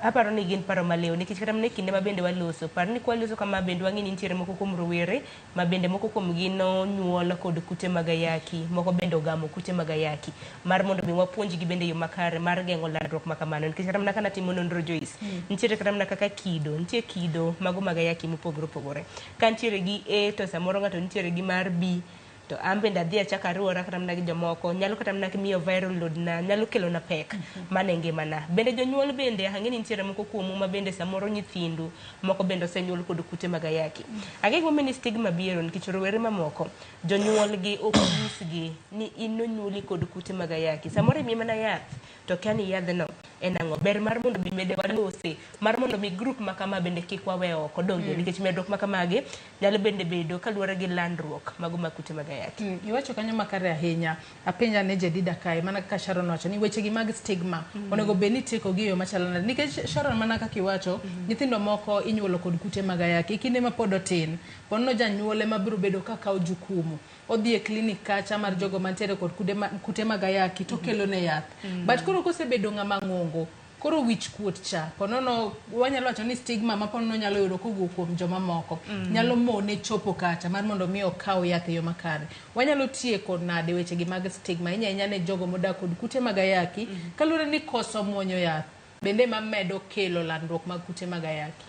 Aparo ni gin paro maliw nikech kata mana e kinde ma bende waloso, par ni kwaloso kama bende wang'e ni nitiere moko kuom rowere ma bende moko kuom gi nonyuol kod kute mag ayaki, moko bende ogamo kute mag ayaki, mar mondo mi wapuonjgi bende yo makare mar geng'o landruok ma kamano. Nikech kata mana kanatimo nonro Joyce, nitiere kata mana kaka kido, nitie kido mago mag ayaki mopogore opogore. Ka nitiere gi A to samoro ng'ato nitiere gi mar B, to an bende adhi achako ariwora kata mana gi jomoko, nyalo kata mana miyo viral load na, nyalo kelona pek mana e ngimana. Bende jonyuol bende, ang'e ni nitiere moko kuomu ma bende samoro nyithindu moko bende osenyuol kod kute mag ayaki. Ang'e gimomiyo ni stigma biro nikech rowere mamoko jonyuolgi ok nyisgi ni in nonyuoli kod kute mag ayaki. Samoro imiye mana yath to kia ni yadhno en ang'o. Ber mar mondo mi bende walose, mar mondo mi group ma kama bende kik wawe oko donge, nikech medruok ma kamagi nyalo bende bedo kaluwore gi landruok mago mag kute mag ayaki. Iwacho kanyo makare ahinya. Apenja ne Jedida kae, mana kaka Sharon owacho ni weche gi mag stigma onego bed ni itieko gi e yo machalo nade? Nikech Sharon, mana kaka iwacho, nyithindo moko inyuolo kod kute mag ayaki e kinde ma pod otin. Ponono janyuol ema biro bedo ka kawo jukumu. Odhi e klinik kacha mar jogo mantiere kod kute mag ayaki to kelo ne yath. But koro kosebedo ng'ama ng'ongo, koro wich kuot cha, ponono wanyalo wacho ni stigma ma ponono nyalo yudo kowuok kuom joma moko nyalo mone chopo kacha mar mondo mi okaw yath e yo makare. Wanyalo tieko nade weche gi mag stigma, ahinya ahinya ne jogo modak kod kute mag ayaki, kaluwore ni koso muonyo yath bende mamedo kelo landruok mag kute mag ayaki?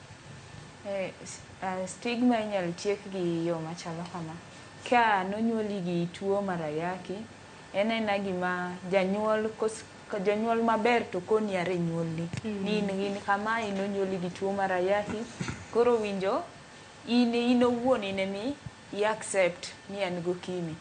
Stigma inyalo tiek gi yo machalo kama. Ka nonyuoli gi tuo mar ayaki, en aena gima janyuol janyuol maber to koni are nyuolni. Ni in kama, in onyuoli gi tuo mar ayaki. Koro winjo in owuon in emi i accept ni an gi okimi.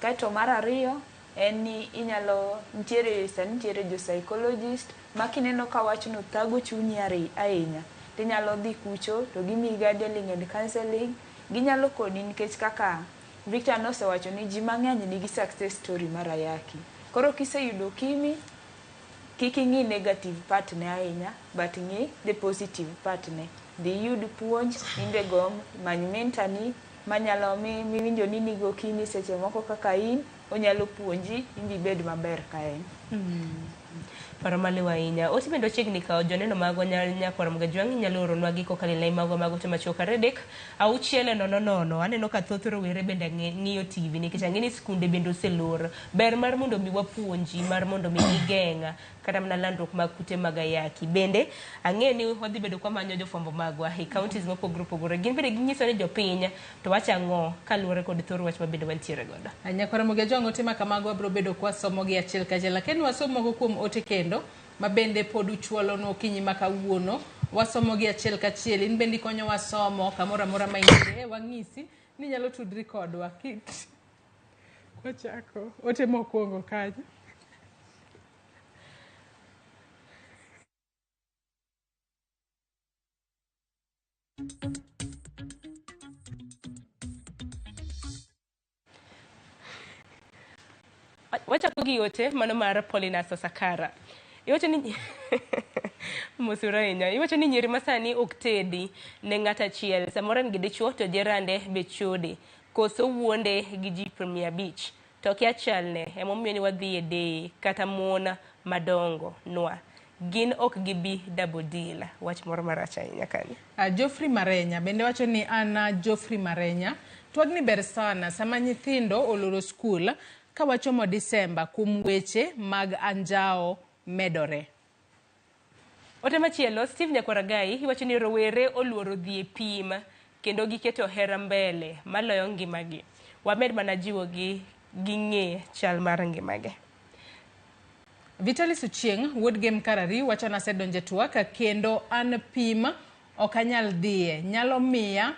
Kaeto mar ariyo en ni inyalo nitiere sani nitiere jo psychologist ma kineno ka wachno thago chunyi ahinya, tinyalo dhi kucho to gimiyi guideline and counseling. Ginyalo konyi nikech kaka Victor nosewacho ni ji mang'eny nigi success story mar ayaki. Koro kiseyudo okimi, kik ing'i negative part ne ahinya, but ng'i the positive part ne. Dhi iyud puonj, in be go many mentor ni manyalo miwinjo ni nigo okimi seche moko kaka in, onyalo puonji, in be ibed maber ka en. Paro maliw ahinya. Ote bende wachiegni kawo joneno magwa nyakwar Mgajwang' inyalo oronwa gi kokalo e lai magwa mag ote machuok 3 6 0 0. Aneno ka thoth rowere bende ng'iyo TV nikech ang'e ni skunde bende oselor. Ber mar mondo mi wapuonji, mar mondo mi gigeng' kata mana landruok mag kute mag ayaki. Bende ang'e ni wadhi bedo kwamanyo jofwambo magwa e counties mopogore opogore. Gin bende ginyiso ni jopiny to wacho ang'o kaluwore kod thor wach ma bende wantiere godo. Nyakwar Mgajwang' ote ma kamago wabiro bedo kwasomo gi achiel kachiel. Lakini wasom moko kuom ote kendo ma bende pod uchwalonwa okinyi ma kawuono. Wasomo gi achiel kachiel. In bende ikonyowa somo kamoro amora ma intie. Wang'isi ni inyalo tudri kodwa. Wachako ote mokwongo kanyo. Wachako gi ote mano mar Paulina Sasakara. Iwacho ni mosura ahinya. Iwacho ni nyiri masani ok tedi ne ng'at achiel. Samoro en gi dichuo to jirande be chode. Koso wuonde gi ji 50. To kia chalne emomiyo ni wadhi e deye kata mon madongo nwa. Gin ok gibi double deal. Wach moro marach ahinya kanyo. Geoffrey Marenya bende wacho ni an Geoffrey Marenya. Twagni ber sana sama nyithindo oloro skul ka wachomo Disemba kuom weche mag anjawo medore. Ote machielo, Steve Nyakwaragai iwacho ni rowere oluoro dhi e pim kendo giketo hera mbele maloyo ngimagi. Wamed mana jiwogi ging'e chal mar ngimagi. Vitalis Ochieng' wuod Gem Karari wacho ni asedonjo e twak kendo an pim ok anyal dhiye nyalo miya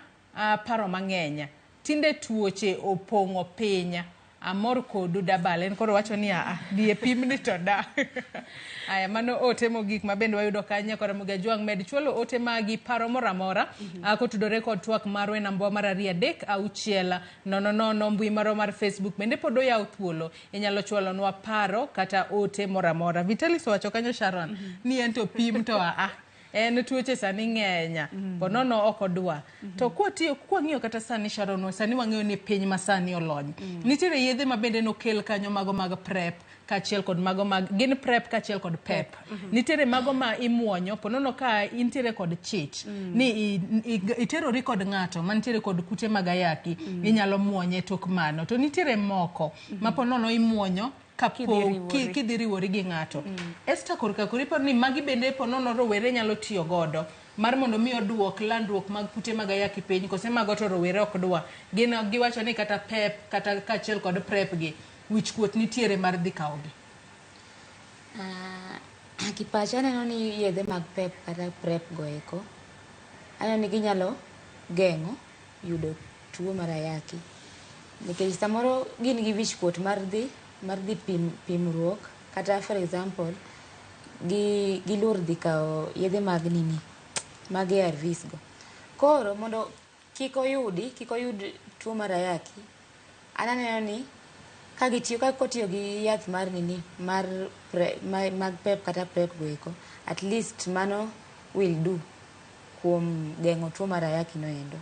paro mang'eny. Tinde tuoche opong'o piny. Amor kodu dabal. En koro wacho ni aa, dhi e pim ni to da. Aya, mano ote mogik ma bende wayudo kanyo kora Ramogi Ajwang' med chwalo ote magi paro moro amora kotudore kod twak marwa e namba mar 2 3 6 0 0 mbui marwa mar Facebook bende pod oyaw thuolo. Inyalo chwalonwa paro kata ote moro amora. Vitalis owacho kanyo Sharon ni en to pim to aa. En tuoche sani ng'eny, ponono ok odwa. To kwatiyo kwang'iyo kata sani Sharon, sani wang'eyo ni piny masani olony. Nitiere yedhe ma bende nokel kanyo mago mag PrEP kaachiel kod mago mag gin PrEP kaachiel kod PEP. Nitiere mago ma imuonyo ponono ka intiere kod chich ni iterori kod ng'ato mantiere kod kute mag ayaki inyalo muonye tok mano. To nitiere moko ma ponono imuonyo kidhi riwori gi ng'ato. Esther korka kori iparo ni magi bende ponono rowere nyalo tiyo godo mar mondo mi oduok landruok mag kute mag ayaki piny kose mago to rowere ok dwa. Gin giwacho ni kata PEP kata kaachiel kod PrEP gi wich kuot nitiere mar dhi kawogi. Kipacha aneno ni yedhe mag PEP kata PrEP go eko aneno ni ginyalo geng'o yudo tuo mar ayaki nikech samoro gin gi wich kuot mar dhi pimruok kata for example giluor dhi kawo yedhe mag nini mag ARVs go. Koro mondo kik oyud tuo mar ayaki, an aneno ni ka kotiyo gi yath mar nini mar mag PEP kata PrEP go eko, at least mano will do kuom geng'o tuo mar ayaki no endo.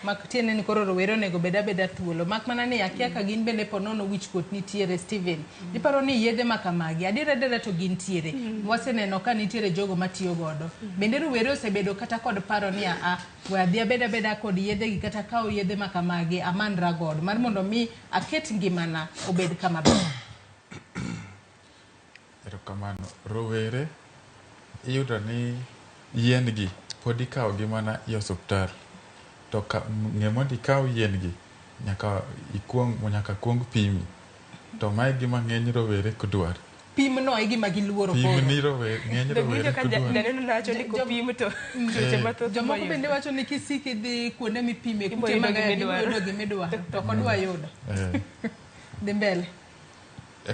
Mak tiende ni koro rowere onego bed abeda thuolo. Mak mana ni akia ka gin bende ponono wich kuot nitiere Steven. Iparo ni yedhe ma kamagi adiera adiera to gintiere. Waseneno ka nitiere jogo matiyo godo. Bende rowere osebedo kata kod paro ni aa we adhi abeda abeda kod yedhe gi kata kawo yedhe ma kamagi amanra godo mar mondo mi aket ngimana obed kama ber. Erokamano. Rowere iyudo ni yien gi pod ikawo gi mana e osuptal. To ng'e mondo ikaw yien gi nyaka kuong pimi. To mae gima ng'eny rowere ok dwar. Pim no e gima giluoro koro. Pim ni ng'eny rowere ok dwar. Janeno nawacho ni kopim to tuoche mathoth. Jomoko bende wacho ni kisik idhi kuonde mipime kute mag ayaki ibiro yudo gimidwaro to ok odwa yudo. Dhi mbele.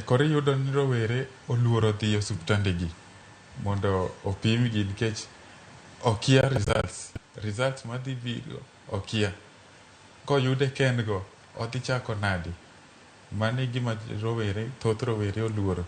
Koro iyudo ni rowere oluoro dhi e osuptande gi mondo opimgi nikech okia results madhi biro okia. Koyude kendgo odhi chako nadi? Mano e gima thoth rowere oluoro.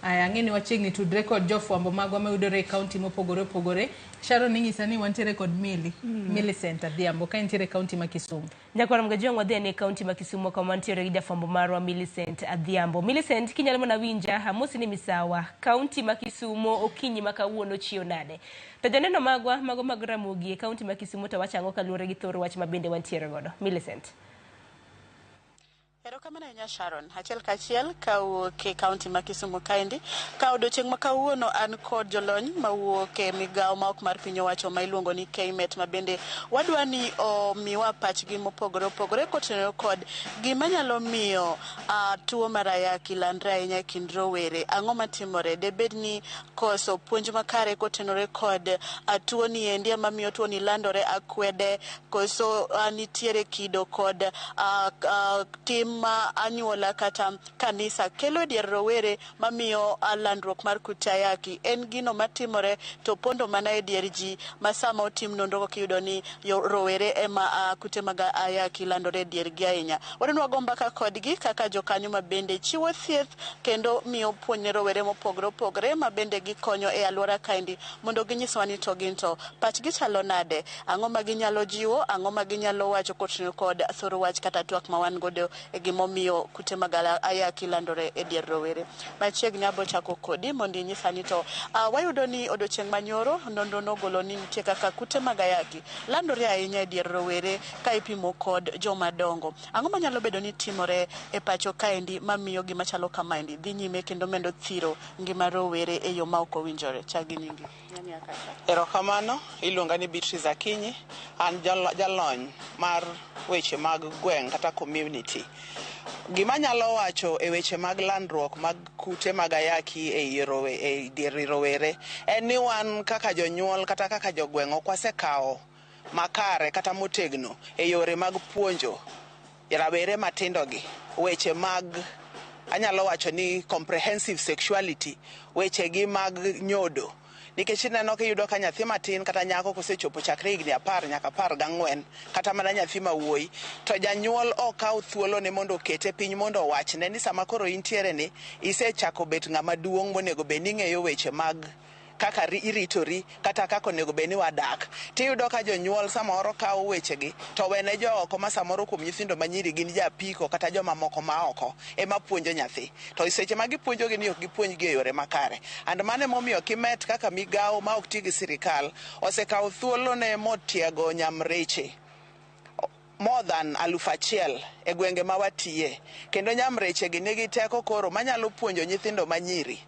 Aya, ang'e ni wachiegni tudre kod jofwambo magwa mayudore e kaunti mopogore opogore. Sharon inyisa ni wantiere kod Milly, Millicent Adhiambo ka entiere e kaunti ma Kisumu. Nyakwar Mgajwang' wadhi ane e kaunti ma Kisumu kama wantiere gi jafwambo marwa Millicent Adhiambo. Millicent, kinyalo mana winja, amosi ni misawa. Kaunti ma Kisumu okinyi ma kawuono chiew nade? To joneno magwa mago mag Ramogi e kaunti ma Kisumu to wacho ang'o kaluwore gi thor wach ma bende wantiere godo? Millicent. Erokamano ahinya Sharon. Achiel kachiel kawuok e kaunti ma Kisumu kaendi. Ka odiochieng' ma kawuono an kod jolony mawuok e migawo ma ok mar piny owacho ma iluongo ni KMET ma bende wadwa ni omiwa pachgi mopogore opogore kotenore kod gima nyalo miyo tuo mar ayaki landre ahinya e kind rowere. Ang'o matimore? Debed ni koso puonj makare kotenore kod tuo ni endi ema miyo tuo ni landore akwede, koso nitiere kido kod tim ma anyuola kata kanisa kelo e dier rowere mamiyo landruok mar kute ayaki en gino matimore to pondo mana e dier ji ma sama otim nonro kiyudo ni rowere ema kute mag ayaki landore e diergi ahinya. Wadwa ni wago mbaka kodgi kaka jokanyo ma bende chiwo thieth kendo miyo puonj ne rowere mopogore opogore ma bende gikonyo e alwora kaendi mondo ginyiswa ni to gin to pachgi chalo nade, ang'o ma ginyalo jiwo, ang'o ma ginyalo wacho kotenore kod thoro wach kata twak ma wan godo e gimomiyo kute mag ayaki landore e dier rowere. Machiegni abo chako kodi mondo inyisa ni to wayudo ni odiochieng' manyoro nonro nogolo ni nitie kaka kute mag ayaki landore ahinya e dier rowere ka ipimo kod joma dongo. Ang'o manyalo bedo ni timore e pacho kaendi mamiyo gima chalo kamaendi dhi nyime kendo medo thiro ngima rowere e yo ma ok owinjore? Chak gi nyingi. Erokamano, iluonga ni Beatrice Akinyi, an jalony mar weche mag gweng' kata community. Gima anyalo wacho e weche mag landruok mag kute mag ayaki e dier rowere en ni wan kaka jonyuol kata kaka jogweng' ok wasekawo makare kata motegno e yore mag puonjo rawere matindo gi weche mag, anyalo wacho ni comprehensive sexuality, weche gi mag nyodo. Nikech ineno kiyudo ka nyathi matin kata nyako kosechopo chakre higni 10 nyaka 14 kata mana nyathi ma wuoyi, to janyuol ok kaw thuolone mondo okete piny mondo owachne ni sama koro intiere ni isechako bet ng'ama duong' monego bed ni ing'eyo weche mag kaka iritori kata kaka onego bed ni wadak. Tiyudo ka jonyuol samoro kawo wechegi to wene jooko ma samoro kuom nyithindo manyiri gin japiko kata joma moko ma oko ema puonjo nyathi. To seche ma gipuonjogi ni ok gipuonjgi e yore makare. And mano emomiyo Kimet kaka migawo ma ok ti gi sirikal osekawo thuolone motiego nyamreche more than 1000 e gwenge ma watiye. Kendo nyamreche gi nigi teko koro manyalo puonjo nyithindo manyiri.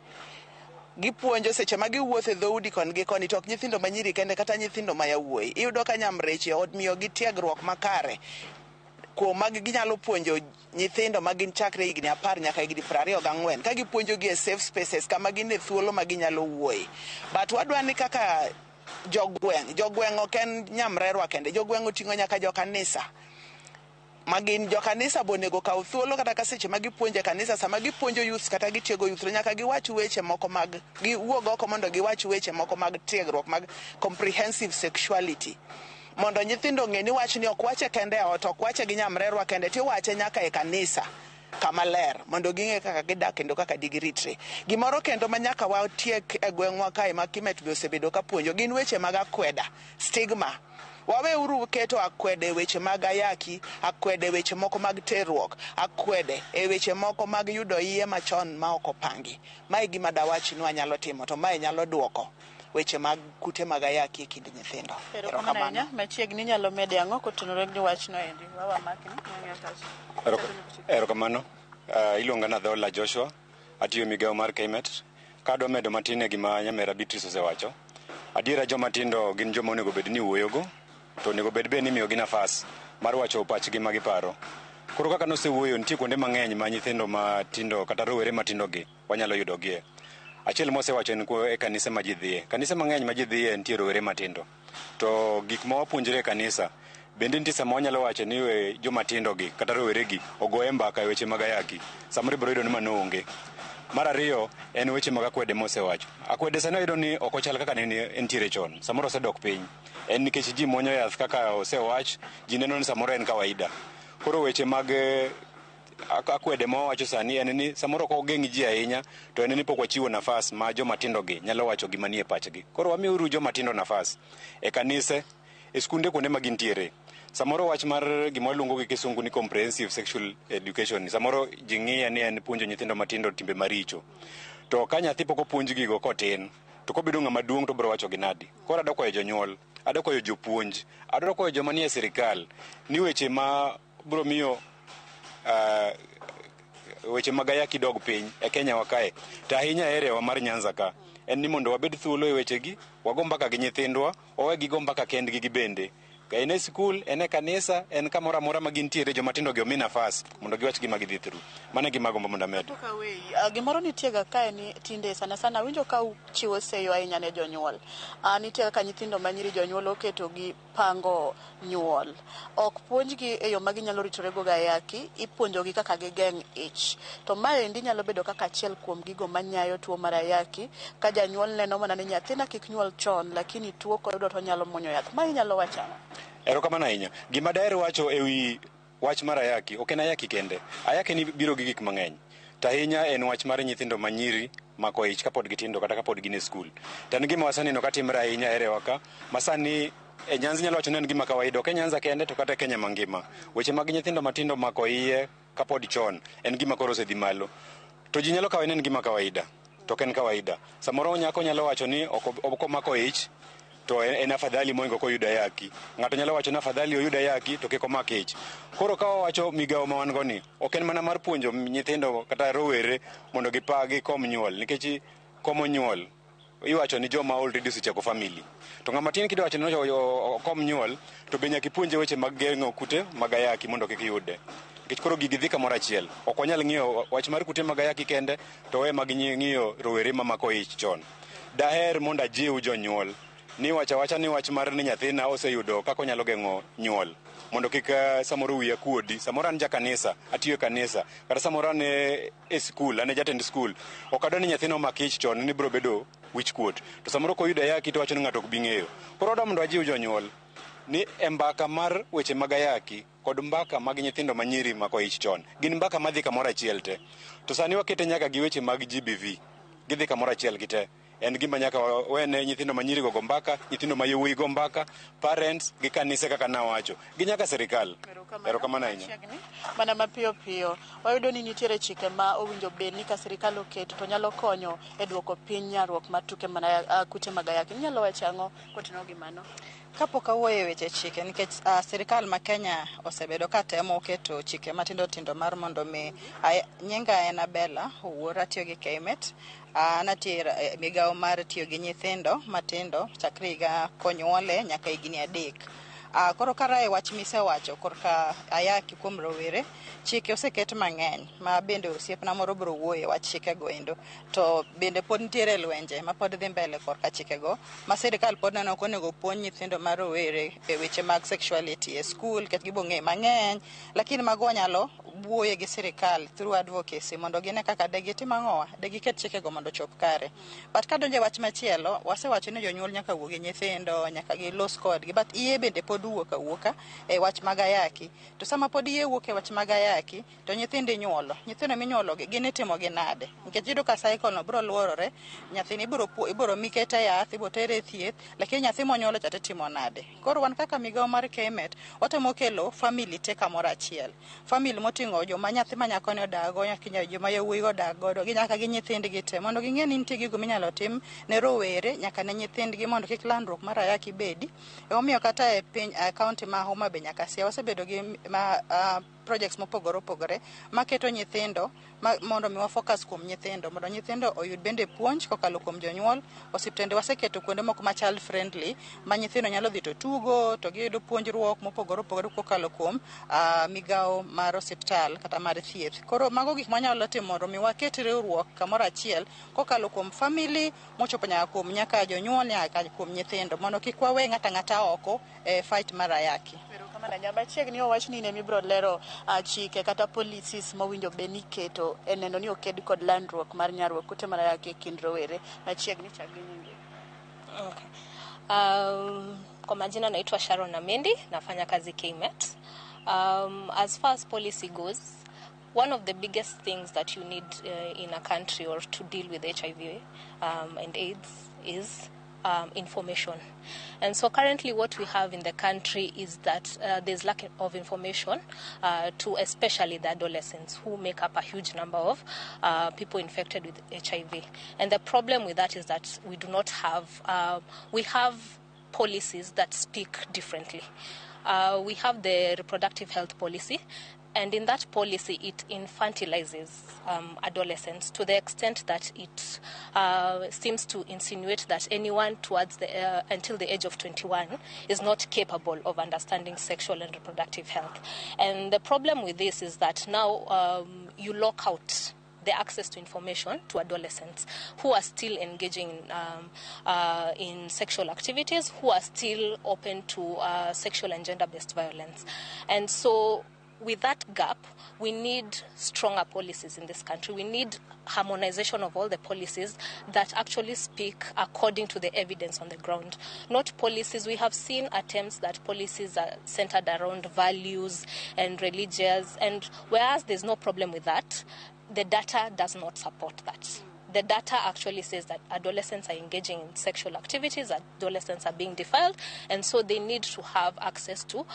Gipuonjo seche ma giwuotho e dhoudi koni gi koni, to ok nyithindo manyiri kende kata nyithindo ma yawuoyi. Iyudo ka nyamreche omiyogi tiegruok makare kuom mag ginyalo puonjo nyithindo ma gin chakre higni 10 nyaka higni 24 ka gipuonjogi e safe spaces kama gin e thuolo ma ginyalo wuoye. But wadwa ni kaka jogweng' ok en nyamrerwa kende, jogweng' oting'o nyaka jokanisa. Magin jokanisa bonego kaw thuolo kata ka seche ma gipuonjo e kanisa, sama gipuonjo youth kata gitiego youth, to nyaka giwach weche moko mag, giwuog oko mondo giwach weche moko mag tiegruok mag comprehensive sexuality. Mondo nyithindo ong'e ni wachni ok wache kende e ot, ok wache gi nyamrerwa kende, tiwache nyaka e kanisa kama ler mondo ging'e kaka gidak kendo kaka digiritre. Gimoro kendo ma nyaka watiek e gweng'wa kae ma Kimet be osebedo ka puonjo gin weche mag akweda, stigma. Waweuru keto akwede e weche mag ayaki, akwede e weche moko mag terruok, akwede e weche moko mag yudo iye machon ma ok opangi. Mae gima dawach ni wanyalo timo, to mae nyalo duoko weche mag kute mag ayaki e kind nyithindo. Erokamano ahinya. Machiegni inyalo mede ang'o kotenore gi wachno endi? Wawa makni. Erokamano. Iluonga na Dhola Joshua, atiyo e migawo mar KMET. Kadwa medo matin e gima nyamera Beatrice osewacho. Adiera joma tindo gin joma onego bed ni wuoyogo, to onego bed be ni imiyogi nafas mar wacho pachgi ma giparo. Koro kaka nosewuoyo, nitie kuonde mang'eny ma nyithindo matindo kata rowere matindo gi wanyalo yudogie. Achiel mosewacho en e kanise ma ji dhiye. Kanise mang'eny ma ji dhiye nitie rowere matindo. To gik ma wapuonjre e kanisa bende nitie sama wanyalo wacho ni we joma tindo gi kata rowere gi ogoye mbaka e weche mag ayaki. Samoro ibiro yudo ni mano onge. Mar ariyo en weche mag akwede mosewacho. Akwede sani wayudo ni ok ochal kaka ne entiere chon. Samoro osedok piny. En nikech ji muonyo yath kaka osewach, ji neno ni samoro en kawaida. Koro weche mag akwede ma wawacho sani en ni samoro ok ogeng' ji ahinya, to en ni pok wachiwo nafas ma joma tindo gi nyalo wacho gima nie pachgi. Koro wamiuru joma tindo nafas e kanise, e skunde kuonde ma gintiere. Samoro wach mar gima waluongo gi kisungu ni comprehensive sexual education, samoro ji ng'iye ni en puonjo nyithindo matindo timbe maricho. To ka nyathi pok opuonj gigo kotin, to kobedo ng'ama duong' to biro wacho gi nadi. Koro adwa kwayo jonyuol, adwa kwayo jopuonj, adwa kwayo joma nie sirikal ni weche ma biro miyo weche mag ayaki dog piny e Kenya wa kae, to ahinya e area wa mar Nyanza ka, en ni mondo wabed thuolo e wechegi, wago mbaka gi nyithindwa, wawe gigo mbaka kendgi gibende. En e sikul, en e kanisa, en kamoro amora ma gintiere, joma tindo gi omi nafas mondo giwach gima gidhi through. Mano e gima agombo mondo amed. Kapok aweyi, gimoro nitie ga kae ni tinde sana sana awinjo ka uchiwo seyo ahinya ne jonyuol. Nitie kaka nyithindo ma nyiri jonyuol oketo gi pango nyuol. Ok puonjgi e yo ma ginyalo ritorego ga ayaki, ipuonjogi kaka gigeng' ich. To maendi nyalo bedo kaka achiel kuom gigo manyayo tuo mar ayaki, ka janyuol neno mana ni nyathina kik nyuol chon, lakini tuo koyudo to onyalo muonyo yath. Ma inyalo wacho ang'o? Erokamano ahinya. Gima daher wacho ewi wach mar ayaki, ok en ayaki kende. Ayaki ni biro gi gik mang'eny. To ahinya en wach mar nyithindo manyiri mako ich kapod gitindo kata kapod gin e skul. To en gima waseneno ka timre ahinya e area wa ka, ma sani e Nyanza inyalo wacho ni en gima kawaida, ok e Nyanza kende to kata e Kenya mangima. Weche mag nyithindo matindo mako iye kapod chon en gima koro osedhi malo. To ji nyalo kawe ni en gima kawaida, to ok en kawaida. Samoro nyako nyalo wacho ni ok omako ich, to en afadhali moingo koyudo ayaki. Ng'ato nyalo wacho ni afadhali oyud ayaki to kik omak ich. Koro ka wawacho migawo ma wan go ni, ok en mana mar puonjo nyithindo kata rowere mondo gikom nyuol, nikech komo nyuol iwacho ni joma already osechako family. To ng'ama tin kidwa wacho ni okom nyuol, to be nyaka ipuonje weche mag geng'o kute mag ayaki mondo kik yude. Nikech koro gigi dhi kamoro achiel. Ok wanyal ng'iyo wach mar kute mag ayaki kende, to we mag ng'iyo rowere mamako ich chon. Daher mondo ajiw jonyuol ni wacha wacha ni wach mar ni nyathina oseyudo kaka onyalo geng'o nyuol mondo kik samoro wiya kuodi. Samoro an ja kanisa, atiyo e kanisa, kata samoro an e skul, an e jatend skul. Ok adwa ni nyathina omak ich chon ni biro bedo wich kuot. To samoro koyudo ayaki to wacho ni ng'ato ok bi ng'eyo. Koro adwa mondo ajiw jonyuol ni e mbaka mar weche mag ayaki kod mbaka mag nyithindo manyiri mako ich chon gin mbaka madhi kamoro achiel te. To sani wakete nyaka gi weche mag GBV, gidhi kamoro achiel gi te. En gima nyaka wene nyithindo manyiri go mbaka, nyithindo ma yawuoyi go mbaka, parents gi kanise kaka nawacho, gi nyaka sirikal. Erokamano ahinya. Mana mapiyo piyo, wayudo ni nitiere chike ma owinjo bed ni ka sirikal oketo to nyalo konyo e duoko piny nyarruok mar tuke mana kute mag ayaki. Inyalo wacho ang'o kotenore gi mano? Kapok awuoyo e weche chike, nikech sirikal ma Kenya osebedo ka temo keto chike matindo tindo mar mondo mi nyinga en Abella Owuor, atiyo gi KMET. An atiyo e migawo mar tiyo gi nyithindo matindo chakre higa konyuole nyaka higni 3. Koro karae wach misewacho korka ayaki kuom rowere, chike oseket mang'eny ma bende osiepna moro biro wuoye wach chikego endo. To bende pod nitiere lwenje ma pod dhi mbele korka chikego ma sirikal pod neno ok onego puonj nyithindo ma rowere e weche mag sexuality e skul nikech gibo ng'eyo mang'eny, lakini mago wanyalo wuoye gi sirikal through advocacy mondo gine kaka de gitim ang'owa, de giket chikego mondo ochop kare. But kadonjo e wach machielo, wasewacho ni jonyuol nyaka wuo gi nyithindo, nyaka gilos kodgi, but iye bende pod wuok awuoka e wach mag ayaki. To sama pod iye wuok e wach mag ayaki, to nyithindo inyuolo. Nyithindo minyuologi gin itimogi nade? Nikech iyudo ka cycle no biro luorore, nyathini ibiro mi kete yath, ibiro tere e thieth, lakini nyathi monyuolo cha titimo nade? Koro wan kaka migawo mar KMET, watemo kelo family te kamoro achiel. Family moting'o joma nyathi ma nyakoni odak go, nyaka joma yawuoyi odak godo, gi nyaka gi nyithindgi te, mondo ging'e ni nitie gigo minyalo tim ne rowere nyaka ne nyithindgi mondo kik landruok mar ayaki bedi. Emomiyo kata e piny county ma Homa Bay nyaka Siaya wasebedo gi projects mopogore opogore maketo nyithindo mondo mi wa focus kuom nyithindo mondo nyithindo oyud bende puonj kokalo kuom jonyuol. Osiptende waseketo kuonde moko ma child friendly ma nyithindo nyalo dhi to tugo to giyudo puonjruok mopogore opogore kokalo kuom migawo mar osiptal kata mar thieth. Koro mago gik mwanyalo timo mondo mi waket riwruok kamoro achiel kokalo kuom family mochopo nyaka kuom nyaka jonyuol nyaka kuom nyithindo mondo kik wawe ng'ato ang'ata oko e fight mar ayaki. Erokamano ahinya. Machiegni owach ni in ema ibiro lero chike kata policies mowinjo bed ni iketo e neno ni oked kod landruok mar nyarruok kute mar ayaki e kind rowere. Machiegni chak gi nyingi. Okay. Kwa majina naitwa Sharon Amendi, nafanya kazi KMET. As far as policy goes, one of the biggest things that you need in a country or to deal with HIV and AIDS is information. And so currently what we have in the country is that there's lack of information to especially the adolescents who make up a huge number of people infected with HIV. And the problem with that is that we do not have, we have policies that speak differently. We have the reproductive health policy, and in that policy it infantilizes adolescents to the extent that it seems to insinuate that anyone towards the, until the age of 21 is not capable of understanding sexual and reproductive health. And the problem with this is that now you lock out the access to information to adolescents who are still engaging in sexual activities, who are still open to sexual and gender-based violence. And so with that gap, we need stronger policies in this country. We need harmonization of all the policies that actually speak according to the evidence on the ground. Not policies. We have seen attempts that policies are centered around values and religious, and whereas there's no problem with that, the data does not support that. The data actually says that adolescents are engaging in sexual activities, adolescents are being defiled, and so they need to have access to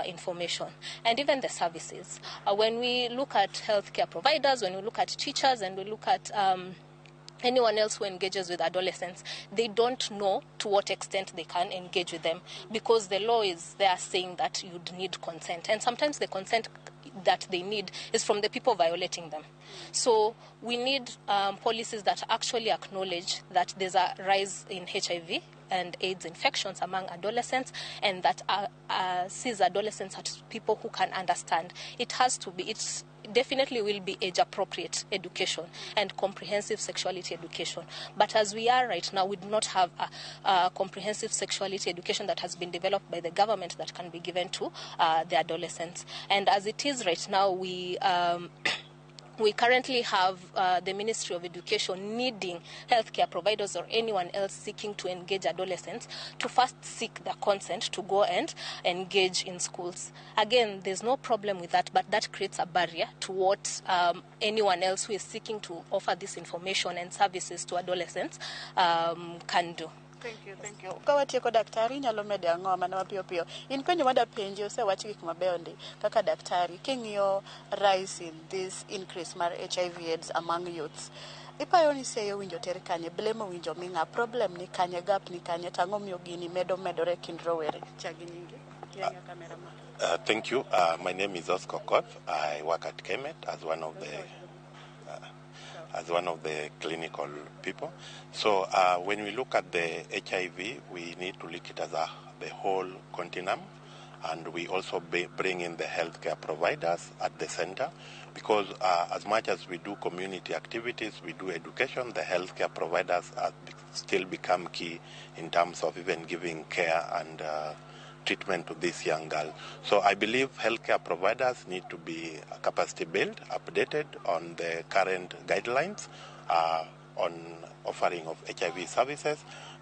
information. And even the services. When we look at healthcare providers, when we look at teachers, and we look at anyone else who engages with adolescents, they don't know to what extent they can engage with them, because the law is there saying that you'd need consent. And sometimes the consent that they need is from the people violating them. So we need policies that actually acknowledge that there's a rise in HIV and AIDS infections among adolescents, and that sees adolescents as people who can understand. It has to be, it's definitely will be age-appropriate education and comprehensive sexuality education. But as we are right now, we do not have a comprehensive sexuality education that has been developed by the government that can be given to the adolescents. And as it is right now, we currently have the Ministry of Education needing healthcare providers or anyone else seeking to engage adolescents to first seek their consent to go and engage in schools. Again, there's no problem with that, but that creates a barrier to what anyone else who is seeking to offer this information and services to adolescents can do. Thank you, thank you. Ka watieko daktari nyalo mede ang'o mana mapiyo piyo. In penjo mada penji osewach gik mabeyo ndi kaka daktari king'iyo rise in this increase mar HIV AIDS among youths. Ipayo ni seyo winjo ter kanye, blame winjo ming'a, problem ni kanye, gap ni kanye, tang'o miyo gini medo medore kind rowere. Chagi nyingi. Thank you. My name is Oscar Koth. I work at KMET as one of the clinical people. So when we look at the HIV, we need to look at it as the whole continuum, and we also bring in the healthcare providers at the center, because as much as we do community activities, we do education, the healthcare providers are still become key in terms of even giving care and treatment to this young girl. So I believe healthcare providers need to be capacity built, updated on the current guidelines on offering of HIV services.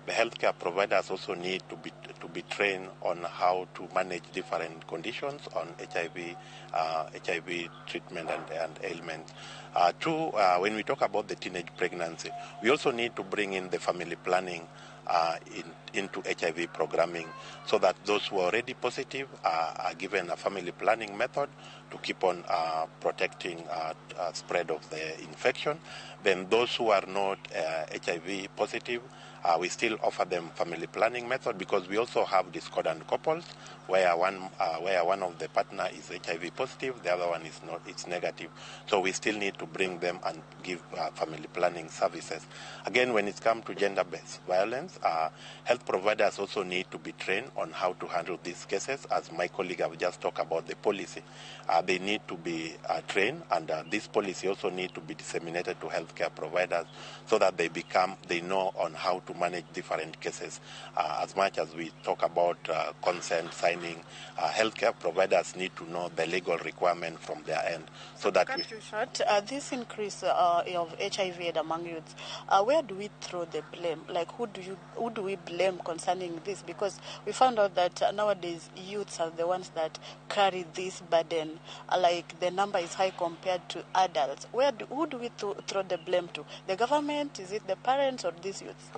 The healthcare providers also need to be trained on how to manage different conditions on HIV treatment and ailments. Two, when we talk about the teenage pregnancy, we also need to bring in the family planning into HIV programming, so that those who are already positive are given a family planning method to keep on protecting spread of the infection. Then those who are not HIV positive, we still offer them family planning method, because we also have discordant couples where one of the partner is HIV positive, the other one is not, it's negative. So we still need to bring them and give family planning services. Again, when it comes to gender-based violence, health providers also need to be trained on how to handle these cases. As my colleague have just talked about the policy, they need to be trained, and this policy also need to be disseminated to healthcare providers so that they know on how to manage different cases. As much as we talk about consent signing, healthcare providers need to know the legal requirement from their end, so that cut you short. This increase of HIV among youths, where do we throw the blame? Like, who do we blame concerning this? Because we found out that nowadays youths are the ones that carry this burden. Like, the number is high compared to adults. Who do we throw the blame to? The government? Is it the parents or these youths?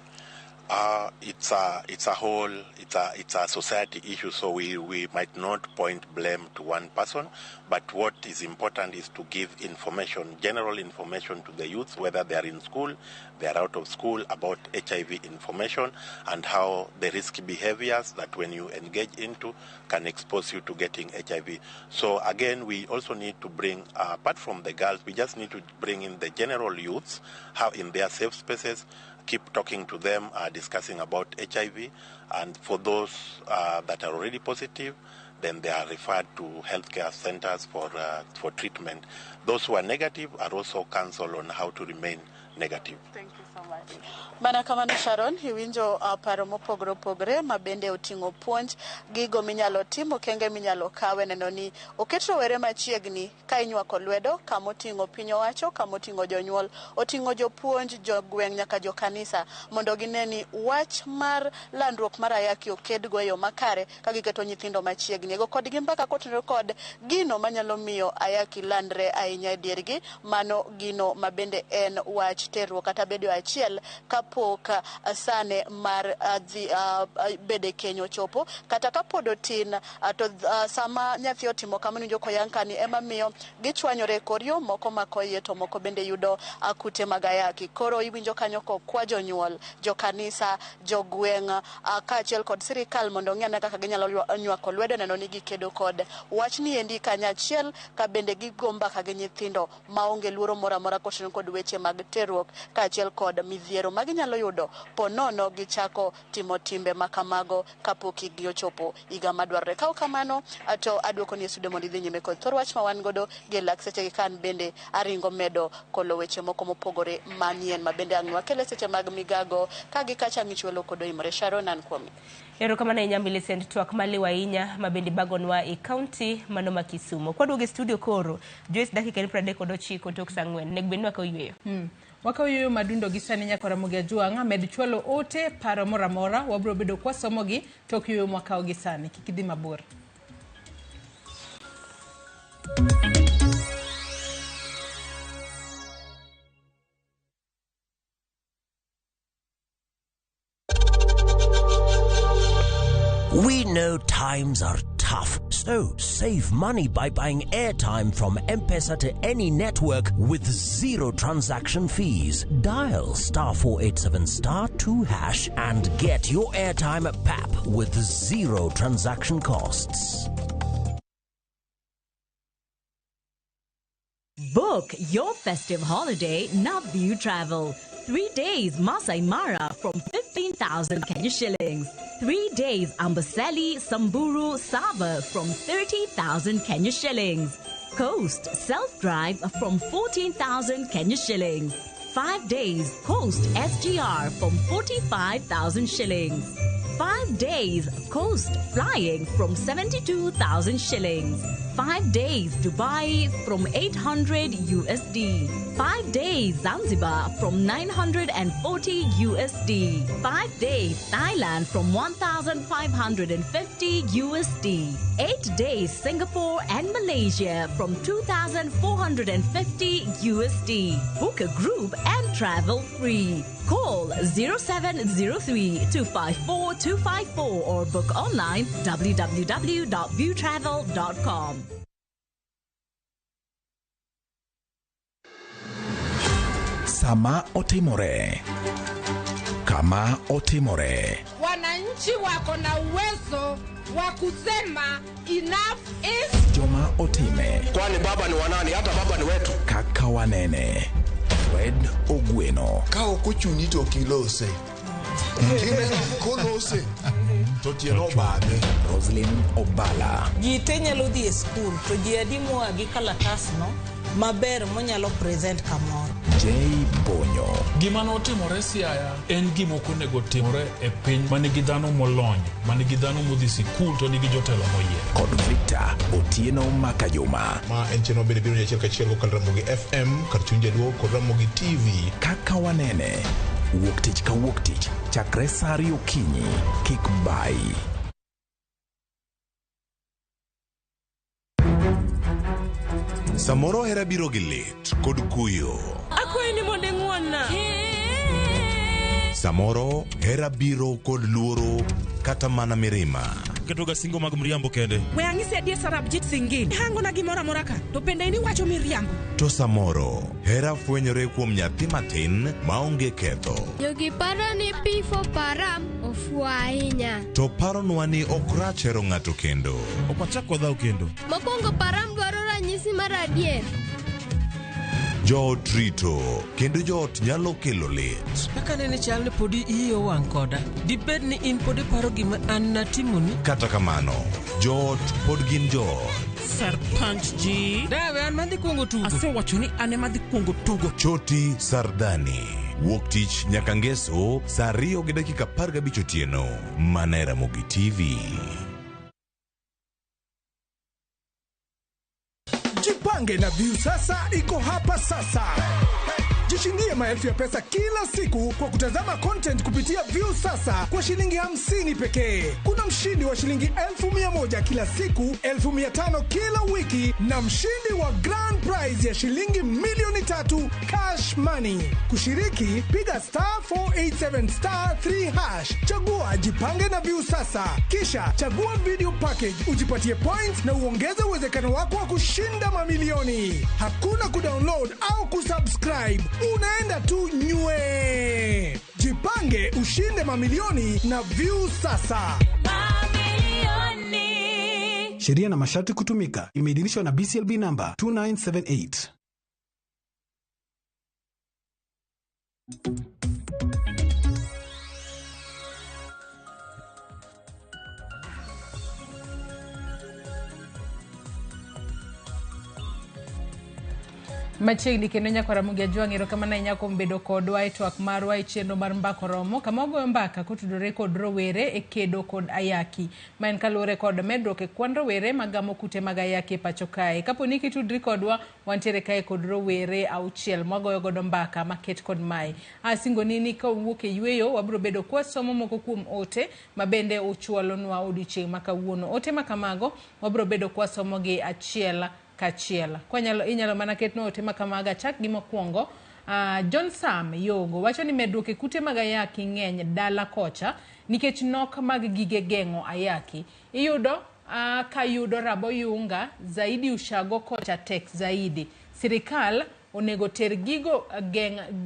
It's a society issue, so we might not point blame to one person, but what is important is to give information, general information to the youth, whether they are in school, they are out of school, about HIV information and how the risky behaviors that when you engage into can expose you to getting HIV. So again, we also need to bring, apart from the girls, we just need to bring in the general youths, how in their safe spaces, keep talking to them, discussing about HIV, and for those that are already positive, then they are referred to healthcare centers for treatment. Those who are negative are also counseled on how to remain negative. Thank you so much. Mana kamano Sharon, iwinjo paro mopogore opogore ma bende oting'o puonj, gigo minyalo timo, kenge minyalo kawe neno ni oket rowere machiegni ka inywako lwedo kamoting'o piny owacho, kamoting'o jonyuol, oting'o jopuonj, jogweng' nyaka jokanisa, mondo gine ni wach mar landruok mar ayaki okedgo e yo makare ka giketo nyithindo machiegni. machiegni. Go kodgi mbaka kotenore kod gino manyalo miyo ayaki landre ahinya e diergi, mano gino mabende en wach terruok kata bedo achiel kapok sane mar dhi bede keny ochopo, kata kapod otin to sama nyathi otimo kamano winjo koyang kani ema miyo gichwanyore kor yo, moko mako iye to moko bende yudo kute mag ayaki. Koro iwinjo kanyo kokwa jonyuol, jokanisa, jogweng' kaachiel kod sirikal mondo ong'i ane kaka ginyalo nywako lwedo neno ni gikedo kod wachni endi kanyachiel, ka bende gigo mbaka gi nyithindo maonge luoro moro amora kotenore kod weche mag terruok kaachiel kod midhiero ma ginyalo yudo po nono gichako timo timbe makamago kapok hikgi ochopo higa madwarore. Ka ok kamano to aduoko ni e studio mondo idhi nyime kod thor wach ma wan godo gi lak seche gi kan bende aringo medo kolo weche moko mopogore manyien ma bende ang' wakel e seche mag migago ka gi kacha ng'ichwelo kod oimore. Sharon, an kuomi. Erokamano ahinya Millicent, twak maliw ahinya ma bende bagonwa e kaunti mano ma Kisumu. Kwaduogo e studio koro, Joyce, dakika en 39 tok saa 4, nego bed ni wakaw yweyo. Wakaw yweyo madundo gi sani nyaka Ramogi Ajwang', med chwalo ote, paro moro amora, wabiro bedo kwasomogi tok yweyo mwakawo gi sani. Kik idhi mabor. We know times are tough, so save money by buying airtime from M-Pesa to any network with zero transaction fees. Dial *487*2# and get your airtime at PAP with zero transaction costs. Book your festive holiday Navview Travel. 3 days Masai Mara from 15,000 Kenya shillings. 3 days Amboseli, Samburu, Sava from 30,000 Kenya shillings. Coast self-drive from 14,000 Kenya shillings. 5 days Coast SGR from 45,000 shillings. 5 days Coast flying from 72,000 shillings. 5 days Dubai from 800 USD. 5 days Zanzibar from 940 USD. 5 days Thailand from 1,550 USD. 8 days Singapore and Malaysia from 2,450 USD. Book a group and travel free. Call 0703 254 254 or book online www.viewtravel.com. Sama otimore, kama otimore, wananchi wako na uwezo wa kusema enough is. Joma otime, kwani baba ni wanani? Hata baba ni wetu. Kaka wanene, Fred Ogweno. Ka ok ochuni to ok ilose. Kineno kolose to tiende obadhe. Roslyn Obala. Ji te nyalo dhi e skul to ji adi moa gi kalatasno maber monyalo present kamoro. J Bonyo. Gima notimore Siaya en gima ok onego timore e piny manigi dhano molony, manigi dhano modhi sikul to nigi jotelo moyier. Kod Victor Otieno Makajuma. Ma en chenro bende biro achiel kachiel kokalo Ramogi FM kar chuny jaluo kod Ramogi TV. Kaka wanene, wuok tich ka wuok tich chakre saa 2 okinyi, kik bai. Samoro hera biro gi lit kod kuyo. Akwayi ni mondo ing'won-na. Samoro hera biro kod luoro kata mana mirima. Ketoga singo mag mriambo kende. We ang'isi adier Sarabjit Singh. Hangona gimoro amora ka to bende in iwacho miriambo. To samoro hera fwenyore kuom nyathi matin maonge ketho. Jogi paro ni P4 Param ofuwo ahinya. To paronwa ni ok rach hero ng'ato kendo. Ok wachak wadhaw kendo. Mokwongo Param dwaro ranyisi mar adier. Joot rito kendo joot nyalo kelo lit. Kaka nene chal ni podi iyi owang' koda. Dibed ni in pod iparo gima an natimoni? Kata kamano, joot pod gin joot. Sarpanch ji. Dawe an madhi kuongo tugo. Asewacho ni an ema dhi kuongo tugo. Choti Sardani. Wuok tich nyaka ngeso saa 2:15 otieno. Mana e Ramogi TV. Jipange na Viusasa iko hapa sasa. Jishindie maelfu ya pesa kila siku kwa kutazama content kupitia Viusasa kwa shilingi 50 pekee. Kuna mshindi wa shilingi 100,000 kila siku, 500,000 kila wiki na mshindi wa grand prize ya shilingi 3,000,000 cash money. Kushiriki, piga star 487 star 3 hash, chagua jipange na Viusasa, kisha chagua video package ujipatie points na uongeze uwezekano wako wa kushinda mamilioni. Hakuna kudownload au kusubscribe, unaenda tu nywe. Jipange ushinde mamilioni na Viusasa. Sheria na masharti kutumika. Imeidhinishwa na BCLB namba 2978. Machiegni kendo nyako Ramogi Ajwang' erokamano ahinya kuom bedo kodwa e twak marwa e chenro mar Mbaka Oromo kama wagoyo mbaka kotudore kod rowere e kedo kod ayaki ma en kaluwore kod medruok e kwan rowere magamo kute mag ayaki e pacho kae. Kapo ni kitudri kodwa, wantiere kae kod rowere auchiel mwagoyo godo mbaka maket kod mae. Asingoni ni ka wawuok e yweyo wabiro bedo kwasomo moko kuom ote ma bende uchwalonwa odiochieng' ma kawuono. Ote ma kamago wabiro bedo kwasomogi achiel kachiel. Kwanyalo inyalo mana ketnwa ote ma kamago achak gi mokwongo. John Sam Yogo wacho ni medruok e kute mag ayaki ng'eny dala kocha nikech nok mag gige geng'o ayaki. Iyudo ka yudo raboyunga zaidi ushago kocha tek zaidi. Sirikal onego ter gigo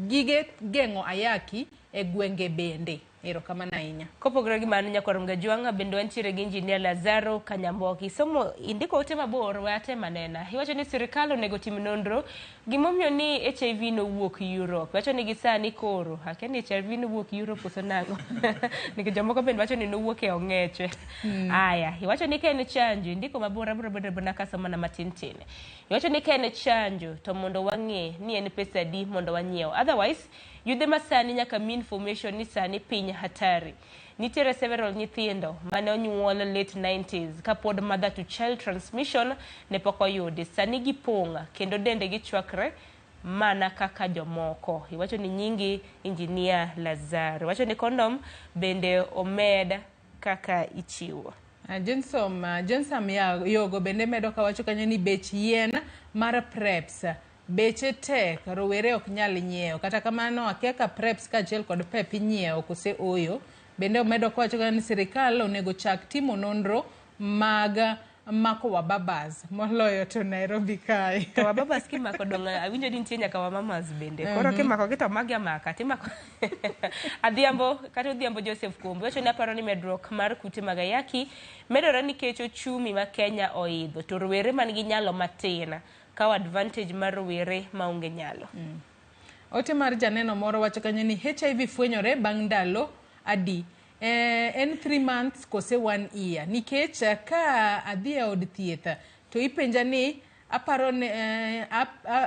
gige geng'o ayaki e gwenge bende. Erokamano ahinya. Kopogore gi mano nyakwar Mgajwang'a bende wantiere gi Injinia Lazaro Kanyamboki. Somo indiko ote mabor we atem anena. Iwacho ni sirikal onego tim nonro gimomiyo ni HIV nowuok Europe. Iwacho ni gisani koro akia ni HIV nowuok Europe koso nang'o. Nikech jomoko bende wacho ni nowuok e ong'eche. Aya, iwacho ni ka en chanjo indiko mabor abiro bedo mana kasomo mana matin tin. Iwacho ni ka en chanjo to mondo wang'e ni en pesa adi mondo wanyiew. Otherwise yudhe masani nyaka mi information ni sani piny hatari. Nitiere several nyithindo mane onyuol late 90s kapod mother to child transmission ne pok oyudi. Sani gipong' kendo dendegi chwakre mana kaka jomoko. Iwacho ni nyingi Injinia Lazaro. Iwacho ni kondom bende omed kaka ichiwo. Johnson Yogo bende medo kawacho kanyo ni bech yien mar preps beche tek, rowere ok nyal nyiewo. Kata kamano akia ka preps kaachiel kod pep inyiewo kose oyo. Bende omedo kowacho kanyo ni sirikal onego chak timo nonro mag mako wababas moloyo to Nairobi kae. To wababas kimako dong' awinjo ni nitie nyaka wamamas bende. Koro kimako gi to magi amaka timako. Adhiambo kata Odhiambo Joseph Kombe wacho ni aparo ni medruok mar kute mag ayaki medore nikech ochumi ma Kenya oidho to rowere man gi nyalo matin kawo advantage mar rowere maonge nyalo. Ote mar janeno moro wacho kanyo ni HIV fwenyore bang' ndalo adi? En 3 months kose 1 year? Nikech ka adhi e od thieth to ipenja ni aparo ni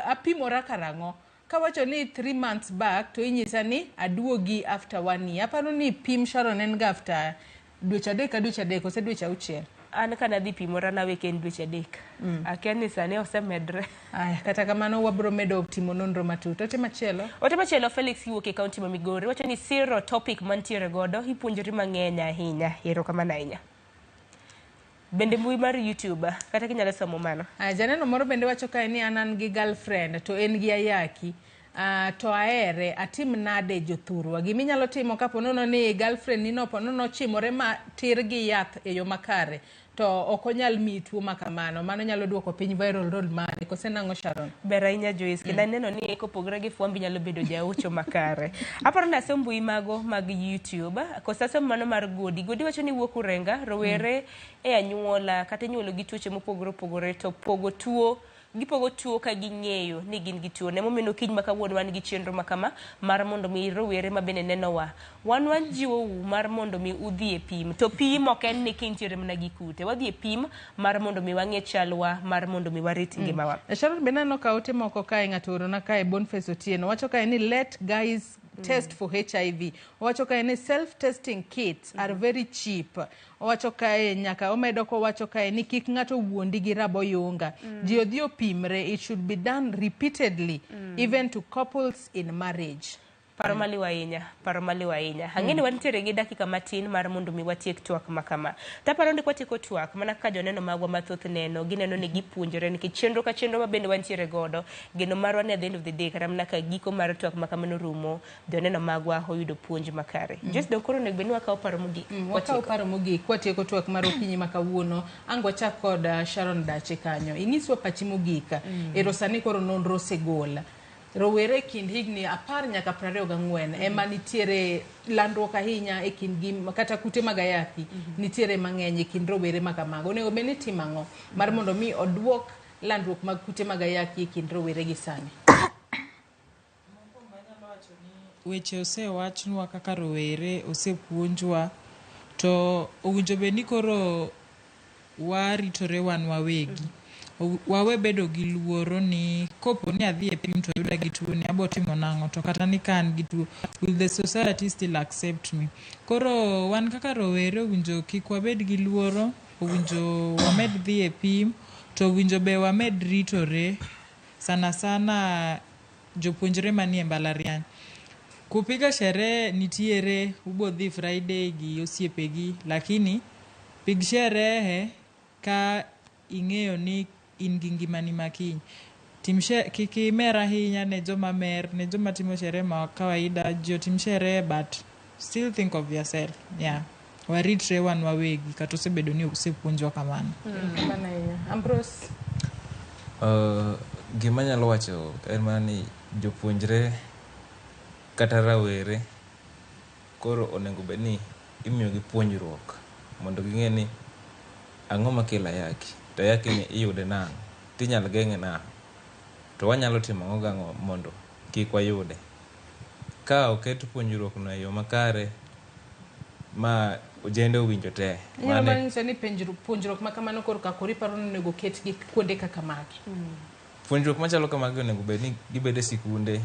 apimora karang'o? Kawacho ni 3 months back to inyisa ni aduogi after 1 year. Aparo ni pim Sharon en ga after dweche 3 ka dweche 3 kose dweche 6. An kana dhi pimora nawe ka en dweche 3. Akia ni sani osemedre. Aya, kata kamano wabro medo timo nonro matut. Ote machielo? Ote machielo Felix wuok e kaunti ma Migori wacho ni siro topic mantiere godo ipuonjori mang'eny ahinya. Erokamano ahinya. Bende mbui mar YouTube kata kinyalo somo mano. Aya, janeno moro bende wacho kae ni an gi girlfriend to en gi ayaki. To ahere, atim nade jothurwa? Giminyalo timo kapo nono ni girlfriend ni no ponono ochimore ma tir gi yath e yo makare to ok onyal miyi tuo ma kamano. Mano nyalo duoko piny viral load mari. Kose nang'o Sharon? Ber ahinya Joyce, kendo aneno ni kopogore gi fwambi nyalo bedo jaucho makare. Aparo ni asom mbui mago mag YouTube, koso asom mano mar Godi. Godi wacho ni wuok Urenga, rowere e anyuola kata inyuolo gi tuoche mopogore opogore to pogo tuo gipogo tuo ka ging'eyo ni gin gi tuo. Emomiyo okinyi ma kawuono wan gi chenro ma kama mar mondo mi rowere ma bende nenowa. Wan wajiwou mar mondo mi udhi e pim. To pim ok en ni kintiere mana gi kute. Wadhi e pim mar mondo mi wang'e chalwa, mar mondo mi warit ngimawa. Sharon bende aneno ka ote moko kae ng'ato oorona kae Boniface Otieno wacho kae ni let guys test for HIV. Owacho kae ni self testing kits are very cheap. Owacho kae nyaka omedo kowacho kae ni kik ng'ato wuondi gi raboyunga. Ji odhi opimre, it should be done repeatedly even to couples in marriage. Paro maliw ahinya, paro maliw ahinya. Ang'e ni wantiere gi dakika matin mar mondo mi watiek twak ma kama. Taparo ni kwatieko twak, mana kaka joneno magwa mathoth neno, gineno ni gipuonjore nikech chenro ka chenro ma bende wantiere godo, geno marwa ni at the end of the day, kata mana ka giko mar twak ma kamano rumo, joneno magwa oyudo puonj makare. Joyce, dong koro onego bed ni wakawo paro mogik. Wakawo paro mogik kwatieko twak mar okinyi ma kawuono. Ang' wachak kod Sharon Dache kanyo. Inyiswa pachi mogik. Ero sani koro nonro osegol. Rowere e kind higni 10 nyaka 24 ema nitiere landruok ahinya e kindgi kata kute mag ayaki nitiere mang'eny e kind rowere ma kamago. Onego bed ni timo ang'o mar mondo mi oduok landruok mag kute mag ayaki e kind rowere gi sani? Weche osewachnwa kaka rowere, osepuonjwa, to owinjo bed ni koro waritore wan wawegi. Wawe bedo gi luoro ni kopo ni adhi e pim to oyuda gi tuo ni abo timo nang'o, to kata ni ka an gi tuo, will the society still accept me? Koro wan kaka rowere owinjo kik wabed gi luoro, owinjo wamed dhi e pim, to owinjo be wamed ritore, sana sana jopuonjre manie mbalariany. Kupiga sherehe nitiere, ubo dhi Friday gi osiepegi, lakini pig sherehe ka ing'eyo ni in gi ngimani ma kiny. Tim kik imer ahinya ne joma mer, ne joma timo sherehe ma kawaida, ji otim sherehe but still think of yourself. Yeah. Waritre wan wawegi, kata osebedo ni osepuonjwa kamano. Kamano ahinya. Ambrose. Gima anyalo wacho en mana ni jopuonjre kata rawere koro onego bed ni imiyogi puonjruok mondo ging'e ni ang'o makelo ayaki, to ayaki ni iyude nang'o, tinyalo geng'e nang'o, to wanyalo timo ang'o gang'o mondo kik wayude. Ka oket puonjruok no e yo makare ma ojende owinjo te. Inyalo mana nyiso ni puonjruok ma kamano koro ka koro iparo ni onego ketgi kuonde kaka magi. Puonjruok machalo kamagi onego bed ni gibedo e sikunde,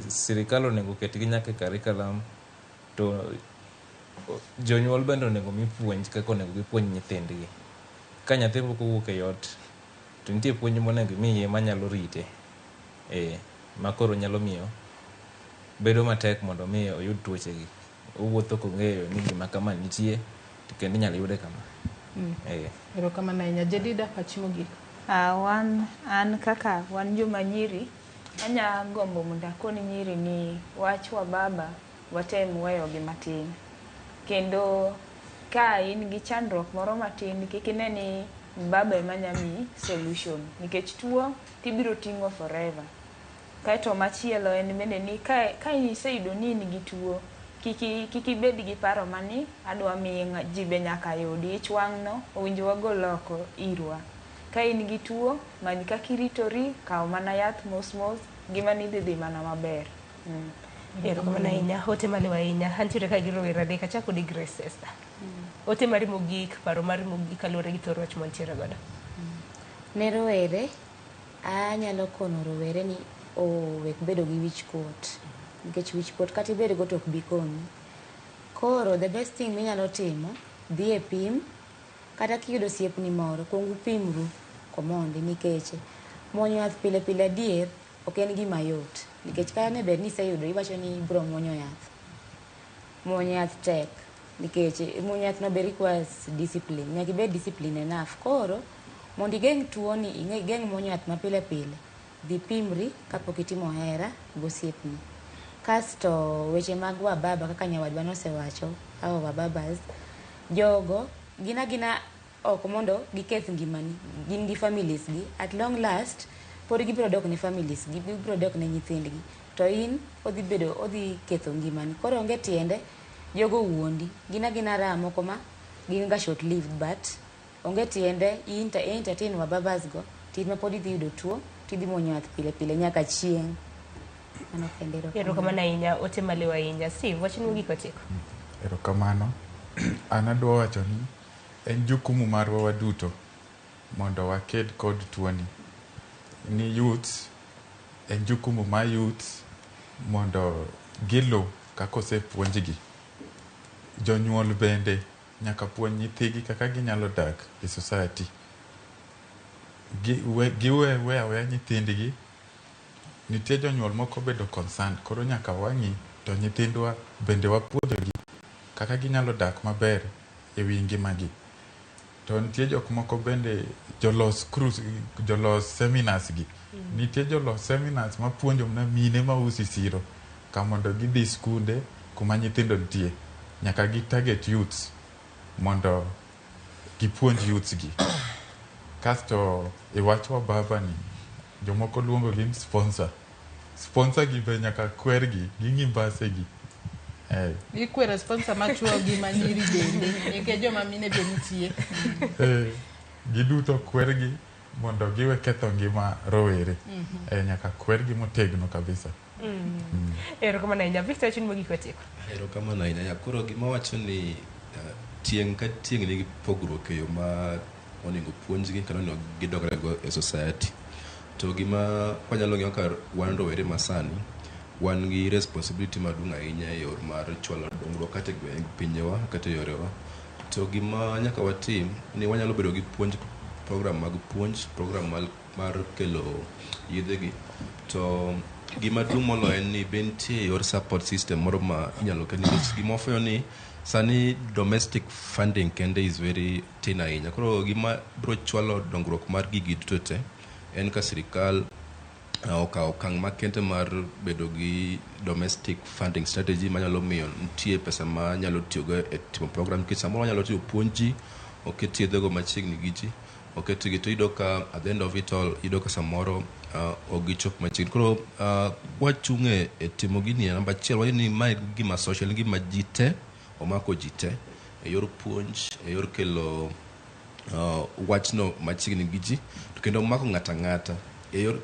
sirikal onego ketgi nyaka e curriculum, to jonyuol bende onego mi puonj kaka onego gipuonj nyithindgi. Ka nyathi pok owuok e ot, to nitie puonj monego imiye manyalo rite, ma koro nyalo miyo bedo matek mondo mi oyud tuochegi. Owuotho kong'eyo ni gima kama nitie, to kendo inyalo yude kama. Erokamano ahinya. Jedida, pachi mogik. Wan, an kaka wan joma nyiri, anya gombo mondo akon nyiri ni wach wa baba watem weyogi matin. Kendo ka in gi chandruok moro matin, kik ine ni baba ema nya miyi solution. Nikech tuo tibiro ting'o forever. Kaeto machielo en bende ni ka iseyudo ni in gi tuo, kik ibed gi paro mani adwa miyi ji be nyaka yudi. Ich wang' no owinjo wagol oko irwa. Ka in gi tuo, many kaka iritori, kaw mana yath mos mos, ngimani dhi dhi mana maber. Erokamano ahinya, ote maliw ahinya. Antiere ka gi rowere adek, achako gi Grace Esther. Ote mari mogik, paro mari mogik kaluwore gi thor wach mantiere godo. Ne rowere, anyalo kono rowere ni owek bedo gi wich kuot. Nikech wich kuot kata ibed go to ok bi konyi. Koro the best thing minyalo timo, dhi e pim, kata kiyudo osiepni moro, kuong upimru komondi nikech muonyo yath pile pile adier ok en gima yot. Nikech kata ne bed ni iseyudo iwacho ni ibiro muonyo yath. Muonyo yath tek nikech muonyo yath no be requires discipline. Nyaka ibed discipline enough. Koro mondo igeng' tuoni, igeng' muonyo yath ma pile pile, dhi pimri kapok itimo hera gosiepni. Kasto weche mag wababa kaka nyawadwa nosewacho, hao wababas, jogo gin agina ok mondo giketh ngimani. Gin gi families gi. At long last, pod gibiro dok ne families gi, gibiro dok ne nyithindgi. To in, odhi bedo, odhi ketho ngimani. Koro onge tiende, jogo wuondi. Gin agina raha moko ma gin ga short lived, but onge tiende entertain wababas go, to in ma pod idhi yudo tuo, tidhi muonyo yath pile pile nyaka chieng'. Mano kende, erokamano. Erokamano ahinya, ote maliw ahinya. Steve, wachni mogik watieko. Erokamano. An adwa wacho ni en jukumu marwa waduto mondo waked kod tuoni. Ni youths, en jukumu mar youths Mondo gilu kaka osepuonjgi. Jonyuol bende nyaka puonj nyithigi kaka ginyalo dak e society. Giwe we aweya nyithindgi. Nitie jonyuol moko bedo concerned, koro nyaka wang'i to nyithindwa bende wapuonjogi kaka ginyalo dak maber e wi ngimagi. To nitie jok moko bende jolos cruise, jolos seminars gi. Nitie jolos seminars mapuonjo mana mine mauso e siro ka mondo gidhi skunde kuma nyithindo nitie. Nyaka gi target youths mondo gipuonj youths gi. Kasto e wach wa baba ni, jomoko luongo gi ni sponsor. Sponsor gi be nyaka kwergi, ging'i mbase gi. Eh. Ikwero sponsor machuo gi manyiri bende nikech joma mine be nitie. Eh, giduto kwergi mondo giwe ketho ngima rowere. Nyaka kwergi motegno kabisa. Erokamano ahinya. Victor, wachni mogik watieko. Erokamano ahinya. Koro gima wacho ni tieng' ka tieng' nigi pogruok e yo ma onego puonjgi kendo onego gidongre go e society. To gima wanyalo ng'iyo kaka wan rowere masani, wan gi responsibility maduong' ahinya e yor mar chwalo dongruok kata e gweng' pinjewa kata e yorewa. To gima nyaka watim ni wanyalo bedo gi puonj, program mag puonj, program mar kelo yedhe gi. To gima duong' moloyo en ni be nitie yor support system moro ma inyalo ket nikech gima wafwenyo ni sani domestic funding kende is very tin ahinya. Koro gima biro chwalo dongruok mar gigi duto te en ka sirikal okawo okang' makende mar bedo gi domestic funding strategy manyalo miyo nitie pesa ma nyalo tiyogo e timo program nikech samoro wanyalo tiyo puonj ji, oket yedhego machiegni gi ji, oketgi to iyudo ka at the end of it all iyudo ka samoro ok gichop machiegni. Koro wachung' e timo gini namba achiel wayudo ni mae gima social en gima ji te omako ji te e yor puonj, e yor kelo wachno machiegni gi ji to kendo omako ng'ato ang'ata e yor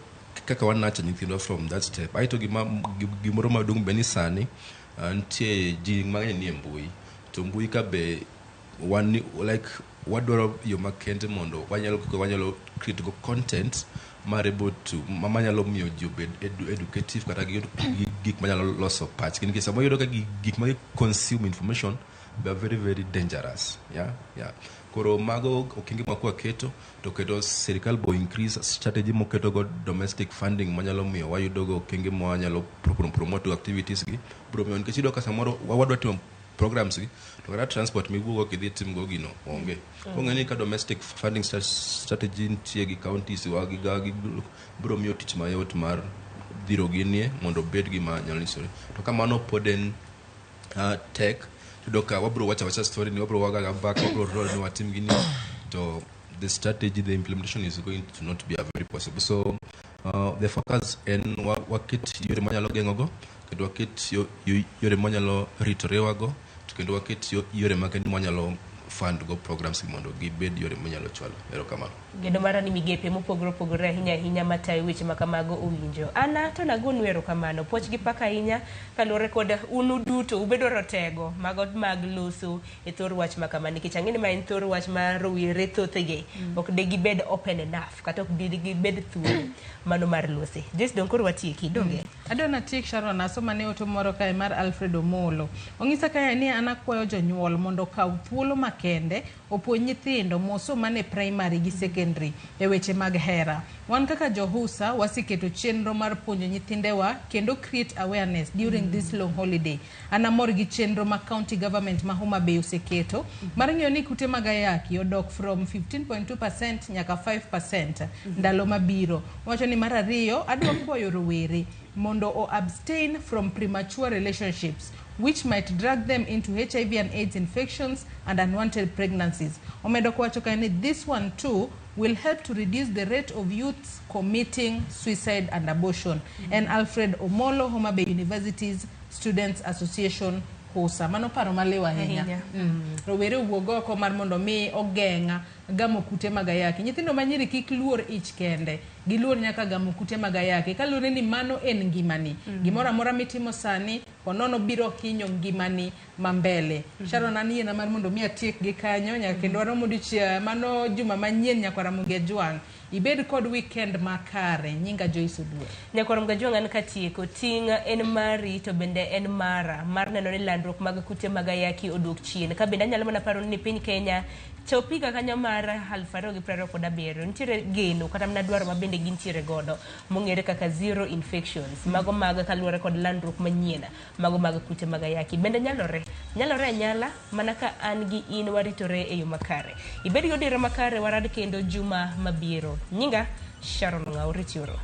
kaka wanacha nyithindwa from that step. Aeto gimoro maduong' be ni sani nitie ji mang'eny nie mbui to mbui ka be wan like wadwaro yo makende mondo wanyalo kaka wanyalo create go content mar able to manyalo miyo ji obed educative kata giyud gik manyalo loso pachgi nikech samoro iyudo ka gik ma consume information they are very very dangerous. Yeah. Koro mago okenge ma kwaketo to kendo sirikal bo increase strategy moketo go domestic funding manyalo miyo wayudo go okenge ma wanyalo promote activities gi biro miyo nikech iyudo ka samoro wadwa timo programs gi to kata transport miwuogo kidhi timgo gino onge. Koro ni ka domestic funding strategy nitie gi counties wa gi ga gi biro miyo tich mayot mar dhiro ginie mondo obed gima nyalo nyisore. To kamano pod en tek yudo ka wabro wacho awacha story ni wabro waga mbaka wabro roll ni watim gini to the strategy, the implementation is going to not be a very possible. So the focus en waket yore manyalo geng'ogo kendo waket yore manyalo ritorewago to kendo waket yore makende mwanyalo fund go programs gi mondo gibed yore manyalo chwalo. Erokamano. Geno mara ni migepe mopogore opogore ahinya ahinya matayo weche ma kamago owinjo. Ana to nagonu erokamano. Puoch gi pak ahinya kaluwore kod unu duto ubedo rotego mago mag loso e thor wach ma kama nikech ang'e ni ma en thor wach ma rowere thothgi ok de gibed open enough kata ok de gibed thuolo mano mar lose. Joyce dong koro watieki donge? Adwa natiek Sharon asoma ne ote moro kae mar Alfred Omolo. Ong'isa kae ni an akwayo jonyuol mondo okaw thuolo makende opuonj nyithindo mosom mane primary gi secondary e weche mag hera. Wan kaka johusa waseketo chenro mar puonjo nyithindewa kendo create awareness during this long holiday. An amor gi chenro ma county government ma Homa Bay oseketo mar ng'iyo ni kute mag ayaki odok from 15.2% nyaka 5% ndalo mabiro. Owacho ni mar ariyo adwa kwayo rowere mondo o abstain from premature relationships which might drag them into HIV and AIDS infections and unwanted pregnancies. Omedo kowacho kae ni this one too will help to reduce the rate of youths committing suicide and abortion. En Alfred Omolo, Homa Bay University's Students Association HUSA. Mano paro maliw ahinya. Ahinya. Rowere owuog oko mar mondo mi ogeng'a gamo kute mag ayaki. Nyithindo manyiri kik luor ich kende, giluor nyaka gamo kute mag ayaki. Kaluwore ni mano en ngimani. Gimoro amora mitimo sani Ponono biro hinyo ngimani mambele. Sharon, an yiena mar mondo mi atiek gi kanyo nyaka kendo warom odiochieng' mano juma manyien nyakwara Muge Jwang'. Ibed kod weekend makare. Nyinga Joyce Oduor. Nyakwar Mgajwang' an katieko, ting' en mari to bende en mara mar neno ni landruok mag kute mag ayaki oduok chien. Ka bende anyalo mana paro ni piny Kenya chop higa kanyo mar 2027 nitiere geno kata mana dwaro ma bende gintiere godo mong'ere kaka zero infections, mago mag kaluwore kod landruok manyien mago mag kute mag ayaki. Bende nyalore anyala mana ka an gi in waritore e yo makare. Ibed gi odira makare, warad kendo juma mabiro. Nyinga Sharon Ng'au, Ritioro.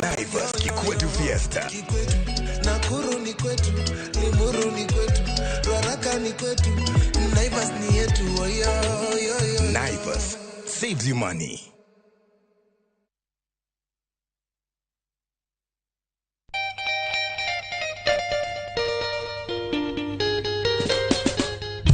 Naivas Kikwetu Fiesta. Nakuru ni kwetu, Limuru ni kwetu, Ruaraka ni kwetu, Naivas ni yetu. Oyo, oyo, oyo. Naivas saves you money.